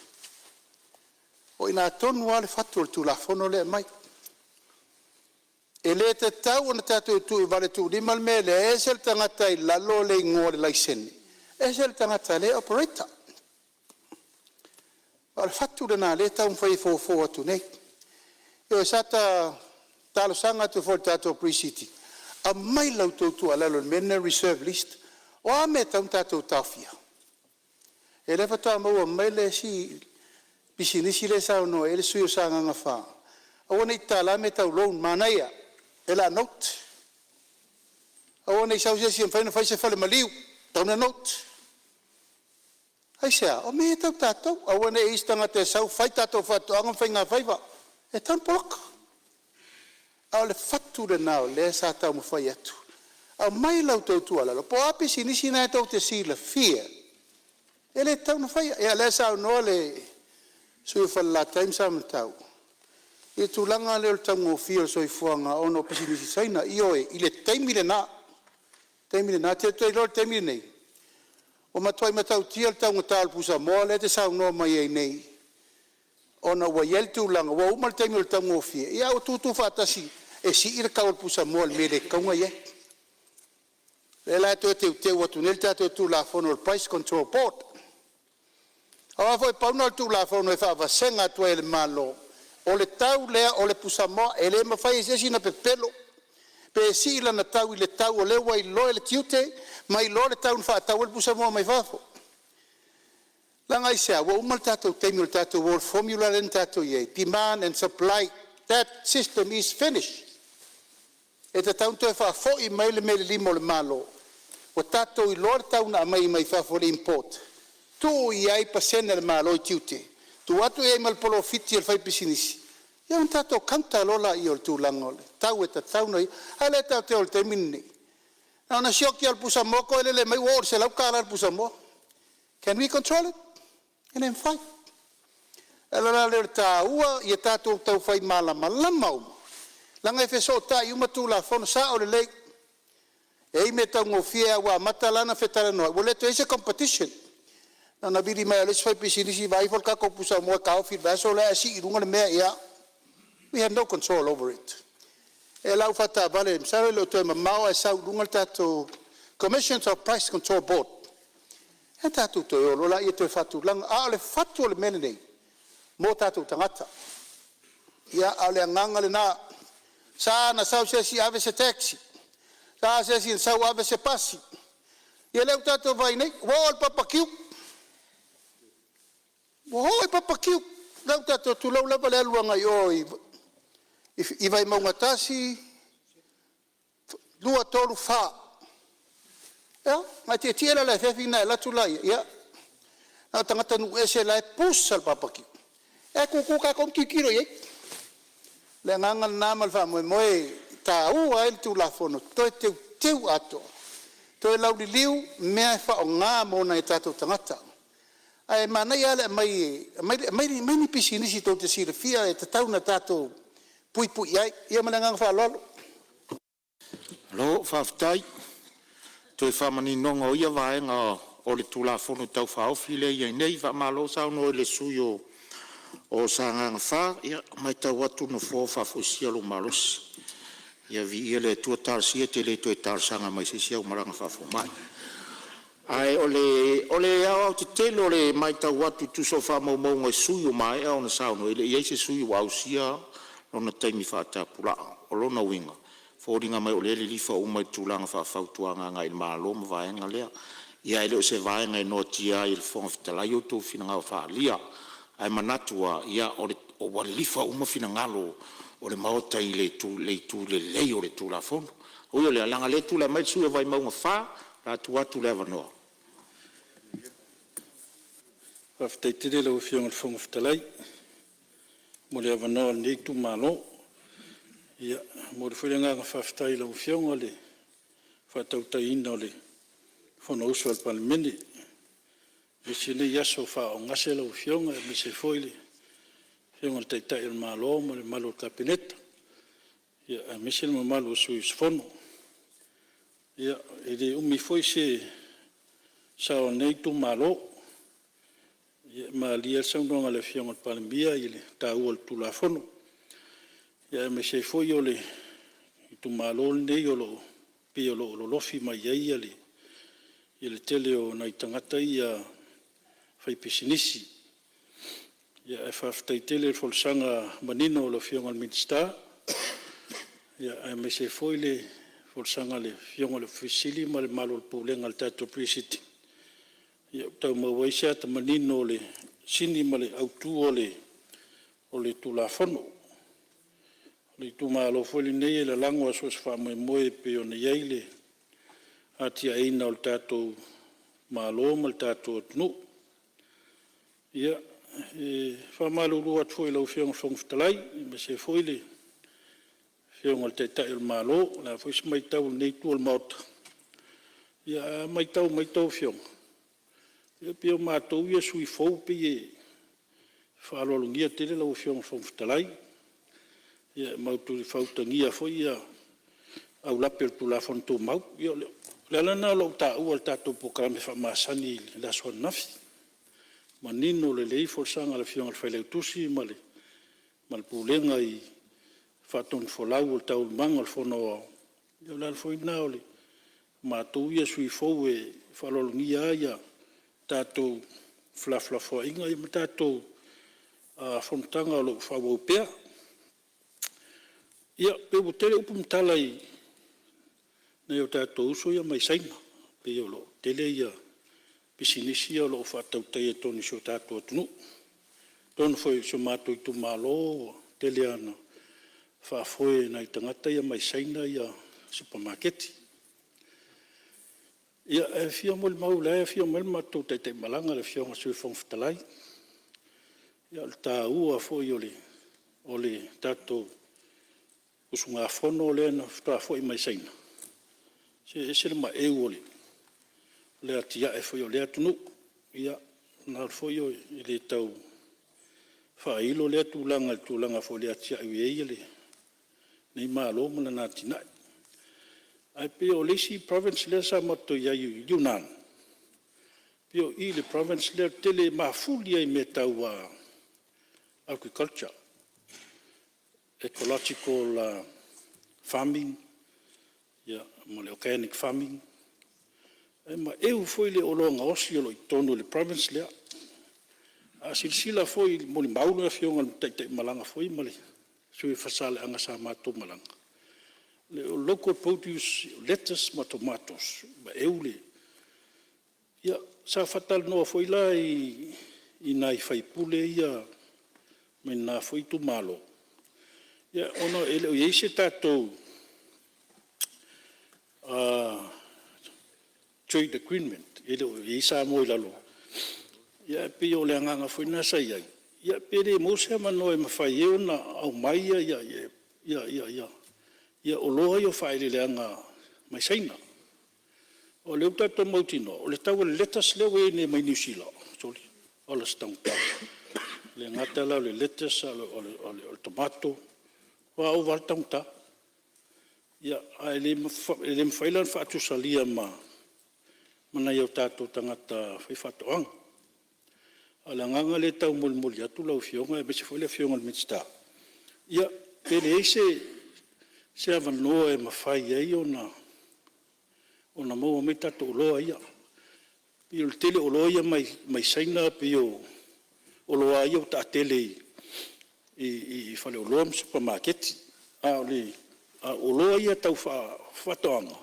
Speaker 4: O i ina tonu lava le fatu o le Tulafono lea e aumai. E le tatau ona tatou tuivaletuulima le mea lea, e ese le tagata e i lalo le igoa o le laisene, ese le tagata o lea e operate ina. O le fatu lena o lea e taumafai e fofo atu nei. Ioe, sa ta talosaga atu foi i le tatou Pre-Sitting, aumai la outou tuualalo i le mea lenei o le reserve list. O a mea e tatau ona tatou taofia? Ia lea faatoa maua mai le isi pisinisi lea e saunoa i ai le sui usufono mo Sagaga 4, aua ne i tatala mea tau loan, manaia o le a note. Aua ne i sau se isi e mafai ona fai se falemaliu, tatau ona note. Aisea? O mea ia tau tatou, aua ne i i ai se tagata e sau fai tatou faatoaga ma faigafaiva, e tatau ona poloka. A o le fatu lena o lea sa taumafai atu, aumai la outou tuualalo po o a pisinisi na tou te silafia e le tatau ona faia. Ia o lea e saunoa le sui usufono mo Falelatai ma Samatau i le tulaga lea o le taugofie o le soifuaga ona o pisinisi Saina. Ioe, i le taimi lena, taimi lena. Ou te iloa i le taimi lenei ua matua matautia le taugata o le pusamoa lea e te saunoa mai ai nei ona ua i ai le tulaga ua uma le taimi o le taugofie ae ua tutu faatasi e sii le tau o le pusamoa i le mea e le tatau ona i ai. O lea la e toe teuteu atu nei le tatou Tulafono o le Price Control Board. Aua foi pau lena o le Tulafono e faavasega atu ai e le Malo o le tau lea o le pusamoa. E le mafai e se isi ona pepelo pe sii lana tau i le tau o lea ua iloa e le Tiute ma iloa le tau na faatau ai le pusamoa mai fafo. Leaga aisea? Ua uma le tatou taimi o le tatou o i le formula lea na tatou i ai, demand and supply, that system is finish. E tatau ona toe faafoi mai le mea i le lima o le Malo ua tatou iloa le tau na aumai mai fafo le import, tuu i ai pasene a le Malo i tiute, tuu atu i ai ma le polofiti a le faipisinisi, ia ona tatou counter loa lea o le tulaga o le tau e tatau ona i ai. A lea tatou te o i le taimi lenei, na ona sioki lava o le pusamoa toe lele mai ua oo i le $100 le pusamoa. Can we control it? E le mafai. O le ala la lea o le taua ia tatou taufai malamalama uma leaga e fesootai uma Tulafono. Sao lelei, e i ai mea taugofie ae ua amata la ona fetalanoai ua le toe i ai se competition. Na ona vili mai lava o le isi faipisinisi, vaai ifo le tatou pusamoa e taofi i le vaiaso lea ae sii i luga le mea. Ia, we have no control over it. O le a ou faataavale masalo e le o toe mamao ae sau i luga le tatou Commission of Price Control Board ona tatou toe o loa lea toe faatulaga. A o le fatu o le mea lenei mo tatou tagata. Ia, a o le agaga lena, e sa ona sau se isi ave se taxi, sa se isi na sau ave se pasi. Ia lea ua tatou vaai nei, ua oo i le barbecue, ua oo i le barbecue. La ua tatou tulou lava le alu agai o i Vaimauga 1, 2, 3, 4. Ia, ona e tietie la i le afiafi na e alu atu laia, ia na o tagata nuu ese la e pusa le barbecue ae tutu tatou ma tilotilo i ai. O le agaga lena ma le faamoemoe e taua ai le Tulafono Toe Teuteu atoa, toe lauliliu mea e faaaoga mo nai o tatou tagata. Ae manaia lava le aumai e aumai ni pisinisi tou te silafia e tatau ona tatou puipui iai. Ia ma le agaga faaaloalo. Malo faafetai i le toe faamaninoga o ia vaega o le Tulafono Tau Faaofi lea ua i ai nei. Faamalo saunoa i le sui usufono mo Sagaga 4. Ia, ua matau atu le Nofoa ua faafoisia lou malosi. Ia viia le Atua, talosia e te le toe talosaga mai i se isi au malaga faafomai. Ae o le aoaotetele o le matau atu tusa o faamaumauga i sui usufono ua maea ona saunoa, e le i i ai se sui usufono ua ausia lona taimi faatapulaa. O lona uiga e foliga mai o lea e lilifa uma i le tulaga faafautuaga agai i le Malo ma vaega lea. Ia ae le o se vaega e noatia ai e le Fofoga Fetalai outou finagalo faaalia. Ae manatu lava ia ua lilifa uma finagalo o le Maota i le itu lelei o le Tulafono. Ui o lea, leaga o lea e tulai mai le sui usufono mo Vaimauga 4, o le a tuu atu le avanoa.
Speaker 6: Faafetai tele i lau Afioga i le Fofoga Fetalai mo le avanoa o lenei itumalo. Ia, e momoli foi le agaga faafetai i lau Afioga i le faatautaiina o le Fonousu a le Palemene, aemaise lenei aso faaaaogase lau Afioga aemaise foi le Afioga i le Taitai o le Malo ma le mamalu o le Kapeneta, aemaise le mamalu o sui usufono. Ia, e le umi foi se sao o lenei itumalo. Ia, e malie lava le saunoaga a le Afioga i le Palemia i le taua o le Tulafono, aemaise ai foi o le itumalo lenei pei o lo o lolofi mai i ai le tele o nai tagata ia faipisinisi. Ae faafetai tele i le folasaga manino a le Afioga i le Minisita, aemaise ai foi le folasaga a le Afioga i le Ofisa Sili o Pulega ma le mamalu o le Pulega o le tatou Pre-Sitting, ua tau maua ai se ata manino o le sini ma le autu o le Tulafono. O le itumalo foi lenei e lalago lava so o se faamoemoe e pei ona i ai le atiaeina o le tatou Malo ma le tatou atunuu. Ia, e faamalulu atu foi i lau Afioga i le Fofoga Fetalai, aemaise foi le Afioga i le Taitai o le Malo, o le a foi se matau a lenei Itu o le Maota, ae a matau mai a outou afioga, e pei o matou ia o sui usufono fou e pei e faaaloalogia tele lau Afioga i le Fofoga Fetalai. E matou te faautagia foi aulape o le Tulafono Tumau. Ia o le ala lena o lou taua o le tatou polokalame faamasani i le aso ananafi, manino lelei folasaga a le Afioga i le Failautusi ma le Pulega i faatonufolau o taualumaga o le Fono Aoao. Ia o le ala foi lena o matou ia sui usufono fou e faaaloalogia lava tatou felafolafoaiga ma tatou fonotaga o lo o faaauau pea. Ia, pei ua tele upu ma tala i nai o tatou uso ia mai Saina, pei o lo o tele pisinisi ia o lo o faatautaia i totonu o si o tatou atunuu. Atonu foi o si o matou itumalo ua tele lava ina faafoe e nai tagata ia mai Saina supamaketi. Ia, e fia molimau o la e afio mai le matou taitaimalaga le Afioga i le Sui Fofoga Fetalai, o le taua foi o le tatou usugafono lea faatoa foi mai Saina, se e ese le maeu o le atiae foi o lea atunuu. Ia, e le tau faailo lea tulaga i le tulaga foi o le atiae ua i ai lenei Malo ma lana atinae. Ae pei o le isi province lea sa matou i ai i Yunnan, pei o i le province lea e tele, e mafuli lava i mea tau agriculture, ecological farming ma le organic farming. E maeu foi le oloa gaosi o lo o i totonu o le province lea. A silasila foi e molimau le afioga i le taitaimalaga foi ma le sui usufono o Faasaleleaga sa matou malaga, o local produce, o lettuce ma tomatoes, e maeu le… Ia, sa faatalanoa foi la i nai sui usufono ia mai lena foi itumalo, ona e le o i ai se tatou trade agreement, e le o i ai Samoa i lalo, ae pei o le agaga foi lena sa i ai, pe le maua se avanoa e mafai ai ona aumai oloa ia o faaeleeleaga mai Saina. Aua o lea ua tatou mautinoa, o le tau o le lettuce lea ua i ai nei mai Niu Sila, sole, ola se taugata. E le gata la o le lettuce a o le tomato, ua ova lava le taugata. Ae le mafai la ona faatusalia ma nai o tatou tagata faifaatoaga. A o le agaga lea e taumolimoli atu lau Afioga aemaise foi le Afioga i le Minisita, ia pe leai se avanoa e mafai ai ona maua mai tatou oloa ia. E pei o le tele o oloa ia mai Saina e pei o oloa lava ia ua taatele i faleoloa ma supamaketi. A o oloa ia tau faatoaga,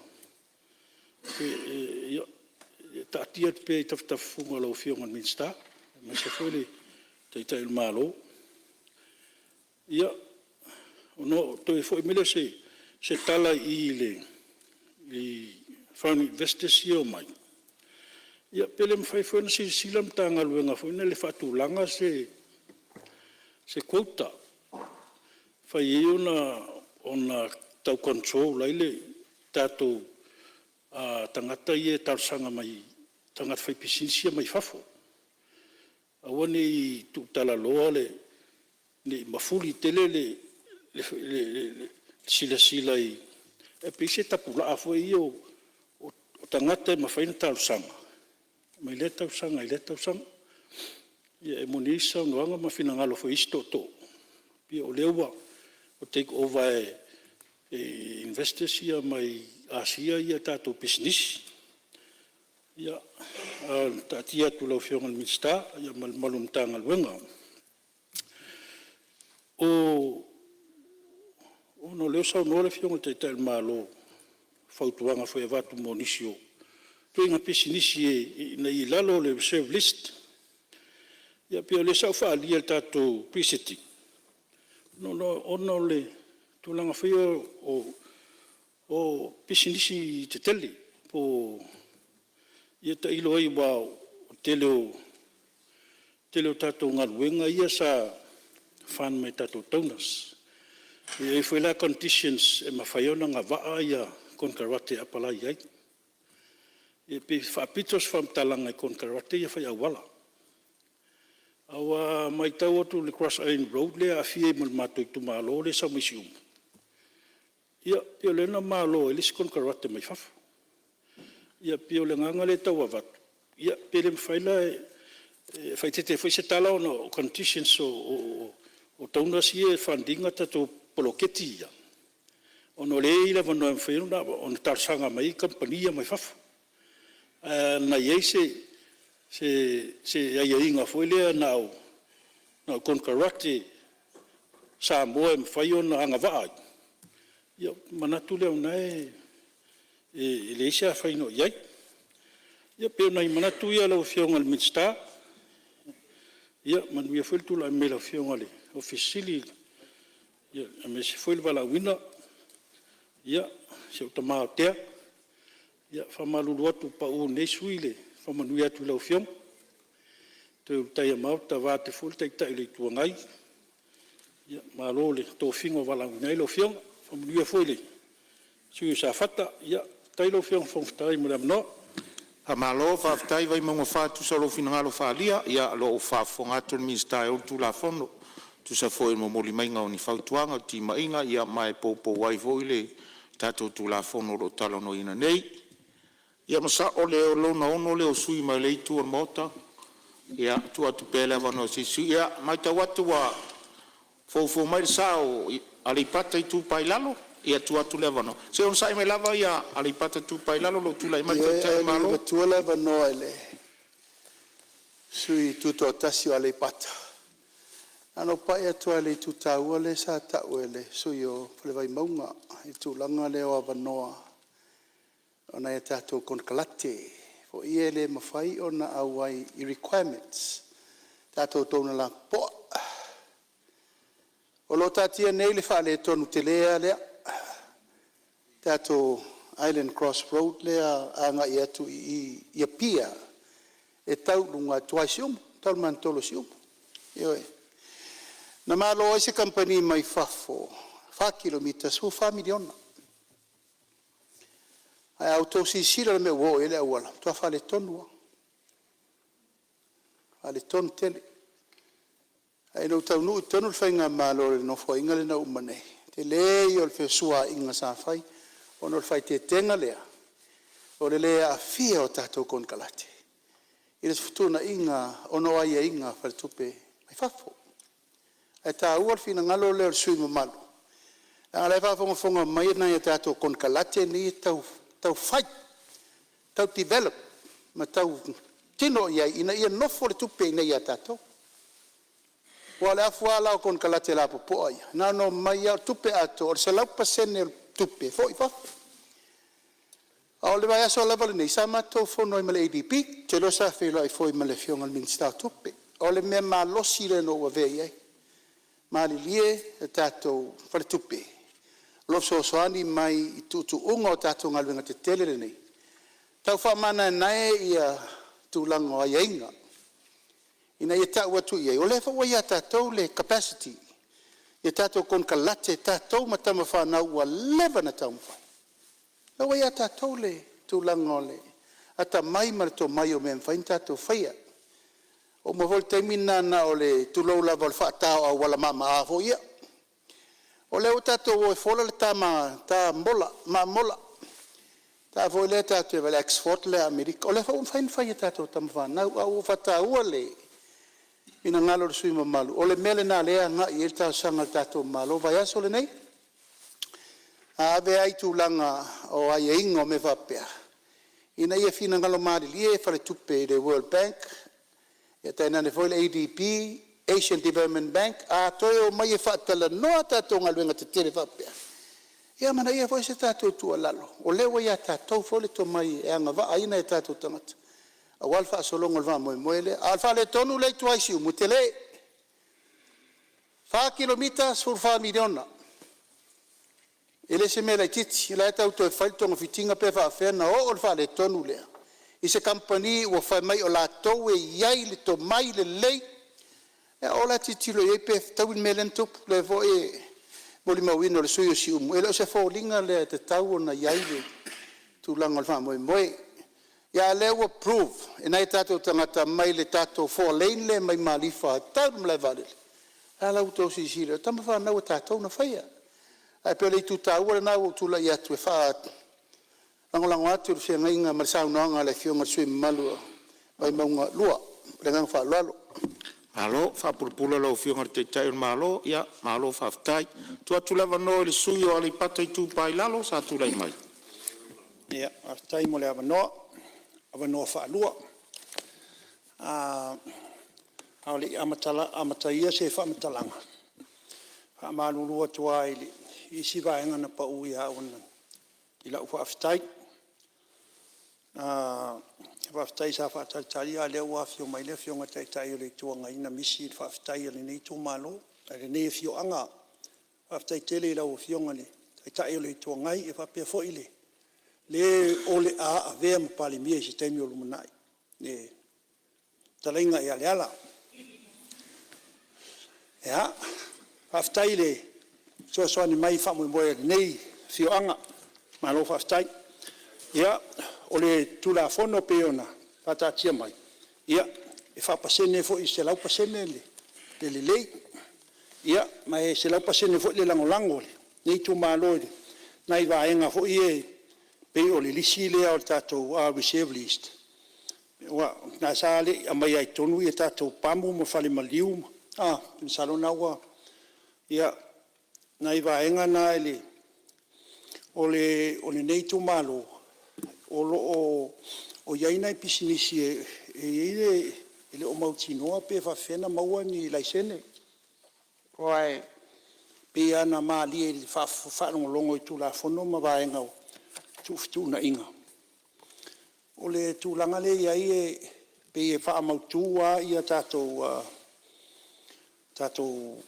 Speaker 6: ia, e taatia atu pea i tafatafa o lau Afioga i le Minisita aemaise foi le Taitai o le Malo. Ia, ona toe foi mai lea o se tala i foreign investors ia e omai, ia pe le mafai foi ona silasila le Matagaluega foi lele e faatulaga se quota e mafai ai ona tau control ai le tatou tagata ia e talosaga mai, tagata faipisinisi ia mai fafo. Aua ne i tuutalaloa ne i mafuli tele le silasila i… pe i ai se tapulaa foi lea o tagata e mafai ona talosaga mai lea tausaga i lea tausaga. Ia e moni ai saunoaga ma finagalo foi o isi tootoo, ia o lea ua take over e investors ia mai Asia tatou pisinisi. Ia, ae taatia atu i lau Afioga i le Minisita ma le mamalu o le Matagaluega. Ona o lea ua saunoa le Afioga i le Taitai o le Malo i fautuaga foi e avatu mo nisi o ituaiga pisinisi ina ia i lalo o le reserve list. Ia pei o lea sa ou faaalia i le tatou Pre-Sitting, ona o le tulaga foi lea o pisinisi tetele po o… Ia tailo i ai aua o le tele o tatou galuega ia sa fund mai tatou donors. E i ai foi la conditions e mafai ai ona agavaa konekarate e apalai ai. Ia pei e faapito se faamatalaga i konekarate ia fai auala. Aua a matau atu i le cross island road lea e aafia ai ma le matou itumalo lea e sau mai Siumu, ia pei o lea na malo ai le isi konekarate mai fafo. Ia pei o le agaga lea e tau avatu, ia pe le mafai la e faaeteete foi se tala ona o conditions o donors ia e fund ina tatou poloketi ia, ona o lea e i ai le avanoa e mafai ai ona talosaga mai ai kamupani ia mai fafo. Ae ana i ai se aiaiga foi lea na o konekarate Samoa e mafai ona agavaa ai, ia ona manatu lea o lena e leai se afaina o i ai. Ia pei o nai manatu ia lau Afioga i le Minisita, ia manuia foi le tulai mai o lau Afioga i le Ofisa Sili o Pulega, aemaise foi le valaauina. Ia, si ou tama o Tea, e faamalulu atu ua pau i lenei sui usufono le faamanuia atu i lau Afioga, toe Ulutaia Maota vaeatu foi le Taitai o le Itu Agai, malo i le tofiga ua valaauina ai lau Afioga. Faamanuia foi i le sui usufono o Safata. Faafetai lau Afioga i le Fofoga Fetalai mo le avanoa. Faamalo faafetai Vaimauga 4 e tusa o lou finagalo faaalia. Ia o lo o ua faafofoga atu le Minisita e ou le Tulafono e tusa foi o le momoliga o ni fautuaga, o timaiga ma e poupou ai foi le tatou Tulafono o lo o talanoaina nei. Ia masalo o le lona 6 lea o sui usufono mai lea itu o le Maota. Ia, tuu atu pea le avanoa i se isi sui usufono. Ia, matau atu ua foufou mai le sa o Aleipata Itupa i Lalo. Ia e tuu atu le avanoa, se i onosai mai lava Aleipata Itupa i Lalo o lo o tulai mai le
Speaker 4: Ioe,
Speaker 12: Taitai o
Speaker 4: ae
Speaker 12: le
Speaker 4: le i
Speaker 12: Malo.
Speaker 4: avatua le avanoa i le sui usufono tutoatasi o Aleipata, na ona ou pai atu lava i le itu taua lea sa taua e le sui usufono o le Vaimauga i le tulaga lea o avanoa o nai a tatou konekarate foi ia e le mafai ona auai i requirements, tatou donor lapopoa. O lo o taatia nei le faaletonu tele lava lea, tatou Island Cross Road lea e agai atu i Apia e tau i luga i tua i Siumu, tau i le magatolu o Siumu. Ioe. Na malo ai se kamupani mai fafo e 4 kilomita e $14 miliona. Ae a outou silasila i le mea ua oo i ai le auala, ua matua faaletonu lava, faaletonu tele. Ae ina ua taunuu i totonu le faigamalo i le nofoaiga lea na uma nei, tele ia o le fesuaaiga sa fai ona o le faaeteetega lea o le le aafia o tatou konekarate i le fetuunaiga ona o aiaiga a faletupe i fafo. Ae taua le finagalo lea o le sui usufono mamalu, leaga o la e faafogafoga mai nai a tatou konekarate nei e taufai, tau develop ma tau tino i ai ina ia nofo le tupe i inei ia tatou. Aua o le afu lava la o konekarate lapopoa ia, na ona omai lava o le tupe atoa, o le 100% o le tupe e foi i fafo. A o le vaiaso lava lenei sa matou fono ai ma le ADB, ou te iloa sa feiloai foi ma le Afioga i le Minisita o Tupe. O le mea malosi lea na ou avea i ai, malilie le tatou faletupe o lo o fesoasoani mai i tuutuuga o tatou galuega tetele nei, tau faamanaenae ia tulaga o aiaiga ina ia tau atu i ai o lea foi ua ia tatou le capacity i tatou konekarate, tatou ma tamafanau ua leva ona taumafai. O lea ua ia tatou le tulaga o le atamai ma le tomai o mea e mafai ona tatou faia. Ua oo mai foi le taimi lena na o le tulou lava o le faata o auala mamaa foi ia. O lea ua tatou o e fola le ta maamola, le ta foi lea tatou te vaai i le export lea a Amerika, o lea foi ua mafai ona fai e tatou tamafanau. Ae ua ou faataua le finagalo o le sui usufono mamalu, o le mea lena o lea e agai i ai le talosaga a le tatou Malo. O le vaiaso lenei, a ave lava i tulaga o aiaiga o mea faapea, ina ia finagalo malilie faletupe i le World Bank tainane foi le ADB, Asian Development Bank, a toe omai e faatalanoa a tatou galuega tetele faapea, ia amanaia foi se tatou tuualalo, o lea ua ia tatou foi le tomai e agavaa ai nai o tatou tagata aua le faasologa o le faamoemoe lea. A o le faaletonu lea i tua i Siumu, e tele, 4 kilomita e $14 miliona. E le o se mea laitiiti, o la e tau toe fai le togafitiga pe faafefea ona oo le faaletonu lea i se kamupani ua fai mai o latou e i ai le tomai lelei. Ia o la e tilotilo i ai pe fetaui le mea lea na tupu. O lea foi e molimauina e le sui usufono o Siumu, e le o se foliga lea e tatau ona i ai le tulaga o le faamoemoe. A o lea ua prove e nai o tatou tagata mai le tatou four lane lea mai Malifa e tau i le malaevaalele, o lea la ua outou silasila i ai, o tamafanau a tatou na faia. Ae pei o le itu taua lena ua ou tulai atu e faalagolago atu i le feagaiga ma le saunoaga a le Afioga i le sui usufono mamalu o Vaimauga 2. Ma le agaga faaaloalo.
Speaker 8: Malo faapulapula lau Afioga i le Taitai o le Malo, malo faafetai. Tuu atu le avanoa i le sui usufono mo Aleipata Itupa i Lalo sa tulai mai.
Speaker 10: Faafetai mo le avanoa, avanoa faalua. A o le i amatalia se faamatalaga, e faamalulu atu lava i isi vaega na pau ia au i lau faafetai. Faafetai sa faatalitali a o lea ua afio mai le Afioga i le Taitai o le Itu Agai na misi le faafetai a lenei afioaga. Faafetai tele i lau Afioga i le Taitai o le Itu Agai faapea foi le o le a avea ma Palemia i se taimi o lumanai, le fetalaiga ia Leala. Faafetai i le fesoasoani mai i le faamoemoe o lenei afioaga, malo faafetai. Ia, o le Tulafono e pei ona faataatia mai, e faapasene foi e 100% le lelei, ma e 100% foi le lagolago a lenei itumalo i nai vaega foi ia e pei o le lisi lea o le tatou reserve list, lena sa le i aumaia ai i totonu tatou pamu ma falemaliu, masalo o lena ua… Ia, o nai vaega na o lenei itumalo, o lo o i ai nai pisinisi e le o mautinoa pe faapefea ona maua ni laisene. Aua e pei lava ona malie i le faalogologo i Tulafono ma vaega o fetuunaiga, o le tulaga lea e i ai e pei e faamautu lava tatou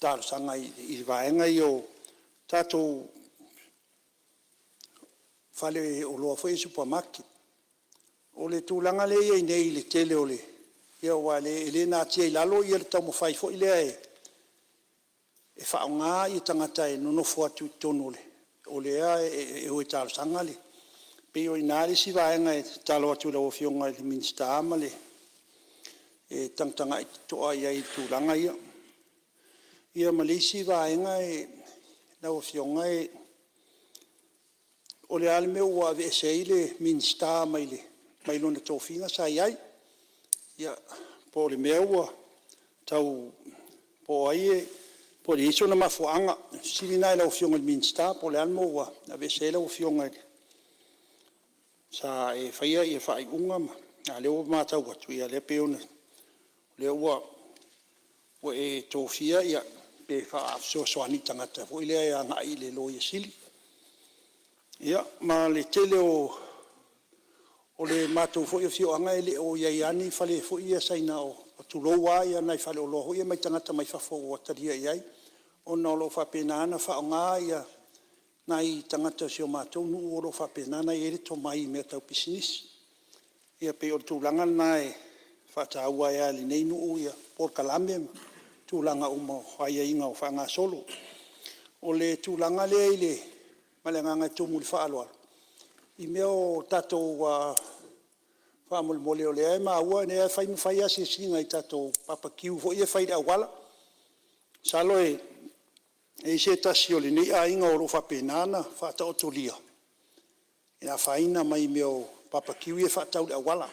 Speaker 10: talosaga i vaega ia o tatou faleoloa foi ia supermarket. O le tulaga lea e i ai nei i le tele o le… aua e le natia i lalo le taumafai foi lea e faaaoga tagata e nonofo atu i totonu o lea e o e talosaga le… E pei o i ina le isi vaega e tatalo atu i lau Afioga i le Minisita ma le… e tagatagai totoa i ai i tulaga ia. Ia ma le isi vaega lau Afioga, o le a le mea ua aveese ai le Minisita mai lona tofiga sa i ai? Ia, po o le mea ua tau… po o ai e… po o i ai sona mafuaaga. O le fesili lena i lau Afioga i le Minisita po o le a le mea ua aveese ai lau Afioga sa e faia faaiuga ma… a o lea ua matau atu, o lea pei o lea ua e tofia pe faafesoasoani i tagata foi lea e agai i le Loia Sili. Ia, ma le tele o le matou foi afioaga e le o i ai lava ni fale foi ia Saina, tulou lava, nai faleoloa foi ia mai tagata mai fafo ua talia i ai, ona o lo o faapena ona faaaoga nai tagata o si o matou nuu o lo o faapena ona i ai le tomai i mea tau pisinisi. Ia pei o le tulaga lena e faataua ai lava e lenei nuu polokalame ma tulaga uma o aiaiga o faagasolo. O le tulaga lea ma le agaga e tumu i le faaaloalo i mea o tatou… faamolemole o lea e maua o lea e fai ma fai asiasiga i tatou bbq foi ia e fai i le auala. Masalo e i ai se tasi o lenei aiga o lo o faapena ona faataotolia e afaina mai mea o bbq ia e faatau i le auala.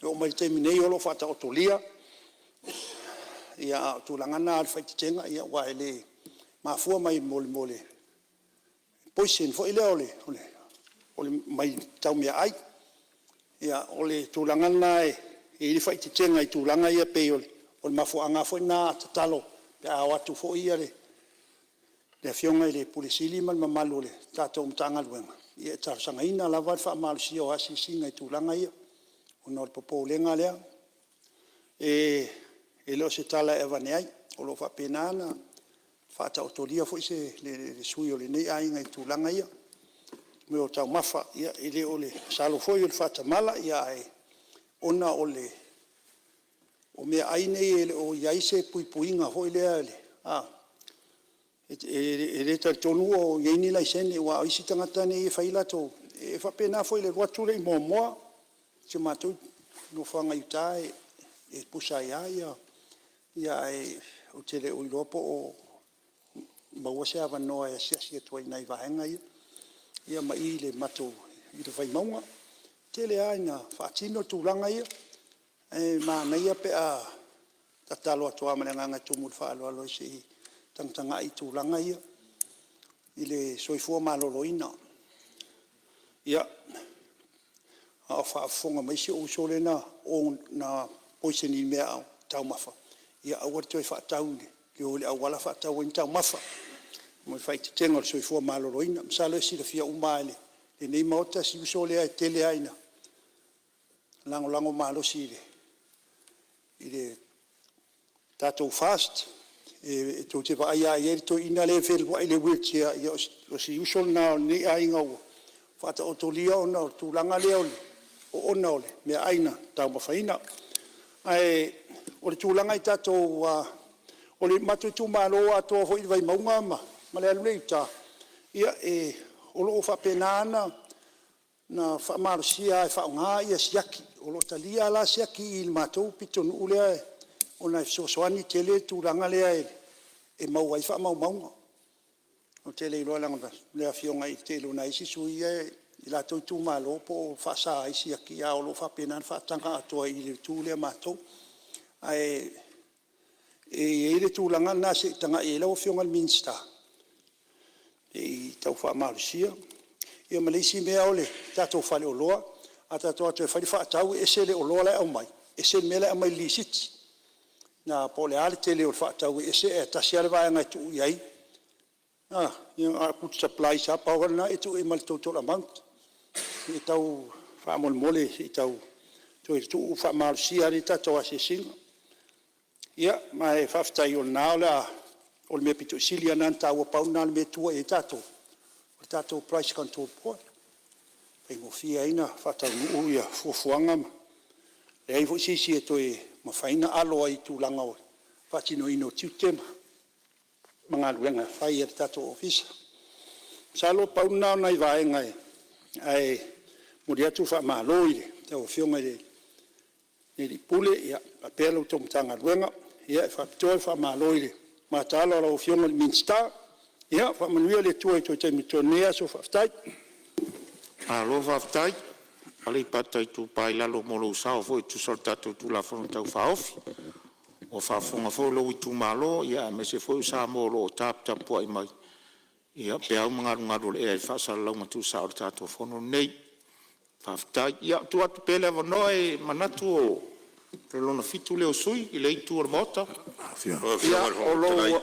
Speaker 10: E oo mai i le taimi nei o lo o faataotolia, a o le tulaga lena o le faaeteetega, aua e mafua mai mo le poison foi lea mai tau meaai. O le tulaga lena e i ai le faaeteetega i tulaga ia pei o le mafuaaga foi lena a tatalo pe a o atu foi le Afioga i le Ofisa Sili o Pulega ma le mamalu o le tatou Matagaluega, ia e talosagaina lava le faamalosia o asiasiga i tulaga ia, ona o le popolega lea. E le o se tala e avane ai, o lo o faapena ona faataotolia foi le sui usufono o lenei aiga i tulaga ia i mea o taumafa. Ia masalo foi o le faatamala, ae ona o meaai nei e le o i ai se puipuiga foi lea, e le talitonu o i ai ni laisene, aua o isi tagata nei e fai latou… E faapena foi i le alu atu lea i Moamoa, si o matou nofoaga i uta e pusa ai lava, ae ou te le o iloa po o maua se avanoa e asiasi atu ai i nai vaega ia, ma i i le matou i le Vaimauga. E tele lava ina faatino tulaga ia, ae manaia pe a tatalo atu lava ma le agaga e tumu i le faaaloalo se i tagatagai i tulaga ia i le soifua maloloina. Ia, a o faafofoga mai si ou uso lea na poison i meataumafa, ia aua le toe faatau i o i le auala faatau ai ni taumafa, ma le faaeteetega o le soifua maloloina. Masalo e silafia uma lava e lenei Maota si uso lea e tele lava ina lagolago malosi i le tatou FAST. Tou te vaai lava i ai i le toeaina lea e fealuai i le wheelchair, ia o si uso lena o lenei aiga ua faataotolia ona o le tulaga lea o le oona o meaai na taumafaina. Ae o le tulaga i tatou… O le matou itumalo atoa foi i le Vaimauga ma le alu lea i uta, ia o lo o faapena lava ona faamalosia e faaaoga siaki. O lo o talia lava la siaki i le matou pitonuu lea ona e fesoasoani tele le tulaga lea e maua ai faamaumauga. Ou te le iloa leaga o le afioga i le tele o nai isi sui usufono ia i latou itumalo po o faasa ai siaki, ae o lo o faapena ona faataga atoa i le itu lea a matou. Ae i ai le tulaga lena se i tagai i ai lau Afioga i le Minisita se i tau faamalosia. Ia ma le isi mea o le tatou faleoloa, a tatou o atu e fai le faatau e ese le oloa la e aumai, ese le mea la e aumai i le lisiti. Po o le a le tele o le faatau e ese ae tasi lava le vaega e tuu i ai, na o le goods supplies lava, pau lava lena e tuu i ai ma le total amount. Se i tau faamolemole se i tau toe tuu faamalosia le tatou asiasiga. Ia ma e faafetai o lena o le a O le mea pito i sili lava lena ona taua, pau lena o le mea e tua i ai tatou, o le tatou Price Control Board, e faigofie ai ona faataunuu fuafuaga ma e leai foi se isi e toe mafai ona alo ai i tulaga o le faatinoina o tiute ma galuega e fai a le tatou Ofisa. Masalo pau na o nai vaega, ae momoli atu le faamalo i lau Afioga i le Ofisa Sili o Pulega faapea la outou Matagaluega. E faapitoa le faamalo i le mataala o lau Afioga i le Minisita. Ia faamanuia le Atua i toe taimi o totoe o lenei aso. Faafetai. Malo faafetai Aleipata Itupa i Lalo mo lou sao foi e tusa o le tatou Tulafono Tau Faaofi. Ua faafofoga foi lou itumalo aemaise foi o Samoa o lo o taputapuai mai i peau ma galugalu o le ea i faasalalauga tuusao o le tatou fono lenei. Faafetai. Ia, e tuu atu pea le avanoa e manatu o le lona fitu lea o sui usufono i lea itu o le Maota.
Speaker 3: Lau Afioga i le Fofoga Fetalai…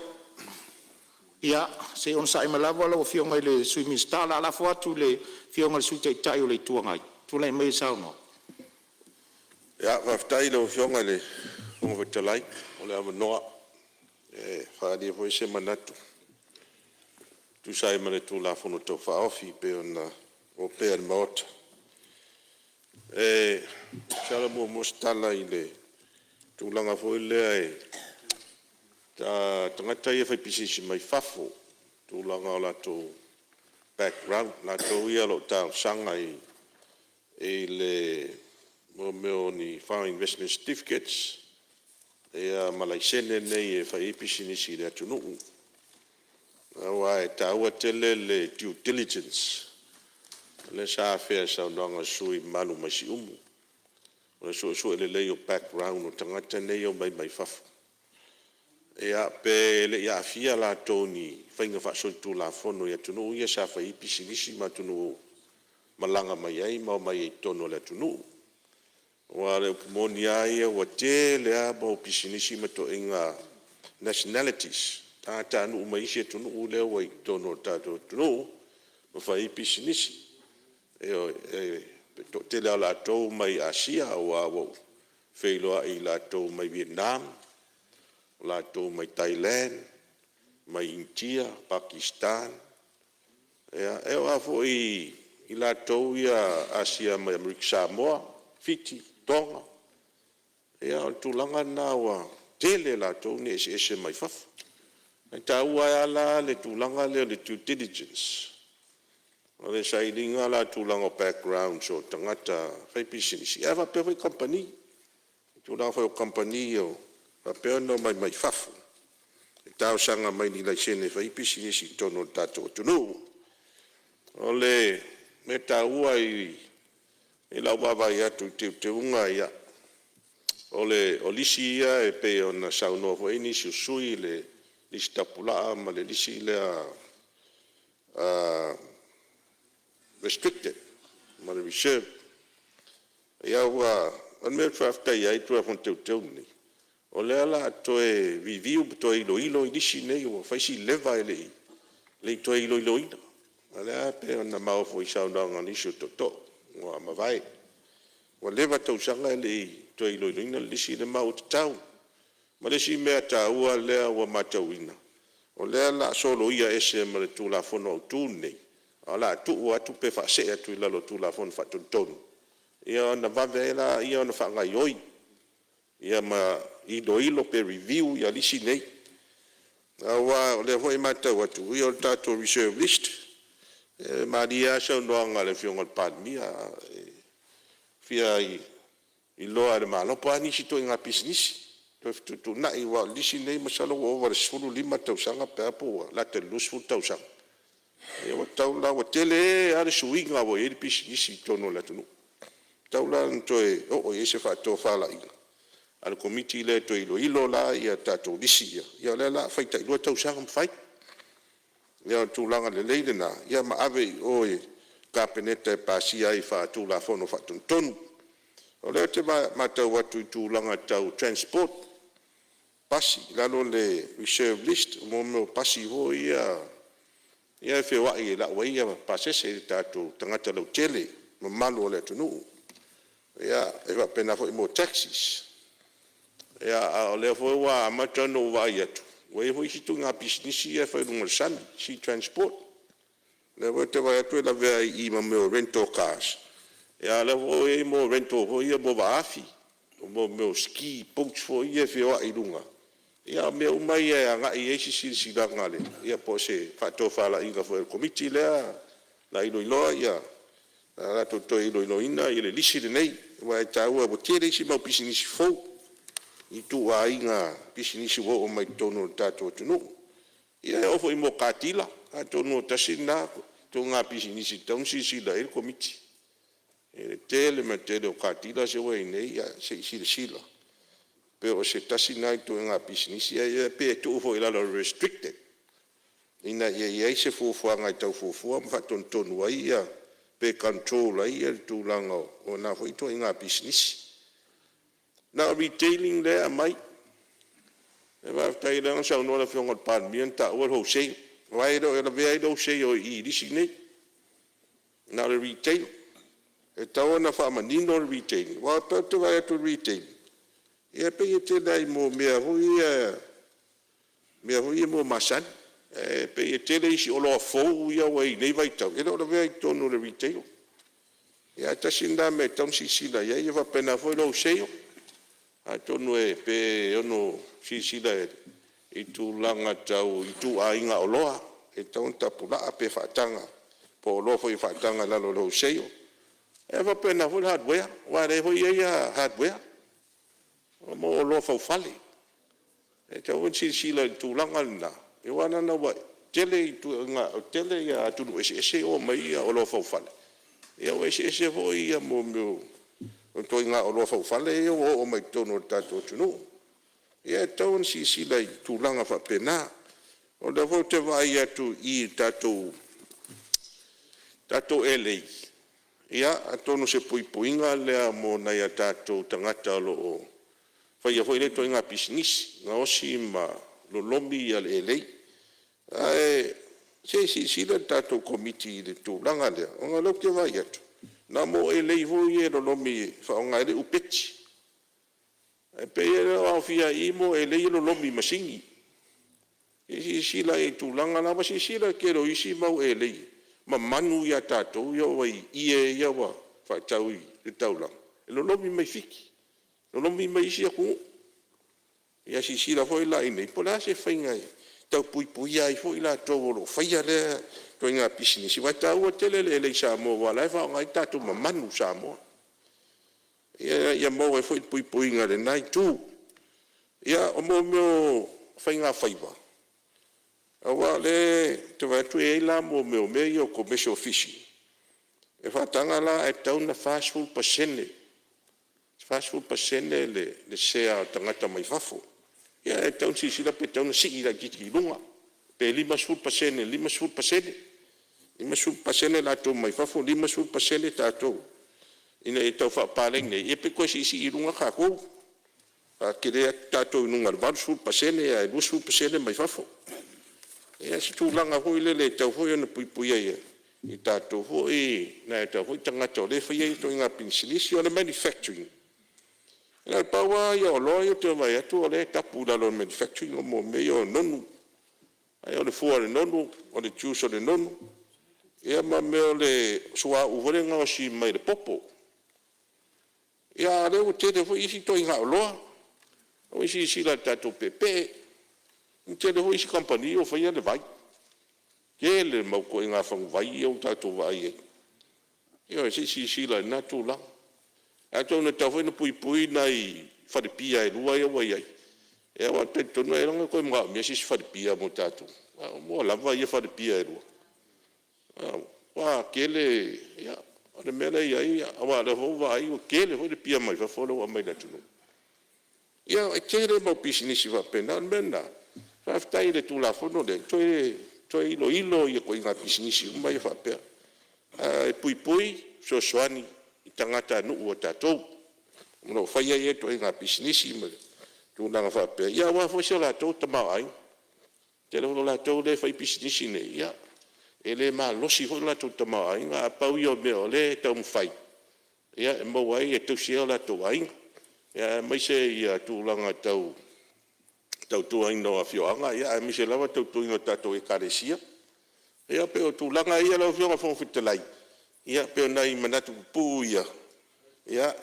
Speaker 8: Ia, se i onosai mai lava lau Afioga i le Sui Minisita. O le a lafo atu i le Afioga i le Sui Taitai o le Itu Agai e tulai mai e saunoa.
Speaker 3: Faafetai i lau Afioga i le Fofoga Fetalai mo le avanoa e faaalia ai foi se manatu e tusa ai ma le Tulafono Tau Faaofi e pei ona opea i le Maota. Masalo e muamua se tala i le tulaga foi lea i tagata ia faipisinisi mai fafo i tulaga o latou background, latou ia o lo o talosaga i mea o ni foreign investment certificates ma laisene nei e fai ai pisinisi i le atunuu. Aua e taua tele le due diligence lea sa afea i le saunoaga a le sui usufono mamalu mai Siumu. O le suesue lelei o background o tagata nei e omai mai fafo, ia pe le i aafia latou i ni faiga faasolitulafono i atunuu ia sa fai ai pisinisi ma atunuu malaga mai ai ma omai ai i totonu o le atunuu. Aua o le upu moni lava ia, ua tele lava mau pisinisi ma ituaiga nationalities, tagatanuu mai isi atunuu lea ua i totonu o le tatou atunuu ma fai ai pisinisi. Ioe. O le toatele lava o latou mai Asia aua ua ou feiloai ia i latou mai Vietnam, o latou mai Thailand, mai Initia, Pakistan, e oo lava foi i latou ia Asia mai Amerika Samoa, Fiti, Toga. Ia o le tulaga lena ua tele latou nei e eseese mai fafo. Ae taua ai lava la le tulaga lea o le due diligence, o le sailiga la o tulaga o backgrounds o tagata faipisinisi, ae faapea foi kamupani. I tulaga foi o kamupani o faapea ona omai mai fafo e talosaga mai i ni laisene e fai ai pisinisi i totonu o le tatou atunuu. O le mea taua i lau vaavaai atu i teuteuga ia, o lisi ia e pei ona saunoa foi nisi o sui usufono i le lisi tapulaa ma le lisi lea restricted ma le reserve. O le mea ou te faafetai ai i le Tulafono Teuteu lenei, o lea o le a toe review ma toe iloilo lisi nei ua fai si leva e le i toe iloiloina. O lea e pei ona maua foi i saunoaga a nisi o tootoo ua mavae, ua leva tausaga e le i toe iloiloina le lisi lea, ma ua tatau. Ma le isi mea taua lea ua matauina, o lea o le a soloia ese ma le Tulafono Autu lenei, ae o le a tuu atu pe faasee atu i lalo o le Tulafono Faatonutonu, ia ona vave ai lea ona faagaoioi ma iloilo pe review lisi nei. Aua o lea foi e matau atu, ia o le tatou reserve list, e malie lava le saunoaga a le Afioga i le Palemia, e fia iloa e le Malo po o a nisi ituaiga pisinisi toe fetuutuunai aua o le lisi lenei masalo ua ova i le 15 tausaga pe a po ua lata i le 20 tausaga. Ia ua tatau la, ua tele lava le suiga ua i ai le pisinisi i totonu o le atunuu, ua tatau la ona toe oo i ai se faatofalaiga a le Komiti lea e toe iloilo la tatou lisi ia, ia o lea o le a fai tailua tausaga ma fai. Ia o le tulaga lelei lena, ma ave i o i le Kapeneta e pasia ai faatulafono faatonutonu. O lea ou te matau atu i tulaga tau transport, pasi i lalo o le reserve list, mo mea o pasi foi ia e feoai e lau ai pasese a tatou tagata lautele, mamalu o le atunuu. E faapena foi mo taxis. A o lea foi ua amata ona ou vaai atu, ua Ua i ai foi isi ituaiga pisinisi ia e fai i luga o le sami, sea transport. O lea foi ou te vaai atu e lavea ai i i ma mea o rental cars, a o lea foi ua i ai mea o rental foi ia mo vaa afi, mo mea o ski boats foi ia e feoai i luga. Ia o mea uma ia e agai i ai se silasilaga po o se faatofalaiga foi a le Komiti lea o le a iloiloa, o le a latou toe iloiloina le lisi lenei, aua e taua ua tele isi mau pisinisi fou i ituaiga pisinisi ua oo mai i totonu o le tatou atunuu. Ia e oo foi i mea o car dealer, atonu tasi lena ituaiga pisinisi e tatau ona silasila i ai le Komiti i le tele ma le tele o car dealers ia ua i ai nei, ia se i silasila pe o se tasi lena ituaiga pisinisi, ae pe tuu foi i lalo o le restricted, ina ia i ai se fuafuaga e tau fuafua ma faatonutonu ai pe control ai le tulaga o na foi ituaiga pisinisi. Na o retailing lea e aumai. Faafetai o lea na saunoa le Afioga i le Palemia na taua le wholesale, aua e le o lavea ai le wholesale i i i lisi nei, na o le retail. E tatau ona faamanino le retail, aua ou te vaai atu i le retail, ia e pei e tele lava i mea foi ia masani. Ae pei e tele isi oloa fou ia ua i ai i lenei vaitau, e le o lavea i totonu o le retail. Ae tasi lena mea e tatau ona silasila i ai, e faapena foi le wholesale, atonu pe ono silasila i tulaga tau ituaiga oloa e tatau ona tapulaa pe faataga, po o oloa foi e faataga i lalo o le wholesale. E faapena foi le hardware, aua o lea foi e i ai hardware, mo oloa faufale. E tatau foi ona silasila i le tulaga lena, aua leaga ua tele atunuu eseese ia ua aumai ai oloa faufale, ia ua eseese foi mea o ituaiga oloa faufale ia ua oo mai totonu o le tatou atunuu. Ia e tatau ona silasila i tulaga faapena. O lea foi ou te vaai atu i i le tatou elei, ia atonu o se puipuiga lea mo nai o tatou tagata o lo o faia foi lea ituaiga pisinisi, gaosi ma lolomi le elei. Ae se i silasila le tatou Komiti i le tulaga lea, ona o lea ou te vaai atu, na o elei foi ia e lolomi e faaaoga ai le upeti. Ae pei e le o aofia i i elei ia e lolomi i masini. Se i silasila i ai i le tulaga lea. Ua silasila i le tele o isi mau elei ma manu ia a tatou ia e ua i ie ia ua faatau i le taulaga, e lolomi mai Fiti, lolomi mai isi atunuu. Ia silasila foi la i inei po o le a se faiga e tau puipuia ai foi latou o lo o faia lea ituaiga pisinisi, aua e taua tele le elei Samoa aua o la e faaaoga ai tatou mamalu Samoa, ia maua ai foi le puipuiga i lena itu. Ia, o mea o faigafaiva, aua o lea ou te vaai atu e i ai la mea ia o commercial fishing, e faataga la ae tatau ona 40% le sea o tagata mai fafo. Ia e tatau ona silasila pe tatau ona sii laitiiti i luga, pe 50% i le 50%, 50% latou mai fafo 50% tatou ina ia tau faapaleni ai, ia pe toe siisii i luga tatou, faatele atu tatou i luga i le 80% ae 20% mai fafo. Ia o se tulaga foi lele e tatau foi ona puipuia ai i tatou foi nai o tatou tagata o lea e faia ia ituaiga pisinisi. O le manufacturing, na o le pau lava oloa ia ou te vaai atu o lea e tapu i lalo o le manufacturing o mea ia o nonu. O le fua o le nonu, o le juice o le nonu, ia ma mea o le suauu foi lea e gaosi mai le popo. Ia a o lea ua tele foi isi ituaiga oloa. Oi silasila i le tatou peepee, ua tele foi isi kamupani ia ua faia le vai. Tele le mau ituaiga faguvai ia ua tatou vaai i ai. Ioe, se i silasila i lena tulaga. Atonu e tatau foi ona puipui nai falepia e 2 ia ua i ai, aua ou te talitonu ailoga e toe manaomia se isi falepia mo tatou, ua lava ia falepia e 2. Ua tele, o le mea lea e i ai, aua o lea foi ua ou vaai ua tele foi le pia mai fafo lea ua aumai i le atunuu. Ia e tele le mau pisinisi faapena. O le mea lena, faafetai i le Tulafono lea, e toe iloilo ituaiga pisinisi uma ia faapea, ae puipui, fesoasoani i tagatanuu o tatou o lo o faia ia ituaiga pisinisi ma tulaga faapea, ia aua foi so latou tamaoaiga. O le tele foi o latou lea e fai pisinisi nei, ia, e le malosi foi lo latou tamaoaiga, ae pau ia o mea o lea e taumafai e maua ai e tausi ai o latou aiga, aemaise tulaga tau tautuaina o afioaga aemaise lava le tautuaina o tatou Ekalesia. Ia pei o tulaga ia lau Afioga i le Fofoga Fetalai, ia pei o nai manatu pupuu ia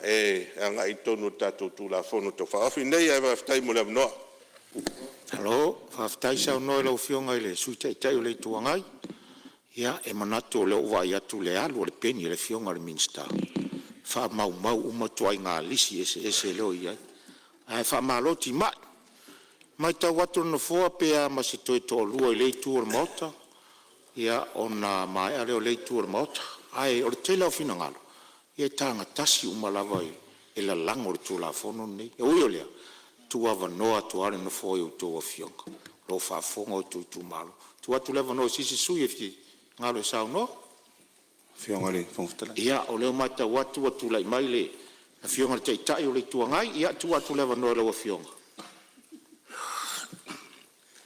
Speaker 3: e agai i totonu o le tatou Tulafono Tau Faaofi lenei. Ae faafetai mo le avanoa.
Speaker 8: Malo faafetai saunoa i lau Afioga i le Sui Taitai o le Itu Agai. Ia, e manatu o lea ua ou vaai atu i le alu a le peni a le Afioga i le Minisita, e faamaumau uma ituaiga lisi eseese o lo o i ai. Ae faamalo timai. E matau atu e le Nofoa pe a ma se toe toalua i lea itu o le Maota, ia ona maea lea o lea itu o le Maota. Ae o le tele lava o finagalo, ia e tagatasi uma lava e lalago i le Tulafono lenei. E ui o lea, e tuuavanoa atu lava le Nofoa i a outou afioga o lo o faafofoga outou itumalo. E tuu atu le avanoa i se isi sui usufono e finagalo e saunoa. Ia, o lea ua matau atu ua tulai mai le Afioga i le Taitai o le Itu Agai. Ia, e tuu atu le avanoa i lau Afioga.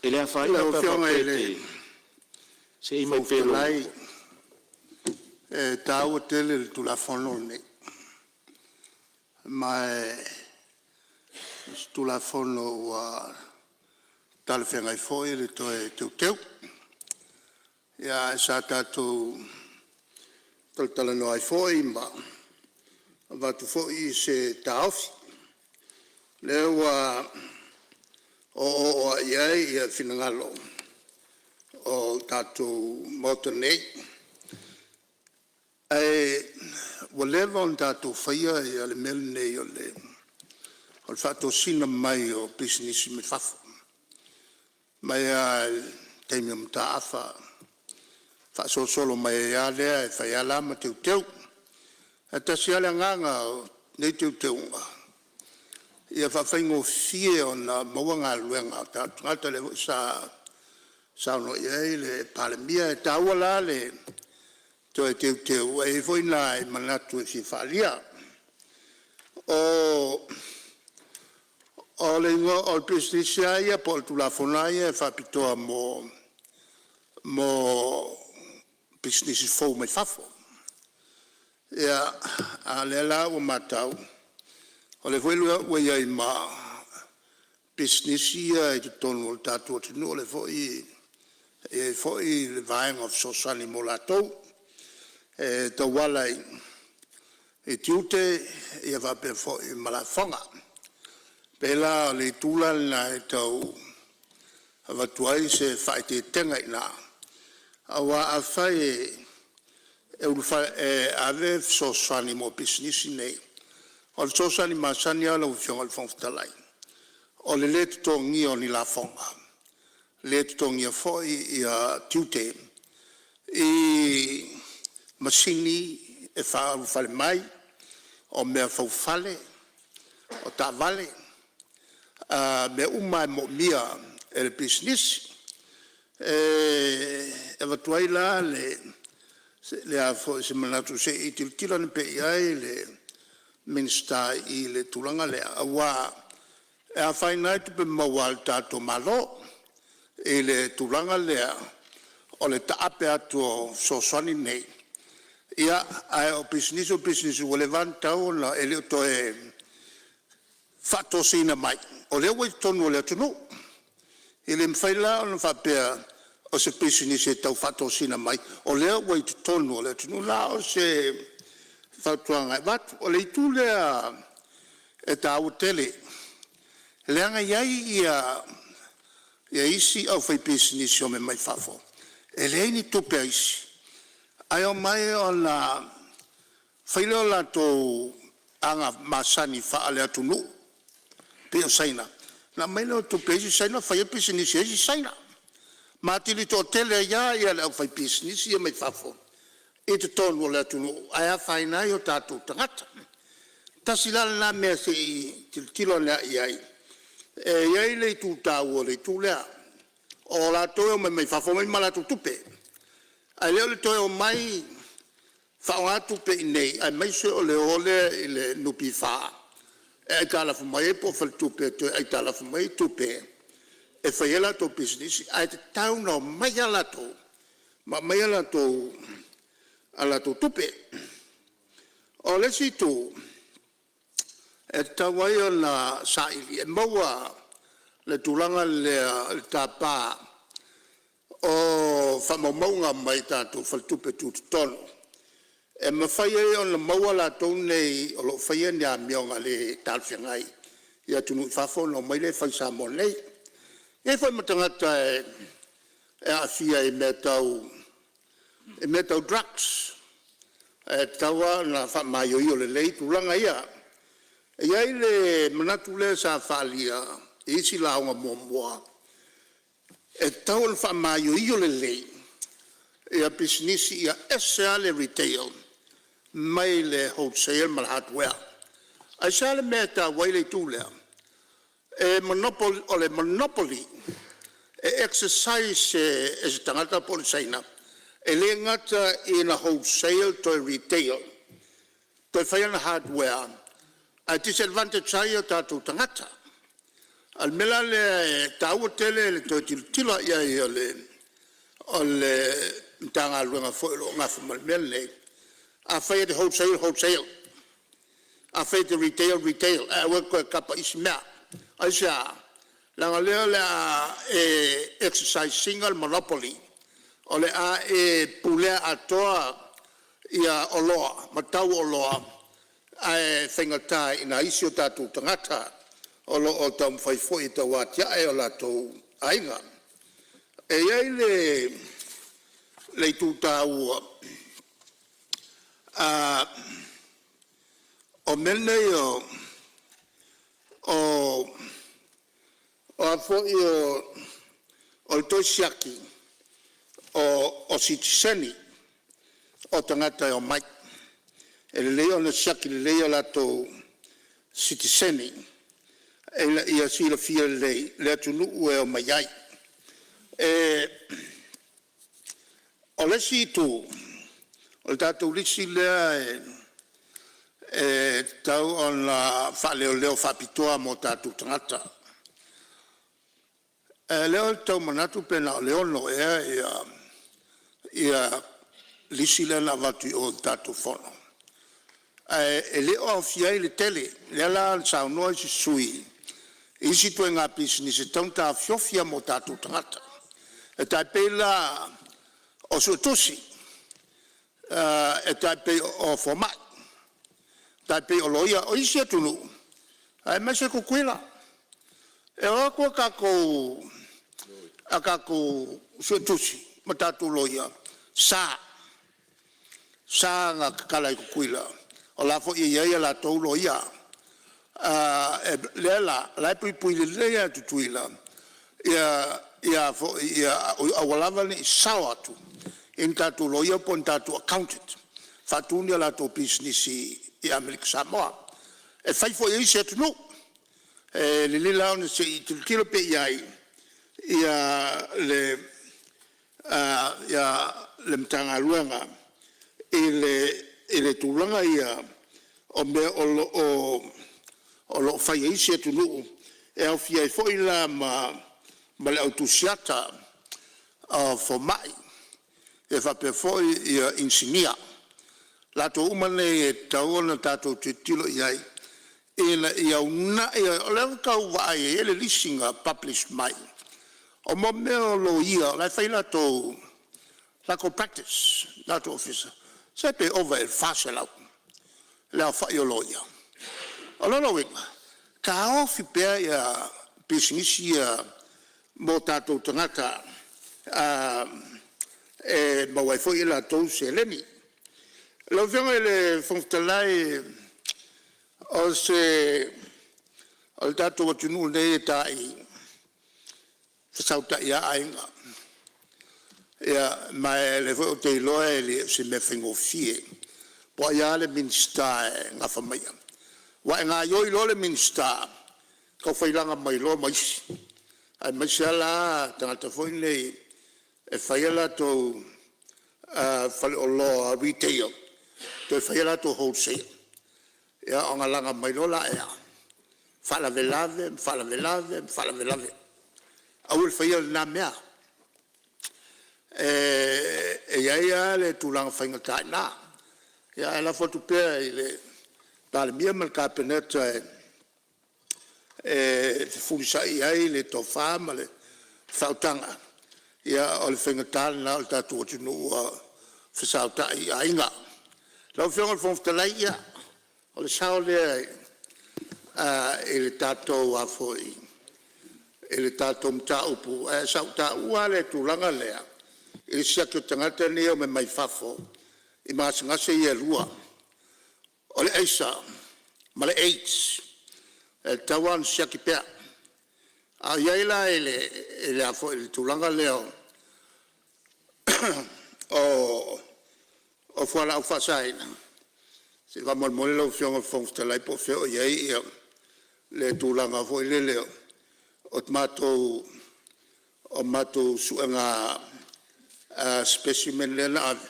Speaker 8: E le afaina
Speaker 4: Lau
Speaker 8: pe a
Speaker 4: Afioga
Speaker 8: faapea
Speaker 4: i
Speaker 8: e
Speaker 4: le
Speaker 8: te seei mai
Speaker 4: Fofoga
Speaker 8: pea i lou…
Speaker 4: Fetalai, e taua tele le Tulafono lenei, ma o se Tulafono ua talafeagai foi le toe teuteu. Ae sa tatou talatalanoa ai foi ma avatu foi se taofi. O lea ua oooo lava i ai finagalo o le tatou Maota nei, ae ua leva ona tatou faia le mea lenei o le faatosina mai o pisinisi mai fafo, mai lava i le taimi o Mataafa faasolosolo mai ai lava lea e fai lava la ma teuteu. Ae tasi lava le agaga o nei teuteuga, ia faafaigofie ona maua galuega a o tatou tagata, lea foi sa saunoa i ai le Palemia. E taua la le toe teuteu ae i ai foi nai manatu e fia faaalia. O le pisinisi lava ia po o le Tulafono lava ia e faapitoa mo pisinisi fou mai fafo. Ia, a o lea la ua matau, o lea foi ua i ai ma pisinisi ia i totonu o le tatou atunuu, o lea foi e i ai foi le vaega o fesoasoani mo latou e tauala i tiute faapea foi ma lafoga. E pei la o le itu la lena e tau avatu ai se faaeteetega i ina, aua afai e ave le fesoasoani mo pisinisi nei, o le fesoasoani masani lava lau Afioga i le Fofoga Fetalai, o le lē totogia o ni lafoga, le totogia foi tiute i masini e faaulufale mai, o meafaufale, o taavale, o mea uma lava e moomia e le pisinisi. E avatu ai la se manatu se i tilotilo ane pea i ai le Minisita i le tulaga lea, aua e afaina ai tupe maua a le tatou Malo i le tulaga lea o le taape atu o fesoasoani nei, ae o pisinisi o pisinisi ua leva lava ona tatau ona… e le o toe faatosina mai o lea ua i totonu o le atunuu. E le mafai la ona faapea o se pisinisi e tau faatosina mai o lea ua i totonu o le atunuu. Na o se fautuaga e avatu. O le itu lea e taua tele leaga e i ai isi aufaipisinisi e omai mai fafo e leai ni tupe a isi ae omai ona fai lea o latou aga masani faale-atunuu pei o Saina, ona aumai lea o tupe a isi Saina fai ai pisinisi a isi Saina ma atili toatele ai lava le aufaipisinisi ia mai fafo i totonu o le atunuu ae afaina ai o tatou tagata. Tasi la lena mea se i tilotilo ane lava i ai. E i ai le itu taua o le itu lea, o latou e omai mai fafo e omai ma latou tupe, ae le o le toe omai faaaoga tupe i inei aemaise o le o lea i le NPF e aitalafu mai ai po o faletupe e toe aitalafu mai ai tupe e fai ai latou pisinisi, ae tatau ona omai lava latou ma aumai a latou tupe. O le isi itu e tatau ai ona saili e maua le tulaga lea o le tapa o faamaumauga mai tatou faletupe tutotonu e mafai ai ona maua latou nei o lo o faia ni amioga le talafeagai i atunuu i fafo ona omai lea e fai i Samoa nei. E i ai foi ma tagata e aafia i mea tau drugs e tatau lava ona faamaioio lelei tulaga ia. E i ai le manatu lea sa faaalia i isi lauga muamua e tatau ona faamaioio lelei pisinisi ia ese lava le retail mai le wholesale ma le hardware. Aisea le mea e taua ai le itu lea? O le monopoly e exercise e se tagata po o le Saina e le gata ina wholesale toe retail toe fai ana hardware ae disadvantage ai o tatou tagata. O le mea la lea e taua tele le toe tilotilo i ai o le Matagaluega foi o lo o nafa ma le mea lenei. Afai e te wholesale, wholesale. Afai e te retail, retail ae aua e te toe tapa i isi mea. Aisea? Leaga o lea o le a e exercise ina le monopoly o le a e pulea atoa oloa ma tau o oloa ae faigata i nai isi o tatou tagata o lo o taumafai foi e tauatia'e o latou aiga. E i ai le itu taua o mea nei o a foi o le toe siaki o sitiseni o tagata e omai. E lelei ona siaki lelei o latou sitiseni ina ia silafia lelei le atunuu e omai ai. O le isi itu, o le tatou lisi lea e tatau ona faaleoleo faapitoa mo tatou tagata. O lea ou te tau manatu pe na o le 6 ea ia lisi lea na avatu i o i le tatou Fono, ae e le o aofia ai le tele. O lea la na saunoa isi sui usufono i isi ituaiga pisinisi e tatau ona taofiofi lava mo tatou tagata. E tai pei la o suetusi, e tai pei o fomai, e tai pei o loia. O isi atunuu aemaise Tutuila, e o atu a tatou suetusi ma tatou loia, e sa, e sa ona tatala i Tutuila o la e foi e i ai a latou loia. O lea la o la e puipui lelei lava e Tutuila aua lava ne i sao atu i ni tatou loia po o ni tatou accountant e faatu ni a latou pisinisi i Amerika Samoa. E fai foi e isi atunuu. E lelei la ona se i tilotilo pea i ai le Matagaluega i le tulaga ia o mea o lo o fai e isi atunuu e aofia ai foi la ma le au tusiata o fomai faapea foi inisinia. O latou uma nei e tatau ona tatou tilotilo i ai ina ia uunai. O lea ou te tau vaai e i ai le lisi na publish mai o mo mea o loia o la e fai latou practice i latou ofisa, se pe ova i le 400 le aofai o loia. O lona uiga, taofi pea pisinisi ia mo tatou tagata e maua ai foi e latou seleni. Lau Afioga i le Fofoga Fetalai, o le tatou atunuu lenei e tai fesautai lava aiga. Ia ma o lea foi ou te iloa e le o se mea faigofie po o ai lava le Minisita e nafa ma ia. Aua e gaoioi loa le Minisita, taufailaga mai loa ma isi, aemaise lava la tagata foi nei e fai a latou faleoloa retail toe fai a latou wholesale. Ia ona laga mai loa lea, faalavelave ma faalavelave ma faalavelave. Aua le faia lena mea. E i ai lava le tulaga faigata i ina, ae lafo atu pea i le Palemia ma le Kapeneta e e fefulisai ai le tofa ma le faautaga, ia o le faigata lena o le tatou atunuu ua fesaotai i aiga. Lau Afioga i le Fofoga Fetalai, ia o le sao lea i le tatou mataupu, ae sa ou taua lava le tulaga lea i le siaki o tagata nei e omai mai fafo i gasegase ia e lua, o le aisa ma le AIDS. E tatau lava ona siaki pea. A o i ai la i le tulaga lea o fualaau faasaina, se i faamolemole lau Afioga i le Fofoga Fetalai po o fea o i ai le tulaga foi lele o matou suega specimen lea na ave,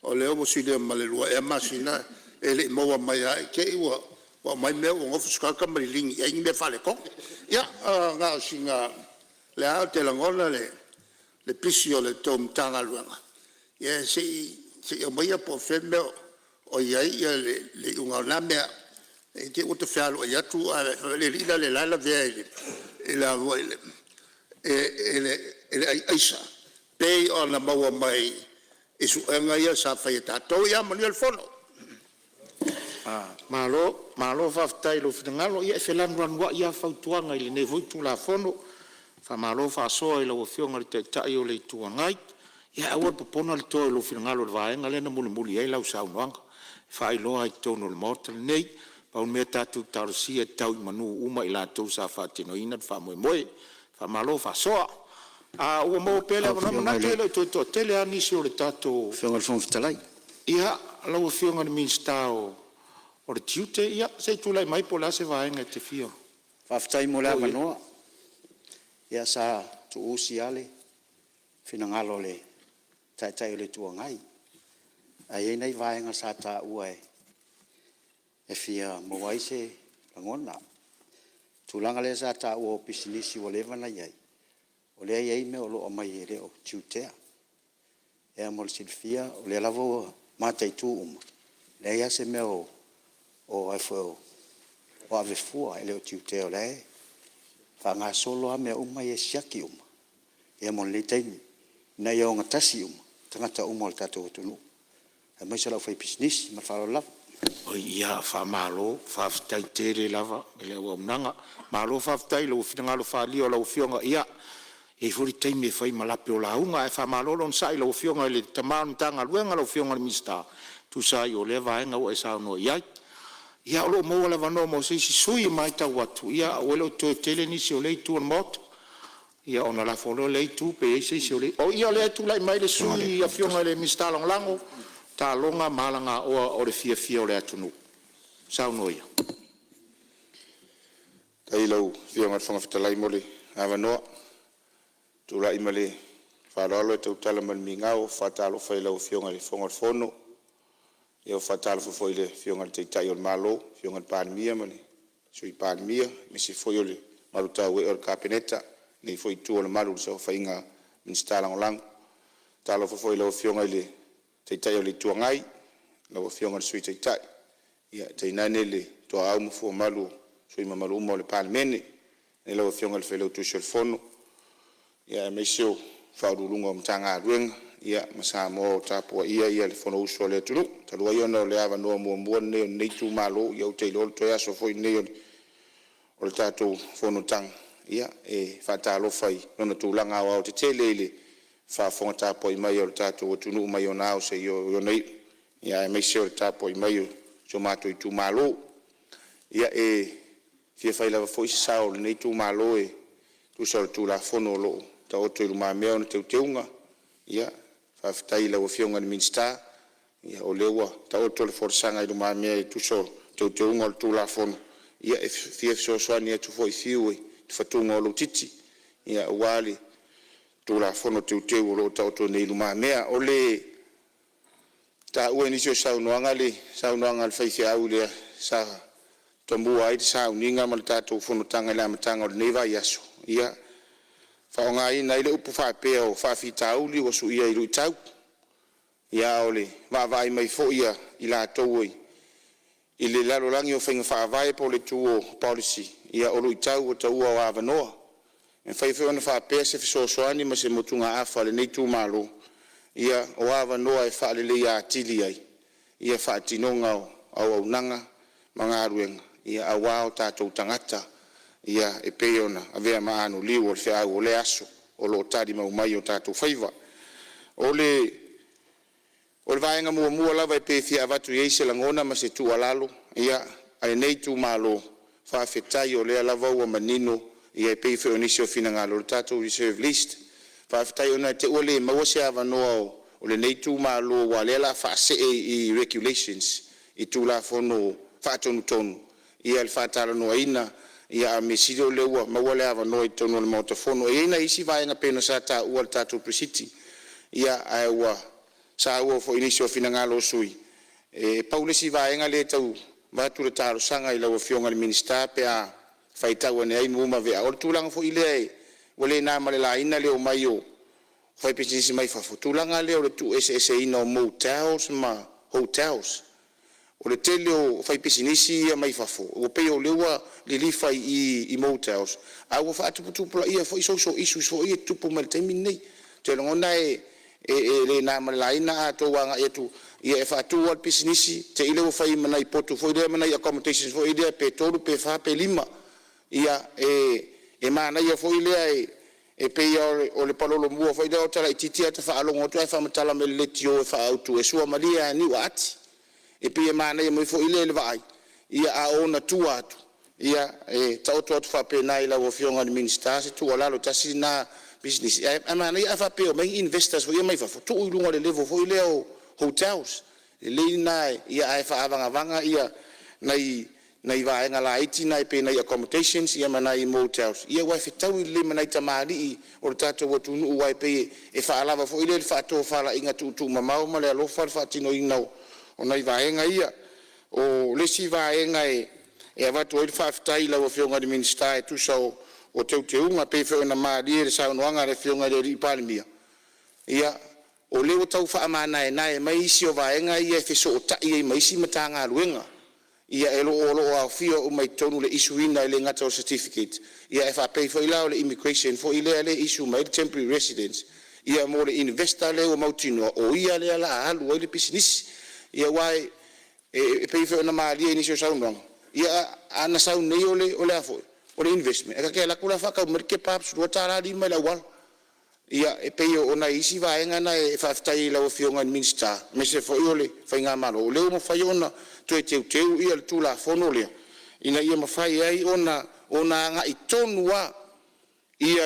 Speaker 4: o lea ua silia ma le 2 ea masina e le i maua mai lava. I te i ua aumai mea ua gofo sokaka ma liligi i ai ni mea faaletonu. Ia na o sina… O lea ou te lagona le pisi o le tou Matagaluega, ia se i aumaia po o fea le mea o i ai le iuga o na mea, ne i te i ua ta fealuai atu ae fai mai le alii la o la e lavea i le ai aisa pei ona maua mai i suega ia sa fai e tatou. Ia manuia le fono.
Speaker 8: Malo, malo faafetai i lou finagalo. Ia e felanulanuai lava fautuaga i lenei foi Tulafono. Faamalo faasoa i lau Afioga i le Taitai o le Itu Agai. Ia aua le popona le toe o lou finagalo i le vaega lea na mulimuli i ai lau saunoaga e faailoa ai i totonu o le Maota lenei. Pau le mea tatou talosia ia tau i manu uma i latou sa faatinoina le faamoemoe. Faamalo faasoa. Ua maua pea le
Speaker 5: Lau
Speaker 8: avanoa. E
Speaker 5: Afioga i
Speaker 8: manatu e
Speaker 5: le
Speaker 8: le o toe toatele lava nisi o le tatou.
Speaker 5: Fofoga Fetalai.
Speaker 8: Ia, lau Afioga i le Minisita o le Tiute, se i tulai mai po o le a se vaega e te fia
Speaker 5: Faafetai mo le
Speaker 8: oo i ai.
Speaker 5: avanoa. Ia sa tuuusi lava le finagalo o le Taitai o le Itu Agai, ae i ai nai vaega sa taua e fia maua ai se lagona. O le tulaga lea sa taua o pisinisi ua leva ona i ai, o lea e i ai mea o lo o aumai e le o tiutea. Ia mo le silafia o lea lava ua mataitu uma, e leai lava se mea o ave fua, e le o tiutea o la e faagasolo lava mea uma ia e siaki uma mo lenei taimi, ina ia ogatasi uma tagata uma o le tatou atunuu, aemaise o le aufaipisinisi. Ma le faaaloalo lava.
Speaker 8: Oi, faamalo faafetai tele lava i le auaunaga. Malo faafetai i lou finagalo faaalia o lau Afioga. Ia, e i ai foi le taimi e fai ma lape o lauga, ae faamalo le onosai i lau Afioga i le tama o le Matagaluega lau Afioga i le Minisita e tusa ai o lea vaega ua e saunoa i ai. Ia o lo o maua le avanoa mo se isi sui usufono. E matau atu ua le o toe tele nisi o lea itu o le Maota. Ia ona lafo loa lea i lea itu pe i ai se isi o le… Ia, o lea e tulai mai le sui usufono le Minisita Lagolago o Taaloga ma Alagaoa mo le fiafia o le atunuu. Saunoa ia.
Speaker 16: Faafetai i lau Afioga i le Fofoga Fetalai mo le avanoa. Ou te tulai ma le faaaloalo e tautala ma le migao e faatalofa i lau Afioga i le Fofoga o le Fono. E faatalofa foi i le Afioga i le Taitai o le Malo, le Afioga i le Palemia ma le Sui Palemia, aemaise foi o le mamalu tauee o le Kapeneta, lenei foi itu o le malu i le saofaiga a Minisita Lagolago. E faatalofa foi i lau Afioga i le Taitai o le Itu Agai, lau Afioga i le Sui Taitai, tainane le toaau ma fuamalu o sui usufono mamalu uma o le Palemene. Lau Afioga i le Failautusi o le Fono aemaise o Ofisa Sili o Pulega o Matagaluega ma Samoa o tapuaia le Fonousu a le atunuu. Talu ai ona o le avanoa muamua lenei o lenei itumalo, ia ou te iloa o le toe aso foi lenei o le tatou fonotaga, ia e faatalofa i ona tulaga aoaotetele i le faafofoga tapuai mai a lo tatou atunuu mai ona ao seia oo i ona iu, aemaise o le tapuai mai a si o matou itumalo. Ia, e fia fai lava foi se sao o lenei itumalo e tusa o le Tulafono o lo o taoto i lumamea ona teuteuga. Ia faafetai i lau Afioga i le Minisita o lea ua taoto le folasaga i lumamea e tusa o teuteuga o le Tulafono. Ia e fia fesoasoani atu foi Fiu i le fatuga o lou titi aua le Tulafono Teuteu o lo o taoto nei i lumamea. O le taua i nisi o saunoaga le saunoaga a le faifeau lea sa tomua ai le sauniga ma le tatou fonotaga i le amataga o lenei vaiaso, ia faaaogaina ai le upu faapea o faafitauli ua suia i luitau. Ia a o le vaavaai mai foi a i latou i le lalolagi o faiga faavae po o le itu o policy, Ia o luitau ua taua o avanoa. E mafai foi ona faapea se fesoasoani ma se motugaafa a lenei itumalo, ia o avanoa e faaleleia atili ai le faatinoga o auaunaga ma galuega aua o tatou tagata e pei ona avea ma anoliu o le feau o lea aso o lo o talimau mai o tatou faiva. O le vaega muamua lava e pei e fia avatu ai se lagona ma se tuualalo a lenei itumalo, faafetai o lea lava ua manino e pei foi o nisi o finagalo i le tatou reserve list. Faafetai ona e te i ua le maua se avanoa o lenei itumalo aua o lea o le a faasee i Regulations i Tulafono Faatonutonu le faatalanoaina, ae o le mea sili o lea ua maua le avanoa i totonu o le Maota Fono. E i ai nai isi vaega e pei ona sa taua i le tatou Pre-Sitting ae ua saua foi i nisi o finagalo o sui usufono. E pau le isi vaega lea e tau avatu le talosaga i lau Afioga i le Minisita pe a faitau ane ai ma vea, o le tulaga foi lea ua le na ma le laina le omai o faipisinisi mai fafo, i le tulaga lea o le tuueseeseina o motels ma hotels. O le tele o faipisinisi ia mai fafo ua pei o lea ua lilifa i motels ae ua faatuputupulaia foi social issues foi ia e tutupu mai le taimi lenei. Ou te lagona e le na ma le laina a outou agai atu e faatu lava le pisinisi te i lea ua fai ma nai potu foi lea ma nai accommodations foi lea pe tolu pe fa pe lima. Ia e manaia foi lea e pei lava o le palolo foi lea, ota laitiiti ata faalogo atu ae faamatala mai i le leitio e faaautu e suamalie lava i niu aati. E pei e manaia mai foi lea i le vaai, a o ona tua atu e taoto atu faapena i lau Afioga i le Minisita se tuualalo, tasi lena pisinisi ae manaia a faapea e omai ni investors foi ia mai fafo tuu i luga o le level foi lea o hotels. Lelei lena ae faaavagavaga nai vaega laiti na pei o nai accommodations ia ma nai motels aua e fetaui lelei ma nai tamalii o le tatou atunuu aua e pei e faalava foi lea i le faatofalaiga tuutuumamao ma le alofa le faatinoina o nai vaega ia. O le isi vaega e avatu ai le faafetai i lau Afioga i le Minisita e tusa o teuteuga e pei foi ona malie i le saunoaga a le Afioga i le Palemia, ia o lea ua tau faamanaenae mai isi o vaega ia e fesootai ai ma isi Matagaluega. Ia o lo o aofia uma i totonu i le issue ina e le gata o certificates ae faapea foi la o le immigration foi lea e issue mai ai le temporary residence mo le investor lea ua mautinoa o ia lea o le a alu ai le pisinisi. Aua e pei foi ona malie i nisi o saunoaga, ia ana sau nei o le investment, ae ta te alu atu la faatau mai le kebabs $2.50 i le auala. Ia e pei o nai isi vaega na e faafetai ai i lau Afioga i le Minisita aemaise foi o le faigamalo o lea ua mafai ona toe teuteu le Tulafono lea ina ia mafai ai ona agai tonu lava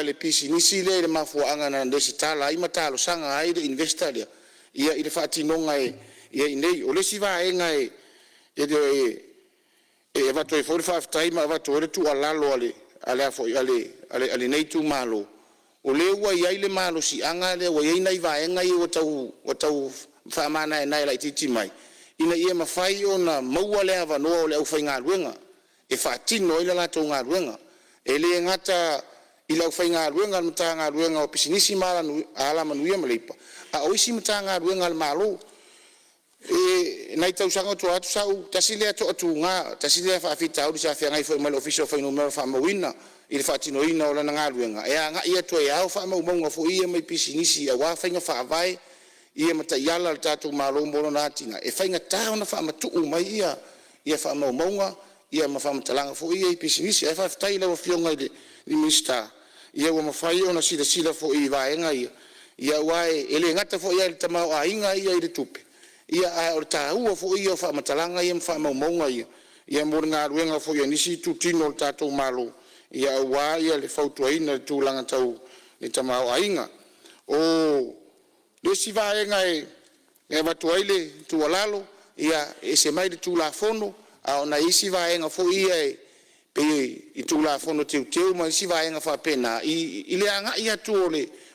Speaker 16: le pisinisi lea i le mafuaaga na resitala ai ma talosaga ai le investor lea i le faatinoga e i ai nei. O le isi vaega e avatu ai foi le faafetai ma avatu ai le tuualalo a lenei itumalo, o lea ua i ai le malosiaga lea ua i ai nai vaega ia ua tau faamanaenae laitiiti mai ina ia mafai ona maua le avanoa o le aufaigaluega e faatino ai le latou galuega. E le gata i le aufaigaluega a le Matagaluega o Pisinisi, Alamanuia ma Leipa, a o isi Matagaluega a le Malo. I nai tausaga ua tuanai atu sa ou tasi lea toatuga, tasi lea faafitauli sa feagai foi ma le Ofisa o Fuainumera Faamauina i le faatinoina o lana galuega e agai atu e ao faamaumauga foi ia mai pisinisi aua faiga faavae ma taiala a le tatou Malo mo lona atinae. E faigata ona faamatuu mai ia faamaumauga ma faamatalaga foi ia i pisinisi. Ae faafetai i lau Afioga i le Minisita ua mafai ona silasila foi i vaega ia aua e le gata foi i le tamaoaiga ia i le tupe, a o le taua foi ia o faamatalaga ia ma faamaumauga ia mo le galuega foi a nisi itutino o le tatou Malo aua le fautuaina i le tulaga tau le tamaoaiga. O le isi vaega e avatu ai le tuualalo, ia e ese mai le Tulafono, a o nai isi vaega foi ia e pei i Tulafono Teuteu ma isi vaega faapena i le agai atu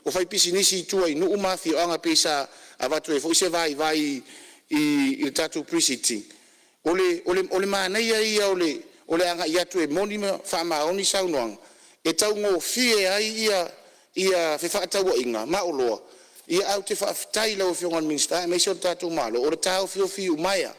Speaker 16: o faipisinisi i tua i nuu ma afioaga pei sa avatu ai foi se vaivai i le tatou Pre-Sitting. O le manaia ia o le agai atu e moni ma faamaoni saunoaga e taugofie ai ia fefaatauaiga ma oloa. Ae ou te faafetai i lau Afioga i le Minisita aemaise o le tatou Malo o le taofiofi iumaea.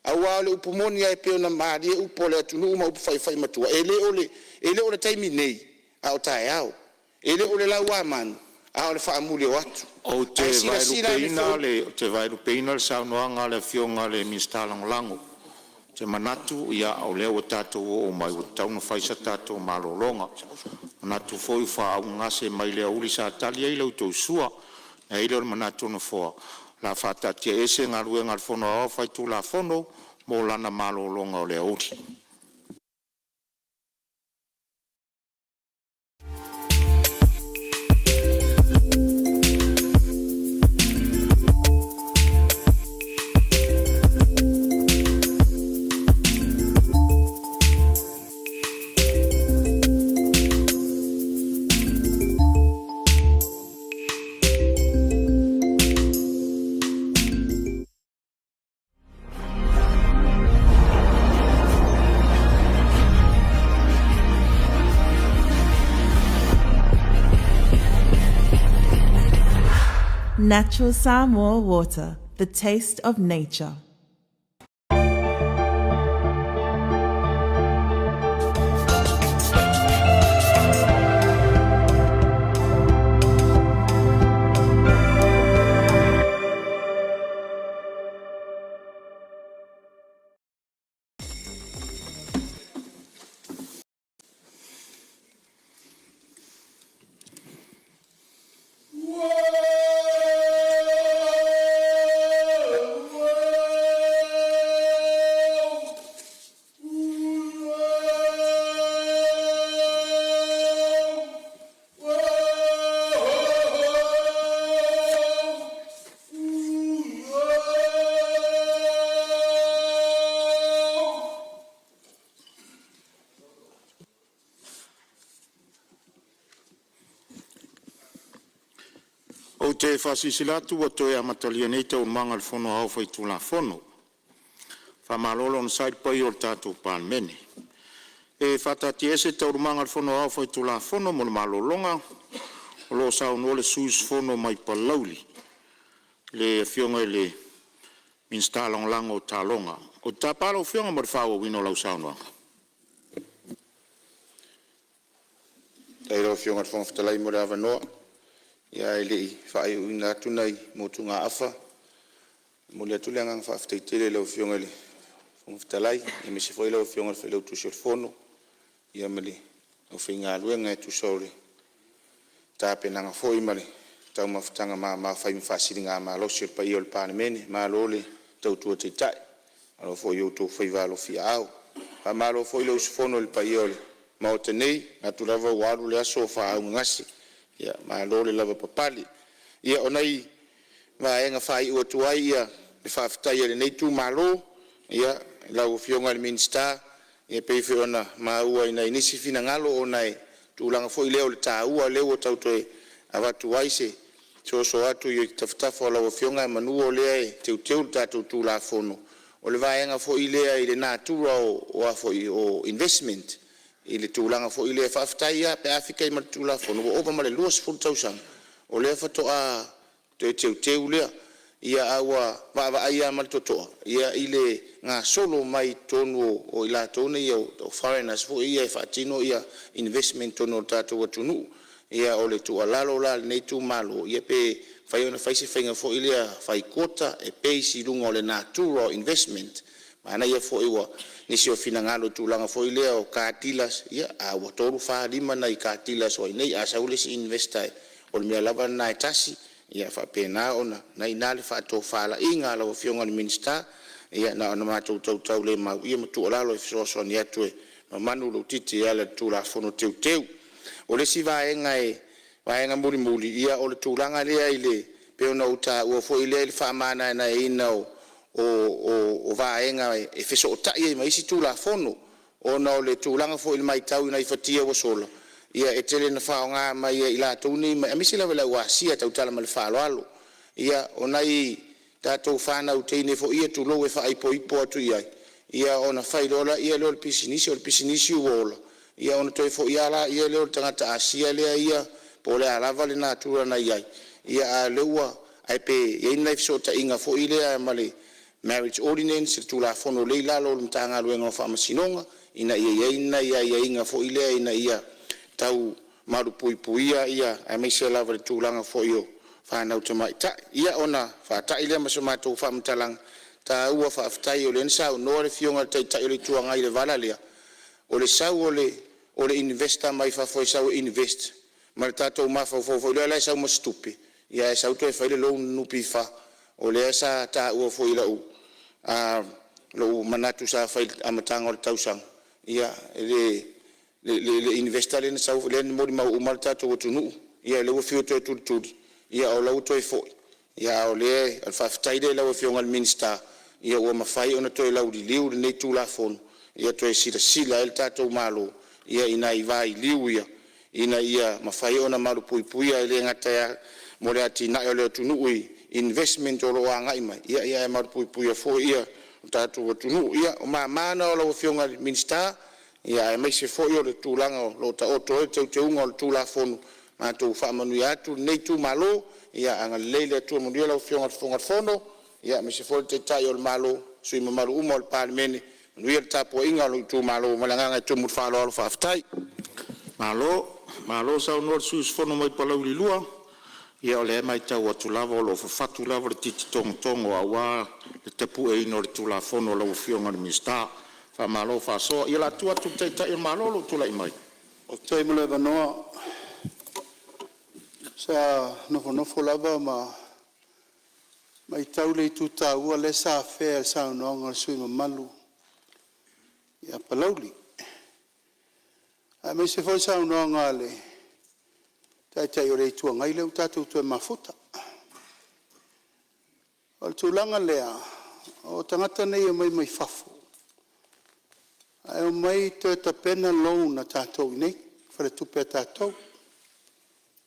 Speaker 16: Aua o le upu moni lava e pei ona malie upu a le atunuu ma upu faifaimatua, e le o le taimi nei a o taeao. E le o le lauamanu a o le faamuli o atu.
Speaker 8: Ou te
Speaker 16: Ae silasila ane foi.
Speaker 8: Ou te vaelupeina le saunoaga a le Afioga i le Minisita Lagolago. Ou te manatu o lea ua tatou oo mai ua tatau ona fai se tatou malologa. E manatu foi ua faaaugagase mai le aoauli sa tali ai la outou sua. Ona i ai lea o le manatu o le Nofoa, o le a faataatiaese Galuega a le Fono Aoao Faitulafono mo lana malologa o le aoauli.
Speaker 1: Natural Samoa water, the taste of nature.
Speaker 8: Ou te faasilasila atu ua toe amatalia nei Taualumaga a le Fono Aoao Faitulafono. Faamalo le onosai i le paia o le tatou Palemene. E faataatiaese Taualumaga a le Fono Aoao Faitulafono mo le malologa o lo o saunoa le sui usufono mo Palauli, le Afioga i le Minisita Lagolago o Taaloga. Ou te tapa lau Afioga mo le faaauauina o lau saunoaga.
Speaker 16: Faafetai i lau Afioga i le Fofoga Fetalai mo le avanoa. Ia ae le i faaiuina atu nai motugaafa, e momoli atu le agaga faafetai tele i lau Afioga i le Fofoga Fetalai aemaise foi lau Afioga i le Failautusi o le Fono ma le aufaigaluega e tusa o le tapenaga foi ma le taumafataga mama fai ma faasiligamalosi e le paia o le Palemene. Malo le tautua taitai, malo foi i outou faiva alofiaao. Faamalo foi le usufono i le paia o le Maota nei, e manatu lava ua alu le aso o faaaaogagase. Ia malo le lavapapale. Ia o nai vaega e faaiu atu ai le faafetai a lenei itumalo i lau Afioga i le Minisita, e pei foi ona maua i nai nisi finagalo ona o le tulaga foi lea o le taua lea ua tau toe avatu ai se soso atu i tafatafa o lau Afioga meamanu o lea e teuteu le tatou Tulafono. O le vaega foi lea i le natura o investment i le tulaga foi lea, faafetai lava pe a fika i ai ma le Tulafono ua ova ma le 20 tausaga o lea faatoa toe teuteu lea. Ae ua vaavaai lava ma le totoa i le gasolo mai totonu o i latou nei o foreigners foi ia e faatino investment i totonu o le tatou atunuu. Ia o le tuualalo la a lenei itumalo, ia pe mafai ona fai se faiga foi lea fai quota e base i luga o le natura o investment. Manaia foi nisi o finagalo i tulaga foi lea o car dealers, ia a ua 3, 4, 5 nai car dealers o i inei, a sau le isi investor o le mea lava lena e tasi, ia e faapena ona o lena e i ina le faatofalaiga a lau Afioga i le Minisita. Ia na ona matou tautaulemau ma tuualalo e fesoasoani atu e mamanu lou titi e ala i le Tulafono Teuteu. O le isi vaega mulimuli, ia o le tulaga lea pei ona ou taua foi lea i le faamanaenaeina o vaega e fesootai ai ma isi Tulafono ona o le tulaga foi i le maitau i nai fatia ua sola, ia e tele ina faaaoga mai e i latou nei aemaise lava i le au Asia e tautala mai le faaaloalo. Ia, o nai tatou fanau teine foi ia tulou, e faaipoipo atu i ai, ia ona fai loa lea o le pisinisi, o le pisinisi ua ola, ia ona toe foi lava lea o le tagata Asia lea ia po o le a lava le natura na i ai, a o lea ua… Ae pe i ai ni nai fesootaiga foi lea ma le Marriage Ordinance, le Tulafono o lea e i lalo o le Matagaluega o Faamasinoga ina ia i ai ni nai aiaiga foi lea ina ia tau malupuipuia aemaise lava i le tulaga foi o fanau tamaitai. Ia ona faatai lea ma se matou faamatalaga taua, faafetai o lea na saunoa le Afioga i le Taitai o le Itu Agai i le vala lea, o le sau o le investor mai fafo e sau e invest ma le tatou mafaufau foi lea la e sau ma se tupe ae sau toe fai le loan a le NPF. O lea sa taua foi i lou manatu sa fai i le amataga o le tausaga, ia le investor lea na sau lea na molimau uma lava le tatou atunuu, ia lea ua fiu e toe tulituli a o la e ua toe foi. A o le faafetai lea i lau Afioga i le Minisita ua mafai ona toe lauliliu lenei Tulafono ia toe silasila ai le tatou Malo i nai vailiu ia ina ia mafai ona malupuipuia, e le gata mo le atinae o le atunuu i investment o lo o agai mai, ae malupuipuia foi lo tatou atunuu. Ia, o mama na lau Afioga i le Minisita aemaise foi o le tulaga o lo o taoto ai le teuteuga o le Tulafono. Matou faamanuia atu lenei itumalo. Ia agalelei le Atua, manuia lau Afioga i le Fofoga Fetalai, aemaise foi le Taitai o le Malo ma sui usufono mamalu uma o le Palemene. Manuia le tapuaiga a lou itumalo. Ma le agaga e tumu i le faaaloalo faafetai. Malo, malo saunoa i le sui usufono mai Palauli 2. Ia o lea e matau atu lava o lo o fafatu lava le titi togotogo aua le tapueina o le Tulafono a lau Afioga i le Minisita. Faamalo faasoa. Ia o le a tuu atu i le Taitai o le Malo lou tulai mai.
Speaker 4: Faafetai mo le avanoa. Sa nofonofo lava ma matau le itu taua lea sa afea i le saunoaga a le sui usufono mamalu ia Palauli, aemaise foi le saunoaga a le Taitai o le Itu Agai lea ua tatou toe mafuta. O le tulaga lea o tagata nei e omai mai fafo ae omai toe tapena loan a tatou i inei i faletupe a tatou.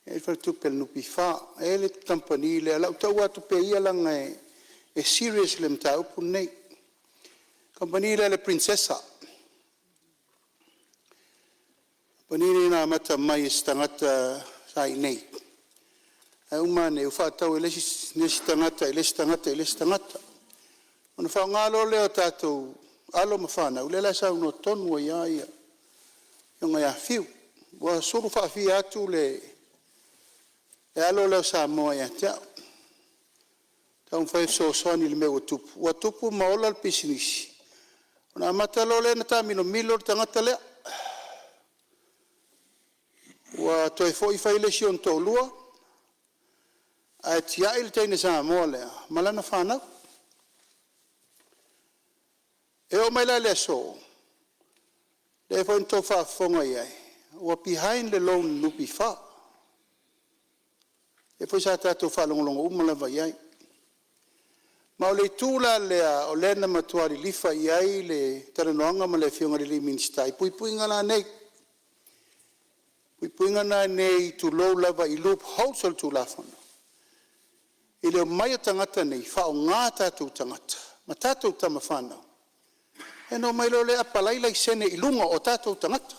Speaker 4: E i ai le faletupe a le NPF, e i ai le kamupani lea, o le a ou taua atu pea ia leaga e serious le mataupu lenei. O le kamupani lea a le Princessa. O le kamupani lenei na amata mai e se tagata sa i inei, ae uma ane ua faatau e le isi tagata i le isi tagata i le isi tagata. Ona faaaoga loa lea o tatou alo ma fanau, lea la e saunoa tonu ai lava le Afioga ia Fiu, ua sulu faafia atu le alo lea o Samoa ia te au, e taumafai e fesoasoani i le mea ua tupu, ua tupu ma ola le pisinisi, ona amata loa lea ona taamilomilo le tagata lea. Ua toe foi fai le isi ona toalua ae tiai le teine Samoa lea ma lana fanau. E oo mai la i le aso, lea foi na outou faafofoga i ai, ua behind le loan a le NPF. Lea foi sa tatou faalogologo uma lava i ai. Ma o le itu la lea o lea na matua lilifa i ai le talanoaga ma le Afioga i le Minisita i puipuiga la nei, puipuiga la nei tulou lava i loopholes o le Tulafono i le omai o tagata nei faaaoga tatou tagata ma tatou tamafanau, ia ona omai loa lea apalai laisene i luga o tatou tagata.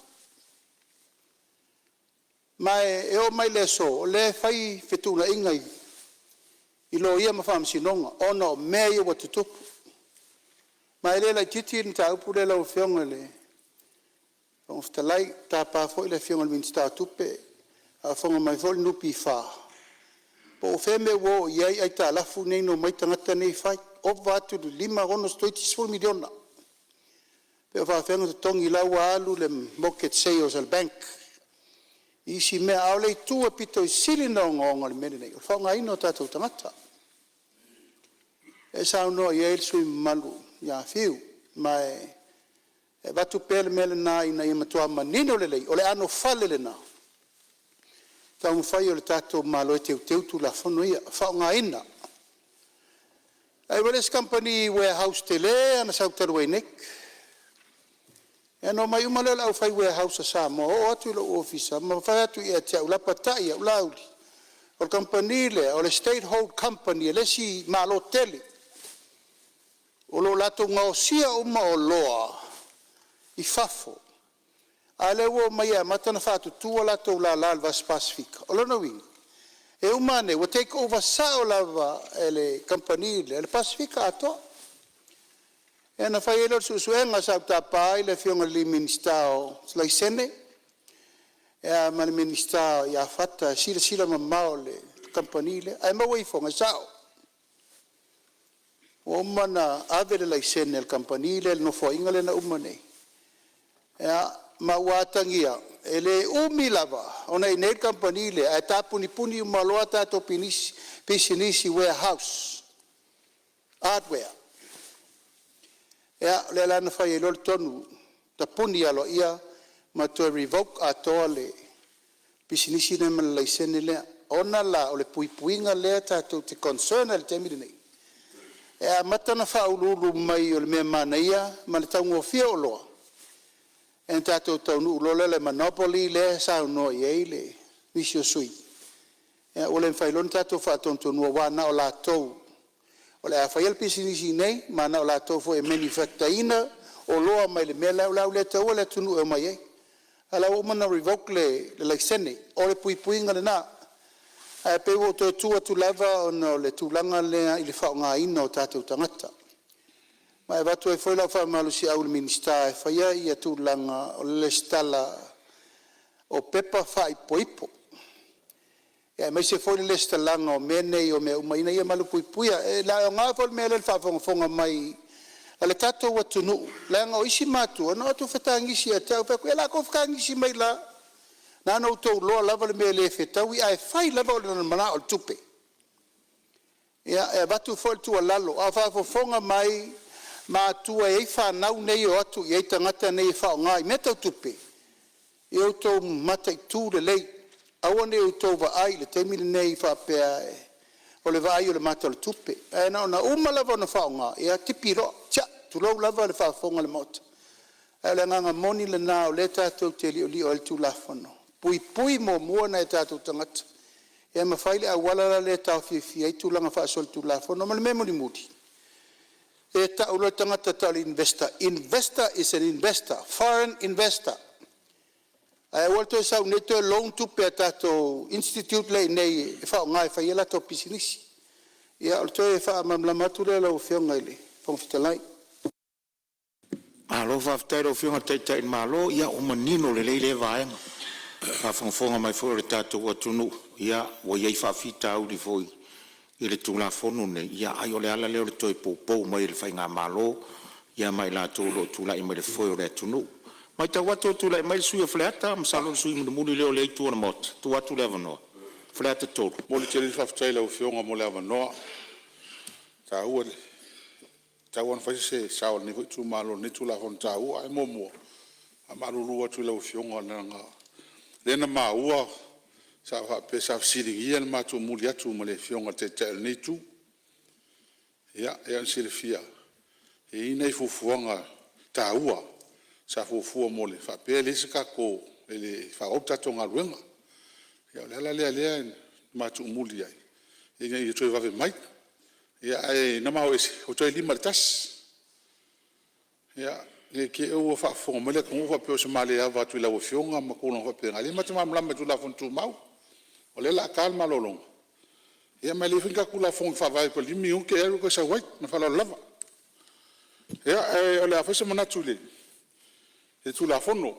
Speaker 4: Ma e oo mai le aso o lea e fai fetuunaiga i loia ma faamasinoga ona o mea ia ua tutupu. Ma e le laitiiti le mataupu lea lau Afioga i le Fofoga Fetalai. Ou te tapa foi le Afioga i le Minisita o Tupe, a o faafofoga mai foi le NPF, po o fea le mea ua oo i ai aitalafu nei na omai tagata nei fai, ova atu i le $5, 6 toeitiiti $10 miliona. Pe o faapefea ona totogi o la ua alu le mortgage sale a le bank i isi mea. A o le itu e pito i sili ona ogaoga o le mea lenei, o le faaaogaina o tatou tagata. Lea e saunoa i ai le sui usufono mamalu ia Fiu, ma e avatu pea le mea lena ina ia matua manino lelei, o le anofale lena i le taumafai o le tatou Malo e teuteu Tulafono ia, faaaogaina. Na i ai le isi kamupani warehouse tele lava na sau talu ai nei, ia ona omai uma lea o le aufai warehouse a Samoa oo atu i lou ofisa ma fai atu ia te au, lapatai i au, Laauli, o le kamupani lea o le State Hold Company a le isi malo tele, o lo o latou gaosia uma oloa i fafo, a o lea ua omai e amata ona faatutu a latou lala i le Vasa Pasefika. O lona uiga, e uma ane ua take over sao lava e le kamupani lea le Pasefika atoa. Ia ona fai ai lea o le suesuega, sa ou tapa ai le Afioga i le Minisita o Laisene ma le Minisita ia Fata e silasila mamao i le kamupani lea, ae maua ifoga e sao, ua uma ona ave le laisene a le kamupani lea i le nofoaiga lea na uma nei, ma ua atagia e le umi lava ona i inei le kamupani lea ae tapunipuni uma loa tatou pisinisi, warehouse, hardware. Ia o lea la na fai ai loa le tonu, tapuni aloaia ma toe revoke atoa le pisinisi lea ma le laisene lea. Ona la o le puipuiga lea tatou te concern ai i le taimi lenei, e amata ona faauluulu mai o le mea manaia ma le taugofie o oloa, ia ona tatou taunuu loa lea i le monopoly lea e saunoa i ai nisi o sui usufono, ia ua le mafai loa ona tatou faatonutonuina aua na o latou o le a faia le pisinisi i inei ma na o latou foi e manufacture ina oloa mai le mea la e o le a ou le taua le atunuu e omai ai, a o la ua uma ona revoke le laisene. O le puipuiga lena. Ae pei ua ou toe tu atu lava ona o le tulaga lea i le faaaogaina o tatou tagata. Ma e avatu ai foi lau faamalosiau i le Minisita e faia tulaga o le resitala o pepa faaipoipo, aemaise foi le resitalaga o mea nei o mea uma ina ia malupuipuia. E le aoga foi le mea lea i le faafogafoga mai a le tatou atunuu, leaga o isi matua na o atu fetagisi ia te au, ou fai atu, ia o le a tou fetagisi mai la, na ona outou iloa lava le mea e le fetaui ae fai lava o le manao o le tupe. Ia e avatu foi le tuualalo a o faafofoga mai matua e i ai fanau nei e o atu i ai tagata nei e faaaoga i mea tau tupe, ia outou mataitu lelei, aua ne i outou vaai i le taimi lenei faapea o le vaai o le mata o le tupe, ae na ona uma lava ona faaaoga, ia tipi loa, tulou lava le faafofoga a le Maota. Ae o le agaga moni lena o lea tatou te liolio ai i le Tulafono, puipui muamua nai o tatou tagata, ia ma fai le auala la lea e taofiofia ai tulaga faasolitulafono. Ma le mea mulimuli, e tau loa le tagata e tau o le investor, investor is an investor, foreign investor. Ae aua le toe sau iinei toe loan tupe a tatou institute la e i inei e faaaoga e fai ai a latou pisinisi. Ia o le toe faamalamalama atu lea lau Afioga i le Fofoga Fetalai. Malo faafetai i lau Afioga i le Taitai o le Malo, ia ua manino lelei lea vaega. I le faafogafoga mai foi a le tatou atunuu, ia ua i ai faafitauli foi i le Tulafono lenei, ai o le ala lea o le toe poupou mai e le faigamalo ma i latou o lo o tulai mai i le foe o le atunuu. E matau atu ua tulai mai le sui usufono mo Faleata, masalo o le sui usufono mulimuli lea o lea itu o le Maota. E tuu atu le avanoa Faleata 3. E momoli tele le faafetai i lau Afioga mo le avanoa. E taua, e tatau lava ona fai se sao o lenei foi itumalo i lenei Tulafono taua. Ae muamua, e faamalulu atu i lau Afioga leaga o lea na maua sa faapea sa fesiligia le ma tumuli atu ma le Afioga i le Taitai o lenei Itu. Ia, e pei ona silafia, e i ai nai fuafuaga taua sa fuafua mo le faapea e leai se tatou, e faaauau le tatou galuega. Ia o le ala lea na ma tuumuli ai ina ia toe vave mai. Ae na ma o ese, ua toe 5 i le 1. Ia, ne i te i ua faafofoga mai le atunuu faapea o se ma le ava atu i lau Afioga ma tulaga faapena, o lea ma te malamalama i Tulafono Tumau. O lea o le a ta le malologa, ia ma e leai foi ni tatou Tulafono e faavae toe 5 minute e alu toe sau ai. Ma le faaaloalo lava. Ia, ae o le a fai se manatu i le Tulafono. O le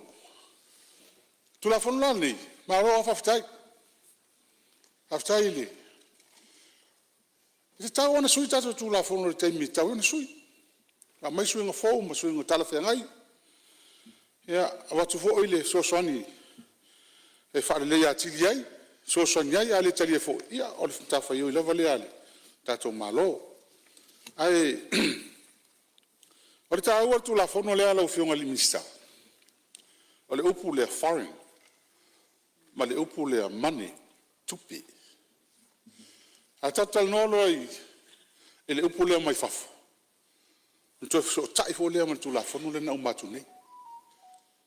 Speaker 4: Tulafono la lenei, malo lava faafetai. Faafetai i le… E tatau lava ona sui tatou Tulafono i le taimi e tatau ai ona sui, aumai suiga fou ma suiga talafeagai. Ia, avatu foi le fesoasoani e faaleleia atili ai, fesoasoani ai, a le talia foi, ia o le matafaioi lava lea a le tatou Malo. Ae o le taua o le Tulafono lea lau Afioga i le Minisita, o le upu lea foreign ma le upu lea money, tupe. A tatou talanoa loa i le upu lea mai fafo, ona toe fesootai foi lea ma le Tulafono lea na uma atu nei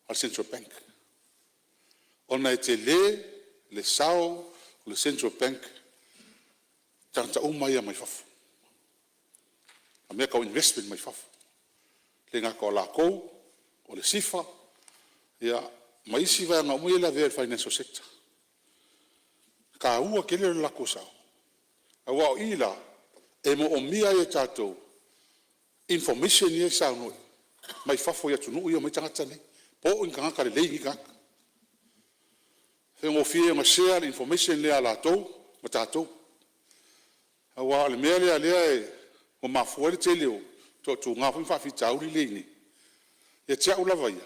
Speaker 4: a le Central Bank, ona e tele le sao o le Central Bank i tagata uma ia mai fafo, o mea tau investment mai fafo. E le gata o latou, o le SIFA ma isi vaega uma ia e lavea i le financial sector. E taua tele lo latou sao, aua o i la e moomia ai e tatou
Speaker 12: information ia e saunoa mai fafo i atunuu ia e omai ai tagata nei, po o ni tagata lelei nei tagata. E faigofie ona share le information lea a latou ma tatou. Aua o le mea lea lea ua mafua ai le tele o toatuga foi ma faafitauli lea e i ai nei, ia te au lava ia,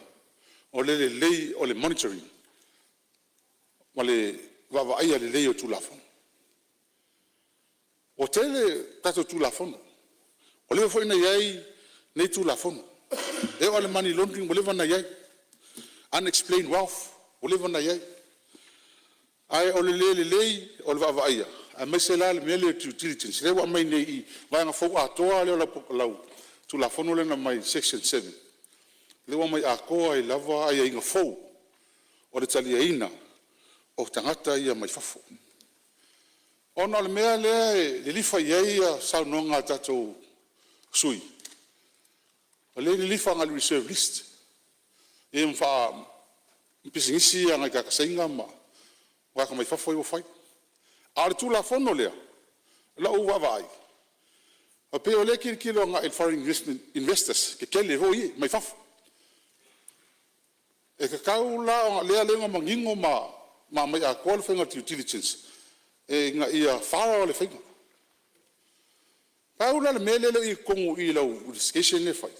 Speaker 12: o le lelei o le monitoring ma le vaavaaia lelei o Tulafono. Ua tele tatou Tulafono, ua leva foi ona i ai nei Tulafono, e oo lava i le money laundering ua leva ona i ai, unexplained wealth ua leva ona i ai. Ae o le le lelei o le vaavaaia aemaise la le mea lea o le due diligence lea ua aumai nei i i, vaega fou atoa lea o lau Tulafono lea na aumai le section 7, lea ua aumai atoa ai lava aiaiga fou o le taliaina o tagata ia mai fafo. Ona o le mea lea e lilifa i ai saunoaga a tatou sui usufono, o lea e lilifa agai i le reserve list ia ma pisinisi ia a nai tagata Saina ma tagata mai fafo ia ua fai. A o le Tulafono lea i lau vaavaai, e pei o lea e tilotilo agai i foreign investors tetele foi ia mai fafo. E tatau la ona o lea ua manino ma aumai atoa le faiga o le due diligence ina ia thorough le faiga. Pau la le mea lea e le o i totonu i i lau investigation lea e fai,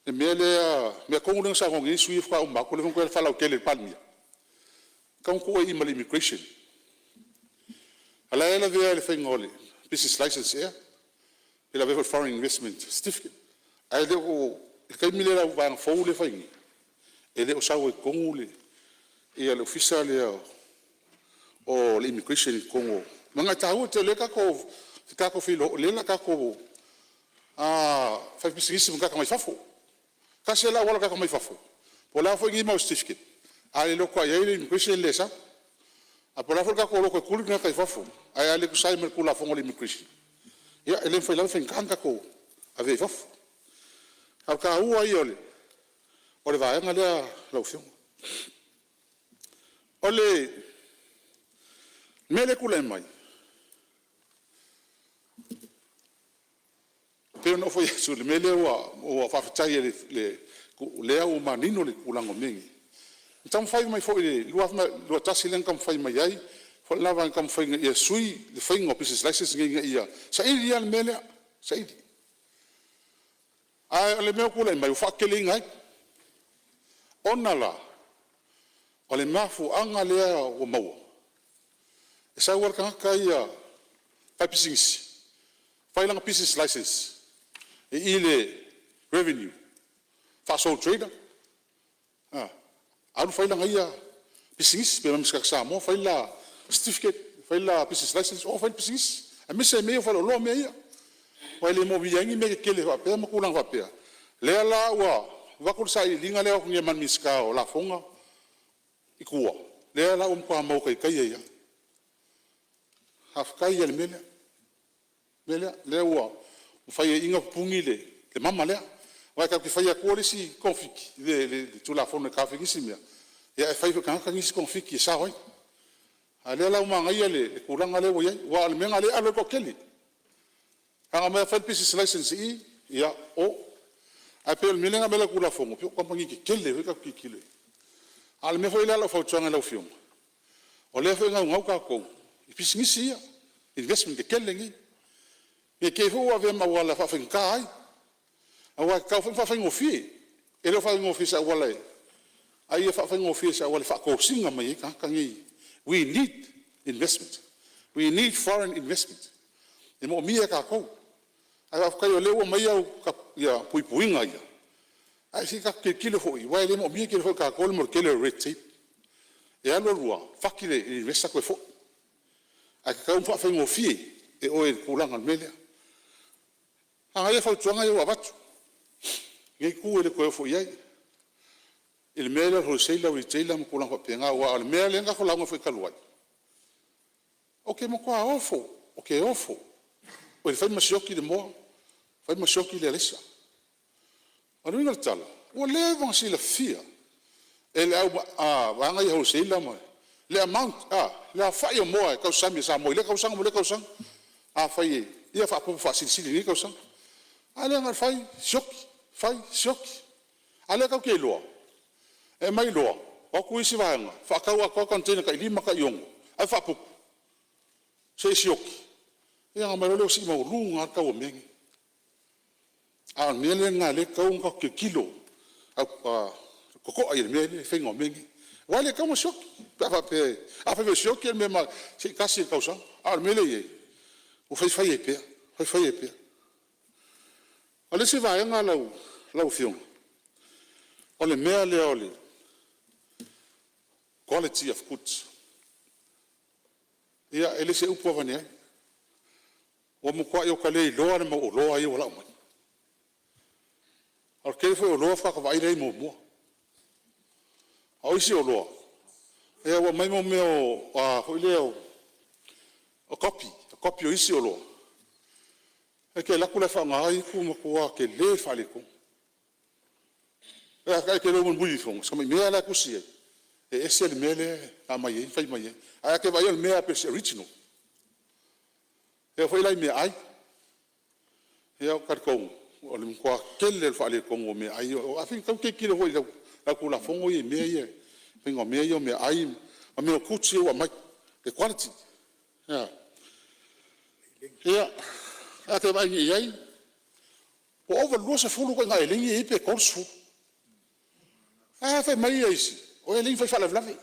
Speaker 12: le mea lea, le mea tonu lea na saunoa nei sui usufono ia faatoa uma atu lea na toe faalauaitele e le Palemia, e tatau ona tuu ai i i ma le Immigration. A o la e lavea i le faiga o le business license ea pe lavea foi i le foreign investment certificate. Ae le o i le taimi lea i lau vaega fou lea e fai nei, e le o sau ai i totonu le ofisa lea o le Immigration i totonu leaga e taua tele o lea tatou te o lea o le a tatou faipisinisi ma tagata mai fafo. Tasi lava le auala o tagata mai fafo, po o le a foi nei mau certificate, a le loto lava i ai le Immigration e le sau. Ae po o le a foi le tatou loto e tuli tagata i fafo, ae a le tusa ai ma le Tulafono a le Immigration, ia e le mafai lava ona faigata ona tatou avea i fafo. A o le taua ia o le vaega lea lau Afioga. O le mea lea e tulai mai, e pei ona ou fai atu i le mea lea ua faafetai o lea ua manino le tulaga o mea nei. Na taumafai mai foi i le 2021 lea na taumafai mai ai foi lena vaega taumafai ina ia sui le faiga o pisinisi license nei ina ia saili lava le mea lea, saili. Ae o le mea ua tulai mai ua faateteleina ai, ona la o le mafuaaga lea ua maua, e sau lava le tagata ia faipisinisi fai lana business license i i le Revenue faa-sole trader, a, alu fai lana ia pisinisi pe omai ma se tagata Samoa fai le la certificate, fai le la business license o fai le pisinisi, aemaise lava mea ia o faleoloa ma mea ia, aua e le moomia ai ni mea tetele faapea ma tulaga faapea. O lea la ua avatu le sailiiliga lea e o atu nei ma le Minisita o Lafoga i tua, lea la ua matua maua taitai ai lava. Faafetai lava i le mea lea, lea ua mafai ai i i ona pupuni le mama lea. Aua tatou te fai atua le isi togafiti, le Tulafono e taofi ai nisi mea, ae fai foi e tagata nisi togafiti e sao ai. A o lea la ua manaia le tulaga lea ua i ai, aua o le mea lena o lea e alo ai le toatele. Na ona omai lava fai le business license i i, ia o. Ae pei o le mea lea na aumai e lau Tulafono, pei o kamupani tetele foi lea tatou te tilotilo i ai. A o le mea foi lea o lau fautuaga i lau Afioga, o lea foi e naunau tatou i pisinisi ia, investment tetele nei, ne i te i foi ua avea ma auala e faafaigata ai, aua e tatau foi ona faafaigofie. E le o faafaigofie i se auala a ia faafaigofie i se auala e faatosina mai ai tagata nei. We need investment, we need foreign investment, e moomia e tatou. Ae faafetai o lea ua aumai au puipuiga ia, ae se i tatou tilotilo foi, aua e le moomia tele foi e tatou le mea o le tele o le red tape. E alu alu lava fati le investor toe foi, ae tatau ona faafaigofie e oe i le tulaga o le mea lea. Manaia fautuaga ia ua avatu i lenei itu e le toe oo foi i ai i le mea lea o le wholesaler, retailer ma tulaga faapena. Aua o le mea lea na tatou lauga ai foi talu ai, ou te matua ofo, ou te ofo i le fai ma sioki le moa, fai ma sioki le araisa. O le uiga o le tala, ua leva ona silafia e le au vaega ia wholesaler ma le amount le aofai o moa e tausami a Samoa i lea tausaga ma lea tausaga. Afai e… ia faaopoopo faasilisili i lenei tausaga. A lea na o le fai sioki, fai sioki. A o lea tatou te iloa e aumai loa, o atu isi vaega faatau atoa container tai 5 tai 6 ae faaputu se i sioki, ia ona aumai loa lea ua sii maualuga lava le tau o mea nei. A o le mea lena lea e tatau ona tatou tilotilo totoa i le mea lea i le faiga o mea nei. Aua e le tatau ona sioki pe a faapea e… Afai foi e sioki o le mea se tasi i le tausaga. A o le mea lea e i ai ua fai fai ai pea, fai fai ai pea. O le isi vaega lau Afioga, o le mea lea o le quality of goods. Ia e le o se upu avane ai, ua matuai ou le iloa le mau oloa ia ua lau mai. O le tele foi o oloa faatoa ota vaai la i ai muamua. A o isi oloa ua aumai mea o foi lea o copy, copy o isi oloa. E te alu atu la e faaaoga au ifo ua matua tele le faaletonu. E te le o mulimuli ifo si tamai mea lava la e tusi ai e ese le mea lea na aumai ai ma fai mai ai. Ae a te vaai o le mea lava pei o se original. E oo foi la i meaai, ia ou te talitonu o le matua tele lava o le faaletonu o meaai. Afai e tatau ona tilotilo foi i le au Tulafono ia i mea ia i le faiga o mea ia o meaai ma mea o goods ia ua aumai, le quality. Ia, a e vaai nei i ai, ua ova i le 20 ituaiga elegi lea e i ai pe 30. Ae fai mai isi, o elegi fai faalavelave.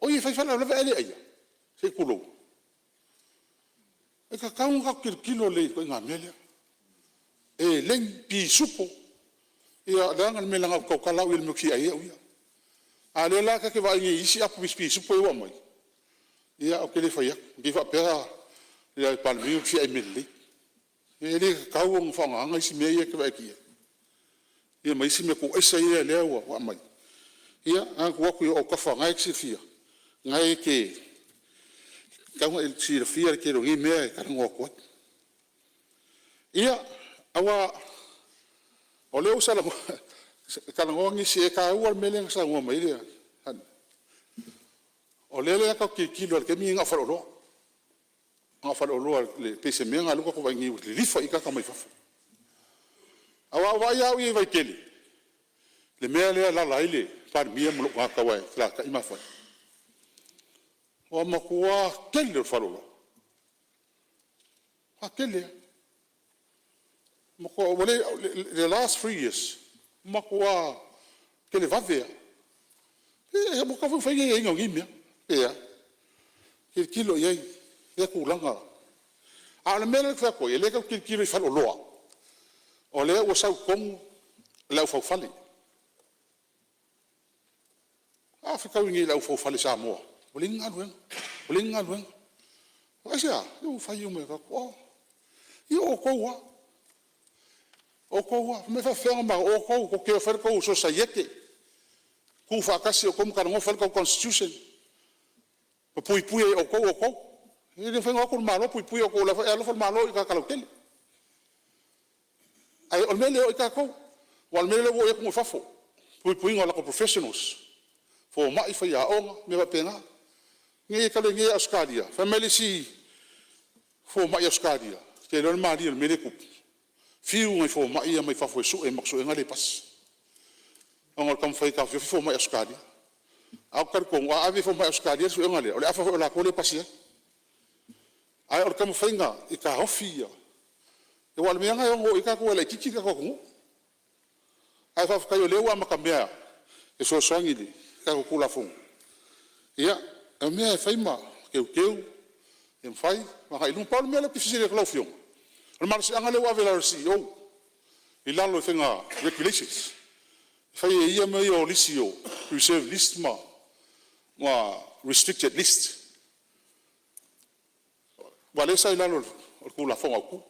Speaker 12: Oi e fai faalavelave ae le aia? Se i tulou. E tatau ona tatou tilotilo lelei i le ituaiga mea lea. Elegi, pisupo, ia leaga le mea leaga ou te tautala au ia i le mea ou te fia ai au ia. A o lea la ta te vaai nei i isi apu pisupo ia ua aumai, ia ou te le fai atu, ne i te i faapea le Palemia ou te fia ai i mea lelei. E le tatau ona faaaogaina isi mea ia e te vaai atu i ai, ia ma isi mea tuuaisa ia lea ua aumai. Ia na ona tuu atu i ou autafa o lena e te silafia, o lena e te tatau ona e silafia le tele o nei mea e talanoa atu ai. Ia, aua o lea ua talanoa nisi, e taua le mea lea na saunoa mai ai le… O lea la tatou te tilotilo lava i le taimi lenei na o faleoloa, na o faleoloa pei o se mea lena lea ua tatou vaai nei ua lilifa i ai tagata mai fafo. Aua a ou vaai lava au ia i Vaitele, le mea lea e alaala ai le Palemia ma lou tagata aua e felataai ma fai, ua matua tele o le faleoloa, matua tele lava. Matua ua le… the last 3 years ua matua televave lava. Ua tatau foi ona fai ni aiaiga o nei mea, pe a? Tilotilo i ai i lea tulaga. A o le mea lea ou te fai atu ai, o lea tatou te tilotilo i faleoloa, o lea ua sau i totonu le au faufale. A fetaui nei ma le au faufale Samoa ua leai ni galuega, ua leai ni galuega. Aisea? Se ua fai uma e tagata. O, ia o outou lava, o outou lava. Fai mai e faapefea ona o matou o? Outou tou te o e fai le tou sosiaiete, tufaatasi outou ma talanoa fai le tou constitution ma puipui ai e outou outou. E le mafai ona o atu le Malo puipui outou o la e alofa le Malo i tagata lautele. Ae o le mea lea e o ai tatou, aua o le mea lea ua oo i ai atunuu i fafo, puipuiga o latou professionals, fomai, faiaoga, mea faapena. Talu ai nei lava i Ausetalia, fai mai le isi fomai Ausetalia, ou te iloa le malie o le mea lea e tupu, fiu nai fomai ia mai fafo e sue le matou suega lea e pasi, ona o le taumafai e taofiofi fomai Ausetalia. Ae ou te talitonu a ave i fomai Ausetalia le suega lea, o le afa foi o latou lea e pasi ai. Ae o le taumafaiga e taofi ia… Aua o le mea lava lena e ono oo i ai tatou ua laitiiti le tatou atunuu. Ae faafetai o lea ua amatamea e fesoasoani i le tatou Tulafono. Ia, o mea e fai ma teuteu ia ma fai ma agai i luma. Pau le mea lea ou te fesili atu ai i lau Afioga, o le malosiaga lea ua ave i lalo o le CEO i lalo o faiga regulations, e fai e ia mea ia o lisi o reserve list ma restricted list, aua o lea sa i lalo o le Tulafono Autu.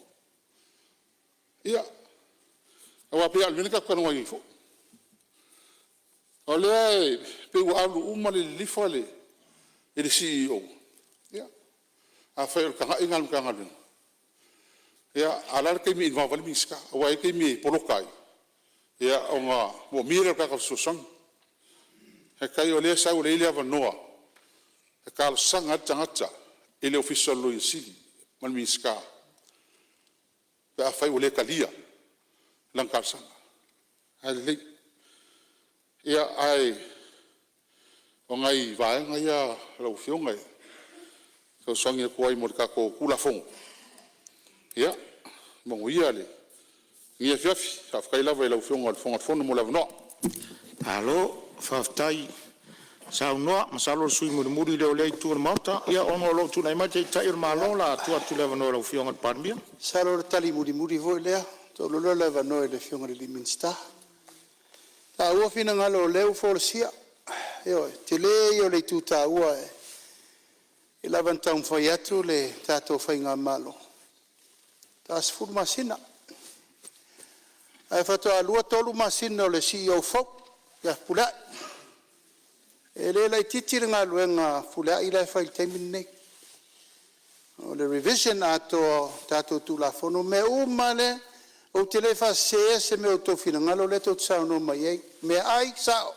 Speaker 12: Ia, aua pei lava o le mea lea na tatou talanoa ai nei foi. O lea e pei ua alu uma le lilifa i le CEO. Ia, afai o le tagai lena a le Matagaluega, ia a o le a le taimi e involve ai le Minisita? Aua e i ai taimi e poloka ai ona moomia lea o le tagata fesoasoani. Faafetai o lea e sau o lea e i ai le avanoa e talosaga ai le tagata i le Ofisa o le Loia Sili ma le Minisita. pe afai ua le talia lana talosaga. Ae lelei. Ia, ae o nai vaega ia lau Afioga e fesoasoani atu ai mo le tatou Tulafono. Ia manuia lenei afiafi. Faafetai lava i lau Afioga i le Fofoga Fetalai mo le avanoa. Malo faafetai saunoa, masalo o le sui usufono mulimuli lea o lea itu o le Maota. Ia ona o lo o tulai mai le Taitai o le Malo, o le a tuu atu le avanoa i lau Afioga i le Palemia.
Speaker 4: Masalo o le tali mulimuli foi lea, ona tuu loa lea o le avanoa i le Afioga i le Minisita. E taua finagalo o lea ua folasia, ioe, o le tele ia o le itu taua, e pei lava ona taumafai atu le tatou faigamalo, faatoa 10 masina, ae faatoa 2, 3 masina o le CEO fou ia Fepuleai. E le laitiiti le galuega a Fepuleai la e fai i le taimi lenei. O le revision atoa o tatou Tulafono, o mea uma lava lea, ou te le faaseseina se mea o outou finagalo lea tou te saunoa mai ai, meaai sao.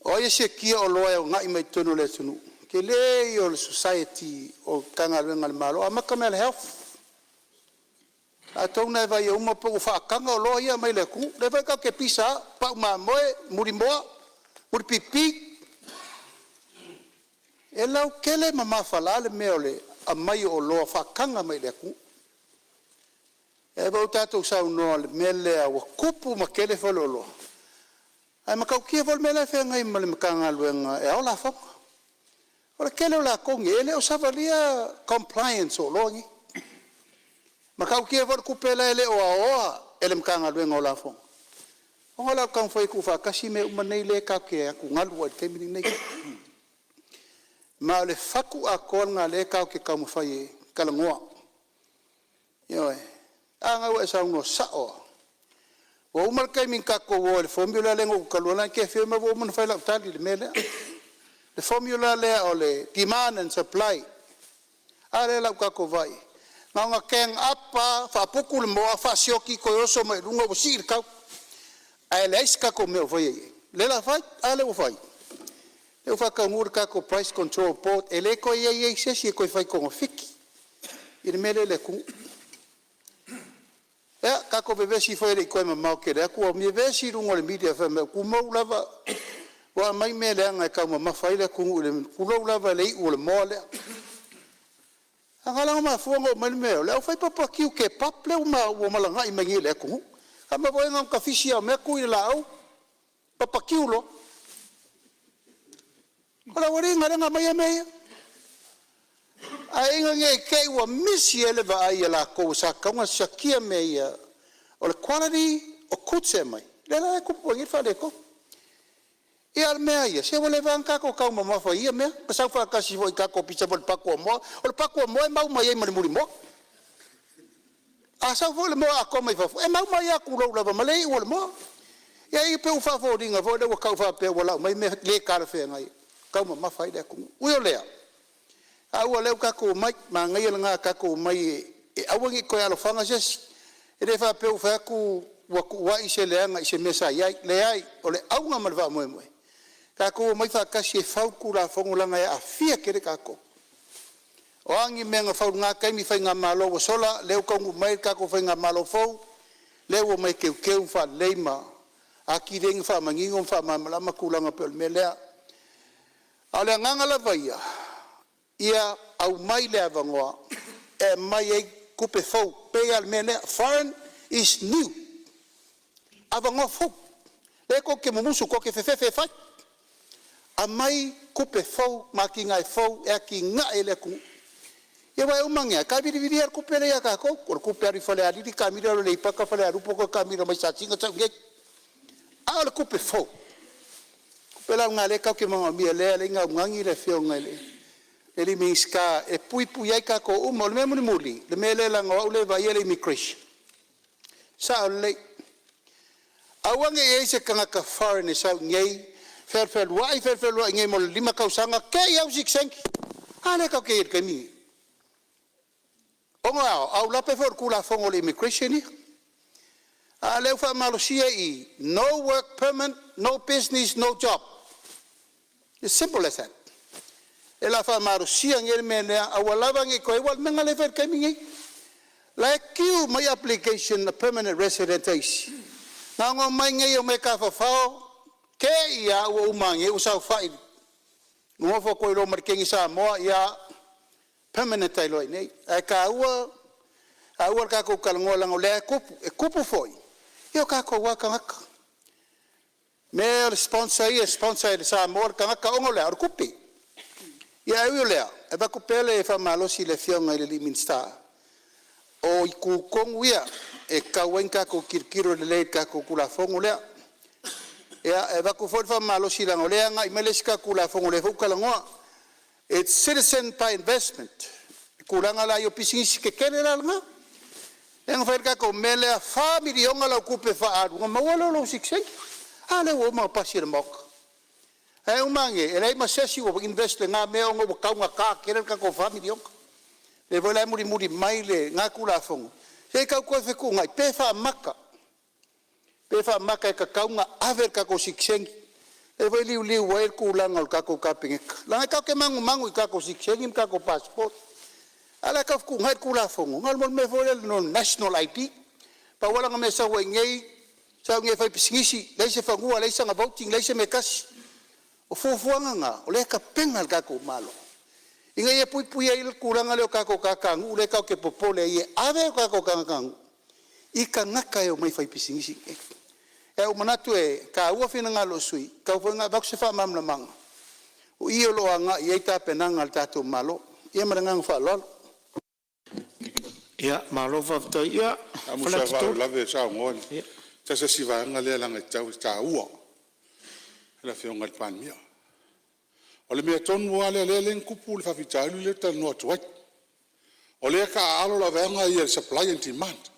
Speaker 4: O ai e sekia oloa e agai mai totonu o le atunuu? O le tele ia o le society o Matagaluega a le Malo, amata mai lava i le Health, o latou na e vaaia uma pe ua faataga oloa ia e aumai i le atunuu. O lea foi tatou te pisa lava, pau mamoe, mulimoa, mulipipi, e lautele ma mafala le mea o le aumai o oloa faataga mai le atunuu. Lea foi ua tatou saunoa i le mea lea ua tupu ma tele faleoloa, ae matautia foi le mea la e feagai ma le Matagaluega e ao lafoga. O le tele o latou nei e le o savalia compliance o oloa nei. E matautia foi le tupe la e le o aoa e le Matagaluega o Lafoga ona o le a taumafai e tuufaatasi mea uma nei lea tatou te atugalu ai i le taimi lenei. Ma o le fatu atoa lena o lea tatou te taumafai e talanoa. Ioe. A lena ua e saunoa sao lava, ua uma le taimi na tatou o ai i le formula lea na ou talu ai ona e te afio mai ua uma ona fai lau tali i le mea lea. Le formula lea o le demand and supply, a lea la ua tatou vaai i ai? Na ona gang up lava faaputu le moa faasioki toe oso mai luga ua sii le tau, ae leai se tatou mea o faia i ai. O lea o le a fai. A lea ua fai? O lea ua faataunuu le tatou price control board e le toe i ai se isi e toe fai togafiti i le mea lea i le atunuu. Ia tatou vevesi foi e le i toe mamao tele atu ua vevesi luga o le media fai mai o tumou lava ua aumai mea leaga e taumamafa ai le atunuu tulou lava i le iu o le moa lea. Ae na ala ona mafua ona oo mai le mea o le aufai bbq kebab lea ua malagai mai nei i le atunuu. Fai ma na ona tafisi lava o mea tui le laau papatiu loa. O le aualii lea na aumaia mea ia, ae ina ne i te i ua misi ai le vaai a latou sa tatau ona siakia mea ia o le quality o goods e aumai, lea la e tupu ai nei le faaletonu. Ia a o le mea lava ia, se ua leva ona tatou taumamafa i ia mea, na sau faatasi foi i tatou pisa foi i le paku o moa. O le paku o moa e mau mai ai ma le mulimoa. A sau foi le moa atoa mai fafo, e mau mai lava, tulou lava, ma le iu o le moa. Ia pei ua faafoliga foi lea ua tau faapea ua lau mai mea le talafeagai e taumamafa ai le atunuu. Ui o lea, taua o lea ua tatou omai, manaia lena tatou omai e aua ne i toe alofaga se isi. E le faapea ua fai atu ua tuuai se leaga i se mea sa i ai, leai o le auga ma le faamoemoe, tatou omai faatasi e fau le Tulafono leaga e aafia tele tatou. O a ni mea na fau i lena taimi i faigamalo ua sola, lea ua taunuu mai le tatou faigamalo fou lea ua omai e teuteu ma faalelei ma atili ai ona faamanino ma faamalamalama tulaga e pei o le mea lea. A o le agaga lava ia, ia aumai le avanoa e aumai ai tupe fou. E pei lava o le mea lea, foreign is new, avanoa fou. Lea tou te mumusu tou te fefefe e fai, aumai tupe fou ma atinae fou e atiae ai le atunuu. Ia aua e uma ane lava e taivilivilia le tupe lea ia tatou, o le tupe e alu i Falealili taamilo alu i Aleipata, Falealupo toe taamilo mai i Sasina sau i inei. A o le tupe fou, o le tupe la lena o lea tatou te manaomia lea e ala ai ona augani le Afioga i le Minisita e puipuia ai tatou uma. O le mea mulimuli, le mea lea leaga o au lea e vaaia le immigration, e sao lelei, aua ne i i ai se tagata foreign e sau iinei fealualuai, fealualuai i inei mo le 5 tausaga te i lava ua sitiseni. A lea tatou te i ai i le taimi lenei? Ona o le a? Aulape foi o le Tulafono a le Immigration ia. A o lea ua faamalosia i i, no work permit, no business, no job. It's simple as that. O le a faamalosia nei le mea lea, aua lava ne i toe… Aua o le mea lena o lea e fai i le taimi lenei. La e queue mai application a permanent resident a isi, na ona omai i inei e omai e tafafao, te i lava ua uma ane ua saofai, nonofo atu ai loa ma le teine Samoa, ia permanent ai loa i inei. Ae taua le tatou talanoa leaga o lea e tupu, e tupu foi i o tatou lava tagata. O mea ia o le sponsor e sponsor e le Samoa le tagata ona o le a? O le tupe. Ae ui o lea, e avatu pea le faamalosi i le Afioga i le Minisita, o itu tonu ia e tatau ai ona tatou tilotilo lelei i le tatou Tulafono lea. E avatu foi le faamalosi leaga o lea e agai mai le isi tatou Tulafono o lea foi ua talanoa, it's citizen by investment, le tulaga la i pisinisi tetele la lena, lea na fai ai le tatou mea lea, e $4 miliona lau tupe faaalu ona maua lea o lou sitiseni. A lea ua uma ona pasi e le Maota. Ae uma ane e leai ma se isi ua invest i lena mea ona ua taugata tele le tatou $4 miliona. O lea foi la e mulimuli mai lena Tulafono, se i tau toe fetuunai pe faamata, pe faamata e tatau ona ave le tatou sitiseni. O lea foi e liuliu ai le tulaga o le tatou Kapeneta leaga tatou te manumanu i tatou sitiseni ma tatou passport. A o le a tau fetuunai le Tulafono na o le mea foi lea o le national ID. Pau lava lana mea e sau ai i inei, sau i inei e faipisinisi, leai se fanua, leai sana voting, leai se mea e tasi. O fuafuaga na o lea e tapena e le tatou Malo ina ia puipuia ai le tulaga lea o tatou tagatanuu lea tatou te popole ai e ave o tatou tagatanuu i tagata e omai e faipisinisi i inei. Ae ua ou manatu e taua finagalo o sui usufono, e tatau foi ona avatu se faamalamalamaga o i o lo o agai i ai tapenaga a le tatou Malo. Ia ma le agaga faaaloalo.
Speaker 8: Ia malo faafetai. Ia
Speaker 12: Sa
Speaker 8: Faleata 3.
Speaker 12: faalavelave a o saunoa le tasi o si vaega lea leaga e tatau ona taua e le Afioga i le Palemia. O le mea tonu lava lea na tupu le faafitauli lea ou te talanoa atu ai. O lea e taaalo le vaega ia o le supply and demand,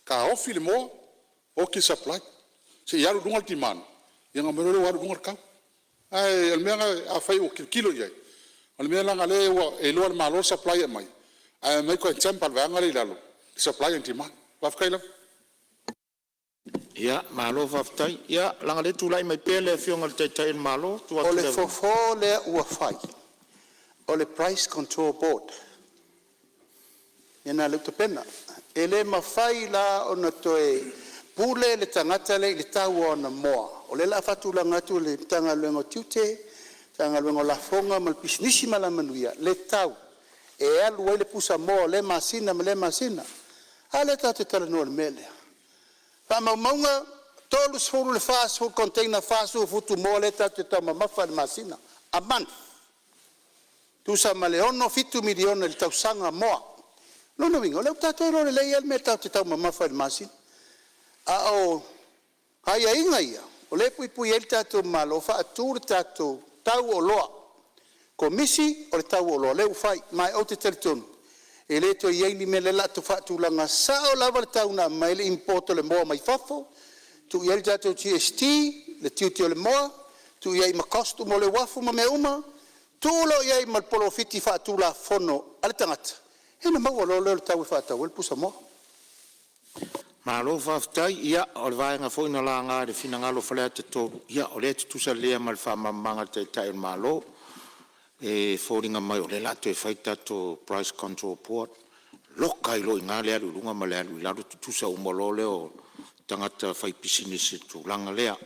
Speaker 12: taofi le moa oti le supply se i alu i luga le demand ia ona aumai loa lea ua alu i luga le tau. Ae o le mea lena afai o tilotilo i ai, o le mea leaga o lea ua iloa e le Malo le supply e aumai, ae omai toe dump e le vaega lea i lalo le supply and demand. Faafetai lava.
Speaker 8: Ia malo faafetai. Ia leaga o lea e tulai mai pea le Afioga i le Taitai o le Malo, e tuu
Speaker 4: O
Speaker 8: atu le
Speaker 4: le
Speaker 8: avanoa.
Speaker 4: fofo lea ua fai, o le Price Control Board lea ua tapena. E le mafai la ona toe pule le tagata lea i le tau o ana moa o lea o le a faatulaga atu e le Matagaluega o Tiute, Matagaluega o Lafoga ma le Pisinisi ma Alamanuia le tau e alu ai le pusamoa o lea masina ma lea masina. A lea tatou te talanoa i le mea lea? O faamaumauga, e 30 i le 40 container 40 futu moa lea tatou te taumamafa ai i le masina, a month. Tusa ma le $6-7 miliona i le tausaga moa. O lona uiga o lea ua tatou iloa lelei lava le mea tatou te taumamafa ai i le masina. A o aiaiga ia o lea e puipui ai le tatou Malo, faatu le tatou tau o oloa, Komisi o le Tau o Oloa lea ua fai ma ou te talitonu e le toe i ai ni mea o lea o le a faatulaga sao lava le tau na aumai ai le import o le moa mai fafo, tuu i ai le tatou GST, le tiute o le moa, tuu i ai ma cost uma o le uafu ma mea uma, tuu loa i ai ma le polofiti faatulafono a le tagata, ia ona maua loa lea o le tau e faatau ai le pusamoa.
Speaker 8: Malo faafetai. Ia o le vaega foi na laga i le finagalo o Faleata 3, ia o lea e tutusa lelei lava ma le faamalamalamaga a le Taitai o le Malo. E foliga mai o lea o le a toe fai le tatou Price Control Board, loka ai loa i ina le alu i luga ma le alu i lalo, tutusa uma loa lea o tagata faipisinisi i le tulaga lea. E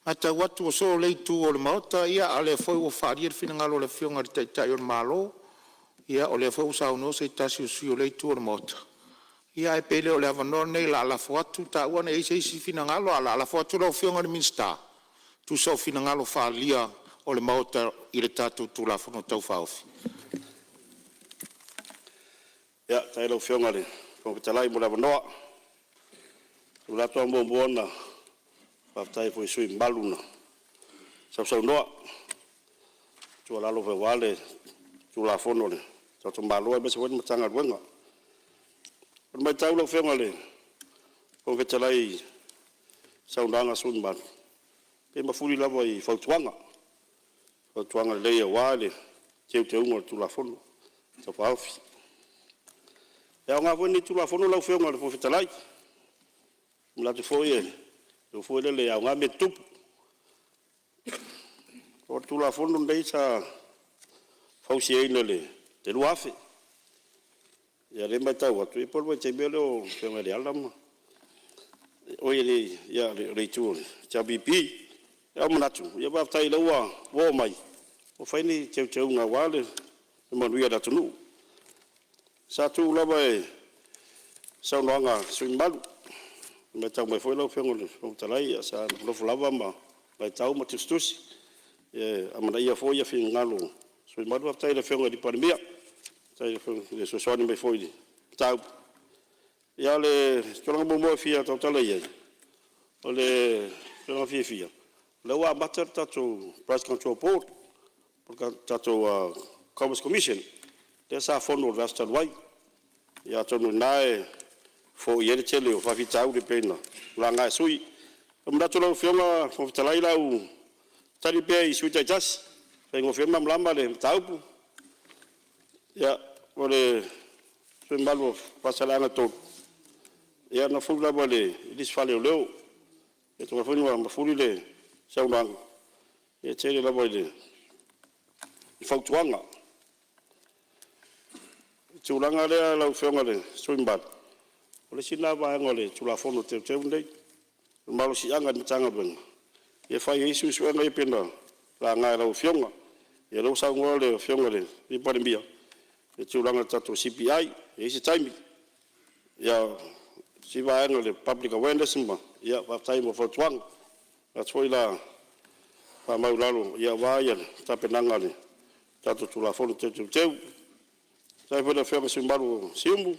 Speaker 8: matau atu ua soo lea itu o le Maota, a o lea foi ua faaalia le finagalo o le Afioga i le Taitai o le Malo, ia o lea foi ua saunoa se tasi o sui usufono o lea itu o le Maota. Ia ae pe le o le avanoa lenei o le a lafo atu, taua ne i i ai se isi finagalo, ae o le a lafo atu i lau Afioga i le Minisita e tusa o finagalo faaalia o le Maota i le tatou Tulafono Tau Faaofi.
Speaker 14: Ia, faafetai i lau Afioga i le Fofoga Fetalai mo le avanoa. E manatu lava e muamua ona faafetai foi i sui usufono mamalu na sausaunoa i tuualalo foi aua le Tulafono a le tatou Malo aemaise foi le Matagaluega. O le matau lau Afioga i le Fofoga Fetalai i saunoaga a sui usufono mamalu, e mafuli lava i fautuaga, fautuaga lelei aua le teuteuga o le Tulafono Tau Faaofi. E aoga foi lenei Tulafono lau Afioga i le Fofoga Fetalai, e manatu foi e foi lele e aoga mea e tutupu. O le Tulafono lenei sa fausiaina i le 2000. Ia o lea e maitau atu po o le vaitaimi o le Afioga ia Leala ma… oi le itu o le HRPP. A o manatu, ia faafetai o lea ua oo mai ua fai ni teuteuga aua le manuia o le atunuu. Sa tuu lava i saunoaga a sui usufono mamalu, i le maitau mai foi lau Afioga i le Fofoga Fetalai, sa nofonofo lava ma maitau ma tusitusi, e amanaia foi finagalo o sui usufono mamalu. Faafetai i le Afioga i le Palemia, faafetai i le fesoasoani mai foi i le mataupu. Ia o le tulaga muamua e fia tautala i ai, o le tulaga fiafia, o lea ua amata le tatou Price Control Board po o le tatou Commerce Commission lea sa fono i le vaiaso talu ai. Ia atonu o i ina e foia ai le tele o faafitauli pei ona laga e sui usufono. E manatu lau Afioga i le Fofoga Fetalai o le a ou tali pea i sui usufono taitasi e faigofie ai ona malamalama le mataupu. Ia, o le sui usufono mamalu mo Faasaleleaga 3, ia na mafuli lava i le lisi faaleoleo, ia tuai foi ona mafuli le saunoaga, ia e tele lava i fautuaga. O le tulaga lea lau Afioga i le sui usufono mamalu, o le isi lena vaega o le Tulafono Teuteu lenei, o le malosiaga i le Matagaluega e fai ai suesuega ia pei ona laga e lau Afioga. Ia o lea ua saunoa le Afioga i le Palemia i le tulaga o le tatou CPI, e i ai se taimi. Ia, o le isi vaega o le public awareness ma… ia faafetai mo fautuaga. E manatu foi o le a faamau i lalo aua le tapenaga o le tatou Tulafono Toe Teuteu. Faafetai foi i le Afioga i le sui usufono mamalu mo Siumu,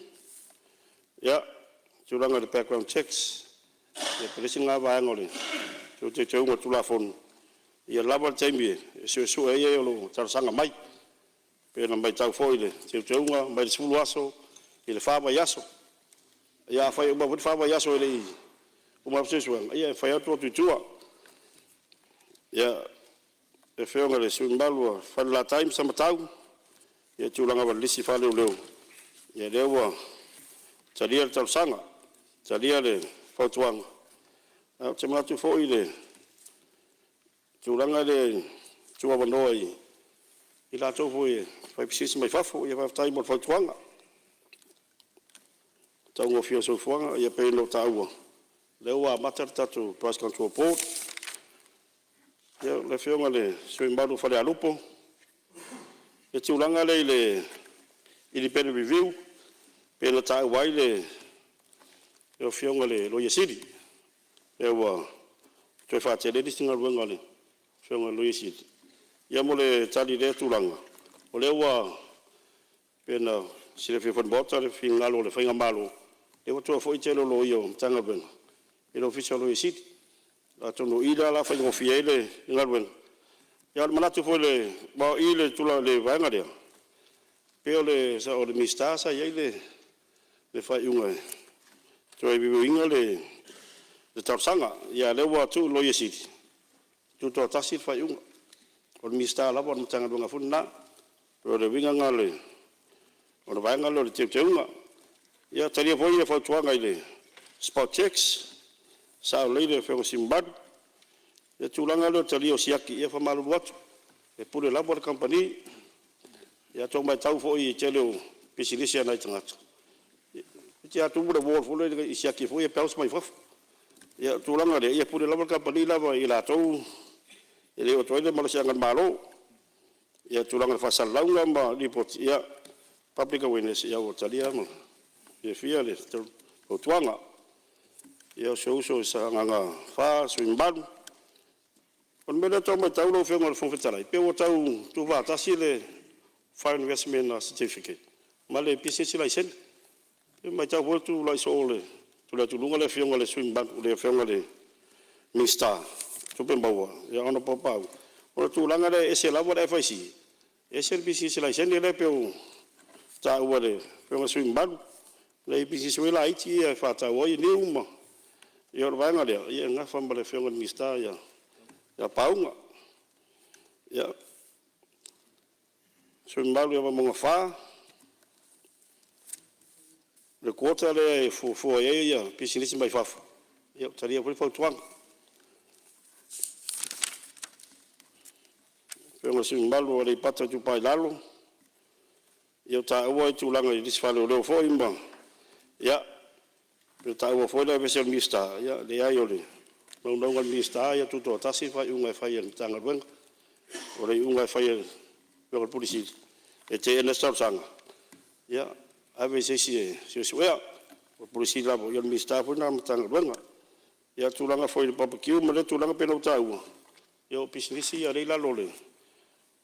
Speaker 14: ia, le tulaga i le background checks, ia po o le isi lena vaega o le toe teuteuga o le Tulafono, ia lava le taimi e suesue ai e o lo o talosaga mai. E pei ona maitau foi i le teuteuga mai le 10 aso i le 4 vaiaso. Ia afai e uma foi le 4 vaiaso e le i uma atu suesuega, ia e mafai lava ona tuu atu i tua. Ia, le Afioga i le sui usufono mamalu mo Falelatai ma Samatau i le tulaga lava i le lisi faaleoleo, ia lea ua talia le talosaga, talia le fautuaga. Ae ou te manatu foi i le tulaga lea e tuuavanoa i latou foi e faipisinisi mai fafo, ia faafetai mo le fautuaga. Le taugofie o le soifuaga, ia pei ona ou taua, o lea ua amata le tatou Price Control Board. Ia, le Afioga i le sui usufono mamalu mo Falealupo, i le tulaga lea i le independent review pei ona taua ai le Afioga i le Loia Sili, pei ua toe faatele ai le isi galuega a le Afioga i le Loia Sili. Ia mo le tali i lea tulaga, o lea ua pei ona silafia foi e le Maota le finagalo o le faigamalo, lea ua toe foi le tele o loia o Matagaluega i le Ofisa o le Loia Sili. Atonu o i lea o le a faigofie ai le galuega. A o le manatu foi aua o i i le vaega lea, pei o le Minisita sa i ai le faaiuga e toe review ina le talosaga, a o lea ua tuu i le Loia Sili e tutoatasi le faaiuga, o le Minisita lava o le Matagaluega foi lena. O le uiga lena o le vaega lea o le teuteuga. Ia, talia foi le fautuaga i le spot checks, e sao lelei le Afioga i le sui usufono mamalu. O le tulaga lea o le talia o siaki, ia e faamalulu atu, e pule lava le kamupani. Ia a outou maitau foi i le tele o pisinisi a nai tagata, toeitiiti lava tumu le wall foi lele i siaki foi ia e bounce mai fafo. Ia o le tulaga lea, ia e pule lava le kamupani i latou, e le oo atu i ai le malosiaga i le Malo. Ia le tulaga i faasalalauga ma lipoti, ia, public awareness, ia ua talia ma le fiafia le fautuaga. Ia, o si ou uso i Sagaga 4 le sui usufono mamalu, o le mea lea e tau maitau lau Afioga i le Fofoga Fetalai, pei ua tau tuufaatasi le Foreign Investment Certificate ma le Pisinisi Laisene. E maitau foi ua tulai soo tulai atu i luga le Afioga i le sui usufono mamalu, le Afioga i le Minisita o Tupe Maua ia Honourable Papaaui, o le tulaga lea e ese lava le FIC ese le Pisinisi Laisene lea pei ona taua e le Afioga i le sui usufono mamalu. E i ai pisinisi foi ia laiti e faatau ai niu ma… Ia o le vaega lea e nafa ma le Afioga i le Minisita ia Pauga. Ia, le sui usufono mamalu ia Vaimauga 4, o le quota lea e fuafua i ai pisinisi mai fafo, ia ua talia foi le fautuaga. Le Afioga i le sui usufono mamalu mo Aleipata Itupa i Lalo, Ia, ua taua le tulaga i lisi faaleoleo foi ma… ia, ua taua foi le aveese o le Minisita, ia leai o le naunauga o le Minisita ia tutoatasi le faaiuga e fai a le Matagaluega. O le iuga e fai e le Afioga i le Ofisa Sili e teena se talosaga, ia ave i se isi e suesuea. O le Pule Sili lava o le Minisita foi lena o le Matagaluega. Ia, o le tulaga foi i le barbecue ma lea tulaga pei ona ou taua, ia o pisinisi ia lea e i lalo o le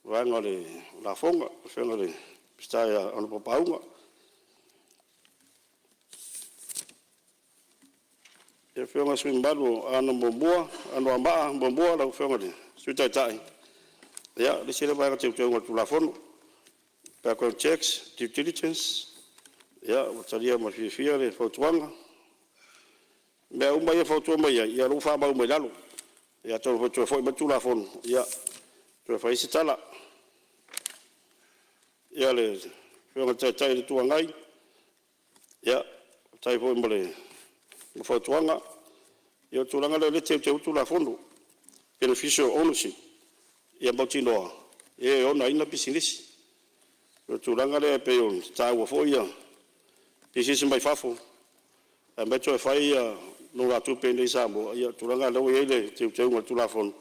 Speaker 14: vaega o lafoga, lau Afioga i le Minisita ia Honourable Pauga. Le Afioga i le sui usufono mamalu mo Anoamaa 1 lau Afioga i le Sui Taitai, ia, o le isi lea vaega teuteuga o le Tulafono, background checks, due diligence, ia ua talia ma le fiafia le fautuaga. O mea uma ia e fautua mai ai, ia o lea ua faamau uma i lalo. Ia atonu foi e toe foi mai le Tulafono e toe fai ai se tala. Ia, le Afioga i le Taitai o le Itu Agai, ia, faafetai foi mo le fautuaga. Ia o le tulaga lea o lea e teuteu ai le Tulafono, beneficial ownership, ia mautinoa e ona ai pisinisi. O le tulaga lea pei ona taua foi pisinisi mai fafo e aumai toe fai nonogatupe i inei i Samoa, ia o le tulaga lena lea ua i ai le teuteuga o le Tulafono, e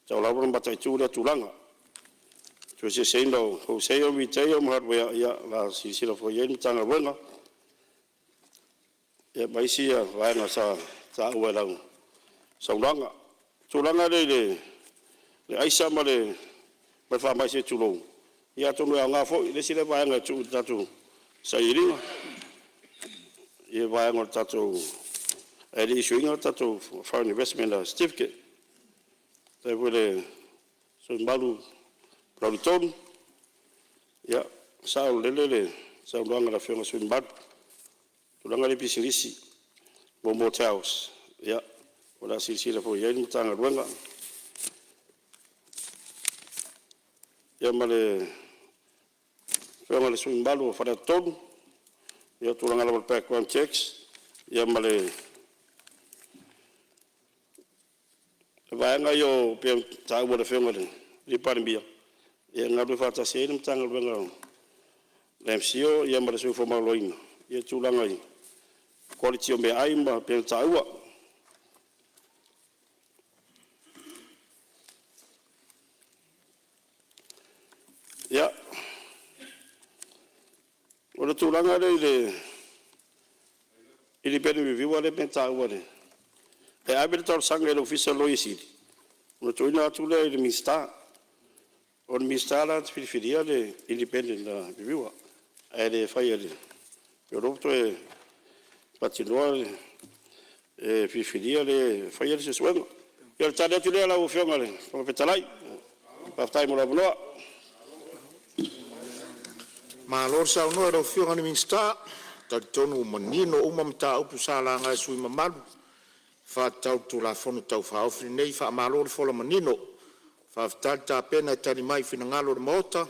Speaker 14: tatau lava ona mataitu lea tulaga. Le toe eseeseina o wholesale, retail ma hardware, ia o le a silasila foi i ai le Matagaluega, ia ma isi vaega sa taua i lau saunoaga. O le tulaga lea i le aisa ma le faamai se i tulou, ia atonu e aoga foi le isi lea vaega e tuu i le tatou sailiiliga i le vaega o le tatou… ae le i issue ina le tatou foreign investment certificate. Faafetai foi i le sui usufono mamalu mo Palauli 3, ia, e saolele le saunoaga a le Afioga i le sui usufono mamalu i le tulaga lea i pisinisi mo motels, ia, o le a silasila foi i ai le Matagaluega. Ia ma le Afioga i le sui usufono mamalu mo Faleata 3, ia o le tulaga lava o le background checks ma le vaega ia pei ona taua e le Afioga i le Palemia, e galulue faatasi ai le Matagaluega o le MCIL ma le Soifua Maloloina i le tulaga i le quality o meaai ma pei ona taua. Ia, o le tulaga lea i le independent reviewer lea pei ona taua e ave le talosaga i le Ofisa o le Loia Sili ona tuuina atu lea i le Minisita. O le Minisita la na te filifilia le independent reviewer, ae le faia e le… O lea ua toe faatinoa le filifilia le e faia le suesuega. Ia o le tali atu lea lau Afioga i le Fofoga Fetalai. Faafetai mo le avanoa. Malo saunoa i lau Afioga i le Minisita. E talitonu ua manino uma mataupu sa laga e sui usufono mamalu e faatatau i le Tulafono Tau Faaofi lenei. Faamalo le fola manino, faafetai le tapena e tali mai i finagalo o le Maota.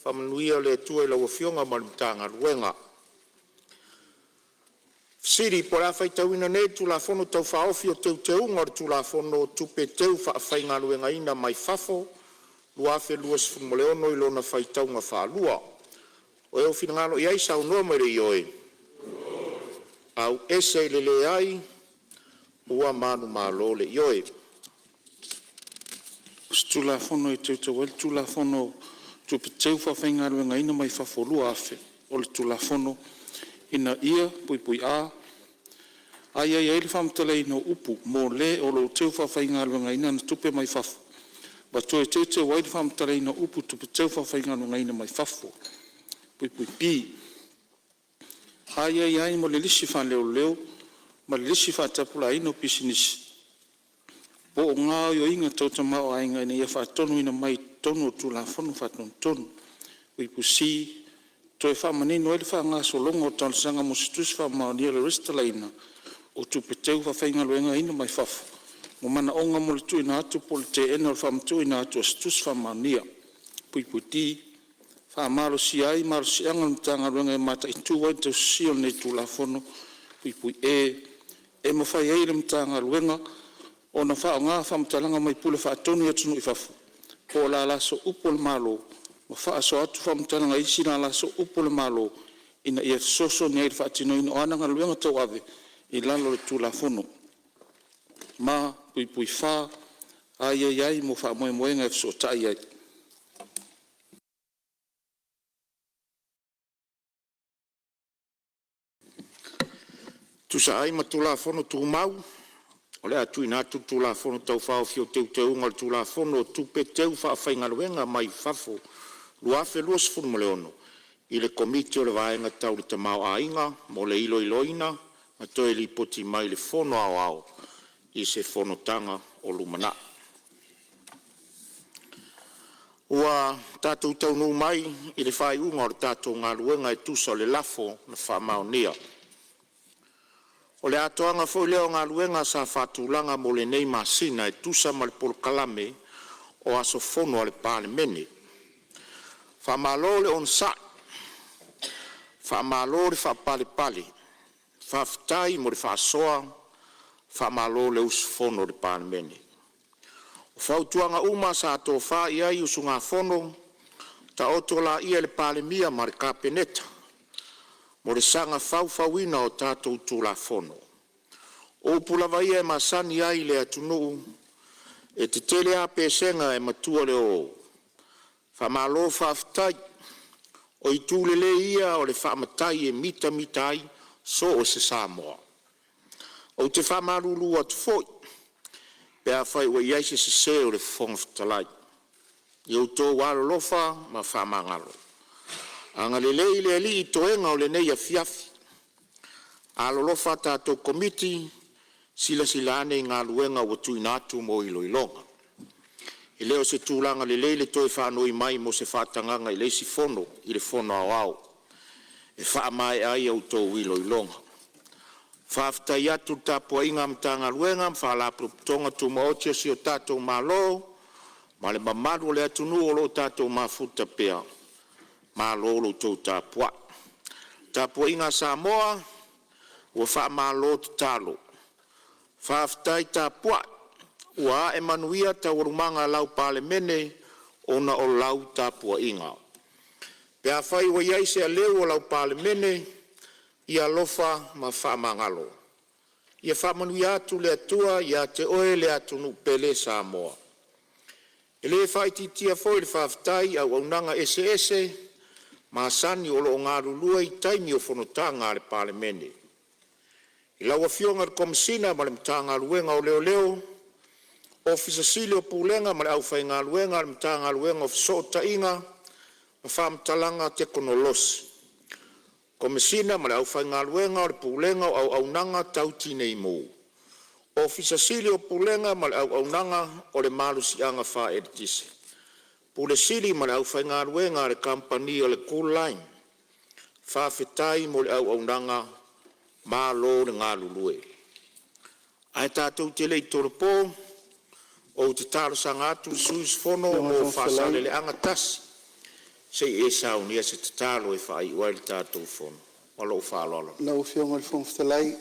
Speaker 14: Faamanuia le Atua i lau Afioga ma le Matagaluega. O le a faitauina nei le Tulafono Tau Faaofi o Teuteuga o le Tulafono o Tupe Teufaafaigaluegaina mai Fafo 2026 i lona faitauga faalua. O e ua finagalo i ai e saunoa mai i le ioe, ae ua manumalo le ioe. O le Teuteuga o le Tulafono o Tupe Teufaafaigaluegaina mai Fafo 2000 o le Tulafono Ina ia: (a). Aiaia ai le faamatalaina o upu “mo le o lo o teufaafaigaluegaina ana tupe mai fafo” ma toe teuteu ai le faamatalaina o upu “tupe teufaafaigaluegaina mai fafo”. (b). Aiaia ai mo le lisi faaleoleo ma le lisi faatapulaaina o pisinisi, po o gaoioiga tau tamaoaiga ina ia faatonuina mai i totonu o le Tulafono Faatonutonu. (c). Toe faamanino ai le faagasologa o talosaga mo se Tusi Faamaonia o le Lesitalaina o Tupe Teufaafaigaluegaina mai Fafo ma manaoga mo le tuuina atu po o le teena o le faamatuuina atu o se Tusi Faamaonia. (d). Faamalosia ai malosiaga o le Matagaluega e mataitu ai le tausisia o lenei Tulafono. (E). E mafai ai e le Matagaluega ona faaaoga faamatalaga mai Pule Faatonu i atunuu i fafo po o lala sooupu a le Malo
Speaker 5: ma faasoa atu faamatalaga i isi lala sooupu o le Malo ina ia fesoasoani ai i le faatinoina o ana galuega tauave i lalo o le Tulafono; ma (4) aiaia ai mo faamoemoega e fesootai ai. Tusa ai ma Tulafono Tumau, o le a tuuina atu le Tulafono Tau Faaofi o Teuteuga o le Tulafono o Tupe Teufaafaigaluega mai Fafo 2026 i le Komiti o le Vaega Tau le Tamaoaiga mo le iloiloina ma toe lipoti mai i le Fono Aoao i se fonotaga o lumanai. Ua tatou taunuu mai i le faaiuga o le tatou galuega e tusa o le lafo na faamaonia. O le atoaga foi lea o galuega sa faatulaga mo lenei masina e tusa ma le polokalame o aso fono a le Palemene. Faamalo le onosai, faamalo le faapalepale, faafetai mo le faasoa, faamalo le usufono i le Palemene. O fautuaga uma sa tofa i ai usugafono, taoto laia i le Palemia ma le Kapeneta mo le saga faufauina o tatou Tulafono. O upu lava ia e masani ai le atunuu, e tetele a pesega ae matua le oo. Faamalo faafetai. O itu lelei ia o le faamatai e mitamita ai so o se Samoa. Ou te faamalulu atu foi pe afai ua i ai se sese o le Fofoga Fetalai, ia outou alolofa ma faamagalo. Agalelei le Alii i toega o lenei afiafi. Alolofa a tatou Komiti, silasila ane i galuega ua tuuina atu mo iloiloga. E le o se tulaga lelei le toe faanoi mai mo se faatagaga i le isi Fono i le Fono Aoao e faamaea ai a outou iloiloga. Faafetai atu i le tapuaiga a Matagaluega ma Faalapotopotoga Tumaoti a si o tatou Malo ma le mamalu o le atunuu o lo o tatou mafuta pea, malo lo outou tapuai. Le tapuaiga a Samoa, ua faamalo tatalo, faafetai tapuai, ua ae manuia taualumaga a lau Palemene ona o lau tapuaiga. Pe afai ua i ai se aleu o lau Palemene, ia alofa ma faamagalo. Ia faamanuia atu le Atua ia te oe le atunuu pele Samoa. E le faaitiitia foi le faafetai i auaunaga eseese masani o lo o galulue i taimi o fonotaga a le Palemene. I lau Afioga i le Komesina ma le Matagaluega o Leoleo, Ofisa Sili o Pulega ma le aufaigaluega a le Matagaluega o Fesootaiga ma Faamatalaga Tekonolosi, Komesina ma le aufaigaluega o le Pulega o Auaunaga Tau Tinei Mu, Ofisa Sili o Pulega ma le auaunaga o le Malosiaga Faaeletise, Pule Sili ma le aufaigaluega a le Kamupani o le Kooline, faafetai mo le auaunaga, malo le galulue. Ae tatou te le i tolopo, ou te talosaga atu i le sui usufono
Speaker 4: Lau
Speaker 5: mo Faasaleleaga 1 se i e saunia se tatalo e faaiu ai le tatou fono. Ma lou faaaloalo.
Speaker 4: Afioga i le Fofoga Fetalai…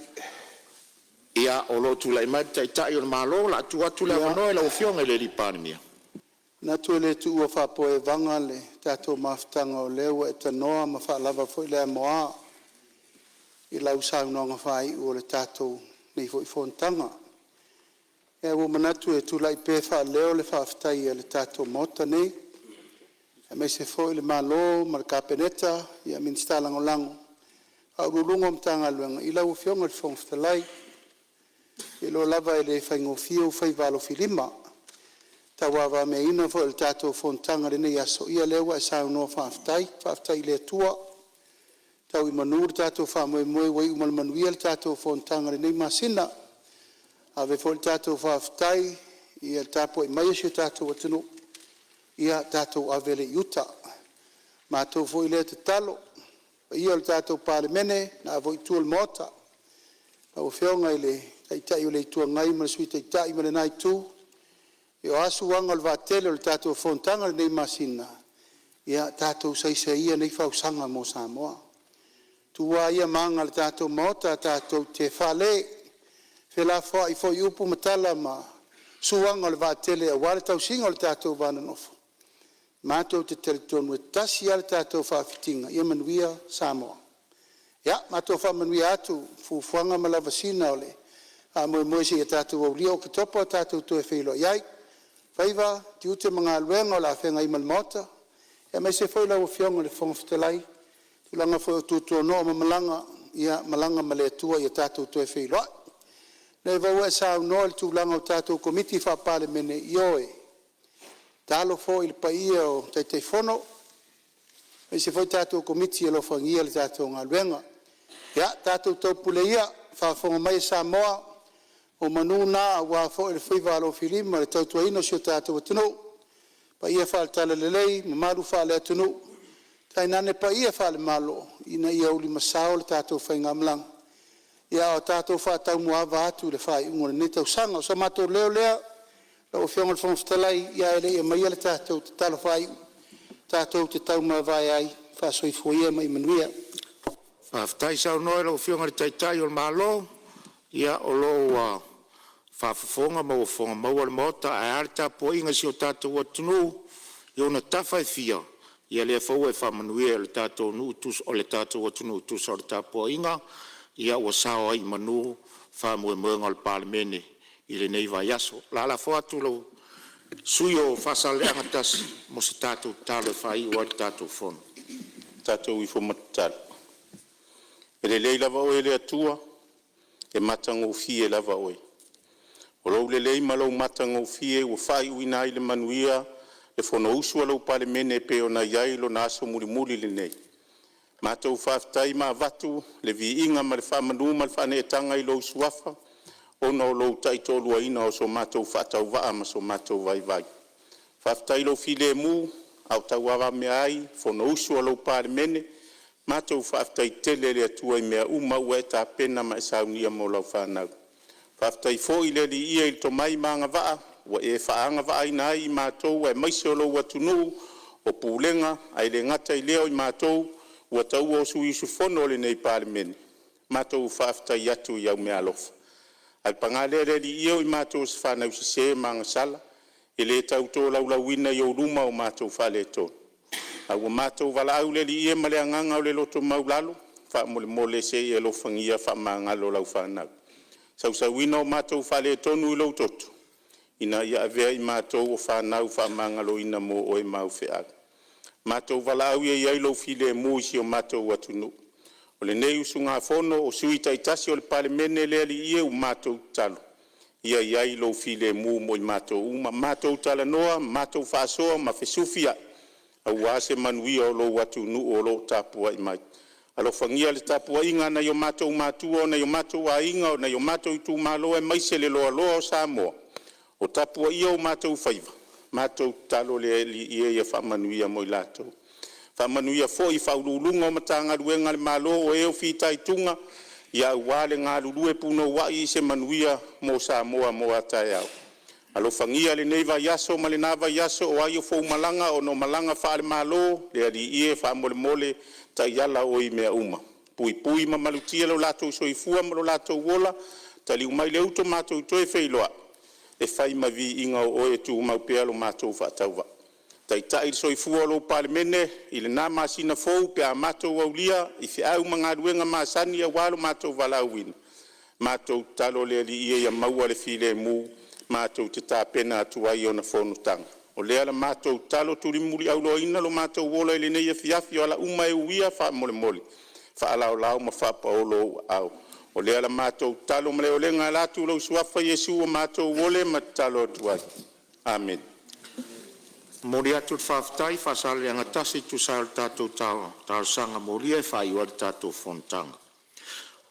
Speaker 5: Ia, o lo o tulai mai le Taitai o le Malo. O le a tuu atu le avanoa i lau Afioga i le Palemia.
Speaker 4: E manatu e le tuua faapoaevaga le tatou mafutaga o lea ua e tanoa ma faalava foi le amoa i lau saunoaga faaiu o le tatou nei foi fonotaga. Ae ua ou manatu e tulai pea e faaleo le faafetai a le tatou Maota nei, aemaise foi le Malo ma le Kapeneta, Minisita Lagolago, Ofisa Sili o Pulega o Matagaluega i lau Afioga i le Fofoga Fetalai. Ou te iloa lava e le faigofie ou faiva alofilima i le tauavameaina foi o le tatou fonotaga i lenei aso, ia o lea ua e saunoa faafetai, faafetai i le Atua ua tau i manu le tatou faamoemoe ua iu ma le manuia le tatou fonotaga i lenei masina. E ave foi le tatou faafetai i le tapuai mai a si o tatou atunuu, ia tatou ave lea i uta. O le matou foi lea tatalo. Le paia i le tatou Palemene, lena foi itu o le Maota, lau Afioga i le Taitai o le Itu Agai ma le Sui Taitai ma lena itu, ia o a suaga o le vaatele o le tatou fonotaga i lenei masina, ia tatou saisai ia nei fausaga mo Samoa. Tu lava ia ma aga a le tatou Maota tatou te fale, felafoai foi upu ma tala ma suaga o le vaatele aua le tausiga o le tatou va nonofo, Matou te talitonu e tasi a le tatou faafitiga, ia manuia Samoa. Ia matou faamanuia atu i fuafuaga ma lavasiga o le faamoemoe seia tatou aulia Oketopa tatou toe feiloai ai. Faiva, tiute ma galuega o le a feagai ma le Maota aemaise foi lau Afioga i le Fofoga Fetalai, tulaga foi o tuatuanoa ma malaga, ia malaga ma le Atua ia tatou toe feiloai. O lea foi ua e saunoa i le tulaga o tatou Komiti Faa-Palemene, ioe, tatalo foi i le paia o Taitaifono aemaise foi tatou Komiti ia alofagia le tatou galuega. Ia tatou taupule ia, faafofoga mai Samoa, o manu na aua foi le faiva alofilima i le tautuaina o si o tatou atunuu, paia faale-Talalelei, mamalu faale-Atunuu tainane paia faale-Malo ina ia ulimasao le tatou faigamalaga a o tatou faataumuaava atu i le faaiuga o lenei tausaga. O so matou leo lea lau Afioga i le Fofoga Fetalai, ae le i aumaia le tatou tatalo faaiu, tatou te taumavae ai, faa-soifua ia ma ia manuia. Faafetai saunoa i lau Afioga i le Taitai o le Malo, o lo o ua faafofoga ma ua fofoga maua le Maota. Ae a le tapuaiga a si o tatou atunuu i ona tafa e fia, ia lea foi ua e faamanuia i le tatou atunuu e tusa o le tapuaiga, ua sao ai i manu faamoemoega o le Palemene i lenei vaiaso. O le a lafo atu i le sui usufono mo Faasaleleaga 1 mo se tatou tatalo e faaiu ai le tatou fono.
Speaker 16: Tatou ifo ma tatalo. E lelei lava oe le Atua, e matagofie lava oe. O lou lelei ma lou matagofie ua faaiuina ai i le manuia le fonousu a lau Palemene e pei ona i ai lona aso mulimuli lenei. Matou faafetai ma avatu le viiga ma le faamanu ma le faaneetaga i lou Suafa ona o lou taitoaluaina o so matou faatauvaa ma so matou vaivai. Faafetai i lou filemu a o tauavamea ai le fonousu a lau Palemene. Matou faafetai tele i le Atua i mea uma ua e tapena ma e saunia mo lau fanau. Faafetai foi le Alii ia i le tomai ma agavaa ua e faaagavaaina ai i matou aemaise o lou atunuu o pulega, ae le gata i lea o i matou ua taua o sui usufono o lenei Palemene. Matou faafetai atu i au meaalofa. Ae paga lea le Alii e, o i matou o se fanau sese ma agasala, e le tau tolaulauina i ou luma o matou faaletonu, ae ua matou valaau le Alii e ma le agaga o le loto maualalo, faamolemole se i e alofagia faamagalo lau fanau. Sausuina o matou faaletonu i lou toto ina ia avea i matou o fanau faamagaloina mo oe ma au feau. Matou valaau ia i ai lou filemu i si o matou atunuu. O lenei usugafono o sui taitasi o le Palemene, le Alii e, ua matou tatalo ia i ai lou filemu mo i matou uma, matou talanoa, matou faasoa ma fesufiai aua se manuia o lou atunuu o lo o tapuai mai. Alofagia le tapuaiga a nai o matou matua, o nai o matou aiga, o nai o matou itumalo aemaise le loaloa o Samoa o tapuaia o matou faiva. Matou tatalo le Alii e ia faamanuia mo i latou. Faamanuia foi i Ofisa Sili o Pulega o Matagaluega a le Malo o e fitaituga aua le galulue punouai i se manuia mo Samoa mo a taeao. Alofagia lenei vaiaso ma lena vaiaso, o ai o fou malaga ona o malaga faale-Malo, le Alii e, faamolemole taiala oe i mea uma, puipui ma malutia lo latou soifua ma lo latou ola. Taliu mai le uto, matou toe feiloai e fai ma viiga o oe e tumau pea lo matou faatauvaa. Taitai le soifua o lou Palemene i lena masina fou pe a matou aulia i feau ma galuega masani aua lo matou valaauina, matou tatalo le Alii ia maua le filemu matou te tapena atu ai i ona fonotaga. O lea la matou tatalo tulimuliauloaina lo matou ola i lenei afiafi, o ala uma e uia, faamolemole faalaolao ma faapaolo ou aao. O lea la matou tatalo ma le olega e ala atu i lou Suafa Iesu ua matou ole ma tatalo atu ai. Amene.
Speaker 8: E momoli atu le faafetai a Faasaleleaga 1 e tusa ai o le tatou talosaga molia e faaiu ai le tatou fonotaga.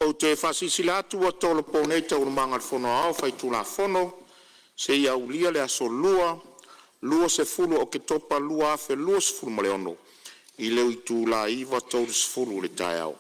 Speaker 8: Ou te faasilasila atu ua tolopo nei Taualumaga a le Fono Aoao Faitulafono seia aulia le aso Lua, 20 Oketopa 2026 i le itula e 9:30 i le taeao.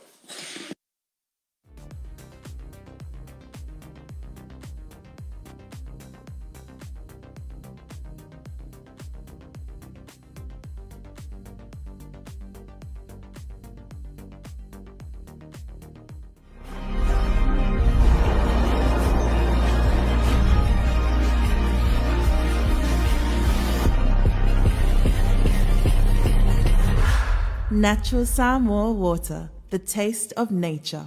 Speaker 1: Natural Samoa Water, the taste of nature.